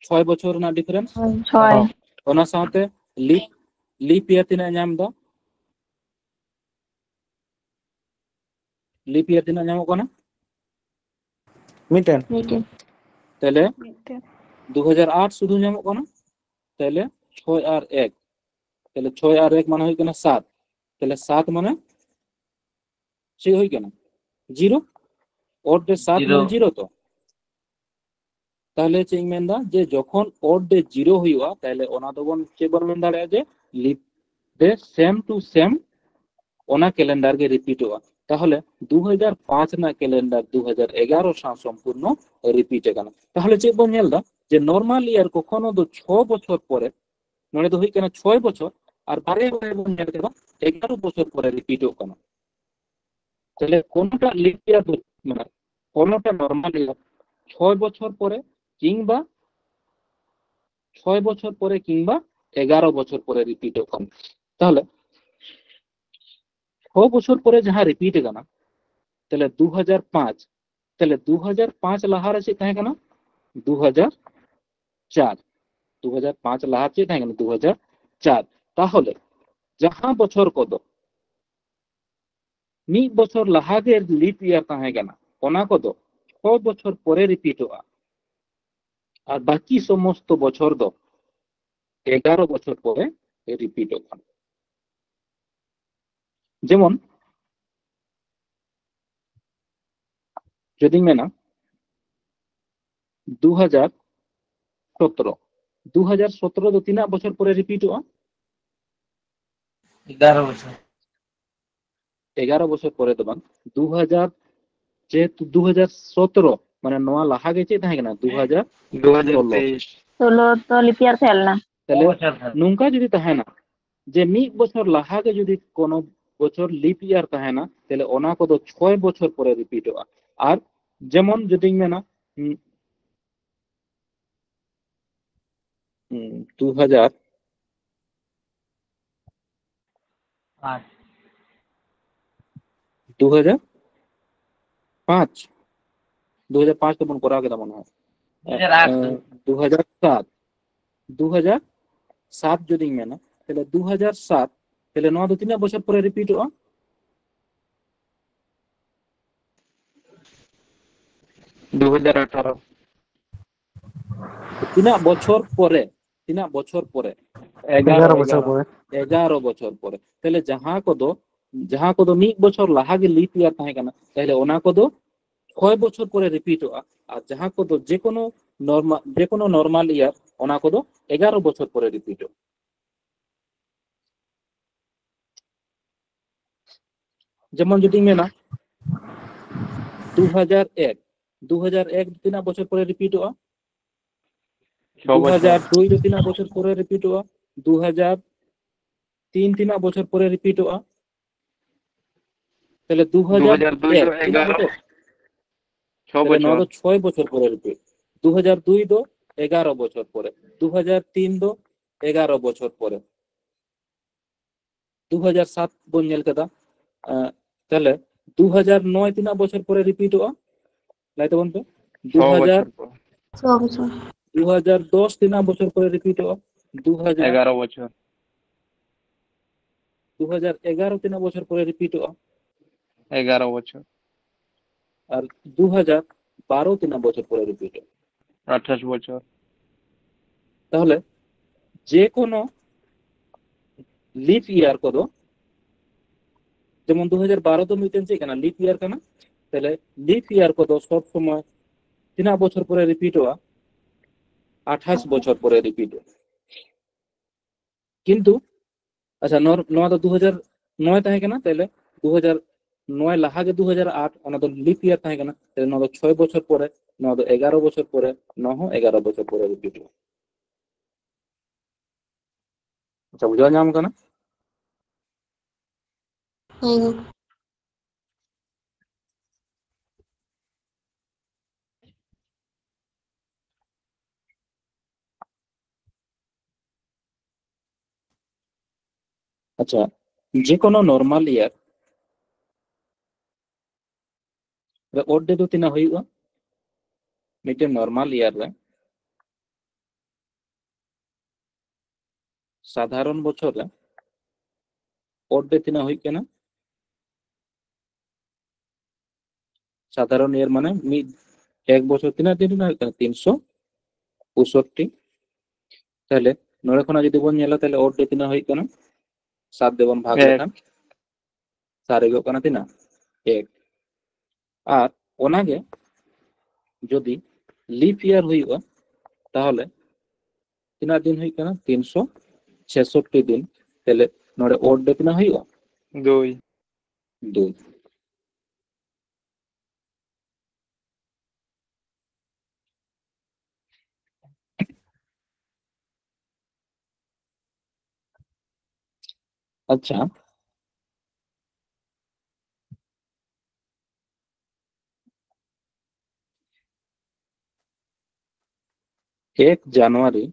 ᱪᱷᱚᱭ ᱵᱚᱪᱷᱚᱨ ᱨᱮᱱᱟᱜ ᱰᱤᱯᱷᱟᱨᱮᱱᱥ᱾ ᱪᱷᱚᱭ᱾ ᱚᱱᱟ ᱥᱟᱶᱛᱮ ᱞᱤᱯ ᱞᱤᱯ ᱤᱭᱟᱨ ᱛᱤᱱᱟᱹᱜ ᱧᱟᱢ ᱮᱫᱟ? ᱞᱤᱯ ᱤᱭᱟᱨ ᱛᱤᱱᱟᱹᱜ ᱧᱟᱢᱚᱜ ᱠᱟᱱᱟ? ᱢᱤᱫᱴᱮᱱ᱾ ᱢᱤᱫᱴᱮᱱ᱾ ᱛᱟᱦᱞᱮ ᱢᱤᱫᱴᱮᱱ᱾ ᱫᱩ ᱦᱟᱡᱟᱨ ᱟᱴ ᱥᱩᱫᱷᱩ ᱧᱟᱢᱚᱜ ᱠᱟᱱᱟ᱾ ᱛᱟᱦᱞᱮ ᱪᱷᱚᱭ ᱟᱨ ᱮᱠ, ᱛᱟᱦᱞᱮ ᱪᱷᱚᱭ ᱟᱨ ᱮᱠ ᱢᱟᱱᱮ ᱦᱩᱭᱩᱜ ᱠᱟᱱᱟ ᱥᱟᱛ᱾ ᱛᱟᱦᱞᱮ ᱥᱟᱛ ᱢᱟᱱᱮ ᱪᱮᱫ ᱦᱩᱭ ᱠᱟᱱᱟ? ᱡᱤᱨᱳ᱾ ᱚᱰ ᱨᱮ ᱥᱟᱛ ᱢᱟᱱᱮ ᱡᱤᱨᱳ ᱛᱚ᱾ ᱛᱟᱦᱞᱮ ᱪᱮᱫ ᱤᱧ ᱢᱮᱱᱫᱟ, ᱡᱮ ᱡᱚᱠᱷᱚᱱ ᱚᱰ ᱨᱮ ᱡᱤᱨᱳ ᱦᱩᱭᱩᱜᱼᱟ, ᱛᱟᱦᱞᱮ ᱚᱱᱟ ᱫᱚᱵᱚᱱ ᱪᱮᱫ ᱵᱚᱱ ᱢᱮᱱ ᱫᱟᱲᱮᱭᱟᱜᱼᱟ, ᱡᱮ ᱞᱤᱯ ᱨᱮ ᱥᱮᱢ ᱴᱩ ᱥᱮᱢ ᱚᱱᱟ ᱠᱮᱞᱮᱱᱰᱟᱨ ᱜᱮ ᱨᱤᱯᱤᱴᱚᱜᱼᱟ᱾ ᱛᱟᱦᱞᱮ ᱫᱩ ᱦᱟᱡᱟᱨ ᱯᱟᱸᱪ ᱨᱮᱱᱟᱜ ᱠᱮᱞᱮᱱᱰᱟᱨ ᱫᱩ ᱦᱟᱡᱟᱨ ᱮᱜᱟᱨᱚ ᱥᱟᱶ ᱥᱚᱢᱯᱩᱨᱱᱚ ᱨᱤᱯᱤᱴ ᱟᱠᱟᱱᱟ᱾ ᱛᱟᱦᱞᱮ ᱪᱮᱫ ᱵᱚᱱ ᱧᱮᱞ ᱮᱫᱟ, ᱡᱮ ᱱᱚᱨᱢᱟᱞ ᱤᱭᱟᱨ ᱠᱚᱠᱷᱚᱱᱚ ᱫᱚ ᱪᱷᱚ ᱵᱚᱪᱷᱚᱨ ᱯᱚᱨᱮ, ᱱᱚᱰᱮ ᱫᱚ ᱦᱩᱭᱩᱜ ᱠᱟᱱᱟ ᱪᱷᱚᱭ ᱵᱚᱪᱷᱚᱨ, ᱟᱨ ᱵᱟᱨᱭᱟ ᱵᱟᱨᱭᱟ ᱵᱚᱱ ᱧᱮᱞ ᱠᱮᱫᱟ ᱮᱜᱟᱨᱚ ᱵᱚᱪᱷᱚᱨ ᱯᱚᱨᱮ ᱨᱤᱯᱤᱴᱚᱜ ᱠᱟᱱᱟ᱾ ᱛᱟᱦᱞᱮ ᱠᱳᱱᱳᱴᱟᱜ ᱞᱤᱯ ᱤᱭᱟᱨ ᱫᱚ, ᱢᱟᱱᱮ ᱠᱳᱱᱳᱴᱟᱜ ᱱᱚᱨᱢᱟᱞ ᱤᱭᱟᱨ ᱪᱷᱚᱭ ᱵᱚᱪᱷᱚᱨ ᱯᱚᱨᱮ ᱠᱤᱝᱵᱟ ᱪᱷᱚᱭ ᱵᱚᱪᱷᱚᱨ ᱯᱚᱨᱮ ᱠᱤᱝᱵᱟ ᱮᱜᱟᱨᱚ ᱵᱚᱪᱷᱚᱨ ᱯᱚᱨᱮ ᱨᱤᱯᱤᱴᱚᱜ ᱠᱟᱱᱟ᱾ ᱛᱟᱦᱞᱮ ᱪᱷᱚ ᱵᱚᱪᱷᱚᱨ ᱯᱚᱨᱮ ᱡᱟᱦᱟᱸ ᱨᱤᱯᱤᱴ ᱟᱠᱟᱱᱟ, ᱛᱟᱦᱞᱮ ᱫᱩ ᱦᱟᱡᱟᱨ ᱯᱟᱸᱪ, ᱛᱟᱦᱞᱮ ᱫᱩ ᱦᱟᱡᱟᱨ ᱯᱟᱸᱪ ᱞᱟᱦᱟᱨᱮ ᱪᱮᱫ ᱛᱟᱦᱮᱸ ᱠᱟᱱᱟ? ᱫᱩ ᱦᱟᱡᱟᱨ ᱪᱟᱨ᱾ ᱫᱩ ᱦᱟᱡᱟᱨ ᱯᱟᱸᱪ ᱞᱟᱦᱟ ᱪᱮᱫ ᱛᱟᱦᱮᱸ ᱠᱟᱱᱟ? ᱫᱩ ᱦᱟᱡᱟᱨ ᱪᱟᱨ᱾ ᱛᱟᱦᱚᱞᱮ ᱡᱟᱦᱟᱸ ᱵᱚᱪᱷᱚᱨ ᱠᱚᱫᱚ ᱢᱤᱫ ᱵᱚᱪᱷᱚᱨ ᱞᱟᱦᱟ ᱜᱮ ᱞᱤᱯ ᱤᱭᱟᱨ ᱛᱟᱦᱮᱸ ᱠᱟᱱᱟ, ᱚᱱᱟ ᱠᱚᱫᱚ ᱪᱷᱚ ᱵᱚᱪᱷᱚᱨ ᱯᱚᱨᱮ ᱨᱤᱯᱤᱴᱚᱜᱼᱟ, ᱟᱨ ᱵᱟᱹᱠᱤ ᱥᱚᱢᱚᱥᱛᱚ ᱵᱚᱪᱷᱚᱨ ᱫᱚ ᱮᱜᱟᱨᱚ ᱵᱚᱪᱷᱚᱨ ᱯᱚᱨᱮ ᱨᱤᱯᱤᱴᱚᱜ ᱠᱟᱱᱟ᱾ ᱡᱮᱢᱚᱱ ᱡᱩᱫᱤᱧ ᱢᱮᱱᱟ ᱫᱩ ᱦᱟᱡᱟᱨ ᱥᱚᱛᱨᱚ, ᱫᱩ ᱦᱟᱡᱟᱨ ᱥᱚᱛᱨᱚ ᱫᱚ ᱛᱤᱱᱟᱹᱜ ᱵᱚᱪᱷᱚᱨ ᱯᱚᱨᱮ ᱨᱤᱯᱤᱴᱚᱜᱼᱟ? ᱮᱜᱟᱨᱚ ᱵᱚᱪᱷᱚᱨ᱾ ᱮᱜᱟᱨᱚ ᱵᱚᱪᱷᱚᱨ ᱯᱚᱨᱮ ᱫᱚ ᱵᱟᱝ, ᱫᱩ ᱦᱟᱡᱟᱨ, ᱡᱮᱦᱮᱛᱩ ᱫᱩ ᱦᱟᱡᱟᱨ ᱥᱚᱛᱨᱚ, ᱢᱟᱱᱮ ᱱᱚᱣᱟ ᱞᱟᱦᱟ ᱜᱮ ᱪᱮᱫ ᱛᱟᱦᱮᱸ ᱠᱟᱱᱟ? ᱫᱩ ᱦᱟᱡᱟᱨ ᱥᱳᱞᱳ᱾ ᱫᱩ ᱦᱟᱡᱟᱨ ᱛᱮᱭᱤᱥ᱾ ᱥᱳᱞᱳ ᱛᱚ ᱞᱤᱯ ᱤᱭᱟᱨ ᱛᱟᱦᱮᱸ ᱞᱮᱱᱟ᱾ ᱛᱟᱦᱞᱮ ᱚ, ᱟᱪᱪᱷᱟ, ᱟᱪᱪᱷᱟ᱾ ᱱᱚᱝᱠᱟ ᱡᱩᱫᱤ ᱛᱟᱦᱮᱱᱟ ᱡᱮ ᱢᱤᱫ ᱵᱚᱪᱷᱚᱨ ᱞᱟᱦᱟ ᱜᱮ ᱡᱩᱫᱤ ᱠᱳᱱᱳ ᱵᱚᱪᱷᱚᱨ ᱞᱤᱯ ᱤᱭᱟᱨ ᱛᱟᱦᱮᱱᱟ, ᱛᱟᱦᱞᱮ ᱚᱱᱟ ᱠᱚᱫᱚ ᱪᱷᱚᱭ ᱵᱚᱪᱷᱚᱨ ᱯᱚᱨᱮ ᱨᱤᱯᱤᱴᱚᱜᱼᱟ᱾ ᱟᱨ ᱡᱮᱢᱚᱱ ᱡᱩᱫᱤᱧ ᱢᱮᱱᱟ, ᱦᱩᱸ, ᱦᱩᱸ, ᱫᱩ ᱦᱟᱡᱟᱨ ᱟᱨ ᱫᱩ ᱦᱟᱡᱟᱨ ᱯᱟᱸᱪ, ᱫᱩ ᱦᱟᱡᱟᱨ ᱯᱟᱸᱪ ᱛᱮᱵᱚᱱ ᱠᱚᱨᱟᱣ ᱠᱮᱫᱟ ᱢᱚᱱᱮ ᱦᱚᱭ᱾ ᱫᱩ ᱦᱟᱡᱟᱨ ᱟᱴ᱾ ᱮ, ᱫᱩ ᱦᱟᱡᱟᱨ ᱥᱟᱛ, ᱫᱩ ᱦᱟᱡᱟᱨ ᱥᱟᱛ ᱡᱩᱫᱤᱧ ᱢᱮᱱᱟ, ᱛᱟᱦᱞᱮ ᱫᱩ ᱦᱟᱡᱟᱨ ᱥᱟᱛ, ᱛᱟᱦᱞᱮ ᱱᱚᱣᱟ ᱫᱚ ᱛᱤᱱᱟᱹᱜ ᱵᱚᱪᱷᱚᱨ ᱯᱚᱨᱮ ᱨᱤᱯᱤᱴᱚᱜᱼᱟ? ᱫᱩ ᱦᱟᱡᱟᱨ ᱟᱴᱷᱟᱨᱚ᱾ ᱛᱤᱱᱟᱹᱜ ᱵᱚᱪᱷᱚᱨ ᱯᱚᱨᱮ? ᱛᱤᱱᱟᱹᱜ ᱵᱚᱪᱷᱚᱨ ᱯᱚᱨᱮ? ᱮᱜᱟᱨᱚ ᱵᱚᱪᱷᱚᱨ ᱯᱚᱨᱮ᱾ ᱮᱜᱟᱨᱚ ᱵᱚᱪᱷᱚᱨ ᱯᱚᱨᱮ᱾ ᱛᱟᱦᱞᱮ ᱡᱟᱦᱟᱸ ᱠᱚᱫᱚ, ᱡᱟᱦᱟᱸ ᱠᱚᱫᱚ ᱢᱤᱫ ᱵᱚᱪᱷᱚᱨ ᱞᱟᱦᱟ ᱜᱮ ᱞᱤᱯ ᱤᱭᱟᱨ ᱛᱟᱦᱮᱸ ᱠᱟᱱᱟ, ᱛᱟᱦᱞᱮ ᱚᱱᱟ ᱠᱚᱫᱚ ᱪᱷᱚᱭ ᱵᱚᱪᱷᱚᱨ ᱯᱚᱨᱮ ᱨᱤᱯᱤᱴᱚᱜᱼᱟ᱾ ᱟᱨ ᱡᱟᱦᱟᱸ ᱠᱚᱫᱚ ᱡᱮᱠᱳᱱᱳ ᱱᱚᱨᱢᱟᱞ, ᱡᱮᱠᱳᱱᱳ ᱱᱚᱨᱢᱟᱞ ᱤᱭᱟᱨ, ᱚᱱᱟ ᱠᱚᱫᱚ ᱮᱜᱟᱨᱚ ᱵᱚᱪᱷᱚᱨ ᱯᱚᱨᱮ ᱨᱤᱯᱤᱴᱚᱜᱼᱟ᱾ ᱡᱮᱢᱚᱱ ᱡᱩᱫᱤᱧ ᱢᱮᱱᱟ ᱫᱩ ᱦᱟᱡᱟᱨ ᱮᱠ, ᱫᱩ ᱦᱟᱡᱟᱨ ᱮᱠ ᱛᱤᱱᱟᱹᱜ ᱵᱚᱪᱷᱚᱨ ᱯᱚᱨᱮ ᱨᱤᱯᱤᱴᱚᱜᱼᱟ? ᱪᱷᱚ ᱵᱚᱪᱷᱚᱨ᱾ ᱫᱩ ᱦᱟᱡᱟᱨ ᱫᱩᱭ ᱫᱚ ᱛᱤᱱᱟᱹᱜ ᱵᱚᱪᱷᱚᱨ ᱯᱚᱨᱮ ᱨᱤᱯᱤᱴᱚᱜᱼᱟ? ᱫᱩ ᱦᱟᱡᱟᱨ ᱛᱤᱱ ᱛᱤᱱᱟᱹᱜ ᱵᱚᱪᱷᱚᱨ ᱯᱚᱨᱮ ᱨᱤᱯᱤᱴᱚᱜᱼᱟ? ᱛᱟᱦᱞᱮ ᱫᱩ ᱦᱟᱡᱟᱨ ᱮᱠ ᱫᱩ ᱦᱟᱡᱟᱨ ᱫᱩᱭ ᱫᱚ ᱛᱤᱱᱟᱹᱜ ᱮᱜᱟᱨᱚ᱾ ᱵᱚᱪᱷᱚᱨ? ᱪᱷᱚ ᱛᱟᱦᱞᱮ ᱱᱚᱣᱟ ᱫᱚ ᱵᱚᱪᱷᱚᱨ᱾ ᱪᱷᱚᱭ ᱵᱚᱪᱷᱚᱨ ᱯᱚᱨᱮ ᱨᱤᱯᱤᱴ᱾ ᱫᱩ ᱦᱟᱡᱟᱨ ᱫᱩᱭ ᱫᱚ ᱮᱜᱟᱨᱚ ᱵᱚᱪᱷᱚᱨ ᱯᱚᱨᱮ, ᱫᱩ ᱦᱟᱡᱟᱨ ᱛᱤᱱ ᱫᱚ ᱮᱜᱟᱨᱚ ᱵᱚᱪᱷᱚᱨ ᱯᱚᱨᱮ, ᱫᱩ ᱦᱟᱡᱟᱨ ᱥᱟᱛ ᱵᱚᱱ ᱧᱮᱞ ᱠᱮᱫᱟ᱾ ᱮᱸ, ᱛᱟᱦᱞᱮ ᱫᱩ ᱦᱟᱡᱟᱨ ᱱᱚᱭ ᱛᱤᱱᱟᱹᱜ ᱵᱚᱪᱷᱚᱨ ᱯᱚᱨᱮ ᱨᱤᱯᱤᱴᱚᱜᱼᱟ? ᱞᱟᱹᱭ ᱛᱟᱵᱚᱱ ᱯᱮ᱾ ᱪᱷᱚ ᱫᱩ ᱦᱟᱡᱟᱨ, ᱵᱚᱪᱷᱚᱨ ᱯᱚᱨ᱾ ᱪᱷᱚ ᱵᱚᱪᱷᱚᱨ᱾ ᱫᱩ ᱦᱟᱡᱟᱨ ᱫᱚᱥ ᱛᱤᱱᱟᱹᱜ ᱵᱚᱪᱷᱚᱨ ᱯᱚᱨᱮ ᱨᱤᱯᱤᱴᱚᱜᱼᱟ? ᱫᱩ ᱦᱟᱡᱟᱨ, ᱮᱜᱟᱨᱚ ᱵᱚᱪᱷᱚᱨ᱾ ᱫᱩ ᱦᱟᱡᱟᱨ ᱮᱜᱟᱨᱚ ᱛᱤᱱᱟᱹᱜ ᱵᱚᱪᱷᱚᱨ ᱯᱚᱨᱮ ᱨᱤᱯᱤᱴᱚᱜᱼᱟ? ᱮᱜᱟᱨᱚ ᱵᱚᱪᱷᱚᱨ᱾ ᱟᱨ ᱫᱩ ᱦᱟᱡᱟᱨ ᱵᱟᱨᱚ ᱛᱤᱱᱟᱹᱜ ᱵᱚᱪᱷᱚᱨ ᱯᱚᱨᱮ ᱨᱤᱯᱤᱴᱚᱜᱼᱟ? ᱟᱴᱷᱟᱥ ᱵᱚᱪᱷᱚᱨ᱾ ᱛᱟᱦᱚᱞᱮ ᱡᱮ ᱠᱳᱱᱳ ᱞᱤᱯ ᱤᱭᱟᱨ ᱠᱚᱫᱚ, ᱡᱮᱢᱚᱱ ᱫᱩ ᱦᱟᱡᱟᱨ ᱵᱟᱨᱚ ᱫᱚ ᱢᱤᱫᱴᱮᱱ ᱪᱮᱫ ᱠᱟᱱᱟ? ᱞᱤᱯ ᱤᱭᱟᱨ ᱠᱟᱱᱟ᱾ ᱛᱟᱦᱞᱮ ᱞᱤᱯ ᱤᱭᱟᱨ ᱠᱚᱫᱚ ᱥᱚᱵ ᱥᱚᱢᱚᱭ ᱛᱤᱱᱟᱹᱜ ᱵᱚᱪᱷᱚᱨ ᱯᱚᱨᱮ ᱨᱤᱯᱤᱴᱚᱜᱼᱟ? ᱟᱴᱷᱟᱥ ᱵᱚᱪᱷᱚᱨ ᱯᱚᱨᱮ ᱨᱤᱯᱤᱴᱚᱜᱼᱟ᱾ ᱠᱤᱱᱛᱩ ᱟᱪᱪᱷᱟ, ᱱᱚᱣᱟ ᱱᱚᱣᱟ ᱫᱚ ᱫᱩ ᱦᱟᱡᱟᱨ ᱱᱚᱭ ᱛᱟᱦᱮᱸ ᱠᱟᱱᱟ, ᱛᱟᱦᱞᱮ ᱫᱩ ᱦᱟᱡᱟᱨ ᱱᱚᱭ ᱞᱟᱦᱟ ᱜᱮ ᱫᱩ ᱦᱟᱡᱟᱨ ᱟᱴ, ᱚᱱᱟ ᱫᱚ ᱞᱤᱯ ᱤᱭᱟᱨ ᱛᱟᱦᱮᱸ ᱠᱟᱱᱟ, ᱛᱟᱦᱞᱮ ᱱᱚᱣᱟ ᱫᱚ ᱪᱷᱚᱭ ᱵᱚᱪᱷᱚᱨ ᱯᱚᱨᱮ, ᱱᱚᱣᱟ ᱫᱚ ᱮᱜᱟᱨᱚ ᱵᱚᱪᱷᱚᱨ ᱯᱚᱨᱮ, ᱱᱚᱣᱟ ᱦᱚᱸ ᱮᱜᱟᱨᱚ ᱵᱚᱪᱷᱚᱨ ᱯᱚᱨᱮ ᱨᱤᱯᱤᱴᱚᱜᱼᱟ᱾ ᱟᱪᱪᱷᱟ, ᱵᱩᱡᱷᱟᱹᱣ ᱧᱟᱢ ᱠᱟᱱᱟ? ᱦᱮᱸ᱾ ᱟᱪᱪᱷᱟ, ᱡᱮ ᱠᱳᱱᱳ ᱱᱚᱨᱢᱟᱞ ᱤᱭᱟᱨ ᱨᱮ ᱳᱰ ᱰᱮ ᱫᱚ ᱛᱤᱱᱟᱹᱜ ᱦᱩᱭᱩᱜᱼᱟ? ᱢᱤᱫᱴᱮᱱ ᱱᱚᱨᱢᱟᱞ ᱤᱭᱟᱨ ᱨᱮ, ᱥᱟᱫᱷᱟᱨᱚᱱ ᱵᱚᱪᱷᱚᱨ ᱨᱮ ᱳᱰ ᱰᱮ ᱛᱤᱱᱟᱹᱜ ᱦᱩᱭᱩᱜ ᱠᱟᱱᱟ? ᱥᱟᱫᱷᱟᱨᱚᱱ ᱤᱭᱟᱨ ᱢᱟᱱᱮ ᱢᱤᱫ, ᱮᱠ ᱵᱚᱪᱷᱚᱨ ᱛᱤᱱᱟᱹᱜ ᱫᱤᱱ ᱨᱮᱱᱟᱜ ᱦᱩᱭᱩᱜ ᱠᱟᱱᱟ? ᱛᱤᱱᱥᱚ ᱯᱚᱸᱭᱥᱚᱴᱴᱤ᱾ ᱛᱟᱦᱞᱮ ᱱᱚᱰᱮ ᱠᱷᱚᱱᱟᱜ ᱡᱩᱫᱤ ᱵᱚᱱ ᱧᱮᱞᱟ, ᱛᱟᱦᱞᱮ ᱳᱰ ᱰᱮ ᱛᱤᱱᱟᱹᱜ ᱦᱩᱭᱩᱜ ᱠᱟᱱᱟ? ᱥᱟᱛ ᱛᱮᱵᱚᱱ ᱵᱷᱟᱜᱽ ᱮᱠ᱾ ᱞᱮᱠᱷᱟᱱ ᱥᱟᱨᱮᱡᱚᱜ ᱠᱟᱱᱟ ᱛᱤᱱᱟᱹᱜ? ᱮᱠ᱾ ᱟᱨ ᱚᱱᱟᱜᱮ ᱡᱩᱫᱤ ᱞᱤᱯ ᱤᱭᱟᱨ ᱦᱩᱭᱩᱜᱼᱟ, ᱛᱟᱦᱚᱞᱮ ᱛᱤᱱᱟᱹᱜ ᱫᱤᱱ ᱦᱩᱭᱩᱜ ᱠᱟᱱᱟ? ᱛᱤᱱᱥᱚ ᱪᱷᱮᱥᱚᱴᱴᱤ ᱫᱤᱱ᱾ ᱛᱟᱦᱞᱮ ᱱᱚᱰᱮ ᱳᱰ ᱰᱮ ᱛᱤᱱᱟᱹᱜ ᱦᱩᱭᱩᱜᱼᱟ? ᱫᱩᱭ᱾ ᱫᱩᱭ᱾ ᱟᱪᱪᱷᱟ, ᱮᱠ ᱡᱟᱱᱩᱣᱟᱨᱤ,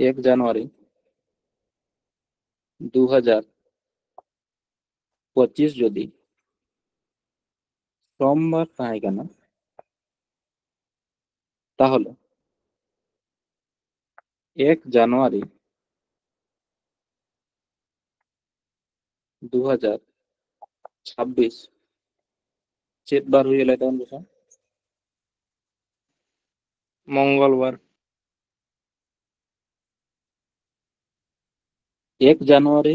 ᱮᱠ ᱡᱟᱱᱩᱣᱟᱨᱤ ᱫᱩ ᱦᱟᱡᱟᱨ ᱯᱚᱸᱪᱤᱥ ᱡᱩᱫᱤ ᱥᱳᱢᱵᱟᱨ ᱛᱟᱦᱮᱸ ᱠᱟᱱᱟ, ᱛᱟᱦᱚᱞᱮ ᱮᱠ ᱡᱟᱱᱩᱣᱟᱨᱤ ᱫᱩ ᱦᱟᱡᱟᱨ ᱪᱷᱟᱵᱵᱤᱥ ᱪᱮᱫ ᱵᱟᱨ ᱦᱩᱭᱩᱜᱼᱟ, ᱞᱟᱹᱭ ᱛᱟᱵᱚᱱ ᱯᱮᱥᱮ? ᱢᱚᱝᱜᱚᱞ ᱵᱟᱨ᱾ ᱮᱠ ᱡᱟᱱᱩᱣᱟᱨᱤ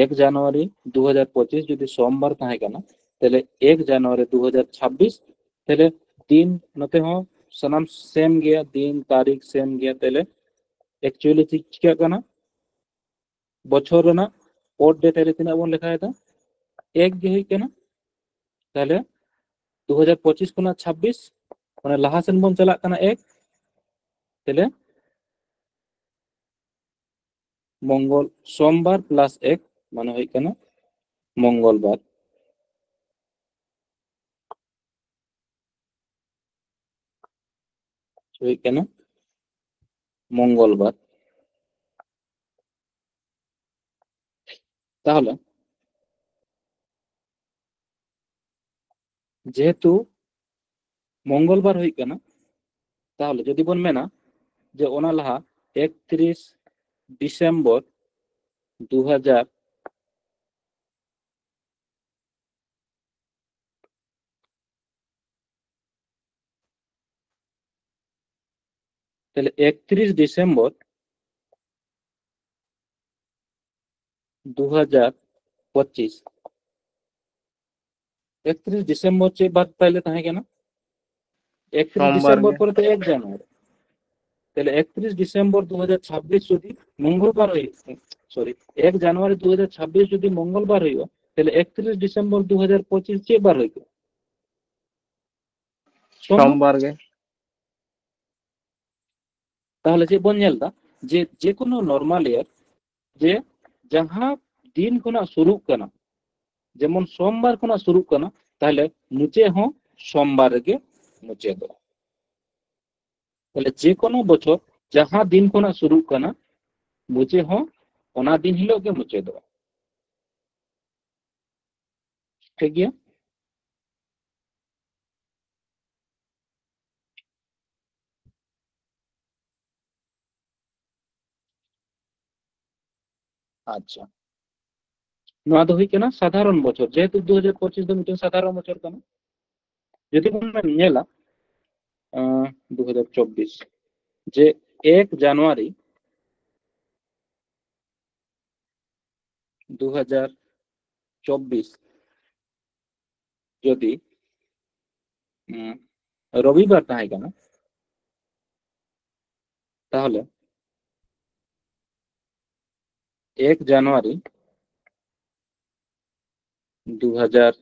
ᱮᱠ ᱡᱟᱱᱩᱣᱟᱨᱤ ᱫᱩ ᱦᱟᱡᱟᱨ ᱯᱚᱸᱪᱤᱥ ᱡᱩᱫᱤ ᱥᱳᱢᱵᱟᱨ ᱛᱟᱦᱮᱸ ᱠᱟᱱᱟ, ᱛᱟᱦᱞᱮ ᱮᱠ ᱡᱟᱱᱩᱣᱟᱨᱤ ᱫᱩ ᱦᱟᱡᱟᱨ ᱪᱷᱟᱵᱵᱤᱥ, ᱛᱟᱦᱞᱮ ᱫᱤᱱ ᱱᱚᱛᱮ ᱦᱚᱸ ᱥᱟᱱᱟᱢ ᱥᱮᱢ ᱜᱮᱭᱟ, ᱫᱤᱱ ᱛᱟᱹᱨᱤᱠᱷ ᱥᱮᱢ ᱜᱮᱭᱟ᱾ ᱛᱟᱦᱞᱮ ᱮᱠᱪᱩᱭᱮᱞᱤ ᱪᱮᱫ ᱪᱤᱠᱟᱹᱜ ᱠᱟᱱᱟ, ᱵᱚᱪᱷᱚᱨ ᱨᱮᱱᱟᱜ ᱳᱰ ᱰᱮ ᱛᱟᱦᱞᱮ ᱛᱤᱱᱟᱹᱜ ᱵᱚᱱ ᱞᱮᱠᱷᱟᱭᱮᱫᱟ? ᱮᱠ ᱜᱮ ᱦᱩᱭᱩᱜ ᱠᱟᱱᱟ᱾ ᱛᱟᱦᱞᱮ ᱫᱩ ᱦᱟᱡᱟᱨ ᱯᱚᱸᱪᱤᱥ ᱠᱷᱚᱱᱟᱜ ᱪᱷᱟᱵᱵᱤᱥ, ᱢᱟᱱᱮ ᱞᱟᱦᱟ ᱥᱮᱱ ᱵᱚᱱ ᱪᱟᱞᱟᱜ ᱠᱟᱱᱟ ᱮᱠ, ᱛᱟᱦᱞᱮ ᱢᱚᱝᱜᱚᱞ, ᱥᱳᱢᱵᱟᱨ ᱯᱞᱟᱥ ᱮᱠ ᱢᱟᱱᱮ ᱦᱩᱭᱩᱜ ᱠᱟᱱᱟ ᱢᱚᱝᱜᱚᱞ ᱵᱟᱨ᱾ ᱦᱩᱭᱩᱜ ᱠᱟᱱᱟ ᱢᱚᱝᱜᱚᱞ ᱵᱟᱨ᱾ ᱛᱟᱦᱚᱞᱮ ᱡᱮᱦᱮᱛᱩ ᱢᱚᱝᱜᱚᱞ ᱵᱟᱨ ᱦᱩᱭᱩᱜ ᱠᱟᱱᱟ, ᱛᱟᱦᱚᱞᱮ ᱡᱩᱫᱤ ᱵᱚᱱ ᱢᱮᱱᱟ ᱡᱮ ᱚᱱᱟ ᱞᱟᱦᱟ ᱮᱠᱛᱨᱤᱥ ᱰᱤᱥᱮᱢᱵᱚᱨ ᱫᱩ ᱦᱟᱡᱟᱨ ᱛᱟᱦᱞᱮ ᱮᱠᱛᱨᱤᱥ ᱰᱤᱥᱮᱢᱵᱚᱨ ᱫᱩ ᱦᱟᱡᱟᱨ ᱯᱚᱸᱪᱤᱥ, ᱮᱠᱛᱨᱤᱥ ᱰᱤᱥᱮᱢᱵᱚᱨ ᱪᱮᱫ ᱵᱟᱨ ᱛᱟᱦᱞᱮ ᱛᱟᱦᱮᱸ ᱠᱟᱱᱟ? ᱮᱠᱛᱨᱤᱥ ᱰᱤᱥᱮᱢᱵᱚᱨ ᱯᱚᱨᱮ ᱛᱚ ᱮᱠ ᱡᱟᱱᱩᱣᱟᱨᱤ, ᱛᱟᱦᱞᱮ ᱮᱠᱛᱨᱤᱥ ᱰᱤᱥᱮᱢᱵᱚᱨ ᱫᱩ ᱦᱟᱡᱟᱨ ᱪᱷᱟᱵᱵᱤᱥ ᱡᱩᱫᱤ ᱢᱚᱝᱜᱚᱞ ᱵᱟᱨ ᱦᱩᱭᱩᱜ, ᱥᱚᱨᱤ, ᱮᱠ ᱡᱟᱱᱩᱣᱟᱨᱤ ᱫᱩ ᱦᱟᱡᱟᱨ ᱪᱷᱟᱵᱵᱤᱥ ᱡᱩᱫᱤ ᱢᱚᱝᱜᱚᱞ ᱵᱟᱨ ᱦᱩᱭᱩᱜᱼᱟ, ᱛᱟᱦᱞᱮ ᱮᱠᱛᱨᱤᱥ ᱰᱤᱥᱮᱢᱵᱚᱨ ᱫᱩ ᱦᱟᱡᱟᱨ ᱯᱚᱸᱪᱤᱥ ᱪᱮᱫ ᱵᱟᱨ ᱦᱩᱭ ᱠᱚᱜᱼᱟ? ᱥᱳᱢᱵᱟᱨ᱾ ᱥᱳᱢᱵᱟᱨ ᱜᱮ᱾ ᱛᱟᱦᱞᱮ ᱪᱮᱫ ᱵᱚᱱ ᱧᱮᱞ ᱮᱫᱟ? ᱡᱮ ᱡᱮᱠᱳᱱᱳ ᱱᱚᱨᱢᱟᱞ ᱤᱭᱟᱨ, ᱡᱮ ᱡᱟᱦᱟᱸ ᱫᱤᱱ ᱠᱷᱚᱱᱟᱜ ᱥᱩᱨᱩᱜ ᱠᱟᱱᱟ, ᱡᱮᱢᱚᱱ ᱥᱳᱢᱵᱟᱨ ᱠᱷᱚᱱᱟᱜ ᱥᱩᱨᱩᱜ ᱠᱟᱱᱟ, ᱛᱟᱦᱞᱮ ᱢᱩᱪᱟᱹᱫ ᱦᱚᱸ ᱥᱳᱢᱵᱟᱨ ᱨᱮᱜᱮ ᱢᱩᱪᱟᱹᱫᱚᱜᱼᱟ᱾ ᱛᱟᱦᱞᱮ ᱡᱮᱠᱳᱱᱳ ᱵᱚᱪᱷᱚᱨ ᱡᱟᱦᱟᱸ ᱫᱤᱱ ᱠᱷᱚᱱᱟᱜ ᱥᱩᱨᱩᱜ ᱠᱟᱱᱟ, ᱢᱩᱪᱟᱹᱫ ᱦᱚᱸ ᱚᱱᱟ ᱫᱤᱱ ᱦᱤᱞᱳᱜ ᱜᱮ ᱢᱩᱪᱟᱹᱫᱚᱜᱼᱟ᱾ ᱴᱷᱤᱠ ᱜᱮᱭᱟ? ᱟᱪᱪᱷᱟ, ᱱᱚᱣᱟ ᱫᱚ ᱦᱩᱭᱩᱜ ᱠᱟᱱᱟ ᱥᱟᱫᱷᱟᱨᱚᱱ ᱵᱚᱪᱷᱚᱨ, ᱡᱮᱦᱮᱛᱩ ᱫᱩ ᱦᱟᱡᱟᱨ ᱯᱚᱸᱪᱤᱥ ᱫᱚ ᱢᱤᱫᱴᱮᱱ ᱥᱟᱫᱷᱟᱨᱚᱱ ᱵᱚᱪᱷᱚᱨ ᱠᱟᱱᱟ᱾ ᱡᱩᱫᱤ ᱵᱚᱱ ᱧᱮᱞᱟ, ᱟᱸ, ᱫᱩ ᱦᱟᱡᱟᱨ ᱪᱚᱵᱵᱤᱥ, ᱡᱮ ᱮᱠ ᱡᱟᱱᱩᱣᱟᱨᱤ ᱫᱩ ᱦᱟᱡᱟᱨ ᱪᱚᱵᱵᱤᱥ ᱡᱩᱫᱤ ᱨᱚᱵᱤᱵᱟᱨ ᱛᱟᱦᱮᱸ ᱠᱟᱱᱟ, ᱛᱟᱦᱚᱞᱮ ᱮᱠ ᱡᱟᱱᱩᱣᱟᱨᱤ ᱫᱩ ᱦᱟᱡᱟᱨ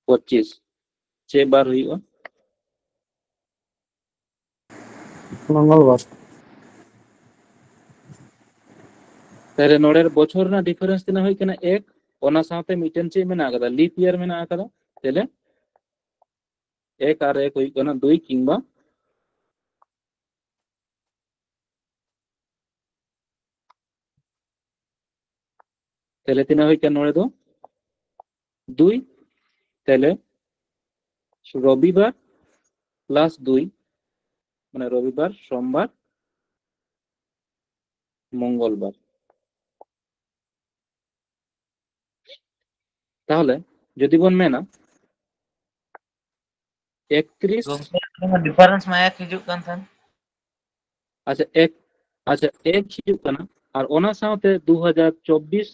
ᱯᱚᱸᱪᱤᱥ ᱪᱮᱫ ᱵᱟᱨ ᱦᱩᱭᱩᱜᱼᱟ? ᱢᱚᱝᱜᱚᱞ ᱵᱟᱨ᱾ ᱛᱟᱦᱞᱮ ᱱᱚᱰᱮ ᱵᱚᱪᱷᱚᱨ ᱨᱮᱱᱟᱜ ᱰᱤᱯᱷᱟᱨᱮᱱᱥ ᱛᱤᱱᱟᱹᱜ ᱦᱩᱭᱩᱜ ᱠᱟᱱᱟ? ᱮᱠ᱾ ᱚᱱᱟ ᱥᱟᱶᱛᱮ ᱢᱤᱫᱴᱮᱱ ᱪᱮᱫ ᱢᱮᱱᱟᱜ ᱟᱠᱟᱫᱟ? ᱞᱤᱯ ᱤᱭᱟᱨ ᱢᱮᱱᱟᱜ ᱟᱠᱟᱫᱟ᱾ ᱛᱟᱦᱞᱮ ᱮᱠ ᱟᱨ ᱮᱠ ᱦᱩᱭᱩᱜ ᱠᱟᱱᱟ ᱫᱩᱭ ᱠᱤᱝᱵᱟ ᱛᱟᱦᱞᱮ ᱛᱤᱱᱟᱹᱜ ᱦᱩᱭ ᱠᱟᱱᱟ ᱱᱚᱰᱮ ᱫᱚ? ᱫᱩᱭ᱾ ᱛᱟᱦᱞᱮ ᱨᱚᱵᱤᱵᱟᱨ ᱯᱞᱟᱥ ᱫᱩᱭ, ᱢᱟᱱᱮ ᱨᱚᱵᱤᱵᱟᱨ, ᱥᱳᱢᱵᱟᱨ, ᱢᱚᱝᱜᱚᱞᱵᱟᱨ᱾ ᱛᱟᱦᱞᱮ ᱡᱩᱫᱤ ᱵᱚᱱ ᱢᱮᱱᱟ ᱮᱠᱛᱨᱤᱥ᱾ ᱜᱚᱝᱠᱮ, ᱰᱤᱯᱷᱟᱨᱮᱱᱥ ᱢᱟ ᱮᱠ ᱦᱤᱡᱩᱜ ᱠᱟᱱ ᱛᱟᱦᱮᱸᱱ᱾ ᱟᱪᱪᱷᱟ, ᱮᱠ, ᱟᱪᱪᱷᱟ, ᱮᱠ ᱦᱤᱡᱩᱜ ᱠᱟᱱᱟ, ᱟᱨ ᱚᱱᱟ ᱥᱟᱶᱛᱮ ᱫᱩ ᱦᱟᱡᱟᱨ ᱪᱚᱵᱵᱤᱥ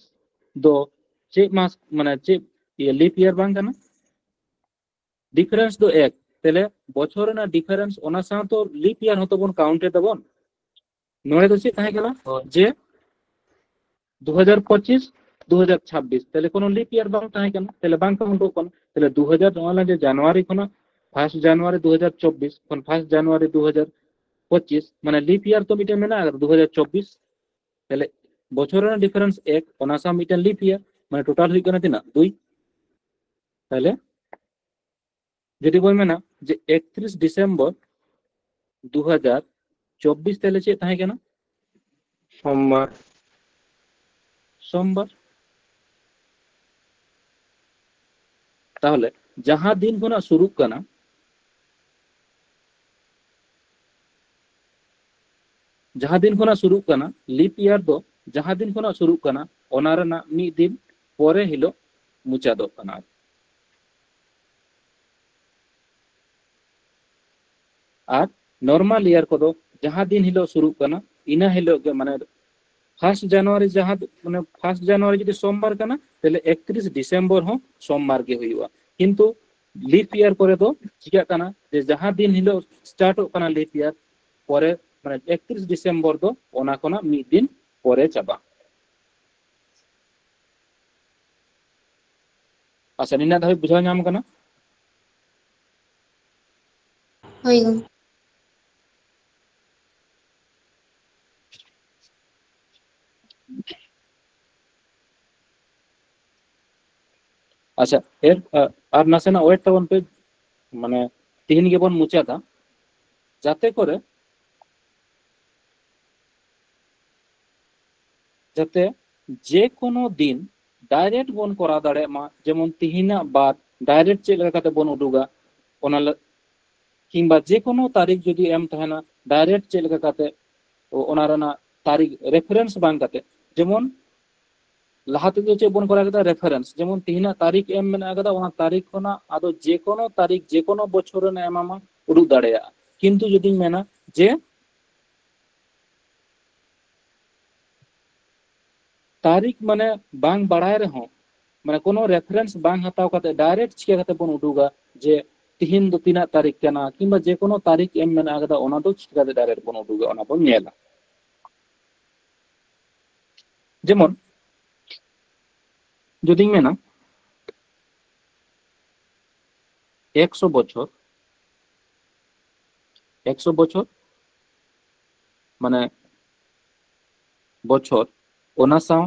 ᱫᱚ ᱪᱮᱫ ᱢᱟᱥ, ᱢᱟᱱᱮ ᱪᱮᱫ ᱤᱭᱟᱹ, ᱞᱤᱯ ᱤᱭᱟᱨ ᱵᱟᱝ ᱠᱟᱱᱟ? ᱰᱤᱯᱷᱟᱨᱮᱱᱥ ᱫᱚ ᱮᱠ᱾ ᱛᱟᱦᱞᱮ ᱵᱚᱪᱷᱚᱨ ᱨᱮᱱᱟᱜ ᱰᱤᱯᱷᱟᱨᱮᱱᱥ, ᱚᱱᱟ ᱥᱟᱶᱛᱮ ᱞᱤᱯ ᱤᱭᱟᱨ ᱦᱚᱸᱛᱚ ᱵᱚᱱ ᱠᱟᱣᱩᱱᱴ ᱮᱫᱟ ᱵᱚᱱ᱾ ᱱᱚᱰᱮ ᱫᱚ ᱪᱮᱫ ᱛᱟᱦᱮᱸ ᱠᱟᱱᱟ? ᱦᱳᱭ᱾ ᱡᱮ ᱫᱩ ᱦᱟᱡᱟᱨ ᱯᱚᱸᱪᱤᱥ, ᱫᱩ ᱦᱟᱡᱟᱨ ᱪᱷᱟᱵᱵᱤᱥ, ᱛᱟᱦᱞᱮ ᱠᱳᱱᱳ ᱞᱤᱯ ᱤᱭᱟᱨ ᱵᱟᱝ ᱛᱟᱦᱮᱸ ᱠᱟᱱᱟ, ᱛᱟᱦᱞᱮ ᱵᱟᱝ ᱠᱟᱣᱩᱱᱴᱚᱜ ᱠᱟᱱᱟ᱾ ᱛᱟᱦᱞᱮ ᱫᱩ ᱦᱟᱡᱟᱨ, ᱱᱚᱣᱟ ᱞᱟᱹᱜᱤᱫ ᱡᱟᱱᱩᱣᱟᱨᱤ ᱠᱷᱚᱱᱟᱜ, ᱯᱷᱟᱥᱴ ᱡᱟᱱᱩᱣᱟᱨᱤ ᱫᱩ ᱦᱟᱡᱟᱨ ᱪᱚᱵᱵᱤᱥ ᱠᱷᱚᱱ ᱯᱷᱟᱥᱴ ᱡᱟᱱᱩᱣᱟᱨᱤ ᱫᱩ ᱦᱟᱡᱟᱨ ᱯᱚᱸᱪᱤᱥ, ᱢᱟᱱᱮ ᱞᱤᱯ ᱤᱭᱟᱨ ᱛᱚ ᱢᱤᱫᱴᱮᱱ ᱢᱮᱱᱟᱜ ᱟᱠᱟᱫᱟ, ᱫᱩ ᱦᱟᱡᱟᱨ ᱪᱚᱵᱵᱤᱥ᱾ ᱛᱟᱦᱞᱮ ᱵᱚᱪᱷᱚᱨ ᱨᱮᱱᱟᱜ ᱰᱤᱯᱷᱟᱨᱮᱱᱥ ᱮᱠ, ᱚᱱᱟ ᱥᱟᱶ ᱢᱤᱫᱴᱮᱱ ᱞᱤᱯ ᱤᱭᱟᱨ, ᱢᱟᱱᱮ ᱴᱳᱴᱟᱞ ᱦᱩᱭᱩᱜ ᱠᱟᱱᱟ ᱛᱤᱱᱟᱹᱜ? ᱫᱩᱭ᱾ ᱛᱟᱦᱞᱮ ᱡᱩᱫᱤ ᱵᱚᱱ ᱢᱮᱱᱟ ᱡᱮ ᱮᱠᱛᱨᱤᱥ ᱰᱤᱥᱮᱢᱵᱚᱨ ᱫᱩ ᱦᱟᱡᱟᱨ ᱪᱚᱵᱵᱤᱥ, ᱛᱟᱦᱞᱮ ᱪᱮᱫ ᱛᱟᱦᱮᱸ ᱠᱟᱱᱟ? ᱥᱳᱢᱵᱟᱨ᱾ ᱥᱳᱢᱵᱟᱨ᱾ ᱛᱟᱦᱞᱮ ᱡᱟᱦᱟᱸ ᱫᱤᱱ ᱠᱷᱚᱱᱟᱜ ᱥᱩᱨᱩᱜ ᱠᱟᱱᱟ, ᱡᱟᱦᱟᱸ ᱫᱤᱱ ᱠᱷᱚᱱᱟᱜ ᱥᱩᱨᱩᱜ ᱠᱟᱱᱟ, ᱞᱤᱯ ᱤᱭᱟᱨ ᱫᱚ ᱡᱟᱦᱟᱸ ᱫᱤᱱ ᱠᱷᱚᱱᱟᱜ ᱥᱩᱨᱩᱜ ᱠᱟᱱᱟ, ᱚᱱᱟ ᱨᱮᱱᱟᱜ ᱢᱤᱫ ᱫᱤᱱ ᱯᱚᱨᱮ ᱦᱤᱞᱳᱜ ᱢᱩᱪᱟᱹᱫᱚᱜ ᱠᱟᱱᱟ᱾ ᱟᱨ ᱱᱚᱨᱢᱟᱞ ᱤᱭᱟᱨ ᱠᱚᱫᱚ ᱡᱟᱦᱟᱸ ᱫᱤᱱ ᱦᱤᱞᱳᱜ ᱥᱩᱨᱩᱜ ᱠᱟᱱᱟ, ᱤᱱᱟᱹ ᱦᱤᱞᱳᱜ ᱜᱮ, ᱢᱟᱱᱮ ᱯᱷᱟᱨᱥᱴ ᱡᱟᱱᱩᱣᱟᱨᱤ ᱡᱟᱦᱟᱸ, ᱢᱟᱱᱮ ᱯᱷᱟᱨᱥᱴ ᱡᱟᱱᱩᱣᱟᱨᱤ ᱡᱩᱫᱤ ᱥᱳᱢᱵᱟᱨ ᱠᱟᱱᱟ, ᱛᱟᱦᱞᱮ ᱮᱠᱛᱨᱤᱥ ᱰᱤᱥᱮᱢᱵᱚᱨ ᱦᱚᱸ ᱥᱳᱢᱵᱟᱨ ᱜᱮ ᱦᱩᱭᱩᱜᱼᱟ᱾ ᱠᱤᱱᱛᱩ ᱞᱤᱯ ᱤᱭᱟᱨ ᱠᱚᱨᱮ ᱫᱚ ᱪᱤᱠᱟᱹᱜ ᱠᱟᱱᱟ ᱡᱮ ᱡᱟᱦᱟᱸ ᱫᱤᱱ ᱦᱤᱞᱳᱜ ᱥᱴᱟᱨᱴᱚᱜ ᱠᱟᱱᱟ ᱞᱤᱯ ᱤᱭᱟᱨ, ᱯᱚᱨᱮ, ᱢᱟᱱᱮ ᱮᱠᱛᱨᱤᱥ ᱰᱤᱥᱮᱢᱵᱚᱨ ᱫᱚ ᱚᱱᱟ ᱠᱷᱚᱱᱟᱜ ᱢᱤᱫ ᱫᱤᱱ ᱯᱚᱨᱮ ᱪᱟᱵᱟ᱾ ᱟᱪᱪᱷᱟ, ᱱᱤᱱᱟᱹᱜ ᱫᱷᱟᱹᱵᱤᱡ ᱵᱩᱡᱷᱟᱹᱣ ᱧᱟᱢ ᱠᱟᱱᱟ? ᱦᱳᱭ ᱜᱚᱢᱠᱮ᱾ ᱟᱪᱪᱷᱟ, ᱮᱨ, ᱟ, ᱟᱨ ᱱᱟᱥᱮᱱᱟᱜ ᱳᱭᱮᱴ ᱛᱟᱵᱚᱱ ᱯᱮ, ᱢᱟᱱᱮ ᱛᱤᱦᱤᱧ ᱜᱮᱵᱚᱱ ᱢᱩᱪᱟᱹᱫᱟ, ᱡᱟᱛᱮ ᱠᱚᱨᱮ, ᱡᱟᱛᱮ ᱡᱮ ᱠᱳᱱᱳ ᱫᱤᱱ ᱰᱟᱭᱨᱮᱠᱴ ᱵᱚᱱ ᱠᱚᱨᱟᱣ ᱫᱟᱲᱮᱭᱟᱜ ᱢᱟ, ᱡᱮᱢᱚᱱ ᱛᱤᱦᱤᱧᱟᱜ ᱵᱟᱨ ᱰᱟᱭᱨᱮᱠᱴ ᱪᱮᱫ ᱞᱮᱠᱟ ᱠᱟᱛᱮ ᱵᱚᱱ ᱩᱰᱩᱠᱟ, ᱚᱱᱟ ᱞᱮ-, ᱠᱤᱝᱵᱟ ᱡᱮ ᱠᱳᱱᱳ ᱛᱟᱹᱨᱤᱠᱷ ᱡᱩᱫᱤ ᱮᱢ ᱛᱟᱦᱮᱱᱟ, ᱰᱟᱭᱨᱮᱠᱴ ᱪᱮᱫ ᱞᱮᱠᱟ ᱠᱟᱛᱮ ᱚᱱᱟ ᱨᱮᱱᱟᱜ ᱛᱟᱹᱨᱤᱠᱷ ᱨᱮᱯᱷᱟᱨᱮᱱᱥ ᱵᱟᱝ ᱠᱟᱛᱮ, ᱡᱮᱢᱚᱱ ᱞᱟᱦᱟ ᱛᱮᱫᱚ ᱪᱮᱫ ᱵᱚᱱ ᱠᱚᱨᱟᱣ ᱠᱮᱫᱟ? ᱨᱮᱯᱷᱟᱨᱮᱱᱥ᱾ ᱡᱮᱢᱚᱱ ᱛᱤᱦᱤᱧᱟᱜ ᱛᱟᱹᱨᱤᱠᱷ ᱮᱢ ᱢᱮᱱᱟᱜ ᱟᱠᱟᱫᱟ, ᱚᱱᱟ ᱛᱟᱹᱨᱤᱠᱷ ᱠᱷᱚᱱᱟᱜ ᱟᱫᱚ ᱡᱮ ᱠᱳᱱᱳ ᱛᱟᱹᱨᱤᱠᱷ, ᱡᱮ ᱠᱳᱱᱳ ᱵᱚᱪᱷᱚᱨ ᱨᱮᱱᱟᱜ ᱮᱢᱟᱢᱟ, ᱩᱰᱩᱠ ᱫᱟᱲᱮᱭᱟᱜᱼᱟ᱾ ᱠᱤᱱᱛᱩ ᱡᱩᱫᱤᱧ ᱢᱮᱱᱟ ᱡᱮ ᱛᱟᱹᱨᱤᱠᱷ ᱢᱟᱱᱮ ᱵᱟᱝ ᱵᱟᱲᱟᱭ ᱨᱮᱦᱚᱸ, ᱢᱟᱱᱮ ᱠᱳᱱᱳ ᱨᱮᱯᱷᱟᱨᱮᱱᱥ ᱵᱟᱝ ᱦᱟᱛᱟᱣ ᱠᱟᱛᱮ ᱰᱟᱭᱨᱮᱠᱴ ᱪᱤᱠᱟᱹ ᱠᱟᱛᱮ ᱵᱚᱱ ᱩᱰᱩᱠᱟ ᱡᱮ ᱛᱤᱦᱤᱧ ᱫᱚ ᱛᱤᱱᱟᱹᱜ ᱛᱟᱹᱨᱤᱠᱷ ᱠᱟᱱᱟ, ᱠᱤᱝᱵᱟ ᱡᱮ ᱠᱳᱱᱳ ᱛᱟᱹᱨᱤᱠᱷ ᱮᱢ ᱢᱮᱱᱟᱜ ᱟᱠᱟᱫᱟ, ᱚᱱᱟ ᱫᱚ ᱪᱤᱠᱟᱹ ᱠᱟᱛᱮ ᱰᱟᱭᱨᱮᱠᱴ ᱵᱚᱱ ᱩᱰᱩᱠᱟ, ᱚᱱᱟ ᱵᱚᱱ ᱧᱮᱞᱟ᱾ ᱡᱮᱢᱚᱱ ᱡᱩᱫᱤᱧ ᱢᱮᱱᱟ ᱮᱠᱥᱚ ᱵᱚᱪᱷᱚᱨ, ᱮᱠᱥᱚ ᱵᱚᱪᱷᱚᱨ ᱢᱟᱱᱮ ᱵᱚᱪᱷᱚᱨ, ᱚᱱᱟ ᱥᱟᱶ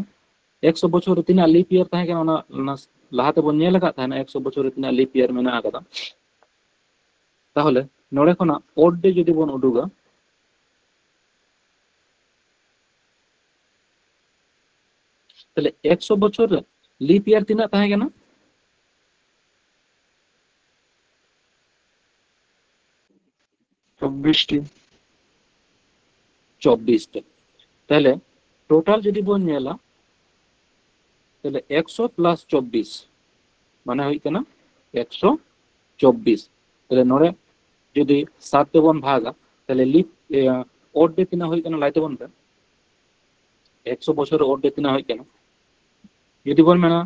ᱮᱠᱥᱚ ᱵᱚᱪᱷᱚᱨ ᱨᱮ ᱛᱤᱱᱟᱹᱜ ᱞᱤᱯ ᱤᱭᱟᱨ ᱛᱟᱦᱮᱸ ᱠᱟᱱᱟ, ᱚᱱᱟ, ᱚᱱᱟ ᱞᱟᱦᱟ ᱛᱮᱵᱚᱱ ᱧᱮᱞ ᱟᱠᱟᱫ ᱛᱟᱦᱮᱱᱟ ᱮᱠᱥᱚ ᱵᱚᱪᱷᱚᱨ ᱨᱮ ᱛᱤᱱᱟᱹᱜ ᱞᱤᱯ ᱤᱭᱟᱨ ᱢᱮᱱᱟᱜ ᱟᱠᱟᱫᱟ᱾ ᱛᱟᱦᱚᱞᱮ ᱱᱚᱰᱮ ᱠᱷᱚᱱᱟᱜ ᱚᱰ ᱰᱮ ᱡᱩᱫᱤ ᱵᱚᱱ ᱩᱰᱩᱠᱟ, ᱛᱟᱦᱞᱮ ᱮᱠᱥᱚ ᱵᱚᱪᱷᱚᱨ ᱨᱮ ᱞᱤᱯ ᱤᱭᱟᱨ ᱛᱤᱱᱟᱹᱜ ᱛᱟᱦᱮᱸ ᱠᱟᱱᱟ? ᱪᱚᱵᱵᱤᱥ ᱴᱤ᱾ ᱪᱚᱵᱵᱤᱥ ᱴᱤ᱾ ᱛᱟᱦᱞᱮ ᱴᱳᱴᱟᱞ ᱡᱩᱫᱤ ᱵᱚᱱ ᱧᱮᱞᱟ, ᱛᱟᱦᱞᱮ ᱮᱠᱥᱚ ᱯᱞᱟᱥ ᱪᱚᱵᱵᱤᱥ ᱢᱟᱱᱮ ᱦᱩᱭᱩᱜ ᱠᱟᱱᱟ ᱮᱠᱥᱚ ᱪᱚᱵᱵᱤᱥ᱾ ᱛᱟᱦᱞᱮ ᱱᱚᱰᱮ ᱡᱩᱫᱤ ᱥᱟᱛ ᱛᱮᱵᱚᱱ ᱵᱷᱟᱜᱟ, ᱛᱟᱦᱞᱮ ᱞᱤᱯ, ᱤᱭᱟᱹ, odd day ᱛᱤᱱᱟᱹᱜ ᱦᱩᱭᱩᱜ ᱠᱟᱱᱟ ᱞᱟᱹᱭ ᱛᱟᱵᱚᱱ ᱯᱮ᱾ ᱮᱠᱥᱚ ᱵᱚᱪᱷᱚᱨ ᱨᱮ odd day ᱛᱤᱱᱟᱹᱜ ᱦᱩᱭᱩᱜ ᱠᱟᱱᱟ? ᱡᱩᱫᱤ ᱵᱚᱱ ᱢᱮᱱᱟ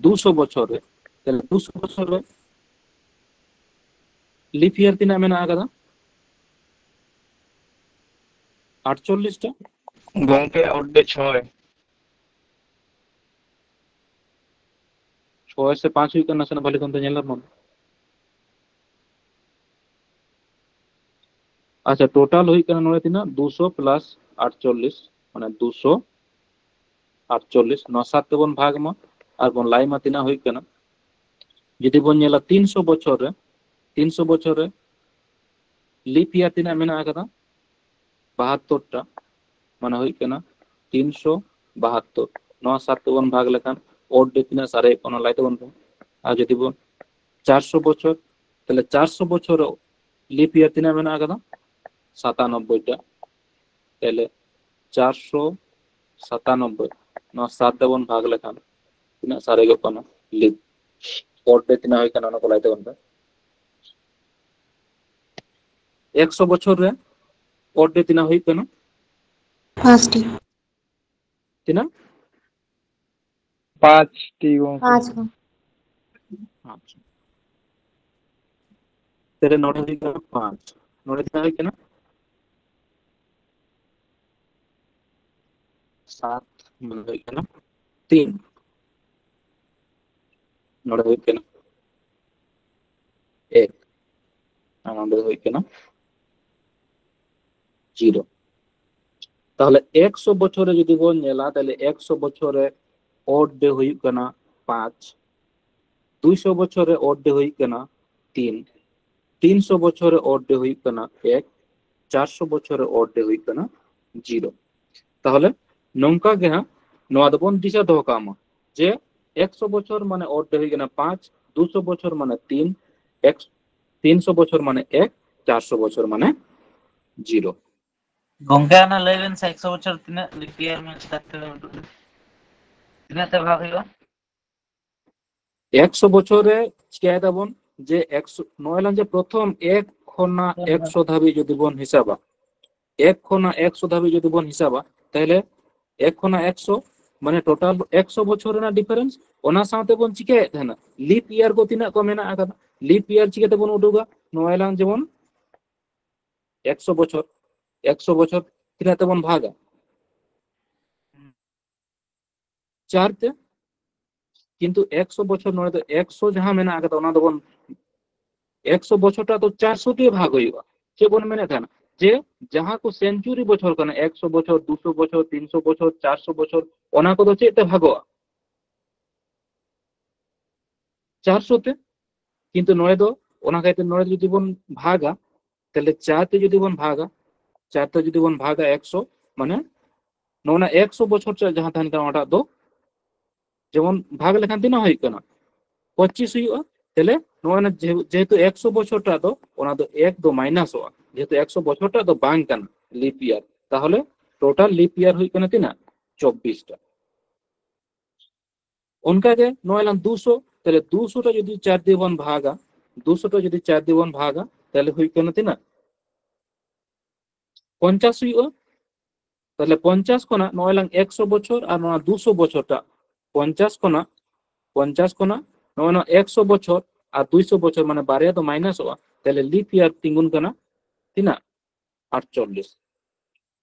ᱫᱩᱥᱚ ᱵᱚᱪᱷᱚᱨ ᱨᱮ, ᱛᱟᱦᱞᱮ ᱫᱩᱥᱚ ᱵᱚᱪᱷᱚᱨ ᱨᱮ leap year ᱛᱤᱱᱟᱹᱜ ᱢᱮᱱᱟᱜ ᱟᱠᱟᱫᱟ? ᱟᱴᱪᱚᱞᱞᱤᱥ ᱴᱟ᱾ ᱜᱚᱝᱠᱮ, odd day ᱪᱷᱚᱭ᱾ ᱪᱷᱚᱭ ᱥᱮ ᱯᱟᱸᱪ ᱦᱩᱭᱩᱜ ᱠᱟᱱᱟ, ᱱᱟᱥᱮᱱᱟᱜ ᱵᱷᱟᱞᱮ ᱠᱷᱚᱱ ᱛᱮ ᱧᱮᱞ ᱞᱮ ᱢᱟ᱾ ᱟᱪᱪᱷᱟ, total ᱦᱩᱭᱩᱜ ᱠᱟᱱᱟ ᱱᱚᱰᱮ ᱛᱤᱱᱟᱹᱜ? ᱫᱩᱥᱚ plus ᱟᱴᱪᱚᱞᱞᱤᱥ, ᱢᱟᱱᱮ ᱫᱩᱥᱚ ᱟᱴᱪᱚᱞᱞᱤᱥ᱾ ᱱᱚᱣᱟ ᱥᱟᱛ ᱛᱮᱵᱚᱱ ᱵᱷᱟᱜᱽ ᱢᱟ ᱟᱨ ᱵᱚᱱ ᱞᱟᱭ ᱢᱟ ᱛᱤᱱᱟᱹᱜ ᱦᱩᱭᱩᱜ ᱠᱟᱱᱟ᱾ ᱡᱩᱫᱤ ᱵᱚᱱ ᱧᱮᱞᱟ ᱛᱤᱱᱥᱚ ᱵᱚᱪᱷᱚᱨ ᱨᱮ, ᱛᱤᱱᱥᱚ ᱵᱚᱪᱷᱚᱨ ᱨᱮ leap year ᱛᱤᱱᱟᱹᱜ ᱢᱮᱱᱟᱜ ᱟᱠᱟᱫᱟ? ᱵᱟᱦᱟᱛᱛᱚᱨ ᱴᱟ, ᱢᱟᱱᱮ ᱦᱩᱭᱩᱜ ᱠᱟᱱᱟ ᱛᱤᱱᱥᱚ ᱵᱟᱦᱟᱛᱛᱚᱨ᱾ ᱱᱚᱣᱟ ᱥᱟᱛ ᱛᱮᱵᱚᱱ ᱵᱷᱟᱜᱽ ᱞᱮᱠᱷᱟᱱ odd day ᱛᱤᱱᱟᱹᱜ ᱥᱟᱨᱮᱡᱚᱜ ᱠᱟᱱᱟ ᱞᱟᱭ ᱛᱟᱵᱚᱱ ᱯᱮ᱾ ᱟᱨ ᱡᱩᱫᱤ ᱵᱚᱱ ᱪᱟᱨᱥᱚ ᱵᱚᱪᱷᱚᱨ, ᱛᱟᱦᱞᱮ ᱪᱟᱨᱥᱚ ᱵᱚᱪᱷᱚᱨ ᱨᱮ leap year ᱛᱤᱱᱟᱹᱜ ᱢᱮᱱᱟᱜ ᱟᱠᱟᱫᱟ? ᱥᱟᱛᱟᱱᱚᱵᱵᱳᱭ ᱴᱟ᱾ ᱛᱟᱦᱞᱮ ᱪᱟᱨᱥᱚ ᱥᱟᱛᱟᱱᱚᱵᱵᱳᱭ, ᱱᱚᱣᱟ ᱥᱟᱛ ᱛᱮᱵᱚᱱ ᱵᱷᱟᱜᱽ ᱞᱮᱠᱷᱟᱱ ᱛᱤᱱᱟᱹᱜ ᱥᱟᱨᱮᱡᱚᱜ ᱠᱟᱱᱟ? Leap, odd day ᱛᱤᱱᱟᱹᱜ ᱦᱩᱭ ᱠᱟᱱᱟ ᱚᱱᱟ ᱠᱚ ᱞᱟᱭ ᱛᱟᱵᱚᱱ ᱯᱮ᱾ ᱮᱠᱥᱚ ᱵᱚᱪᱷᱚᱨ ᱨᱮ odd day ᱛᱤᱱᱟᱹᱜ ᱦᱩᱭᱩᱜ ᱠᱟᱱᱟ? ᱯᱟᱸᱪᱴᱤ᱾ ᱛᱤᱱᱟᱹᱜ? ᱯᱟᱸᱪᱴᱤ ᱜᱚᱝᱠᱮ᱾ ᱯᱟᱸᱪ ᱠᱚ᱾ ᱟᱪᱪᱷᱟ, ᱛᱟᱦᱞᱮ ᱱᱚᱰᱮ ᱦᱩᱭᱩᱜ ᱠᱟᱱᱟ ᱯᱟᱸᱪ, ᱱᱚᱰᱮ ᱛᱤᱱᱟᱹᱜ ᱦᱩᱭᱩᱜ ᱠᱟᱱᱟ? ᱥᱟᱛ, ᱱᱚᱰᱮ ᱦᱩᱭᱩᱜ ᱠᱟᱱᱟ ᱛᱤᱱ, ᱱᱚᱰᱮ ᱦᱩᱭᱩᱜ ᱠᱟᱱᱟ ᱮᱠ, ᱟᱨ ᱱᱚᱰᱮ ᱦᱩᱭᱩᱜ ᱠᱟᱱᱟ ᱡᱤᱨᱳ᱾ ᱛᱟᱦᱞᱮ ᱮᱠᱥᱚ ᱵᱚᱪᱷᱚᱨ ᱨᱮ ᱡᱩᱫᱤ ᱵᱚᱱ ᱧᱮᱞᱟ, ᱛᱟᱦᱞᱮ ᱮᱠᱥᱚ ᱵᱚᱪᱷᱚᱨ ᱨᱮ odd day ᱦᱩᱭᱩᱜ ᱠᱟᱱᱟ ᱯᱟᱸᱪ, ᱫᱩᱭᱥᱚ ᱵᱚᱪᱷᱚᱨ ᱨᱮ odd day ᱦᱩᱭᱩᱜ ᱠᱟᱱᱟ ᱛᱤᱱ, ᱛᱤᱱᱥᱚ ᱵᱚᱪᱷᱚᱨ ᱨᱮ odd day ᱦᱩᱭᱩᱜ ᱠᱟᱱᱟ ᱮᱠ, ᱪᱟᱨᱥᱚ ᱵᱚᱪᱷᱚᱨ ᱨᱮ odd day ᱦᱩᱭᱩᱜ ᱠᱟᱱᱟ ᱡᱤᱨᱳ᱾ ᱛᱟᱦᱞᱮ ᱱᱚᱝᱠᱟ ᱜᱮ ᱦᱟᱸᱜ ᱱᱚᱣᱟ ᱫᱚᱵᱚᱱ ᱫᱤᱥᱟᱹ ᱫᱚᱦᱚ ᱠᱟᱜ ᱢᱟ ᱡᱮ ᱮᱠᱥᱚ ᱵᱚᱪᱷᱚᱨ ᱢᱟᱱᱮ odd day ᱦᱩᱭᱩᱜ ᱠᱟᱱᱟ ᱯᱟᱸᱪ, ᱫᱩᱥᱚ ᱵᱚᱪᱷᱚᱨ ᱢᱟᱱᱮ ᱛᱤᱱ, ᱮᱠ, ᱛᱤᱱᱥᱚ ᱵᱚᱪᱷᱚᱨ ᱢᱟᱱᱮ ᱮᱠ, ᱪᱟᱨᱥᱚ ᱵᱚᱪᱷᱚᱨ ᱢᱟᱱᱮ ᱡᱤᱨᱳ᱾ ᱜᱚᱝᱠᱮ, ᱚᱱᱟ ᱞᱟᱹᱭ ᱵᱮᱱ ᱥᱮ, ᱮᱠᱥᱚ ᱵᱚᱪᱷᱚᱨ ᱛᱤᱱᱟᱹᱜ leap year ᱢᱮ ᱪᱤᱠᱟᱹᱛᱮ ᱩᱰᱩᱠ ᱮᱱᱟ? ᱛᱤᱱᱟᱹᱜ ᱛᱮ ᱵᱷᱟᱜᱽ ᱦᱩᱭᱩᱜᱼᱟ? ᱮᱠᱥᱚ ᱵᱚᱪᱷᱚᱨ ᱨᱮ ᱪᱤᱠᱟᱹᱭ ᱫᱟᱵᱚᱱ ᱡᱮ ᱮᱠᱥᱚ, ᱱᱚᱜᱼᱚᱭ ᱞᱟᱝ ᱡᱮ ᱯᱨᱚᱛᱷᱚᱢ ᱮᱠ ᱠᱷᱚᱱᱟᱜ ᱮᱠᱥᱚ ᱫᱷᱟᱹᱵᱤᱡ ᱡᱩᱫᱤ ᱵᱚᱱ ᱦᱤᱥᱟᱹᱵᱟ, ᱮᱠ ᱠᱷᱚᱱᱟᱜ ᱮᱠᱥᱚ ᱫᱷᱟᱹᱵᱤᱡ ᱡᱩᱫᱤ ᱵᱚᱱ ᱦᱤᱥᱟᱵᱟ, ᱛᱟᱦᱚᱞᱮ ᱮᱠ ᱠᱷᱚᱱᱟᱜ ᱮᱠᱥᱚ, ᱢᱟᱱᱮ ᱴᱳᱴᱟᱞ ᱮᱠᱥᱚ ᱵᱚᱪᱷᱚᱨ ᱨᱮᱱᱟᱜ ᱰᱤᱯᱷᱟᱨᱮᱱᱥ᱾ ᱚᱱᱟ ᱥᱟᱶᱛᱮ ᱵᱚᱱ ᱪᱤᱠᱟᱹᱭᱮᱫ ᱛᱟᱦᱮᱱᱟ, ᱞᱤᱯ ᱤᱭᱟᱨ ᱠᱚ ᱛᱤᱱᱟᱹᱜ ᱠᱚ ᱢᱮᱱᱟᱜ ᱟᱠᱟᱫᱟ, ᱞᱤᱯ ᱤᱭᱟᱨ ᱪᱤᱠᱟᱹ ᱛᱮᱵᱚᱱ ᱩᱰᱩᱠᱟ? ᱱᱚᱜᱼᱚᱭ ᱞᱟᱝ ᱡᱮᱢᱚᱱ ᱮᱠᱥᱚ ᱵᱚᱪᱷᱚᱨ, ᱮᱠᱥᱚ ᱵᱚᱪᱷᱚᱨ ᱛᱤᱱᱟᱹᱜ ᱛᱮᱵᱚᱱ ᱵᱷᱟᱜᱟ? ᱪᱟᱨ ᱛᱮ᱾ ᱠᱤᱱᱛᱩ ᱮᱠᱥᱚ ᱵᱚᱪᱷᱚᱨ, ᱱᱚᱰᱮ ᱫᱚ ᱮᱠᱥᱚ ᱡᱟᱦᱟᱸ ᱢᱮᱱᱟᱜ ᱟᱠᱟᱫᱟ, ᱚᱱᱟ ᱫᱚᱵᱚᱱ, ᱮᱠᱥᱚ ᱵᱚᱪᱷᱚᱨ ᱴᱟᱜ ᱫᱚ ᱪᱟᱨᱥᱚ ᱛᱮ ᱵᱷᱟᱜᱽ ᱦᱩᱭᱩᱜᱼᱟ᱾ ᱪᱮᱫ ᱵᱚᱱ ᱢᱮᱱᱮᱫ ᱛᱟᱦᱮᱱᱟ? ᱡᱮ ᱡᱟᱦᱟᱸ ᱠᱚ ᱥᱮᱱᱪᱩᱨᱤ ᱵᱚᱪᱷᱚᱨ ᱠᱟᱱᱟ, ᱮᱠᱥᱚ ᱵᱚᱪᱷᱚᱨ, ᱫᱩᱥᱚ ᱵᱚᱪᱷᱚᱨ, ᱛᱤᱱᱥᱚ ᱵᱚᱪᱷᱚᱨ, ᱪᱟᱨᱥᱚ ᱵᱚᱪᱷᱚᱨ, ᱚᱱᱟ ᱠᱚᱫᱚ ᱪᱮᱫ ᱛᱮ ᱵᱷᱟᱜᱚᱜᱼᱟ? ᱪᱟᱨᱥᱚ ᱛᱮ᱾ ᱠᱤᱱᱛᱩ ᱱᱚᱰᱮ ᱫᱚ, ᱚᱱᱟ ᱠᱷᱟᱹᱛᱤᱨ ᱱᱚᱰᱮ ᱡᱩᱫᱤ ᱵᱚᱱ ᱵᱷᱟᱜᱟ, ᱛᱟᱦᱞᱮ ᱪᱟᱨ ᱛᱮ ᱡᱩᱫᱤ ᱵᱚᱱ ᱵᱷᱟᱜᱟ, ᱪᱟᱨ ᱛᱮ ᱡᱩᱫᱤ ᱵᱚᱱ ᱵᱷᱟᱜᱟ ᱮᱠᱥᱚ, ᱢᱟᱱᱮ ᱱᱚᱜᱼᱚ ᱱᱟ ᱮᱠᱥᱚ ᱵᱚᱪᱷᱚᱨ ᱪᱟᱜ ᱡᱟᱦᱟᱸ ᱛᱟᱦᱮᱱ ᱠᱟᱱᱟ, ᱚᱱᱟᱴᱟᱜ ᱫᱚ ᱡᱮᱢᱚᱱ ᱵᱷᱟᱜᱽ ᱞᱮᱠᱷᱟᱱ ᱛᱤᱱᱟᱹᱜ ᱦᱩᱭᱩᱜ ᱠᱟᱱᱟ? ᱯᱚᱸᱪᱤᱥ ᱦᱩᱭᱩᱜᱼᱟ᱾ ᱛᱟᱦᱞᱮ ᱱᱚᱜᱼᱚᱭ ᱱᱟ ᱡᱮᱦᱮ-, ᱡᱮᱦᱮᱛᱩ ᱮᱠᱥᱚ ᱵᱚᱪᱷᱚᱨ ᱴᱟᱜ ᱫᱚ, ᱚᱱᱟ ᱫᱚ ᱮᱠ ᱫᱚ ᱢᱟᱭᱱᱟᱥᱚᱜᱼᱟ, ᱡᱮᱦᱮᱛᱩ ᱮᱠᱥᱚ ᱵᱚᱪᱷᱚᱨ ᱴᱟᱜ ᱫᱚ ᱵᱟᱝ ᱠᱟᱱᱟ ᱞᱤᱯ ᱤᱭᱟᱨ᱾ ᱛᱟᱦᱚᱞᱮ ᱴᱳᱴᱟᱞ ᱞᱤᱯ ᱤᱭᱟᱨ ᱦᱩᱭᱩᱜ ᱠᱟᱱᱟ ᱛᱤᱱᱟᱹᱜ? ᱪᱚᱵᱵᱤᱥ ᱴᱟ᱾ ᱚᱱᱠᱟᱜᱮ ᱱᱚᱜᱼᱚᱭ ᱞᱟᱝ ᱫᱩᱥᱚ, ᱛᱟᱦᱞᱮ ᱫᱩᱥᱚ ᱴᱟ ᱡᱩᱫᱤ ᱪᱟᱨ ᱫᱤᱭᱮ ᱵᱚᱱ ᱵᱷᱟᱜᱟ, ᱫᱩᱥᱚ ᱴᱟ ᱡᱩᱫᱤ ᱪᱟᱨ ᱫᱤᱭᱮ ᱵᱚᱱ ᱵᱷᱟᱜᱟ, ᱛᱟᱦᱞᱮ ᱦᱩᱭᱩᱜ ᱠᱟᱱᱟ ᱛᱤᱱᱟᱹᱜ? ᱯᱚᱧᱪᱟᱥ ᱦᱩᱭᱩᱜᱼᱟ᱾ ᱛᱟᱦᱞᱮ ᱯᱚᱧᱪᱟᱥ ᱠᱷᱚᱱᱟᱜ ᱱᱚᱜᱼᱚᱭ ᱞᱟᱝ ᱮᱠᱥᱚ ᱵᱚᱪᱷᱚᱨ ᱟᱨ ᱱᱚᱣᱟ ᱫᱩᱥᱚ ᱵᱚᱪᱷᱚᱨ ᱴᱟᱜ, ᱯᱚᱧᱪᱟᱥ ᱠᱷᱚᱱᱟᱜ, ᱯᱚᱧᱪᱟᱥ ᱠᱷᱚᱱᱟᱜ ᱱᱚᱜᱼᱚᱭ ᱱᱚᱣᱟ ᱮᱠᱥᱚ ᱵᱚᱪᱷᱚᱨ ᱟᱨ ᱫᱩᱭᱥᱚ ᱵᱚᱪᱷᱚᱨ, ᱢᱟᱱᱮ ᱵᱟᱨᱭᱟ ᱫᱚ ᱢᱟᱭᱱᱟᱥᱚᱜᱼᱟ, ᱛᱟᱦᱞᱮ ᱞᱤᱯ ᱤᱭᱟᱨ ᱛᱤᱸᱜᱩᱱ ᱠᱟᱱᱟ ᱛᱤᱱᱟᱹᱜ? ᱟᱴᱪᱚᱞᱞᱤᱥ᱾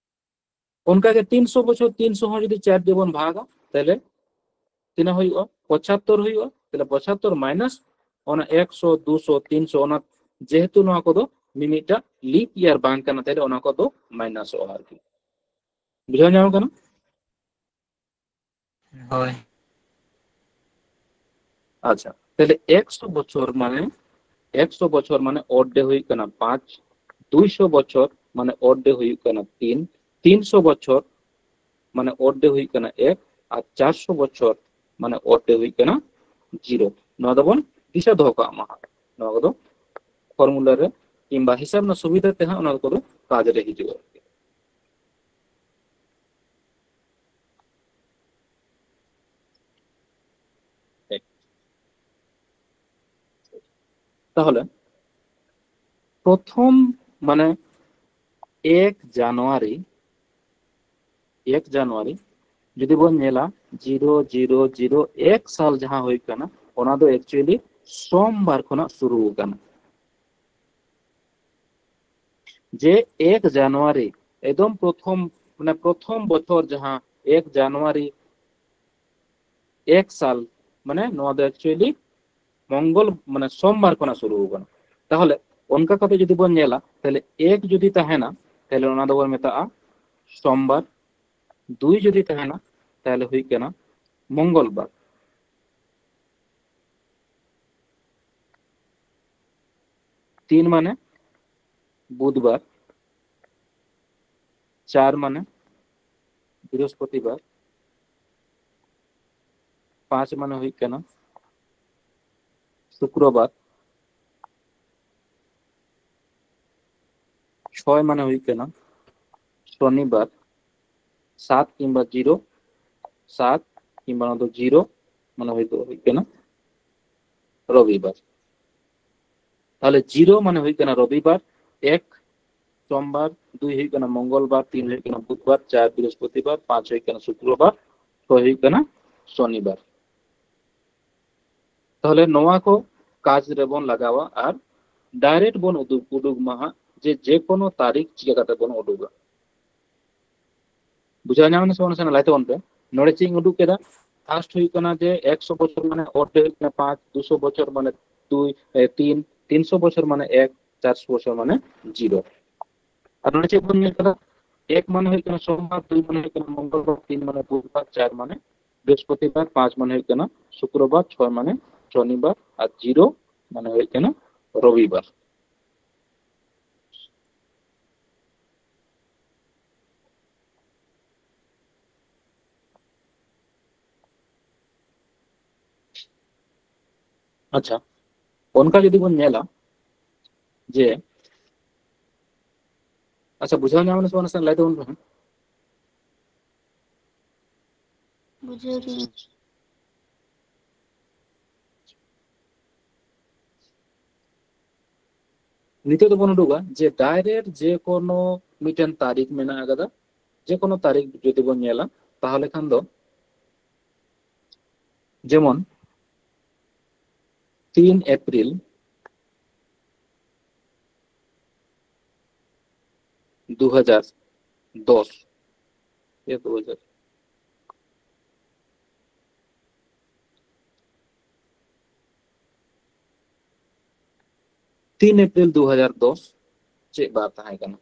ᱚᱱᱠᱟᱜᱮ ᱛᱤᱱᱥᱚ ᱵᱚᱪᱷᱚᱨ, ᱛᱤᱱᱥᱚ ᱦᱚᱸ ᱡᱩᱫᱤ ᱪᱟᱨ ᱫᱤᱭᱮ ᱵᱚᱱ ᱵᱷᱟᱜᱟ, ᱛᱟᱦᱞᱮ ᱛᱤᱱᱟᱹᱜ ᱦᱩᱭᱩᱜᱼᱟ? ᱯᱚᱸᱪᱟᱛᱛᱚᱨ ᱦᱩᱭᱩᱜᱼᱟ᱾ ᱛᱟᱦᱞᱮ ᱯᱚᱸᱪᱟᱛᱛᱚᱨ ᱢᱟᱭᱱᱟᱥ ᱚᱱᱟ ᱮᱠᱥᱚ, ᱫᱩᱥᱚ, ᱛᱤᱱᱥᱚ, ᱚᱱᱟ ᱡᱮᱦᱮᱛᱩ ᱱᱚᱣᱟ ᱠᱚᱫᱚ ᱢᱤᱢᱤᱫᱴᱟᱝ ᱞᱤᱯ ᱤᱭᱟᱨ ᱵᱟᱝ ᱠᱟᱱᱟ, ᱛᱟᱦᱞᱮ ᱚᱱᱟ ᱠᱚᱫᱚ ᱢᱟᱭᱱᱟᱥᱚᱜᱼᱟ ᱟᱨᱠᱤ᱾ ᱵᱩᱡᱷᱟᱹᱣ ᱧᱟᱢ ᱠᱟᱱᱟ? ᱦᱳᱭ᱾ ᱟᱪᱪᱷᱟ, ᱛᱟᱦᱞᱮ ᱮᱠᱥᱚ ᱵᱚᱪᱷᱚᱨ ᱢᱟᱱᱮ, ᱮᱠᱥᱚ ᱵᱚᱪᱷᱚᱨ ᱢᱟᱱᱮ odd day ᱦᱩᱭᱩᱜ ᱠᱟᱱᱟ ᱯᱟᱸᱪ, ᱫᱩᱭᱥᱚ ᱵᱚᱪᱷᱚᱨ ᱢᱟᱱᱮ odd day ᱦᱩᱭᱩᱜ ᱠᱟᱱᱟ ᱛᱤᱱ, ᱛᱤᱱᱥᱚ ᱵᱚᱪᱷᱚᱨ ᱢᱟᱱᱮ odd day ᱦᱩᱭᱩᱜ ᱠᱟᱱᱟ ᱮᱠ, ᱟᱨ ᱪᱟᱨᱥᱚ ᱵᱚᱪᱷᱚᱨ ᱢᱟᱱᱮ odd day ᱦᱩᱭᱩᱜ ᱠᱟᱱᱟ ᱡᱤᱨᱳ᱾ ᱱᱚᱣᱟ ᱫᱚᱵᱚᱱ ᱫᱤᱥᱟᱹ ᱫᱚᱦᱚ ᱠᱟᱜ ᱢᱟ ᱦᱟᱸᱜ, ᱱᱚᱣᱟ ᱠᱚᱫᱚ ᱯᱷᱚᱨᱢᱩᱞᱟ ᱨᱮ ᱠᱤᱝᱵᱟ ᱦᱤᱥᱟᱹᱵ ᱨᱮᱱᱟᱜ ᱥᱩᱵᱤᱫᱷᱟ ᱛᱮ ᱦᱟᱸᱜ ᱚᱱᱟ ᱠᱚᱫᱚ ᱠᱟᱡᱽ ᱨᱮ ᱦᱤᱡᱩᱜᱼᱟ᱾ ᱛᱟᱦᱚᱞᱮ ᱯᱨᱚᱛᱷᱚᱢ ᱢᱟᱱᱮ ᱮᱠ ᱡᱟᱱᱩᱣᱟᱨᱤ, ᱮᱠ ᱡᱟᱱᱩᱣᱟᱨᱤ ᱡᱩᱫᱤ ᱵᱚᱱ ᱧᱮᱞᱟ, ᱡᱤᱨᱳ ᱡᱤᱨᱳ ᱡᱤᱨᱳ ᱮᱠ ᱥᱟᱞ ᱡᱟᱦᱟᱸ ᱦᱩᱭᱩᱜ ᱠᱟᱱᱟ, ᱚᱱᱟ ᱫᱚ actually ᱥᱳᱢᱵᱟᱨ ᱠᱷᱚᱱᱟᱜ ᱥᱩᱨᱩ ᱟᱠᱟᱱᱟ᱾ ᱡᱮ ᱮᱠ ᱡᱟᱱᱩᱣᱟᱨᱤ, ᱮᱠᱫᱚᱢ ᱯᱨᱚᱛᱷᱚᱢ, ᱢᱟᱱᱮ ᱯᱨᱚᱛᱷᱚᱢ ᱵᱚᱪᱷᱚᱨ ᱡᱟᱦᱟᱸ ᱮᱠ ᱡᱟᱱᱩᱣᱟᱨᱤ ᱮᱠ ᱥᱟᱞ, ᱢᱟᱱᱮ ᱱᱚᱣᱟ ᱫᱚ actually ᱢᱚᱝᱜᱚᱞ, ᱢᱟᱱᱮ ᱥᱳᱢᱵᱟᱨ ᱠᱷᱚᱱᱟᱜ ᱥᱩᱨᱩ ᱟᱠᱟᱱᱟ᱾ ᱛᱟᱦᱚᱞᱮ ᱚᱱᱠᱟ ᱠᱟᱛᱮ ᱡᱩᱫᱤ ᱵᱚᱱ ᱧᱮᱞᱟ, ᱛᱟᱦᱚᱞᱮ ᱮᱠ ᱡᱩᱫᱤ ᱛᱟᱦᱮᱱᱟ, ᱛᱟᱦᱚᱞᱮ ᱚᱱᱟ ᱫᱚᱵᱚᱱ ᱢᱮᱛᱟᱜᱼᱟ ᱥᱳᱢᱵᱟᱨ᱾ ᱫᱩᱭ ᱡᱩᱫᱤ ᱛᱟᱦᱮᱱᱟ, ᱛᱟᱦᱚᱞᱮ ᱦᱩᱭᱩᱜ ᱠᱟᱱᱟ ᱢᱚᱝᱜᱚᱞ ᱵᱟᱨ᱾ ᱛᱤᱱ ᱢᱟᱱᱮ ᱵᱩᱫᱷᱵᱟᱨ, ᱪᱟᱨ ᱢᱟᱱᱮ ᱵᱨᱤᱦᱚᱥᱯᱚᱛᱤᱵᱟᱨ, ᱯᱟᱸᱪ ᱢᱟᱱᱮ ᱦᱩᱭᱩᱜ ᱠᱟᱱᱟ ᱥᱩᱠᱨᱚᱵᱟᱨ, ᱪᱷᱚᱭ ᱢᱟᱱᱮ ᱦᱩᱭᱩᱜ ᱠᱟᱱᱟ ᱥᱚᱱᱤᱵᱟᱨ, ᱥᱟᱛ ᱠᱤᱝᱵᱟ ᱡᱤᱨᱳ, ᱥᱟᱛ ᱠᱤᱝᱵᱟ ᱱᱚᱣᱟ ᱫᱚ ᱡᱤᱨᱳ, ᱢᱟᱱᱮ ᱦᱩᱭᱩᱜ, ᱦᱩᱭᱩᱜ ᱠᱟᱱᱟ ᱨᱚᱵᱤᱵᱟᱨ᱾ ᱛᱟᱦᱚᱞᱮ ᱡᱤᱨᱳ ᱢᱟᱱᱮ ᱦᱩᱭᱩᱜ ᱠᱟᱱᱟ ᱨᱚᱵᱤᱵᱟᱨ, ᱮᱠ ᱥᱳᱢᱵᱟᱨ, ᱫᱩᱭ ᱦᱩᱭᱩᱜ ᱠᱟᱱᱟ ᱢᱚᱝᱜᱚᱞᱵᱟᱨ, ᱛᱤᱱ ᱦᱩᱭᱩᱜ ᱠᱟᱱᱟ ᱵᱩᱫᱷᱵᱟᱨ, ᱪᱟᱨ ᱵᱨᱤᱦᱚᱥᱯᱚᱛᱤᱵᱟᱨ, ᱯᱟᱸᱪ ᱦᱩᱭᱩᱜ ᱠᱟᱱᱟ ᱥᱩᱠᱨᱚᱵᱟᱨ, ᱪᱷᱚᱭ ᱦᱩᱭᱩᱜ ᱠᱟᱱᱟ ᱥᱚᱱᱤᱵᱟᱨ᱾ ᱛᱟᱦᱚᱞᱮ ᱱᱚᱣᱟ ᱠᱚ ᱠᱟᱡᱽ ᱨᱮᱵᱚᱱ ᱞᱟᱜᱟᱣᱟ ᱟᱨ direct ᱵᱚᱱ ᱩᱫᱩᱜ, ᱩᱰᱩᱠ ᱢᱟ ᱦᱟᱸᱜ ᱡᱮ ᱡᱮᱠᱳᱱᱳ ᱛᱟᱹᱨᱤᱠᱷ ᱪᱤᱠᱟᱹ ᱠᱟᱛᱮ ᱵᱚᱱ ᱩᱰᱩᱠᱟ᱾ ᱵᱩᱡᱷᱟᱹᱣ ᱧᱟᱢ ᱮᱱᱟ ᱥᱮ ᱵᱟᱝ? ᱱᱟᱥᱮᱱᱟᱜ ᱞᱟᱹᱭ ᱛᱟᱵᱚᱱ ᱯᱮ᱾ ᱱᱚᱰᱮ ᱪᱮᱫ ᱤᱧ ᱩᱰᱩᱠ ᱠᱮᱫᱟ? ᱯᱷᱟᱥᱴ ᱦᱩᱭᱩᱜ ᱠᱟᱱᱟ ᱡᱮ ᱮᱠᱥᱚ ᱵᱚᱪᱷᱚᱨ ᱢᱟᱱᱮ odd day ᱦᱩᱭᱩᱜ ᱠᱟᱱᱟ ᱯᱟᱸᱪ, ᱫᱩᱥᱚ ᱵᱚᱪᱷᱚᱨ ᱢᱟᱱᱮ ᱫᱩᱭ, ᱮ, ᱛᱤᱱ, ᱛᱤᱱᱥᱚ ᱵᱚᱪᱷᱚᱨ ᱢᱟᱱᱮ ᱮᱠ, ᱪᱟᱨᱥᱚ ᱵᱚᱪᱷᱚᱨ ᱢᱟᱱᱮ ᱡᱤᱨᱳ᱾ ᱟᱨ ᱱᱚᱰᱮ ᱪᱮᱫ ᱵᱚᱱ ᱧᱮᱞ ᱠᱟᱫᱟ? ᱮᱠ ᱢᱟᱱᱮ ᱦᱩᱭᱩᱜ ᱠᱟᱱᱟ ᱥᱳᱢᱵᱟᱨ, ᱫᱩᱭ ᱢᱟᱱᱮ ᱦᱩᱭᱩᱜ ᱠᱟᱱᱟ ᱢᱚᱝᱜᱚᱞᱵᱟᱨ, ᱛᱤᱱ ᱢᱟᱱᱮ ᱵᱩᱫᱷᱵᱟᱨ, ᱪᱟᱨ ᱢᱟᱱᱮ ᱵᱨᱤᱦᱚᱥᱯᱚᱛᱤᱵᱟᱨ, ᱯᱟᱸᱪ ᱢᱟᱱᱮ ᱦᱩᱭᱩᱜ ᱠᱟᱱᱟ ᱥᱩᱠᱨᱚᱵᱟᱨ, ᱪᱷᱚᱭ ᱢᱟᱱᱮ ᱥᱚᱱᱤᱵᱟᱨ, ᱟᱨ ᱡᱤᱨᱳ ᱢᱟᱱᱮ ᱦᱩᱭᱩᱜ ᱠᱟᱱᱟ ᱨᱚᱵᱤᱵᱟᱨ᱾ ᱟᱪᱪᱷᱟ, ᱚᱱᱠᱟ ᱡᱩᱫᱤ ᱵᱚᱱ ᱧᱮᱞᱟ ᱡᱮ, ᱟᱪᱪᱷᱟ, ᱵᱩᱡᱷᱟᱹᱣ ᱧᱟᱢ ᱮᱱᱟ ᱥᱮ ᱵᱟᱝ? ᱱᱟᱥᱮᱱᱟᱜ ᱞᱟᱹᱭ ᱛᱟᱵᱚᱱ ᱯᱮ ᱦᱟᱸᱜ᱾ ᱵᱩᱡᱷᱟᱹᱣ ᱠᱮᱫᱟᱹᱧ᱾ ᱱᱤᱛᱚᱜ ᱫᱚᱵᱚᱱ ᱩᱰᱩᱠᱟ ᱡᱮ ᱰᱟᱭᱨᱮᱠᱴ ᱡᱮ ᱠᱳᱱᱳ ᱢᱤᱫᱴᱮᱱ ᱛᱟᱹᱨᱤᱠᱷ ᱢᱮᱱᱟᱜ ᱟᱠᱟᱫᱟ, ᱡᱮ ᱠᱳᱱᱳ ᱛᱟᱹᱨᱤᱠᱷ ᱡᱩᱫᱤ ᱵᱚᱱ ᱧᱮᱞᱟ, ᱛᱟᱦᱚᱞᱮ ᱠᱷᱟᱱ ᱫᱚ ᱡᱮᱢᱚᱱ ᱛᱤᱱ ᱮᱯᱨᱤᱞ ᱫᱩ ᱦᱟᱡᱟᱨ ᱫᱚᱥ, ᱮ ᱫᱩ ᱦᱟᱡᱟᱨ, ᱛᱤᱱ ᱮᱯᱨᱤᱞ ᱫᱩ ᱦᱟᱡᱟᱨ ᱫᱚᱥ ᱪᱮᱫ ᱵᱟᱨ ᱛᱟᱦᱮᱸ ᱠᱟᱱᱟ?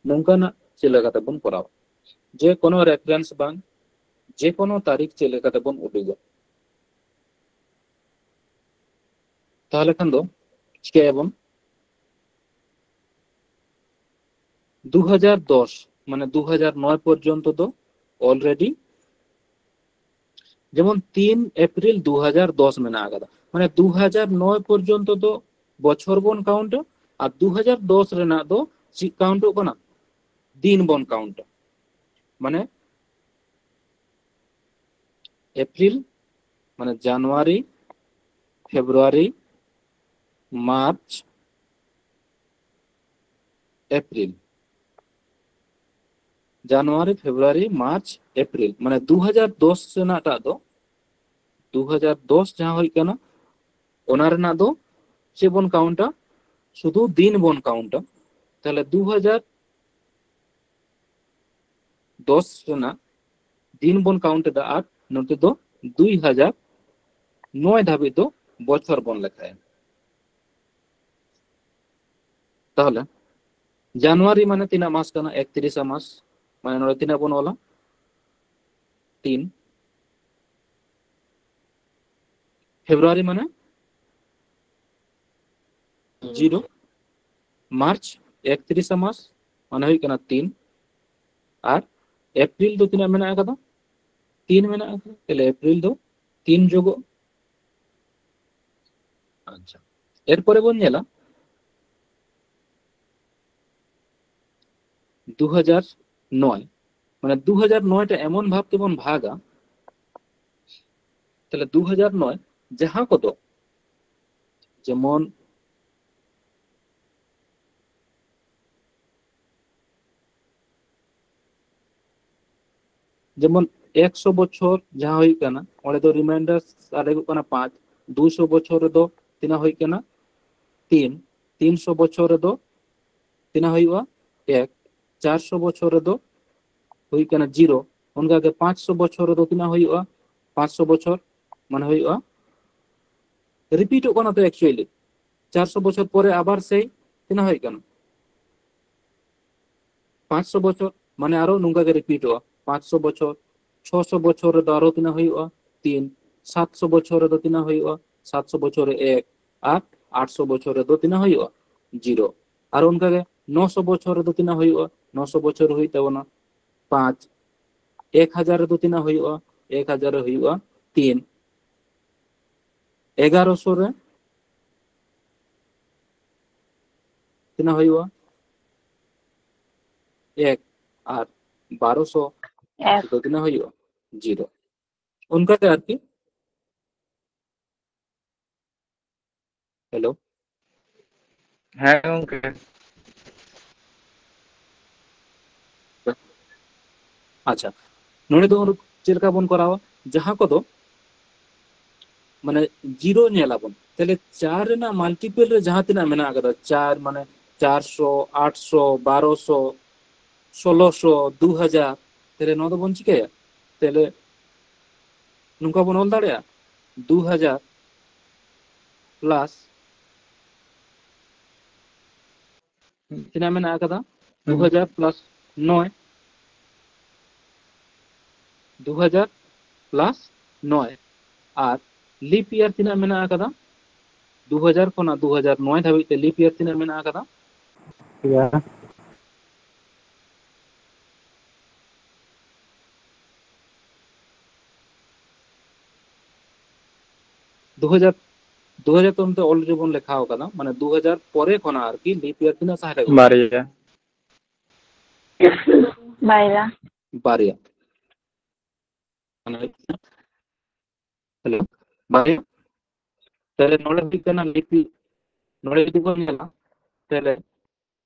ᱱᱚᱝᱠᱟᱱᱟᱜ ᱪᱮᱫ ᱞᱮᱠᱟᱛᱮ ᱵᱚᱱ ᱠᱚᱨᱟᱣᱟ? ᱡᱮ ᱠᱳᱱᱳ ᱨᱮᱯᱷᱟᱨᱮᱱᱥ ᱵᱟᱝ, ᱡᱮ ᱠᱳᱱᱳ ᱛᱟᱹᱨᱤᱠᱷ ᱪᱮᱫ ᱞᱮᱠᱟᱛᱮ ᱵᱚᱱ ᱩᱰᱩᱠᱟ? ᱛᱟᱦᱚᱞᱮ ᱠᱷᱟᱱ ᱫᱚ ᱪᱤᱠᱟᱹᱭᱟᱵᱚᱱ? ᱫᱩ ᱦᱟᱡᱟᱨ ᱫᱚᱥ, ᱢᱟᱱᱮ ᱫᱩ ᱦᱟᱡᱟᱨ ᱱᱚᱭ ᱯᱚᱨᱡᱚᱱᱛᱚ ᱫᱚ ᱚᱞᱨᱮᱰᱤ, ᱡᱮᱢᱚᱱ ᱛᱤᱱ ᱮᱯᱨᱤᱞ ᱫᱩ ᱦᱟᱡᱟᱨ ᱫᱚᱥ ᱢᱮᱱᱟᱜ ᱟᱠᱟᱫᱟ, ᱢᱟᱱᱮ ᱫᱩ ᱦᱟᱡᱟᱨ ᱱᱚᱭ ᱯᱚᱨᱡᱚᱱᱛᱚ ᱫᱚ ᱵᱚᱪᱷᱚᱨ ᱵᱚᱱ ᱠᱟᱣᱩᱱᱴᱟ, ᱟᱨ ᱫᱩ ᱦᱟᱡᱟᱨ ᱫᱚᱥ ᱨᱮᱱᱟᱜ ᱫᱚ ᱪᱮᱫ ᱠᱟᱣᱩᱱᱴᱚᱜ ᱠᱟᱱᱟ? ᱫᱤᱱ ᱵᱚᱱ ᱠᱟᱣᱩᱱᱴᱟ᱾ ᱢᱟᱱᱮ ᱮᱯᱨᱤᱞ, ᱢᱟᱱᱮ ᱡᱟᱱᱩᱣᱟᱨᱤ, ᱯᱷᱮᱵᱽᱨᱩᱣᱟᱨᱤ, ᱢᱟᱨᱪ, ᱮᱯᱨᱤᱞ, ᱡᱟᱱᱩᱣᱟᱨᱤ, ᱯᱷᱮᱵᱽᱨᱩᱣᱟᱨᱤ, ᱢᱟᱨᱪ, ᱮᱯᱨᱤᱞ, ᱢᱟᱱᱮ ᱫᱩ ᱦᱟᱡᱟᱨ ᱫᱚᱥ ᱨᱮᱱᱟᱜ ᱴᱟᱜ ᱫᱚ, ᱫᱩ ᱦᱟᱡᱟᱨ ᱫᱚᱥ ᱡᱟᱦᱟᱸ ᱦᱩᱭᱩᱜ ᱠᱟᱱᱟ, ᱚᱱᱟ ᱨᱮᱱᱟᱜ ᱫᱚ ᱪᱮᱫ ᱵᱚᱱ ᱠᱟᱣᱩᱱᱴᱟ? ᱥᱩᱫᱷᱩ ᱫᱤᱱ ᱵᱚᱱ ᱠᱟᱣᱩᱱᱴᱟ᱾ ᱛᱟᱦᱞᱮ ᱫᱩ ᱦᱟᱡᱟᱨ ᱫᱚᱥ ᱨᱮᱱᱟᱜ ᱫᱤᱱ ᱵᱚᱱ ᱠᱟᱣᱩᱱᱴ ᱮᱫᱟ, ᱟᱨ ᱱᱚᱛᱮ ᱫᱚ ᱫᱩ ᱦᱟᱡᱟᱨ ᱱᱚᱭ ᱫᱷᱟᱹᱵᱤᱡ ᱫᱚ ᱵᱚᱪᱷᱚᱨ ᱵᱚᱱ ᱞᱮᱠᱷᱟᱭᱟ᱾ ᱛᱟᱦᱚᱞᱮ ᱡᱟᱱᱩᱣᱟᱨᱤ ᱢᱟᱱᱮ ᱛᱤᱱᱟᱹᱜ ᱢᱟᱥ ᱠᱟᱱᱟ? ᱮᱠᱛᱨᱤᱥᱟ ᱢᱟᱥ, ᱢᱟᱱᱮ ᱱᱚᱰᱮ ᱛᱤᱱᱟᱹᱜ ᱵᱚᱱ ᱚᱞᱟ? ᱛᱤᱱ᱾ ᱯᱷᱮᱵᱽᱨᱩᱣᱟᱨᱤ ᱢᱟᱱᱮ ᱡᱤᱨᱳ᱾ ᱢᱟᱨᱪ ᱮᱠᱛᱨᱤᱥᱟ ᱢᱟᱥ, ᱢᱟᱱᱮ ᱦᱩᱭᱩᱜ ᱠᱟᱱᱟ ᱛᱤᱱ᱾ ᱟᱨ ᱮᱯᱨᱤᱞ ᱫᱚ ᱛᱤᱱᱟᱹᱜ ᱢᱮᱱᱟᱜ ᱟᱠᱟᱫᱟ? ᱛᱤᱱ ᱢᱮᱱᱟᱜ ᱟᱠᱟᱫᱟ᱾ ᱛᱟᱦᱞᱮ ᱮᱯᱨᱤᱞ ᱫᱚ ᱛᱤᱱ ᱡᱳᱜᱚᱜ᱾ ᱟᱪᱪᱷᱟ, ᱮᱨᱯᱚᱨᱮ ᱵᱚᱱ ᱧᱮᱞᱟ ᱫᱩ ᱦᱟᱡᱟᱨ ᱱᱚᱭ, ᱢᱟᱱᱮ ᱫᱩ ᱦᱟᱡᱟᱨ ᱱᱚᱭ ᱴᱟ ᱮᱢᱚᱱ ᱵᱷᱟᱵ ᱛᱮᱵᱚᱱ ᱵᱷᱟᱜᱟ, ᱛᱟᱦᱞᱮ ᱫᱩ ᱦᱟᱡᱟᱨ ᱱᱚᱭ ᱡᱟᱦᱟᱸ ᱠᱚᱫᱚ ᱡᱮᱢᱚᱱ ᱡᱮᱢᱚᱱ ᱮᱠᱥᱚ ᱵᱚᱪᱷᱚᱨ ᱡᱟᱦᱟᱸ ᱦᱩᱭᱩᱜ ᱠᱟᱱᱟ, ᱚᱸᱰᱮ ᱫᱚ ᱨᱤᱢᱟᱭᱤᱱᱰᱟᱨ ᱥᱟᱨᱮᱡᱚᱜ ᱠᱟᱱᱟ ᱯᱟᱸᱪ᱾ ᱫᱩᱥᱚ ᱵᱚᱪᱷᱚᱨ ᱨᱮᱫᱚ ᱛᱤᱱᱟᱹᱜ ᱦᱩᱭᱩᱜ ᱠᱟᱱᱟ? ᱛᱤᱱ᱾ ᱛᱤᱱᱥᱚ ᱵᱚᱪᱷᱚᱨ ᱨᱮᱫᱚ ᱛᱤᱱᱟᱹᱜ ᱦᱩᱭᱩᱜᱼᱟ? ᱮᱠ᱾ ᱪᱟᱨᱥᱚ ᱵᱚᱪᱷᱚᱨ ᱨᱮᱫᱚ ᱦᱩᱭᱩᱜ ᱠᱟᱱᱟ ᱡᱤᱨᱳ᱾ ᱚᱱᱠᱟᱜᱮ ᱯᱟᱸᱪᱥᱚ ᱵᱚᱪᱷᱚᱨ ᱨᱮᱫᱚ ᱛᱤᱱᱟᱹᱜ ᱦᱩᱭᱩᱜᱼᱟ? ᱯᱟᱸᱪᱥᱚ ᱵᱚᱪᱷᱚᱨ ᱢᱟᱱᱮ ᱦᱩᱭᱩᱜᱼᱟ, ᱨᱤᱯᱤᱴᱚᱜ ᱠᱟᱱᱟ ᱛᱚ actually᱾ ᱪᱟᱨᱥᱚ ᱵᱚᱪᱷᱚᱨ ᱯᱚᱨᱮ ᱟᱵᱟᱨ ᱥᱮᱭ ᱛᱤᱱᱟᱹᱜ ᱦᱩᱭᱩᱜ ᱠᱟᱱᱟ? ᱯᱟᱸᱪᱥᱚ ᱵᱚᱪᱷᱚᱨ, ᱢᱟᱱᱮ ᱟᱨᱚ ᱱᱚᱝᱠᱟ ᱜᱮ ᱨᱤᱯᱤᱴᱚᱜᱼᱟ᱾ ᱯᱟᱸᱪᱥᱚ ᱵᱚᱪᱷᱚᱨ, ᱪᱷᱚᱥᱚ ᱵᱚᱪᱷᱚᱨ ᱨᱮᱫᱚ ᱟᱨᱚ ᱛᱤᱱᱟᱹᱜ ᱦᱩᱭᱩᱜᱼᱟ? ᱛᱤᱱ᱾ ᱥᱟᱛᱥᱚ ᱵᱚᱪᱷᱚᱨ ᱨᱮᱫᱚ ᱛᱤᱱᱟᱹᱜ ᱦᱩᱭᱩᱜᱼᱟ? ᱥᱟᱛᱥᱚ ᱵᱚᱪᱷᱚᱨ ᱨᱮ ᱮᱠ᱾ ᱟᱨ ᱟᱴᱥᱚ ᱵᱚᱪᱷᱚᱨ ᱨᱮᱫᱚ ᱛᱤᱱᱟᱹᱜ ᱦᱩᱭᱩᱜᱼᱟ? ᱡᱤᱨᱳ᱾ ᱟᱨ ᱚᱱᱠᱟᱜᱮ ᱱᱚᱥᱚ ᱵᱚᱪᱷᱚᱨ ᱨᱮᱫᱚ ᱛᱤᱱᱟᱹᱜ ᱦᱩᱭᱩᱜᱼᱟ? ᱱᱚᱥᱚ ᱵᱚᱪᱷᱚᱨ ᱦᱩᱭᱩᱜ ᱛᱟᱵᱚᱱᱟ ᱯᱟᱸᱪ᱾ ᱮᱠ ᱦᱟᱡᱟᱨ ᱨᱮᱫᱚ ᱛᱤᱱᱟᱹᱜ ᱦᱩᱭᱩᱜᱼᱟ? ᱮᱠ ᱦᱟᱡᱟᱨ ᱨᱮ ᱦᱩᱭᱩᱜᱼᱟ ᱛᱤᱱ᱾ ᱮᱜᱟᱨᱚᱥᱚ ᱨᱮ ᱛᱤᱱᱟᱹᱜ ᱦᱩᱭᱩᱜᱼᱟ? ᱮᱠ᱾ ᱟᱨ ᱵᱟᱨᱚᱥᱚ ᱮᱠ᱾ ᱨᱮᱫᱚ ᱛᱤᱱᱟᱹᱜ ᱦᱩᱭᱩᱜᱼᱟ? ᱡᱤᱨᱳ᱾ ᱚᱱᱠᱟᱜᱮ ᱟᱨᱠᱤ᱾ ᱦᱮᱞᱳ᱾ ᱦᱮᱸ ᱜᱚᱝᱠᱮ᱾ ᱟᱪᱪᱷᱟ, ᱱᱚᱰᱮ ᱫᱚ ᱪᱮᱫ ᱞᱮᱠᱟ ᱵᱚᱱ ᱠᱚᱨᱟᱣᱟ? ᱡᱟᱦᱟᱸ ᱠᱚᱫᱚ ᱢᱟᱱᱮ ᱡᱤᱨᱳ ᱧᱮᱞ ᱟᱵᱚᱱ, ᱛᱟᱦᱞᱮ ᱪᱟᱨ ᱨᱮᱱᱟᱜ ᱢᱟᱞᱴᱤᱯᱮᱞ ᱨᱮ ᱡᱟᱦᱟᱸ ᱛᱤᱱᱟᱹᱜ ᱢᱮᱱᱟᱜ ᱟᱠᱟᱫᱟ, ᱪᱟᱨ ᱢᱟᱱᱮ ᱪᱟᱨᱥᱚ, ᱟᱴᱥᱚ, ᱵᱟᱨᱚᱥᱚ, ᱥᱳᱞᱳᱥᱚ, ᱫᱩ ᱦᱟᱡᱟᱨ, ᱛᱟᱦᱞᱮ ᱱᱚᱣᱟ ᱫᱚᱵᱚᱱ ᱪᱤᱠᱟᱹᱭᱟ? ᱛᱟᱦᱞᱮ ᱱᱚᱝᱠᱟ ᱵᱚᱱ ᱚᱞ ᱫᱟᱲᱮᱭᱟᱜᱼᱟ, ᱫᱩ ᱦᱟᱡᱟᱨ ᱯᱞᱟᱥ ᱛᱤᱱᱟᱹᱜ ᱢᱮᱱᱟᱜ ᱟᱠᱟᱫᱟ? ᱦᱩᱸ᱾ ᱫᱩ ᱦᱟᱡᱟᱨ ᱯᱞᱟᱥ ᱱᱚᱭ᱾ ᱫᱩ ᱦᱟᱡᱟᱨ ᱯᱞᱟᱥ ᱱᱚᱭ᱾ ᱟᱨ ᱞᱤᱯ ᱤᱭᱟᱨ ᱛᱤᱱᱟᱹᱜ ᱢᱮᱱᱟᱜ ᱟᱠᱟᱫᱟ? ᱫᱩ ᱦᱟᱡᱟᱨ ᱠᱷᱚᱱᱟᱜ ᱫᱩ ᱦᱟᱡᱟᱨ ᱱᱚᱭ ᱫᱷᱟᱹᱵᱤᱡ ᱛᱮ ᱞᱤᱯ ᱤᱭᱟᱨ ᱛᱤᱱᱟᱹᱜ ᱢᱮᱱᱟᱜ ᱟᱠᱟᱫᱟ? ᱮᱭᱟᱭ᱾ ᱫᱩ ᱦᱟᱡᱟᱨ, ᱫᱩ ᱦᱟᱡᱟᱨ ᱛᱚ ᱱᱚᱛᱮ already ᱵᱚᱱ ᱞᱮᱠᱷᱟ ᱟᱠᱟᱫᱟ, ᱢᱟᱱᱮ ᱫᱩ ᱦᱟᱡᱟᱨ ᱯᱚᱨᱮ ᱠᱷᱚᱱᱟᱜ ᱟᱨᱠᱤ ᱞᱤᱯ ᱤᱭᱟᱨ ᱛᱤᱱᱟᱹᱜ ᱥᱟᱦᱨᱮ? ᱵᱟᱨᱭᱟ᱾ ᱵᱟᱨᱭᱟ᱾ ᱵᱟᱨᱭᱟ᱾ ᱢᱟᱱᱮ ᱦᱩᱭᱩᱜ ᱠᱟᱱᱟ, ᱦᱮᱞᱳ, ᱵᱟᱨᱭᱟ᱾ ᱛᱟᱦᱞᱮ ᱱᱚᱰᱮ ᱦᱩᱭᱩᱜ ᱠᱟᱱᱟ ᱞᱤᱯᱤ, ᱱᱚᱰᱮ ᱡᱩᱫᱤ ᱵᱚᱱ ᱧᱮᱞᱟ, ᱛᱟᱦᱞᱮ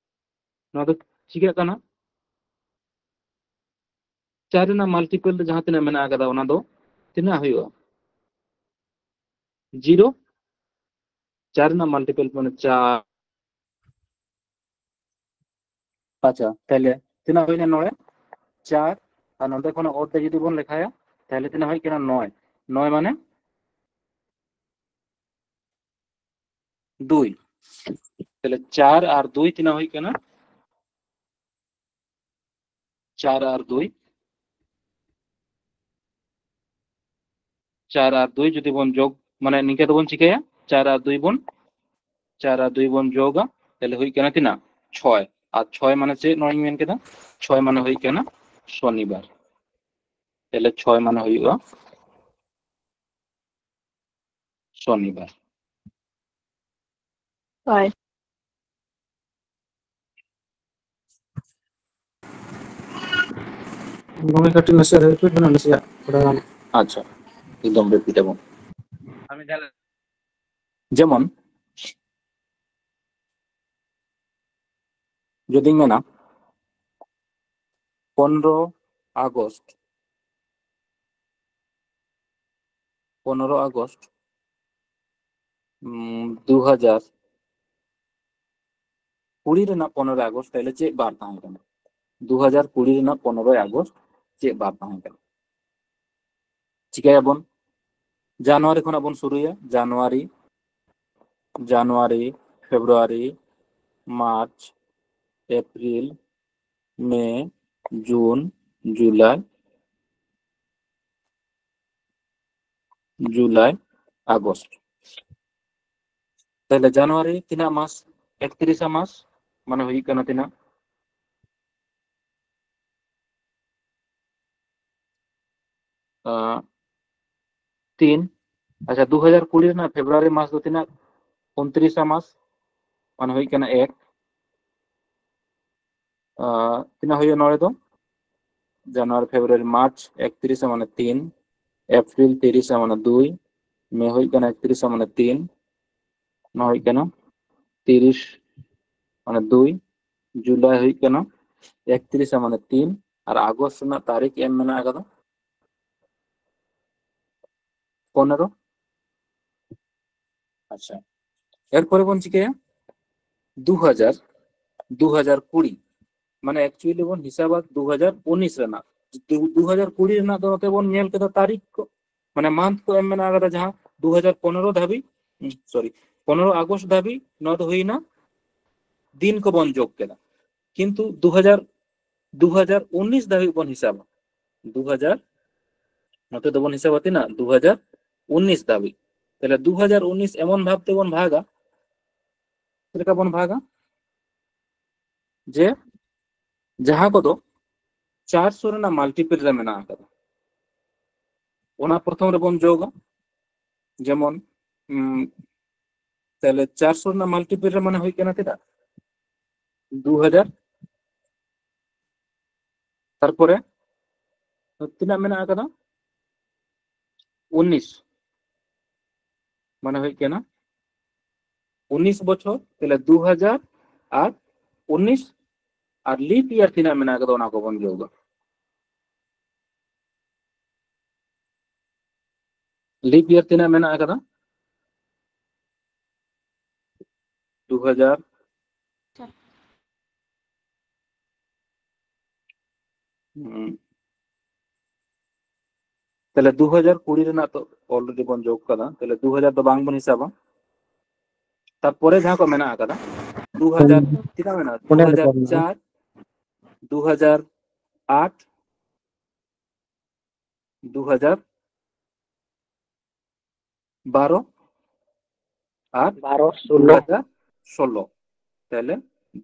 ᱱᱚᱣᱟ ᱫᱚ ᱪᱤᱠᱟᱹᱜ ᱠᱟᱱᱟ? ᱪᱟᱨ ᱨᱮᱱᱟᱜ ᱢᱟᱞᱴᱤᱯᱮᱞ ᱫᱚ ᱡᱟᱦᱟᱸ ᱛᱤᱱᱟᱹᱜ ᱢᱮᱱᱟᱜ ᱟᱠᱟᱫᱟ, ᱚᱱᱟ ᱫᱚ ᱛᱤᱱᱟᱹᱜ ᱦᱩᱭᱩᱜᱼᱟ? ᱡᱤᱨᱳ᱾ ᱪᱟᱨ ᱨᱮᱱᱟᱜ ᱢᱟᱞᱴᱤᱯᱮᱞ ᱢᱟᱱᱮ ᱪᱟᱨ᱾ ᱟᱪᱪᱷᱟ, ᱛᱟᱦᱞᱮ ᱛᱤᱱᱟᱹᱜ ᱦᱩᱭᱱᱟ ᱱᱚᱰᱮ? ᱪᱟᱨ᱾ ᱟᱨ ᱱᱚᱰᱮ ᱠᱷᱚᱱ ᱚᱛ ᱛᱮ ᱡᱩᱫᱤ ᱵᱚᱱ ᱞᱮᱠᱷᱟᱭᱟ, ᱛᱟᱦᱞᱮ ᱛᱤᱱᱟᱹᱜ ᱦᱩᱭᱩᱜ ᱠᱟᱱᱟ? ᱱᱚᱭ᱾ ᱱᱚᱭ ᱢᱟᱱᱮ ᱫᱩᱭ᱾ ᱛᱟᱦᱞᱮ ᱪᱟᱨ ᱟᱨ ᱫᱩᱭ ᱛᱤᱱᱟᱹᱜ ᱦᱩᱭᱩᱜ ᱠᱟᱱᱟ? ᱪᱟᱨ ᱟᱨ ᱫᱩᱭ, ᱪᱟᱨ ᱟᱨ ᱫᱩᱭ ᱡᱩᱫᱤ ᱵᱚᱱ ᱡᱳᱜᱽ, ᱢᱟᱱᱮ ᱱᱤᱝᱠᱟᱹ ᱫᱚᱵᱚᱱ ᱪᱤᱠᱟᱹᱭᱟ, ᱪᱟᱨ ᱟᱨ ᱫᱩᱭ ᱵᱚᱱ, ᱪᱟᱨ ᱟᱨ ᱫᱩᱭ ᱵᱚᱱ ᱡᱳᱜᱟ, ᱛᱟᱦᱞᱮ ᱦᱩᱭᱩᱜ ᱠᱟᱱᱟ ᱛᱤᱱᱟᱹᱜ? ᱪᱷᱚᱭ᱾ ᱟᱨ ᱪᱷᱚᱭ ᱢᱟᱱᱮ ᱪᱮᱫ? ᱱᱚᱣᱟᱧ ᱢᱮᱱ ᱠᱮᱫᱟ, ᱪᱷᱚᱭ ᱢᱟᱱᱮ ᱦᱩᱭᱩᱜ ᱠᱟᱱᱟ ᱥᱚᱱᱤᱵᱟᱨ᱾ ᱛᱟᱦᱞᱮ ᱪᱷᱚᱭ ᱢᱟᱱᱮ ᱦᱩᱭᱩᱜᱼᱟ ᱥᱚᱱᱤᱵᱟᱨ᱾ ᱦᱳᱭ᱾ ᱜᱚᱢᱠᱮ, ᱠᱟᱹᱴᱤᱡ ᱱᱟᱥᱮᱭᱟᱜ repeat ᱵᱮᱱ, ᱱᱟᱥᱮᱭᱟᱜ ᱛᱷᱚᱲᱟ ᱜᱟᱱ᱾ ᱟᱪᱪᱷᱟ, ᱮᱠᱫᱚᱢ repeat ᱟᱵᱚᱱ᱾ ᱡᱮᱢᱚᱱ, ᱡᱩᱫᱤᱧ ᱢᱮᱱᱟ, ᱯᱚᱱᱨᱚ ᱟᱜᱚᱥᱴ, ᱯᱚᱱᱨᱚ ᱟᱜᱚᱥᱴ, ᱩᱢ, ᱫᱩ ᱦᱟᱡᱟᱨ ᱠᱩᱲᱤ ᱨᱮᱱᱟᱜ ᱯᱚᱱᱨᱚᱭ ᱟᱜᱚᱥᱴ ᱛᱟᱦᱞᱮ ᱪᱮᱫ ᱵᱟᱨ ᱛᱟᱦᱮᱸ ᱠᱟᱱᱟ? ᱫᱩ ᱦᱟᱡᱟᱨ ᱠᱩᱲᱤ ᱨᱮᱱᱟᱜ ᱯᱚᱱᱨᱚᱭ ᱟᱜᱚᱥᱴ ᱪᱮᱫ ᱵᱟᱨ ᱛᱟᱦᱮᱸ ᱠᱟᱱᱟ? ᱪᱤᱠᱟᱹᱭᱟᱵᱚᱱ? ᱡᱟᱱᱩᱣᱟᱨᱤ ᱠᱷᱚᱱᱟᱜ ᱵᱚᱱ ᱥᱩᱨᱩᱭᱟ᱾ ᱡᱟᱱᱩᱣᱟᱨᱤ, ᱡᱟᱱᱩᱣᱟᱨᱤ, ᱯᱷᱮᱵᱽᱨᱩᱣᱟᱨᱤ, ᱢᱟᱨᱪ, ᱮᱯᱨᱤᱞ, ᱢᱮ, ᱡᱩᱱ, ᱡᱩᱞᱟᱭ, ᱡᱩᱞᱟᱭ, ᱟᱜᱚᱥᱴ᱾ ᱛᱟᱦᱞᱮ ᱡᱟᱱᱩᱣᱟᱨᱤ ᱛᱤᱱᱟᱹᱜ ᱢᱟᱥ? ᱮᱠᱛᱨᱤᱥᱟ ᱢᱟᱥ, ᱢᱟᱱᱮ ᱦᱩᱭᱩᱜ ᱠᱟᱱᱟ ᱛᱤᱱᱟᱹᱜ? ᱟᱸ, ᱛᱤᱱ᱾ ᱟᱪᱪᱷᱟ, ᱫᱩ ᱦᱟᱡᱟᱨ ᱠᱩᱲᱤ ᱨᱮᱱᱟᱜ ᱯᱷᱮᱵᱽᱨᱩᱣᱟᱨᱤ ᱢᱟᱥ ᱫᱚ ᱛᱤᱱᱟᱹᱜ? ᱩᱱᱛᱨᱤᱥᱟ ᱢᱟᱥ, ᱢᱟᱱᱮ ᱦᱩᱭᱩᱜ ᱠᱟᱱᱟ ᱮᱠ᱾ ᱟᱸ, ᱛᱤᱱᱟᱹᱜ ᱦᱩᱭᱩᱜᱼᱟ ᱱᱚᱰᱮ ᱫᱚ? ᱡᱟᱱᱩᱣᱟᱨᱤ, ᱯᱷᱮᱵᱽᱨᱩᱣᱟᱨᱤ, ᱢᱟᱨᱪ ᱮᱠᱛᱨᱤᱥᱟ ᱢᱟᱱᱮ ᱛᱤᱱ, ᱮᱯᱨᱤᱞ ᱛᱤᱨᱤᱥᱟ ᱢᱟᱱᱮ ᱫᱩᱭ, ᱢᱮ ᱦᱩᱭᱩᱜ ᱠᱟᱱᱟ ᱮᱠᱛᱨᱤᱥᱟ ᱢᱟᱱᱮ ᱛᱤᱱ, ᱱᱚᱣᱟ ᱦᱩᱭᱩᱜ ᱠᱟᱱᱟ ᱛᱤᱨᱤᱥ ᱢᱟᱱᱮ ᱫᱩᱭ, ᱡᱩᱞᱟᱭ ᱦᱩᱭᱩᱜ ᱠᱟᱱᱟ ᱮᱠᱛᱨᱤᱥᱟ ᱢᱟᱱᱮ ᱛᱤᱱ, ᱟᱨ ᱟᱜᱚᱥᱴ ᱨᱮᱱᱟᱜ ᱛᱟᱹᱨᱤᱠᱷ ᱮᱢ ᱢᱮᱱᱟᱜ ᱟᱠᱟᱫᱟ ᱯᱚᱱᱮᱨᱚ᱾ ᱟᱪᱪᱷᱟ, ᱮᱨᱯᱚᱨᱮ ᱵᱚᱱ ᱪᱤᱠᱟᱹᱭᱟ, ᱫᱩ ᱦᱟᱡᱟᱨ, ᱫᱩ ᱦᱟᱡᱟᱨ ᱠᱩᱲᱤ, ᱢᱟᱱᱮ actually ᱵᱚᱱ ᱦᱤᱥᱟᱹᱵᱟ ᱫᱩ ᱦᱟᱡᱟᱨ ᱩᱱᱤᱥ ᱨᱮᱱᱟᱜ᱾ ᱫᱩ ᱦᱟᱡᱟᱨ ᱠᱩᱲᱤ ᱨᱮᱱᱟᱜ ᱫᱚ ᱱᱚᱛᱮ ᱵᱚᱱ ᱧᱮᱞ ᱠᱮᱫᱟ ᱛᱟᱹᱨᱤᱠᱷ ᱠᱚ, ᱢᱟᱱᱮ ᱢᱟᱱᱛᱷ ᱠᱚ ᱮᱢ ᱢᱮᱱᱟᱜ ᱟᱠᱟᱫᱟ, ᱡᱟᱦᱟᱸ ᱫᱩ ᱦᱟᱡᱟᱨ ᱯᱚᱱᱮᱨᱚ ᱫᱷᱟᱹᱵᱤᱡ, ᱥᱚᱨᱤ, ᱯᱚᱱᱮᱨᱚ ᱟᱜᱚᱥᱴ ᱫᱷᱟᱹᱵᱤᱡ ᱱᱚᱣᱟ ᱫᱚ ᱦᱩᱭᱱᱟ, ᱫᱤᱱ ᱠᱚᱵᱚᱱ ᱡᱳᱜᱽ ᱠᱮᱫᱟ᱾ ᱠᱤᱱᱛᱩ ᱫᱩ ᱦᱟᱡᱟᱨ, ᱫᱩ ᱦᱟᱡᱟᱨ ᱩᱱᱤᱥ ᱫᱷᱟᱹᱵᱤᱡ ᱵᱚᱱ ᱦᱤᱥᱟᱹᱵᱟ᱾ ᱫᱩ ᱦᱟᱡᱟᱨ, ᱱᱚᱛᱮ ᱫᱚᱵᱚᱱ ᱦᱤᱥᱟᱹᱵᱟ ᱛᱤᱱᱟᱹᱜ? ᱫᱩ ᱦᱟᱡᱟᱨ ᱩᱱᱤᱥ ᱫᱷᱟᱹᱵᱤᱡ᱾ ᱛᱟᱦᱞᱮ ᱫᱩ ᱦᱟᱡᱟᱨ ᱩᱱᱤᱥ ᱮᱢᱚᱱ ᱵᱷᱟᱵ ᱛᱮᱵᱚᱱ ᱵᱷᱟᱜᱟ, ᱪᱮᱫ ᱞᱮᱠᱟ ᱵᱚᱱ ᱵᱷᱟᱜᱟ? ᱡᱮ ᱡᱟᱦᱟᱸ ᱠᱚᱫᱚ ᱪᱟᱨᱥᱚ ᱨᱮᱱᱟᱜ ᱢᱟᱞᱴᱤᱯᱤᱞ ᱨᱮ ᱢᱮᱱᱟᱜ ᱟᱠᱟᱫᱟ, ᱚᱱᱟ ᱯᱨᱚᱛᱷᱚᱢ ᱨᱮᱵᱚᱱ ᱡᱳᱜᱟ᱾ ᱡᱮᱢᱚᱱ, ᱩᱢ, ᱛᱟᱦᱞᱮ ᱪᱟᱨᱥᱚ ᱨᱮᱱᱟᱜ ᱢᱟᱞᱴᱤᱯᱤᱞ ᱨᱮ ᱢᱟᱱᱮ ᱦᱩᱭᱩᱜ ᱠᱟᱱᱟ ᱛᱤᱱᱟᱹᱜ? ᱫᱩ ᱦᱟᱡᱟᱨ᱾ ᱛᱟᱨᱯᱚᱨᱮ ᱛᱤᱱᱟᱹᱜ ᱢᱮᱱᱟᱜ ᱟᱠᱟᱫᱟ? ᱩᱱᱤᱥ᱾ ᱢᱟᱱᱮ ᱦᱩᱭᱩᱜ ᱠᱟᱱᱟ ᱩᱱᱤᱥ ᱵᱚᱪᱷᱚᱨ, ᱛᱟᱦᱞᱮ ᱫᱩ ᱦᱟᱡᱟᱨ ᱟᱨ ᱩᱱᱤᱥ, ᱟᱨ ᱞᱤᱯ ᱤᱭᱟᱨ ᱛᱤᱱᱟᱹᱜ ᱢᱮᱱᱟᱜ ᱟᱠᱟᱫᱟ ᱚᱱᱟ ᱠᱚᱵᱚᱱ ᱡᱳᱜᱟ᱾ ᱞᱤᱯ ᱤᱭᱟᱨ ᱛᱤᱱᱟᱹᱜ ᱢᱮᱱᱟᱜ ᱟᱠᱟᱫᱟ? ᱫᱩ ᱦᱟᱡᱟᱨ᱾ ᱦᱩᱸ᱾ ᱛᱟᱦᱞᱮ ᱫᱩ ᱦᱟᱡᱟᱨ ᱠᱩᱲᱤ ᱨᱮᱱᱟᱜ ᱛᱚ already ᱵᱚᱱ ᱡᱳᱜᱽ ᱠᱟᱫᱟ, ᱛᱟᱦᱞᱮ ᱫᱩ ᱦᱟᱡᱟᱨ ᱫᱚ ᱵᱟᱝ ᱵᱚᱱ ᱦᱤᱥᱟᱵᱟ᱾ ᱛᱟᱨᱯᱚᱨᱮ ᱡᱟᱦᱟᱸ ᱠᱚ ᱢᱮᱱᱟᱜ ᱟᱠᱟᱫᱟ, ᱫᱩ ᱦᱟᱡᱟᱨ, ᱛᱤᱱᱟᱹᱜ ᱢᱮᱱᱟᱜᱼᱟ? ᱫᱩ ᱦᱟᱡᱟᱨ ᱪᱟᱨ, ᱫᱩ ᱦᱟᱡᱟᱨ ᱟᱴ, ᱫᱩ ᱦᱟᱡᱟᱨ ᱵᱟᱨᱚ ᱟᱨ ᱵᱟᱨᱚ, ᱫᱩ ᱦᱟᱡᱟᱨ ᱥᱳᱞᱞᱳ᱾ ᱛᱟᱦᱞᱮ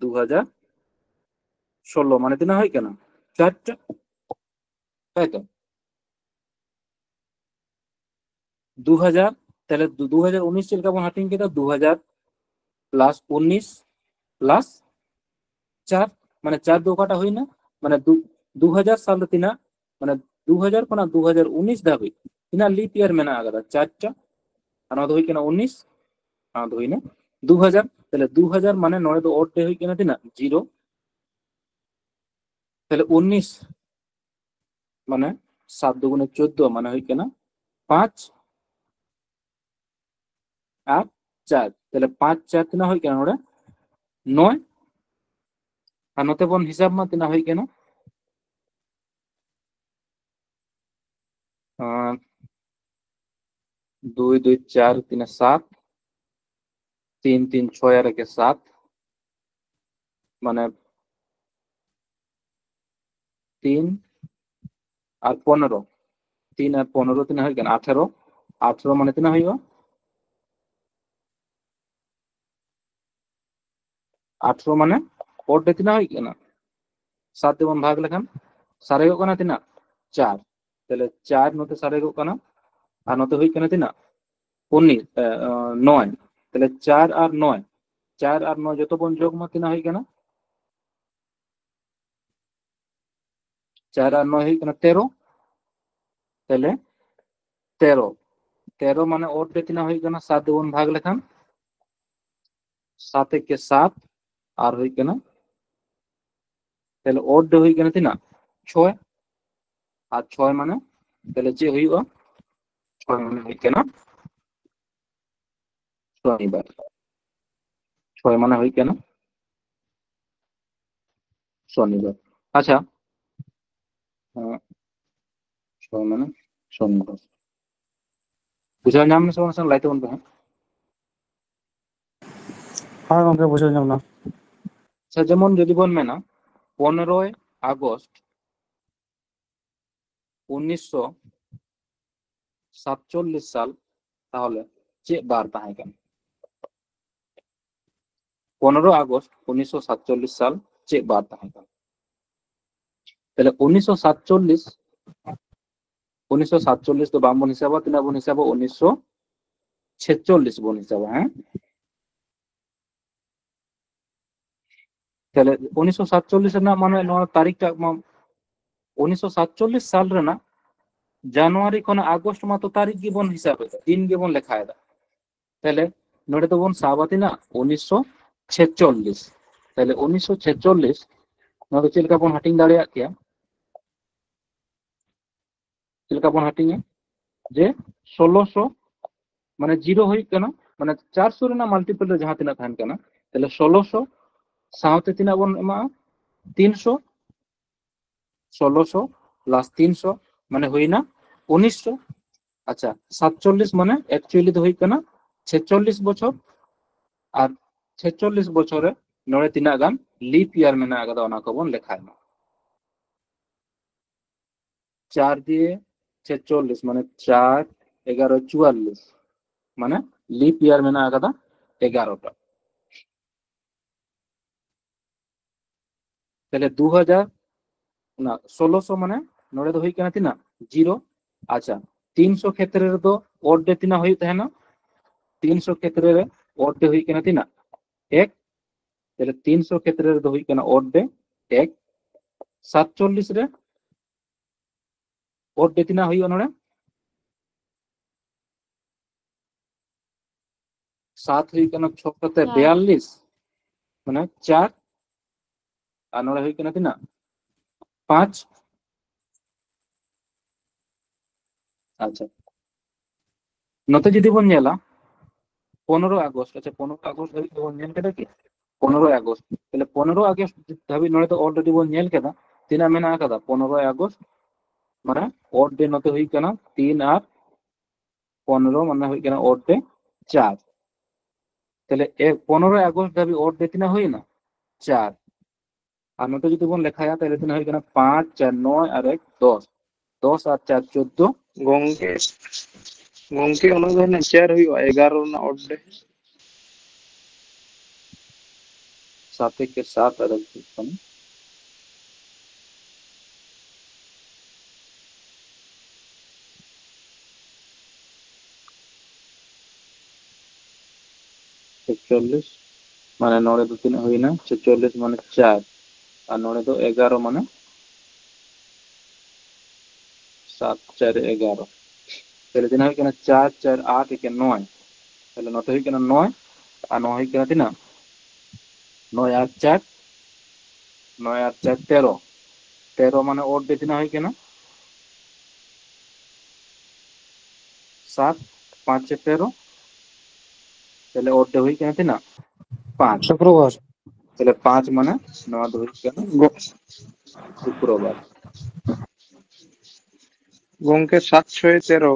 ᱫᱩ ᱦᱟᱡᱟᱨ ᱥᱳᱞᱞᱳ ᱢᱟᱱᱮ ᱛᱤᱱᱟᱹᱜ ᱦᱩᱭ ᱠᱟᱱᱟ? ᱪᱟᱨᱴᱟ, ᱛᱟᱭ ᱛᱚ? ᱫᱩ ᱦᱟᱡᱟᱨ, ᱛᱟᱦᱞᱮ ᱫᱩ ᱦᱟᱡᱟᱨ ᱩᱱᱤᱥ ᱪᱮᱫ ᱞᱮᱠᱟ ᱵᱚᱱ ᱦᱟᱹᱴᱤᱧ ᱠᱮᱫᱟ? ᱫᱩ ᱦᱟᱡᱟᱨ ᱯᱞᱟᱥ ᱩᱱᱤᱥ ᱯᱞᱟᱥ ᱪᱟᱨ, ᱢᱟᱱᱮ ᱪᱟᱨ ᱫᱚ ᱚᱠᱟᱴᱟᱜ ᱦᱩᱭᱱᱟ? ᱢᱟᱱᱮ ᱫᱩ, ᱫᱩ ᱦᱟᱡᱟᱨ ᱥᱟᱞ ᱨᱮ ᱛᱤᱱᱟᱹᱜ, ᱢᱟᱱᱮ ᱫᱩ ᱦᱟᱡᱟᱨ ᱠᱷᱚᱱᱟᱜ ᱫᱩ ᱦᱟᱡᱟᱨ ᱩᱱᱤᱥ ᱫᱷᱟᱹᱵᱤᱡ ᱛᱤᱱᱟᱹᱜ ᱞᱤᱯ ᱤᱭᱟᱨ ᱢᱮᱱᱟᱜ ᱟᱠᱟᱫᱟ? ᱪᱟᱨᱴᱟ᱾ ᱟᱨ ᱱᱚᱣᱟ ᱫᱚ ᱦᱩᱭᱩᱜ ᱠᱟᱱᱟ ᱩᱱᱤᱥ, ᱱᱚᱣᱟ ᱫᱚ ᱦᱩᱭᱱᱟ ᱫᱩ ᱦᱟᱡᱟᱨ᱾ ᱛᱟᱦᱞᱮ ᱫᱩ ᱦᱟᱡᱟᱨ ᱢᱟᱱᱮ ᱱᱚᱰᱮ ᱫᱚ odd day ᱦᱩᱭᱩᱜ ᱠᱟᱱᱟ ᱛᱤᱱᱟᱹᱜ? ᱡᱤᱨᱳ᱾ ᱛᱟᱦᱞᱮ ᱩᱱᱤᱥ ᱢᱟᱱᱮ ᱥᱟᱛ ᱫᱩᱜᱩᱱᱮ ᱪᱳᱫᱫᱳ, ᱢᱟᱱᱮ ᱦᱩᱭᱩᱜ ᱠᱟᱱᱟ ᱯᱟᱸᱪ ᱟᱨ ᱪᱟᱨ᱾ ᱛᱟᱦᱞᱮ ᱯᱟᱸᱪ ᱪᱟᱨ ᱛᱤᱱᱟᱹᱜ ᱦᱩᱭᱩᱜ ᱠᱟᱱᱟ ᱱᱚᱰᱮ? ᱱᱚᱭ᱾ ᱟᱨ ᱱᱚᱛᱮ ᱵᱚᱱ ᱦᱤᱥᱟᱹᱵ ᱢᱟ, ᱛᱤᱱᱟᱹᱜ ᱦᱩᱭᱩᱜ ᱠᱟᱱᱟ? ᱟᱸ, ᱫᱩᱭ ᱫᱩᱭ ᱪᱟᱨ, ᱛᱤᱱᱟᱹᱜ ᱥᱟᱛ, ᱛᱤᱱ ᱛᱤᱱ ᱪᱷᱚᱭ ᱟᱨ ᱮᱠᱮ ᱥᱟᱛ, ᱢᱟᱱᱮ ᱛᱤᱱ ᱟᱨ ᱯᱚᱱᱮᱨᱚ, ᱛᱤᱱ ᱟᱨ ᱯᱚᱱᱮᱨᱚ ᱛᱤᱱᱟᱹᱜ ᱦᱩᱭᱩᱜ ᱠᱟᱱᱟ? ᱟᱴᱷᱮᱨᱚ᱾ ᱟᱴᱷᱮᱨᱚ ᱢᱟᱱᱮ ᱛᱤᱱᱟᱹᱜ ᱦᱩᱭᱩᱜᱼᱟ? ᱟᱴᱷᱮᱨᱚ ᱢᱟᱱᱮ odd ᱨᱮ ᱛᱤᱱᱟᱹᱜ ᱦᱩᱭᱩᱜ ᱠᱟᱱᱟ? ᱥᱟᱛ ᱛᱮᱵᱚᱱ ᱵᱷᱟᱜᱽ ᱞᱮᱠᱷᱟᱱ ᱥᱟᱨᱮᱡᱚᱜ ᱠᱟᱱᱟ ᱛᱤᱱᱟᱹᱜ? ᱪᱟᱨ᱾ ᱛᱟᱦᱞᱮ ᱪᱟᱨ ᱱᱚᱛᱮ ᱥᱟᱨᱮᱡᱚᱜ ᱠᱟᱱᱟ, ᱟᱨ ᱱᱚᱛᱮ ᱦᱩᱭᱩᱜ ᱠᱟᱱᱟ ᱛᱤᱱᱟᱹᱜ? ᱩᱱᱤᱥ, ᱮ, ᱮ, ᱱᱚᱭ᱾ ᱛᱟᱦᱞᱮ ᱪᱟᱨ ᱟᱨ ᱱᱚᱭ, ᱪᱟᱨ ᱟᱨ ᱱᱚᱭ ᱡᱚᱛᱚ ᱵᱚᱱ ᱡᱳᱜᱽ ᱢᱟ, ᱛᱤᱱᱟᱹᱜ ᱦᱩᱭᱩᱜ ᱠᱟᱱᱟ? ᱪᱟᱨ ᱟᱨ ᱱᱚᱭ ᱦᱩᱭᱩᱜ ᱠᱟᱱᱟ ᱛᱮᱨᱚ᱾ ᱛᱟᱦᱞᱮ ᱛᱮᱨᱚ, ᱛᱮᱨᱚ ᱢᱟᱱᱮ odd ᱨᱮ ᱛᱤᱱᱟᱹᱜ ᱦᱩᱭᱩᱜ ᱠᱟᱱᱟ? ᱥᱟᱛ ᱛᱮᱵᱚᱱ ᱵᱷᱟᱜᱽ ᱞᱮᱠᱷᱟᱱ ᱥᱟᱛ ᱮᱠᱮ ᱥᱟᱛ, ᱟᱨ ᱦᱩᱭᱩᱜ ᱠᱟᱱᱟ, ᱛᱟᱦᱞᱮ odd ᱨᱮ ᱦᱩᱭᱩᱜ ᱠᱟᱱᱟ ᱛᱤᱱᱟᱹᱜ? ᱪᱷᱚᱭ᱾ ᱟᱨ ᱪᱷᱚᱭ ᱢᱟᱱᱮ ᱛᱟᱦᱞᱮ ᱪᱮᱫ ᱦᱩᱭᱩᱜᱼᱟ? ᱪᱷᱚᱭ ᱢᱟᱱᱮ ᱦᱩᱭᱩᱜ ᱠᱟᱱᱟ ᱥᱚᱱᱤᱵᱟᱨ᱾ ᱪᱷᱚᱭ ᱢᱟᱱᱮ ᱦᱩᱭᱩᱜ ᱠᱟᱱᱟ ᱥᱚᱱᱤᱵᱟᱨ᱾ ᱟᱪᱪᱷᱟ, ᱦᱮᱸ, ᱪᱷᱚᱭ ᱢᱟᱱᱮ ᱥᱚᱱᱤᱵᱟᱨ᱾ ᱵᱩᱡᱷᱟᱹᱣ ᱧᱟᱢ ᱱᱟ ᱥᱮ ᱵᱟᱝ? ᱞᱟᱹᱭ ᱛᱟᱵᱚᱱ ᱯᱮ ᱦᱟᱸᱜ᱾ ᱦᱮᱸ ᱜᱚᱝᱠᱮ, ᱵᱩᱡᱷᱟᱹᱣ ᱧᱟᱢ ᱱᱟ᱾ ᱟᱪᱪᱷᱟ, ᱡᱮᱢᱚᱱ ᱡᱩᱫᱤ ᱵᱚᱱ ᱢᱮᱱᱟ ᱯᱚᱱᱨᱚᱭ ᱟᱜᱚᱥᱴ ᱩᱱᱤᱥᱥᱚ ᱥᱟᱛᱪᱚᱞᱞᱤᱥ ᱥᱟᱞ, ᱛᱟᱦᱚᱞᱮ ᱪᱮᱫ ᱵᱟᱨ ᱛᱟᱦᱮᱸ ᱠᱟᱱᱟ? ᱯᱚᱱᱨᱚ ᱟᱜᱚᱥᱴ ᱩᱱᱤᱥᱥᱚ ᱥᱟᱛᱪᱚᱞᱞᱤᱥ ᱥᱟᱞ ᱪᱮᱫ ᱵᱟᱨ ᱛᱟᱦᱮᱸ ᱠᱟᱱᱟ? ᱛᱟᱦᱞᱮ ᱩᱱᱤᱥᱥᱚ ᱥᱟᱛᱪᱚᱞᱞᱤᱥ, ᱩᱱᱤᱥᱥᱚ ᱥᱟᱛᱪᱚᱞᱞᱤᱥ ᱫᱚ ᱵᱟᱝᱵᱚᱱ ᱦᱤᱥᱟᱹᱵᱟ, ᱛᱤᱱᱟᱹᱜ ᱵᱚᱱ ᱦᱤᱥᱟᱹᱵᱟ? ᱩᱱᱤᱥᱥᱚ ᱪᱷᱮᱪᱪᱚᱞᱞᱤᱥ ᱵᱚᱱ ᱦᱤᱥᱟᱹᱵᱟ, ᱦᱮᱸ? ᱛᱟᱦᱞᱮ ᱩᱱᱤᱥᱥᱚ ᱥᱟᱛᱪᱚᱞᱞᱤᱥ ᱨᱮᱱᱟᱜ ᱢᱟᱱᱮ ᱱᱚᱣᱟ ᱛᱟᱹᱨᱤᱠᱷ ᱴᱟᱜ ᱢᱟ, ᱩᱱᱤᱥᱥᱚ ᱥᱟᱛᱪᱚᱞᱞᱤᱥ ᱥᱟᱞ ᱨᱮᱱᱟᱜ ᱡᱟᱱᱩᱣᱟᱨᱤ ᱠᱷᱚᱱᱟᱜ ᱟᱜᱚᱥᱴ ᱢᱟᱛᱚ ᱛᱟᱹᱨᱤᱠᱷ ᱜᱮᱵᱚᱱ ᱦᱤᱥᱟᱹᱵ ᱮᱫᱟ, ᱫᱤᱱ ᱜᱮᱵᱚᱱ ᱞᱮᱠᱷᱟᱭᱮᱫᱟ᱾ ᱛᱟᱦᱞᱮ ᱱᱚᱰᱮ ᱫᱚᱵᱚᱱ ᱥᱟᱵᱟ ᱛᱤᱱᱟᱹᱜ? ᱩᱱᱤᱥᱥᱚ ᱪᱷᱮᱪᱪᱚᱞᱞᱤᱥ᱾ ᱛᱟᱦᱞᱮ ᱩᱱᱤᱥᱥᱚ ᱪᱷᱮᱪᱪᱚᱞᱞᱤᱥ ᱱᱚᱣᱟ ᱫᱚ ᱪᱮᱫ ᱞᱮᱠᱟ ᱵᱚᱱ ᱦᱟᱹᱴᱤᱧ ᱫᱟᱲᱮᱭᱟᱜ ᱠᱮᱭᱟ? ᱪᱮᱫ ᱞᱮᱠᱟ ᱵᱚᱱ ᱦᱟᱹᱴᱤᱧᱟ? ᱡᱮ ᱥᱳᱞᱳᱥᱚ, ᱢᱟᱱᱮ ᱡᱤᱨᱳ ᱦᱩᱭᱩᱜ ᱠᱟᱱᱟ, ᱢᱟᱱᱮ ᱪᱟᱨᱥᱚ ᱨᱮᱱᱟᱜ multiple ᱨᱮ ᱡᱟᱦᱟᱸ ᱛᱤᱱᱟᱹᱜ ᱛᱟᱦᱮᱱ ᱠᱟᱱᱟ, ᱛᱟᱦᱞᱮ ᱥᱳᱞᱳᱥᱚ ᱥᱟᱶᱛᱮ ᱛᱤᱱᱟᱹᱜ ᱵᱚᱱ ᱮᱢᱟᱜᱼᱟ? ᱛᱤᱱᱥᱚ᱾ ᱥᱳᱞᱳᱥᱚ ᱯᱞᱟᱥ ᱛᱤᱱᱥᱚ ᱢᱟᱱᱮ ᱦᱩᱭᱱᱟ ᱩᱱᱤᱥᱥᱚ᱾ ᱟᱪᱪᱷᱟ, ᱥᱟᱛᱪᱚᱞᱞᱤᱥ ᱢᱟᱱᱮ actually ᱫᱚ ᱦᱩᱭᱩᱜ ᱠᱟᱱᱟ ᱪᱷᱮᱪᱚᱞᱞᱤᱥ ᱵᱚᱪᱷᱚᱨ᱾ ᱟᱨ ᱪᱷᱮᱪᱚᱞᱞᱤᱥ ᱵᱚᱪᱷᱚᱨ ᱨᱮ ᱱᱚᱰᱮ ᱛᱤᱱᱟᱹᱜ ᱜᱟᱱ leap year ᱢᱮᱱᱟᱜ ᱟᱠᱟᱫᱟ, ᱚᱱᱟ ᱠᱚᱵᱚᱱ ᱞᱮᱠᱷᱟᱭ ᱢᱟ᱾ ᱪᱟᱨ ᱫᱤᱭᱮ ᱪᱷᱮᱪᱚᱞᱞᱤᱥ, ᱢᱟᱱᱮ ᱪᱟᱨ ᱮᱜᱟᱨᱚ ᱪᱩᱣᱟᱞᱞᱤᱥ, ᱢᱟᱱᱮ leap year ᱢᱮᱱᱟᱜ ᱟᱠᱟᱫᱟ ᱮᱜᱟᱨᱚᱴᱟ᱾ ᱛᱟᱦᱞᱮ ᱫᱩ ᱦᱟᱡᱟᱨ, ᱚᱱᱟ ᱥᱳᱞᱳᱥᱚ ᱢᱟᱱᱮ ᱱᱚᱰᱮ ᱫᱚ ᱦᱩᱭᱩᱜ ᱠᱟᱱᱟ ᱛᱤᱱᱟᱹᱜ? ᱡᱤᱨᱳ᱾ ᱟᱪᱪᱷᱟ, ᱛᱤᱱᱥᱚ ᱠᱷᱮᱛᱨᱮ ᱨᱮᱫᱚ odd day ᱛᱤᱱᱟᱹᱜ ᱦᱩᱭᱩᱜ ᱛᱟᱦᱮᱱᱟ? ᱛᱤᱱᱥᱚ ᱠᱷᱮᱛᱨᱮ ᱨᱮ odd day ᱦᱩᱭᱩᱜ ᱠᱟᱱᱟ ᱛᱤᱱᱟᱹᱜ? ᱮᱠ᱾ ᱛᱟᱦᱞᱮ ᱛᱤᱱᱥᱚ ᱠᱷᱮᱛᱨᱮ ᱨᱮᱫᱚ ᱦᱩᱭᱩᱜ ᱠᱟᱱᱟ odd day ᱮᱠ᱾ ᱥᱟᱛᱪᱚᱞᱞᱤᱥ ᱨᱮ odd day ᱛᱤᱱᱟᱹᱜ ᱦᱩᱭᱩᱜᱼᱟ ᱱᱚᱰᱮ? ᱥᱟᱛ ᱦᱩᱭᱩᱜ ᱠᱟᱱᱟ ᱪᱷᱚ ᱠᱟᱛᱮ ᱪᱟᱨ᱾ ᱵᱤᱭᱟᱞᱞᱤᱥ, ᱢᱟᱱᱮ ᱪᱟᱨ᱾ ᱟᱨ ᱱᱚᱰᱮ ᱦᱩᱭᱩᱜ ᱠᱟᱱᱟ ᱛᱤᱱᱟᱹᱜ? ᱯᱟᱸᱪ᱾ ᱟᱪᱪᱷᱟ, ᱱᱚᱛᱮ ᱡᱩᱫᱤ ᱵᱚᱱ ᱧᱮᱞᱟ, ᱯᱚᱱᱨᱚ ᱟᱜᱚᱥᱴ, ᱟᱪᱪᱷᱟ, ᱯᱚᱱᱨᱚ ᱟᱜᱚᱥᱴ ᱫᱷᱟᱹᱵᱤᱡ ᱵᱚᱱ ᱧᱮᱞ ᱠᱮᱫᱟ ᱠᱤ? ᱯᱚᱱᱨᱚ ᱟᱜᱚᱥᱴ, ᱛᱟᱦᱞᱮ ᱯᱚᱱᱨᱚ ᱟᱜᱚᱥᱴ ᱫᱷᱟᱹᱵᱤᱡ ᱱᱚᱰᱮ ᱫᱚ already ᱵᱚᱱ ᱧᱮᱞ ᱠᱮᱫᱟ᱾ ᱛᱤᱱᱟᱹᱜ ᱢᱮᱱᱟᱜ ᱟᱠᱟᱫᱟ? ᱯᱚᱱᱨᱚ ᱟᱜᱚᱥᱴ, ᱢᱟᱱᱮ odd day ᱱᱚᱛᱮ ᱦᱩᱭᱩᱜ ᱠᱟᱱᱟ ᱛᱤᱱ ᱟᱨ ᱯᱚᱱᱨᱚ, ᱢᱟᱱᱮ ᱦᱩᱭᱩᱜ ᱠᱟᱱᱟ odd day ᱪᱟᱨ᱾ ᱛᱟᱦᱞᱮ ᱮ-, ᱯᱚᱱᱨᱚ ᱟᱜᱚᱥᱴ ᱫᱷᱟᱹᱵᱤᱡ odd day ᱛᱤᱱᱟᱹᱜ ᱦᱩᱭᱱᱟ? ᱪᱟᱨ᱾ ᱟᱨ ᱱᱚᱛᱮ ᱡᱩᱫᱤ ᱵᱚᱱ ᱞᱮᱠᱷᱟᱭᱟ, ᱛᱟᱦᱞᱮ ᱛᱤᱱᱟᱹᱜ ᱦᱩᱭᱩᱜ ᱠᱟᱱᱟ? ᱯᱟᱸᱪ, ᱪᱟᱨ, ᱱᱚᱭ ᱟᱨ ᱮᱠ, ᱫᱚᱥ᱾ ᱫᱚᱥ ᱟᱨ ᱪᱟᱨ, ᱪᱳᱫᱽᱫᱳ᱾ ᱜᱚᱝᱠᱮ, ᱜᱚᱝᱠᱮ, ᱚᱱᱟ ᱫᱚ ᱦᱟᱱᱮ ᱪᱟᱨ ᱦᱩᱭᱩᱜᱼᱟ, ᱮᱜᱟᱨᱚ ᱨᱮᱱᱟᱜ odd day᱾ ᱥᱟᱛ ᱮᱠᱮ ᱥᱟᱛ ᱟᱨ ᱮᱠ ᱦᱩᱭᱩᱜ ᱠᱟᱱᱟ᱾ ᱪᱷᱮᱪᱚᱞᱞᱤᱥ, ᱢᱟᱱᱮ ᱱᱚᱰᱮ ᱫᱚ ᱛᱤᱱᱟᱹᱜ ᱦᱩᱭᱱᱟ? ᱪᱷᱮᱪᱚᱞᱞᱤᱥ ᱢᱟᱱᱮ ᱪᱟᱨ, ᱟᱨ ᱱᱚᱰᱮ ᱫᱚ ᱮᱜᱟᱨᱚ, ᱢᱟᱱᱮ ᱥᱟᱛ ᱪᱟᱨ ᱮᱜᱟᱨᱚ᱾ ᱛᱟᱦᱞᱮ ᱛᱤᱱᱟᱹᱜ ᱦᱩᱭᱩᱜ ᱠᱟᱱᱟ? ᱪᱟᱨ ᱪᱟᱨ ᱟᱴ ᱮᱠᱮ ᱱᱚᱭ᱾ ᱛᱟᱦᱞᱮ ᱱᱚᱛᱮ ᱦᱩᱭᱩᱜ ᱠᱟᱱᱟ ᱱᱚᱭ, ᱟᱨ ᱱᱚᱣᱟ ᱦᱩᱭᱩᱜ ᱠᱟᱱᱟ ᱛᱤᱱᱟᱹᱜ? ᱱᱚᱭ ᱟᱨ ᱪᱟᱨ, ᱱᱚᱭ ᱟᱨ ᱪᱟᱨ ᱛᱮᱨᱚ᱾ ᱛᱮᱨᱚ ᱢᱟᱱᱮ odd ᱰᱮ ᱛᱤᱱᱟᱹᱜ ᱦᱩᱭ ᱠᱟᱱᱟ? ᱥᱟᱛ, ᱯᱟᱸᱪ ᱛᱮᱨᱚ, ᱛᱟᱦᱞᱮ odd ᱰᱮ ᱦᱩᱭ ᱠᱟᱱᱟ ᱛᱤᱱᱟᱹᱜ? ᱯᱟᱸᱪ᱾ ᱥᱩᱠᱨᱚᱵᱟᱨ᱾ ᱛᱟᱦᱞᱮ ᱯᱟᱸᱪ ᱢᱟᱱᱮ ᱱᱚᱣᱟ ᱫᱚ ᱦᱩᱭᱩᱜ ᱠᱟᱱᱟ ᱜᱚ- ᱥᱩᱠᱨᱚᱵᱟᱨ᱾ ᱜᱚᱝᱠᱮ, ᱥᱟᱛ ᱪᱷᱚᱭ ᱛᱮᱨᱚ᱾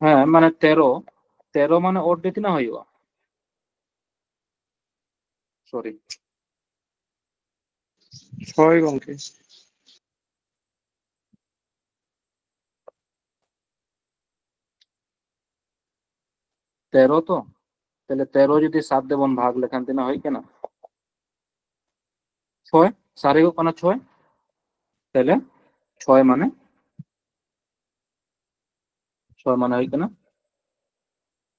ᱦᱮᱸ, ᱢᱟᱱᱮ ᱛᱮᱨᱚ, ᱛᱮᱨᱚ ᱢᱟᱱᱮ odd ᱰᱮ ᱛᱤᱱᱟᱹᱜ ᱦᱩᱭᱩᱜᱼᱟ? ᱥᱚᱨᱤ, ᱪᱷᱚᱭ ᱜᱚᱝᱠᱮ᱾ ᱛᱮᱨᱚ ᱛᱚ, ᱛᱟᱦᱞᱮ ᱛᱮᱨᱚ ᱡᱩᱫᱤ ᱥᱟᱛ ᱛᱮᱵᱚᱱ ᱵᱷᱟᱜᱽ ᱞᱮᱠᱷᱟᱱ ᱛᱤᱱᱟᱹᱜ ᱦᱩᱭᱩᱜ ᱠᱟᱱᱟ? ᱪᱷᱚᱭ, ᱥᱟᱨᱮᱡᱚᱜ ᱠᱟᱱᱟ ᱪᱷᱚᱭ᱾ ᱛᱟᱦᱞᱮ ᱪᱷᱚᱭ ᱢᱟᱱᱮ, ᱪᱷᱚᱭ ᱢᱟᱱᱮ ᱦᱩᱭᱩᱜ ᱠᱟᱱᱟ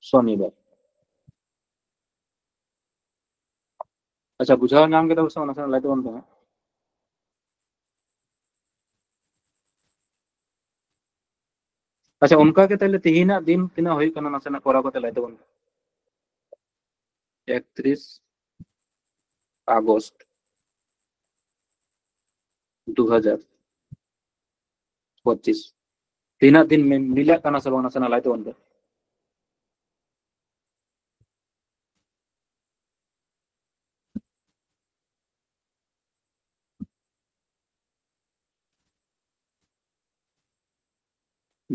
ᱥᱚᱱᱤᱵᱟᱨ᱾ ᱟᱪᱪᱷᱟ, ᱵᱩᱡᱷᱟᱹᱣ ᱧᱟᱢ ᱠᱮᱫᱟ ᱯᱮ ᱥᱮ ᱵᱟᱝ? ᱱᱟᱥᱮᱱᱟᱜ ᱞᱟᱹᱭ ᱛᱟᱵᱚᱱ ᱯᱮ ᱦᱟᱸᱜ᱾ ᱟᱪᱪᱷᱟ, ᱚᱱᱠᱟ ᱜᱮ ᱛᱟᱦᱞᱮ ᱛᱮᱦᱮᱧᱟᱜ ᱫᱤᱱ ᱛᱤᱱᱟᱹᱜ ᱦᱩᱭᱩᱜ ᱠᱟᱱᱟ, ᱱᱟᱥᱮᱱᱟᱜ ᱠᱚᱨᱟᱣ ᱠᱟᱛᱮ ᱞᱟᱹᱭ ᱛᱟᱵᱚᱱ ᱯᱮ᱾ ᱮᱠᱛᱨᱤᱥ ᱟᱜᱚᱥᱴ ᱫᱩ ᱦᱟᱡᱟᱨ ᱯᱚᱸᱪᱤᱥ᱾ ᱛᱤᱱᱟᱹᱜ ᱫᱤᱱ ᱢᱤ-, ᱢᱤᱞᱟᱜ ᱠᱟᱱᱟ ᱥᱮ ᱵᱟᱝ, ᱱᱟᱥᱮᱱᱟᱜ ᱞᱟᱹᱭ ᱛᱟᱵᱚᱱ ᱯᱮ᱾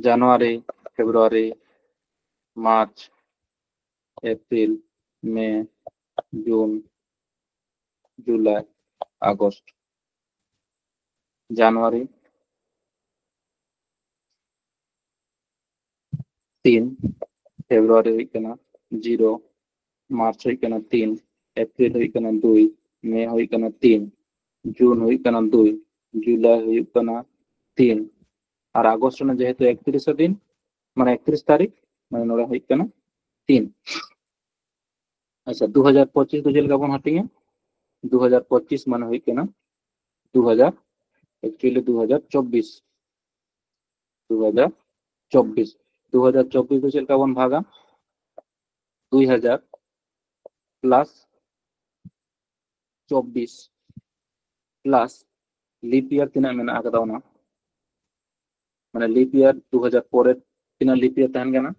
ᱡᱟᱱᱩᱣᱟᱨᱤ, ᱯᱷᱮᱵᱽᱨᱩᱣᱟᱨᱤ, ᱢᱟᱨᱪ, ᱮᱯᱨᱤᱞ, ᱢᱮ, ᱡᱩᱱ, ᱡᱩᱞᱟᱭ, ᱟᱜᱚᱥᱴ᱾ ᱡᱟᱱᱩᱣᱟᱨᱤ ᱛᱤᱱ, ᱯᱷᱮᱵᱽᱨᱩᱣᱟᱨᱤ ᱦᱩᱭᱩᱜ ᱠᱟᱱᱟ ᱡᱤᱨᱳ, ᱢᱟᱨᱪ ᱦᱩᱭᱩᱜ ᱠᱟᱱᱟ ᱛᱤᱱ, ᱮᱯᱨᱤᱞ ᱦᱩᱭᱩᱜ ᱠᱟᱱᱟ ᱫᱩᱭ, ᱢᱮ ᱦᱩᱭᱩᱜ ᱠᱟᱱᱟ ᱛᱤᱱ, ᱡᱩᱱ ᱦᱩᱭᱩᱜ ᱠᱟᱱᱟ ᱫᱩᱭ, ᱡᱩᱞᱟᱭ ᱦᱩᱭᱩᱜ ᱠᱟᱱᱟ ᱛᱤᱱ, ᱟᱨ ᱟᱜᱚᱥᱴ ᱨᱮᱱᱟᱜ ᱡᱮᱦᱮᱛᱩ ᱮᱠᱛᱨᱤᱥ ᱫᱤᱱ, ᱢᱟᱱᱮ ᱮᱠᱛᱨᱤᱥ ᱛᱟᱹᱨᱤᱠᱷ, ᱢᱟᱱᱮ ᱱᱚᱰᱮ ᱦᱩᱭᱩᱜ ᱠᱟᱱᱟ ᱛᱤᱱ᱾ ᱟᱪᱪᱷᱟ, ᱫᱩ ᱦᱟᱡᱟᱨ ᱯᱚᱸᱪᱤᱥ ᱫᱚ ᱪᱮᱫ ᱞᱮᱠᱟ ᱵᱚᱱ ᱦᱟᱹᱴᱤᱧᱟ? ᱫᱩ ᱦᱟᱡᱟᱨ ᱯᱚᱸᱪᱤᱥ ᱢᱟᱱᱮ ᱦᱩᱭᱩᱜ ᱠᱟᱱᱟ ᱫᱩ ᱦᱟᱡᱟᱨ, actually ᱫᱩ ᱦᱟᱡᱟᱨ ᱪᱚᱵᱵᱤᱥ, ᱫᱩ ᱦᱟᱡᱟᱨ ᱪᱚᱵᱵᱤᱥ᱾ ᱫᱩ ᱦᱟᱡᱟᱨ ᱪᱚᱵᱵᱤᱥ ᱫᱚ ᱪᱮᱫ ᱞᱮᱠᱟ ᱵᱚᱱ ᱵᱷᱟᱜᱟ? ᱫᱩᱭ ᱦᱟᱡᱟᱨ plus ᱪᱚᱵᱵᱤᱥ, ᱯᱞᱟᱥ ᱞᱤᱯ ᱤᱭᱟᱨ ᱛᱤᱱᱟᱹᱜ ᱢᱮᱱᱟᱜ ᱟᱠᱟᱫᱟ ᱚᱱᱟ, ᱢᱟᱱᱮ ᱞᱤᱯ ᱤᱭᱟᱨ ᱫᱩ ᱦᱟᱡᱟᱨ ᱯᱚᱨᱮ ᱛᱤᱱᱟᱹᱜ ᱞᱤᱯ ᱤᱭᱟᱨ ᱛᱟᱦᱮᱱ ᱠᱟᱱᱟ?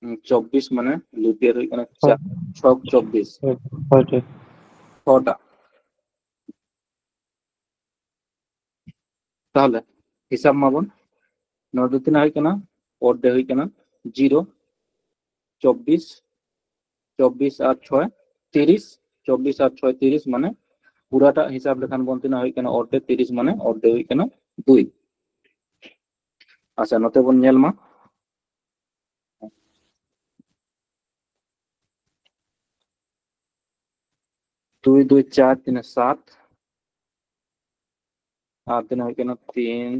ᱦᱩᱸ, ᱪᱚᱵᱵᱤᱥ, ᱢᱟᱱᱮ ᱞᱤᱯ ᱤᱭᱟᱨ ᱦᱩᱭᱩᱜ ᱠᱟᱱᱟ ᱪᱟ-, ᱦᱳᱭ᱾ ᱪᱷᱚᱠ ᱪᱚᱵᱵᱤᱥ᱾ ᱦᱳᱭ, ᱦᱳᱭ, ᱦᱳᱭ᱾ ᱪᱷᱚᱴᱟ᱾ ᱛᱟᱦᱚᱞᱮ ᱦᱤᱥᱟᱵ ᱢᱟᱵᱚᱱ, ᱱᱚᱰᱮ ᱛᱤᱱᱟᱹᱜ ᱦᱩᱭᱩᱜ ᱠᱟᱱᱟ? ᱚᱰ ᱰᱮ ᱦᱩᱭᱩᱜ ᱠᱟᱱᱟ ᱡᱤᱨᱳ, ᱪᱚᱵᱵᱤᱥ, ᱪᱚᱵᱵᱤᱥ ᱟᱨ ᱪᱷᱚᱭ ᱛᱤᱨᱤᱥ, ᱪᱚᱵᱵᱤᱥ ᱟᱨ ᱪᱷᱚᱭ ᱛᱤᱨᱤᱥ, ᱢᱟᱱᱮ ᱯᱩᱨᱟᱴᱟᱜ ᱦᱤᱥᱟᱵ ᱞᱮᱠᱷᱟᱱ ᱵᱚᱱ ᱛᱤᱱᱟᱹᱜ ᱦᱩᱭᱩᱜ ᱠᱟᱱᱟ? ᱚᱰ ᱰᱮ ᱛᱤᱨᱤᱥ, ᱢᱟᱱᱮ ᱚᱰ ᱰᱮ ᱦᱩᱭᱩᱜ ᱠᱟᱱᱟ ᱫᱩᱭ᱾ ᱟᱪᱪᱷᱟ, ᱱᱚᱛᱮ ᱵᱚᱱ ᱧᱮᱞ ᱢᱟ᱾ ᱫᱩᱭ ᱫᱩᱭ ᱪᱟᱨ, ᱛᱤᱱᱟᱹᱜ? ᱥᱟᱛ᱾ ᱟᱨ ᱛᱤᱱᱟᱹᱜ ᱦᱩᱭᱩᱜ ᱠᱟᱱᱟ? ᱛᱤᱱ,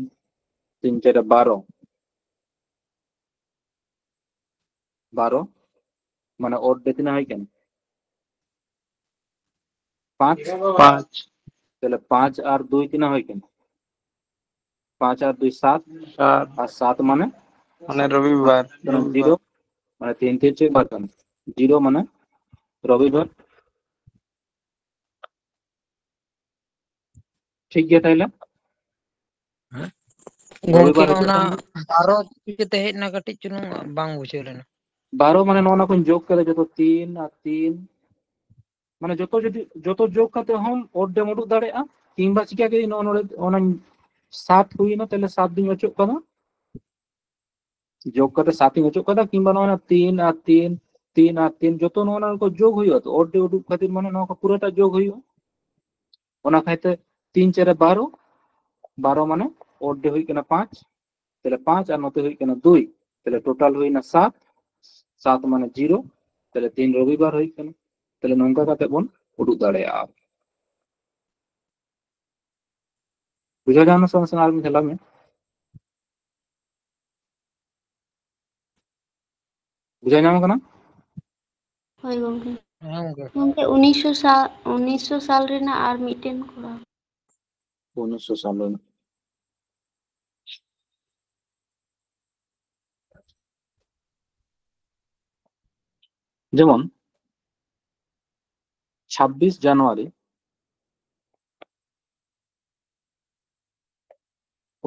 ᱛᱤᱱ ᱪᱟᱨᱮ ᱵᱟᱨᱚ᱾ ᱵᱟᱨᱚ, ᱢᱟᱱᱮ ᱚᱰ ᱰᱮ ᱛᱤᱱᱟᱹᱜ ᱦᱩᱭ ᱠᱟᱱᱟ? ᱯᱟᱸᱪ᱾ ᱯᱟᱸᱪ᱾ ᱛᱟᱦᱞᱮ ᱯᱟᱸᱪ ᱟᱨ ᱫᱩᱭ ᱛᱤᱱᱟᱹᱜ ᱦᱩᱭ ᱠᱟᱱᱟ? ᱯᱟᱸᱪ ᱟᱨ ᱫᱩᱭ ᱥᱟᱛ᱾ ᱥᱟᱛ᱾ ᱟᱨ ᱥᱟᱛ ᱢᱟᱱᱮ? ᱢᱟᱱᱮ ᱨᱚᱵᱤᱵᱟᱨ᱾ ᱢᱟᱱᱮ ᱨᱚᱵᱤᱵᱟᱨ᱾ ᱡᱤᱨᱳ, ᱢᱟᱱᱮ ᱛᱤᱱ ᱛᱤᱱ ᱪᱮᱫ ᱵᱟᱨ ᱠᱟᱱᱟ? ᱡᱤᱨᱳ ᱢᱟᱱᱮ ᱨᱚᱵᱤᱵᱟᱨ᱾ ᱴᱷᱤᱠ ᱜᱮᱭᱟ ᱛᱟᱦᱞᱮ? ᱜᱚᱝᱠᱮ, ᱨᱚᱵᱤᱵᱟᱨ ᱦᱤᱡᱩᱜ ᱚᱱᱟ ᱠᱟᱱᱟ᱾ ᱵᱟᱨᱚ ᱪᱤᱠᱟᱹᱛᱮ ᱦᱮᱡ ᱮᱱᱟ ᱠᱟᱹᱴᱤᱡ ᱪᱩᱞᱩᱝ ᱵᱟᱝ ᱵᱩᱡᱷᱟᱹᱣ ᱞᱮᱱᱟ᱾ ᱵᱟᱨᱚ ᱢᱟᱱᱮ ᱱᱚᱜᱼᱚ ᱱᱟ ᱠᱚᱧ ᱡᱳᱜᱽ ᱠᱟᱫᱟ ᱡᱚᱛᱚ ᱛᱤᱱ ᱟᱨ ᱛᱤᱱ, ᱢᱟᱱᱮ ᱡᱚᱛᱚ ᱡᱩᱫᱤ, ᱡᱚᱛᱚ ᱡᱳᱜᱽ ᱠᱟᱛᱮ ᱦᱚᱸ ᱚᱰ ᱰᱮᱢ ᱩᱰᱩᱠ ᱫᱟᱲᱮᱭᱟᱜᱼᱟ, ᱠᱤᱝᱵᱟ ᱪᱤᱠᱟ ᱠᱮᱫᱟᱹᱧ, ᱱᱚᱜᱼᱚ ᱱᱚᱰᱮ ᱚᱱᱟᱧ ᱥᱟᱛ ᱦᱩᱭᱱᱟ, ᱛᱟᱦᱞᱮ ᱥᱟᱛ ᱫᱩᱧ ᱚᱪᱚᱜ ᱠᱟᱫᱟ, ᱡᱳᱜᱽ ᱠᱟᱛᱮ ᱥᱟᱛ ᱤᱧ ᱚᱪᱚᱜ ᱠᱟᱫᱟ, ᱠᱤᱝᱵᱟ ᱱᱚᱜᱼᱚᱭ ᱱᱟ ᱛᱤᱱ ᱟᱨ ᱛᱤᱱ, ᱛᱤᱱ ᱟᱨ ᱛᱤᱱ, ᱡᱚᱛᱚ ᱱᱚᱜᱼᱚ ᱱᱟ ᱠᱚ ᱡᱳᱜᱽ ᱦᱩᱭᱩᱜᱼᱟ, ᱛᱚ ᱚᱰ ᱰᱮ ᱩᱰᱩᱠ ᱠᱷᱟᱹᱛᱤᱨ ᱢᱟᱱᱮ ᱱᱚᱣᱟ ᱠᱚ ᱯᱩᱨᱟᱹᱴᱟ ᱡᱳᱜᱽ ᱦᱩᱭᱩᱜᱼᱟ᱾ ᱚᱱᱟ ᱠᱷᱟᱹᱛᱤᱨ ᱛᱤᱱ ᱪᱟᱨᱮ ᱵᱟᱨᱚ, ᱵᱟᱨᱚ ᱢᱟᱱᱮ ᱚᱰ ᱰᱮ ᱦᱩᱭᱩᱜ ᱠᱟᱱᱟ ᱯᱟᱸᱪ, ᱛᱟᱦᱞᱮ ᱯᱟᱸᱪ ᱟᱨ ᱱᱚᱛᱮ ᱦᱩᱭᱩᱜ ᱠᱟᱱᱟ ᱫᱩᱭ, ᱛᱟᱦᱞᱮ ᱴᱳᱴᱟᱞ ᱦᱩᱭᱱᱟ ᱥᱟᱛ, ᱥᱟᱛ ᱢᱟᱱᱮ ᱡᱤᱨᱳ, ᱛᱟᱦᱞᱮ ᱛᱤᱦᱤᱧ ᱨᱚᱵᱤᱵᱟᱨ ᱦᱩᱭᱩᱜ ᱠᱟᱱᱟ᱾ ᱛᱟᱦᱞᱮ ᱱᱚᱝᱠᱟ ᱠᱟᱛᱮ ᱵᱚᱱ ᱩᱰᱩᱠ ᱫᱟᱲᱮᱭᱟᱜᱼᱟ᱾ ᱵᱩᱡᱷᱟᱹᱣ ᱧᱟᱢ ᱱᱟ ᱥᱮ ᱵᱟᱝ? ᱟᱨ ᱢᱤᱫ ᱫᱷᱟᱣ ᱞᱟᱹᱭ ᱢᱮ᱾ ᱵᱩᱡᱷᱟᱹᱣ ᱧᱟᱢ ᱠᱟᱱᱟ? ᱦᱳᱭ ᱜᱚᱝᱠᱮ᱾ ᱦᱮᱸ ᱜᱚᱝᱠᱮ᱾ ᱜᱚᱝᱠᱮ, ᱩᱱᱤᱥᱥᱚ ᱥᱟ-, ᱩᱱᱤᱥᱥᱚ ᱥᱟᱞ ᱨᱮᱱᱟᱜ ᱟᱨ ᱢᱤᱫᱴᱮᱱ ᱠᱚᱨᱟᱣ᱾ ᱩᱱᱤᱥᱥᱚ ᱥᱟᱞ ᱨᱮᱱᱟᱜ᱾ ᱡᱮᱢᱚᱱ ᱪᱷᱟᱵᱵᱤᱥ ᱡᱟᱱᱩᱣᱟᱨᱤ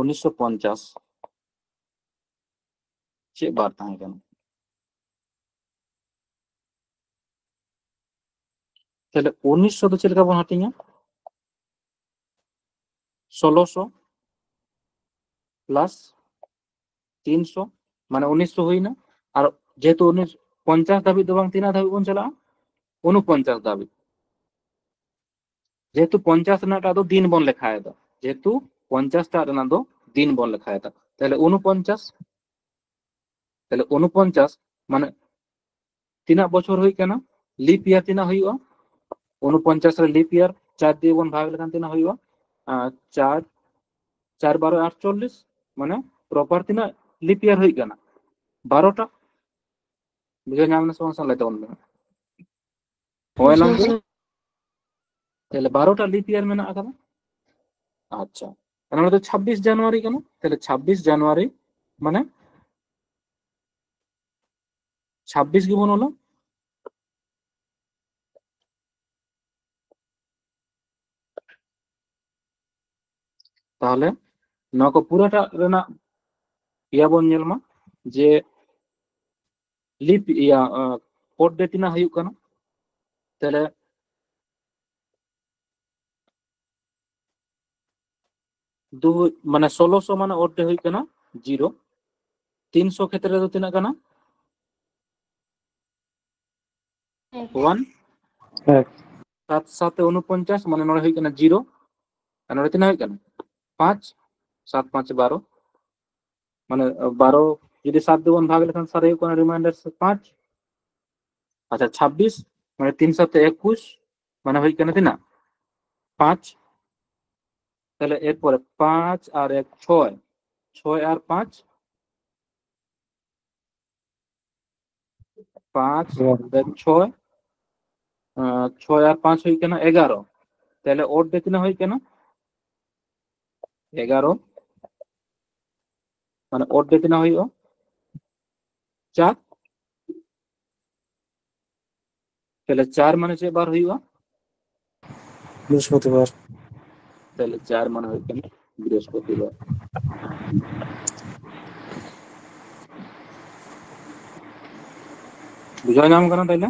ᱩᱱᱤᱥᱥᱚ ᱯᱚᱧᱪᱟᱥ ᱪᱮᱫ ᱵᱟᱨ ᱛᱟᱦᱮᱸ ᱠᱟᱱᱟ? ᱛᱟᱦᱞᱮ ᱩᱱᱤᱥᱥᱚ ᱫᱚ ᱪᱮᱫ ᱞᱮᱠᱟ ᱵᱚᱱ ᱦᱟᱹᱴᱤᱧᱟ? ᱥᱳᱞᱳᱥᱚ ᱯᱞᱟᱥ ᱛᱤᱱᱥᱚ, ᱢᱟᱱᱮ ᱩᱱᱤᱥᱥᱚ ᱦᱩᱭᱱᱟ᱾ ᱟᱨ ᱡᱮᱦᱮᱛᱩ ᱩᱱᱤᱥ ᱯᱚᱧᱪᱟᱥ ᱫᱷᱟᱹᱵᱤᱡ ᱫᱚ ᱵᱟᱝ, ᱛᱤᱱᱟᱹᱜ ᱫᱷᱟᱹᱵᱤᱡ ᱵᱚᱱ ᱪᱟᱞᱟᱜᱼᱟ? ᱩᱱᱩᱯᱚᱧᱪᱟᱥ ᱫᱷᱟᱹᱵᱤᱡ᱾ ᱡᱮᱦᱮᱛᱩ ᱯᱚᱧᱪᱟᱥ ᱨᱮᱱᱟᱜ ᱴᱟᱜ ᱫᱚ ᱫᱤᱱ ᱵᱚᱱ ᱞᱮᱠᱷᱟᱭᱮᱫᱟ, ᱡᱮᱦᱮᱛᱩ ᱯᱚᱧᱪᱟᱥ ᱴᱟᱜ ᱨᱮᱱᱟᱜ ᱫᱚ ᱫᱤᱱ ᱵᱚᱱ ᱞᱮᱠᱷᱟᱭᱮᱫᱟ᱾ ᱛᱟᱦᱞᱮ ᱩᱱᱩᱯᱚᱧᱪᱟᱥ, ᱛᱟᱦᱞᱮ ᱩᱱᱩᱯᱚᱧᱪᱟᱥ ᱢᱟᱱᱮ ᱛᱤᱱᱟᱹᱜ ᱵᱚᱪᱷᱚᱨ ᱦᱩᱭᱩᱜ ᱠᱟᱱᱟ? ᱞᱤᱯ ᱤᱭᱟᱨ ᱛᱤᱱᱟᱹᱜ ᱦᱩᱭᱩᱜᱼᱟ? ᱩᱱᱩᱯᱚᱧᱪᱟᱥ ᱨᱮ ᱞᱤᱯ ᱤᱭᱟᱨ ᱪᱟᱨ ᱫᱤᱭᱮ ᱵᱚᱱ ᱵᱷᱟᱜᱽ ᱞᱮᱠᱷᱟᱱ ᱛᱤᱱᱟᱹᱜ ᱦᱩᱭᱩᱜᱼᱟ? ᱟᱨ ᱪᱟᱨ, ᱪᱟᱨ ᱵᱟᱨᱚ ᱟᱴᱪᱚᱞᱞᱤᱥ, ᱢᱟᱱᱮ ᱯᱨᱚᱯᱟᱨ ᱛᱤᱱᱟᱹᱜ ᱞᱤᱯ ᱤᱭᱟᱨ ᱦᱩᱭᱩᱜ ᱠᱟᱱᱟ? ᱵᱟᱨᱚᱴᱟ᱾ ᱵᱩᱡᱷᱟᱹᱣ ᱧᱟᱢ ᱮᱱᱟ ᱥᱮ ᱵᱟᱝ? ᱞᱟᱹᱭ ᱛᱟᱵᱚᱱ ᱢᱮ᱾ ᱦᱳᱭ, ᱞᱟᱝ ᱛᱟᱦᱞᱮ ᱵᱟᱨᱚᱴᱟ ᱞᱤᱯ ᱤᱭᱟᱨ ᱢᱮᱱᱟᱜ ᱟᱠᱟᱫᱟ᱾ ᱟᱪᱪᱷᱟ, ᱱᱚᱰᱮ ᱫᱚ ᱪᱷᱟᱵᱵᱤᱥ ᱡᱟᱱᱩᱣᱟᱨᱤ ᱠᱟᱱᱟ᱾ ᱛᱟᱦᱞᱮ ᱪᱷᱟᱵᱵᱤᱥ ᱡᱟᱱᱩᱣᱟᱨᱤ ᱢᱟᱱᱮ ᱪᱷᱟᱵᱵᱤᱥ ᱜᱮᱵᱚᱱ ᱚᱞᱟ᱾ ᱛᱟᱦᱞᱮ ᱱᱚᱣᱟ ᱠᱚ ᱯᱩᱨᱟᱹᱴᱟᱜ ᱨᱮᱱᱟᱜ ᱤᱭᱟᱹ ᱵᱚᱱ ᱧᱮᱞ ᱢᱟ ᱡᱮ ᱞᱤᱯ ᱤᱭᱟᱹ, ᱟᱸ, ᱳᱰ ᱰᱮ ᱛᱤᱱᱟᱹᱜ ᱦᱩᱭᱩᱜ ᱠᱟᱱᱟ? ᱛᱟᱦᱞᱮ ᱫᱩ, ᱢᱟᱱᱮ ᱥᱳᱞᱳᱥᱚ ᱢᱟᱱᱮ ᱳᱰ ᱰᱮ ᱦᱩᱭᱩᱜ ᱠᱟᱱᱟ ᱡᱤᱨᱳ᱾ ᱛᱤᱱᱥᱚ ᱠᱷᱮᱛᱨᱮ ᱫᱚ ᱛᱤᱱᱟᱹᱜ ᱠᱟᱱᱟ? ᱮᱠ᱾ ᱚᱣᱟᱱ᱾ ᱮᱠ᱾ ᱥᱟᱛ ᱥᱟᱛᱮ ᱩᱱᱩᱯᱚᱧᱪᱟᱥ, ᱢᱟᱱᱮ ᱱᱚᱰᱮ ᱦᱩᱭᱩᱜ ᱠᱟᱱᱟ ᱡᱤᱨᱳ᱾ ᱟᱨ ᱱᱚᱰᱮ ᱛᱤᱱᱟᱹᱜ ᱦᱩᱭᱩᱜ ᱠᱟᱱᱟ? ᱯᱟᱸᱪ᱾ ᱥᱟᱛ ᱯᱟᱸᱪ ᱵᱟᱨᱚ᱾ ᱢᱟᱱᱮ ᱵᱟᱨᱚ ᱡᱩᱫᱤ ᱥᱟᱛ ᱛᱮᱵᱚᱱ ᱵᱷᱟᱜᱽ ᱞᱮᱠᱷᱟᱱ ᱥᱟᱨᱮ ᱦᱩᱭᱩᱜ ᱠᱟᱱᱟ ᱨᱤᱢᱟᱭᱤᱱᱰᱟᱨ ᱯᱟᱸᱪ᱾ ᱟᱪᱪᱷᱟ, ᱪᱷᱟᱵᱵᱤᱥ, ᱢᱟᱱᱮ ᱛᱤᱱ ᱥᱟᱛᱮ ᱮᱠᱩᱥ, ᱢᱟᱱᱮ ᱦᱩᱭᱩᱜ ᱠᱟᱱᱟ ᱛᱤᱱᱟᱹᱜ? ᱯᱟᱸᱪ᱾ ᱛᱟᱦᱞᱮ ᱮᱨᱯᱚᱨᱮ ᱯᱟᱸᱪ ᱟᱨ ᱮᱠ ᱪᱷᱚᱭ, ᱪᱷᱚᱭ ᱟᱨ ᱯᱟᱸᱪ, ᱯᱟᱸᱪ ᱦᱮᱸ᱾ ᱟᱨ ᱪᱷᱚᱭ, ᱟᱸ, ᱪᱷᱚᱭ ᱟᱨ ᱯᱟᱸᱪ ᱦᱩᱭᱩᱜ ᱠᱟᱱᱟ ᱮᱜᱟᱨᱚ᱾ ᱛᱟᱦᱞᱮ ᱳᱰ ᱰᱮ ᱛᱤᱱᱟᱹᱜ ᱦᱩᱭᱩᱜ ᱠᱟᱱᱟ? ᱮᱜᱟᱨᱚ᱾ ᱢᱟᱱᱮ ᱳᱰ ᱰᱮ ᱛᱤᱱᱟᱹᱜ ᱦᱩᱭᱩᱜᱼᱟ? ᱪᱟᱨ᱾ ᱛᱟᱦᱞᱮ ᱪᱟᱨ ᱢᱟᱱᱮ ᱪᱮᱫ ᱵᱟᱨ ᱦᱩᱭᱩᱜᱼᱟ? ᱵᱨᱤᱦᱚᱥᱯᱚᱛᱤᱵᱟᱨ᱾ ᱛᱟᱦᱞᱮ ᱪᱟᱨ ᱢᱟᱱᱮ ᱦᱩᱭᱩᱜ ᱠᱟᱱᱟ ᱵᱨᱤᱦᱚᱥᱯᱚᱛᱤᱵᱟᱨ᱾ ᱵᱩᱡᱷᱟᱹᱣ ᱧᱟᱢ ᱠᱟᱱᱟ ᱛᱟᱦᱞᱮ?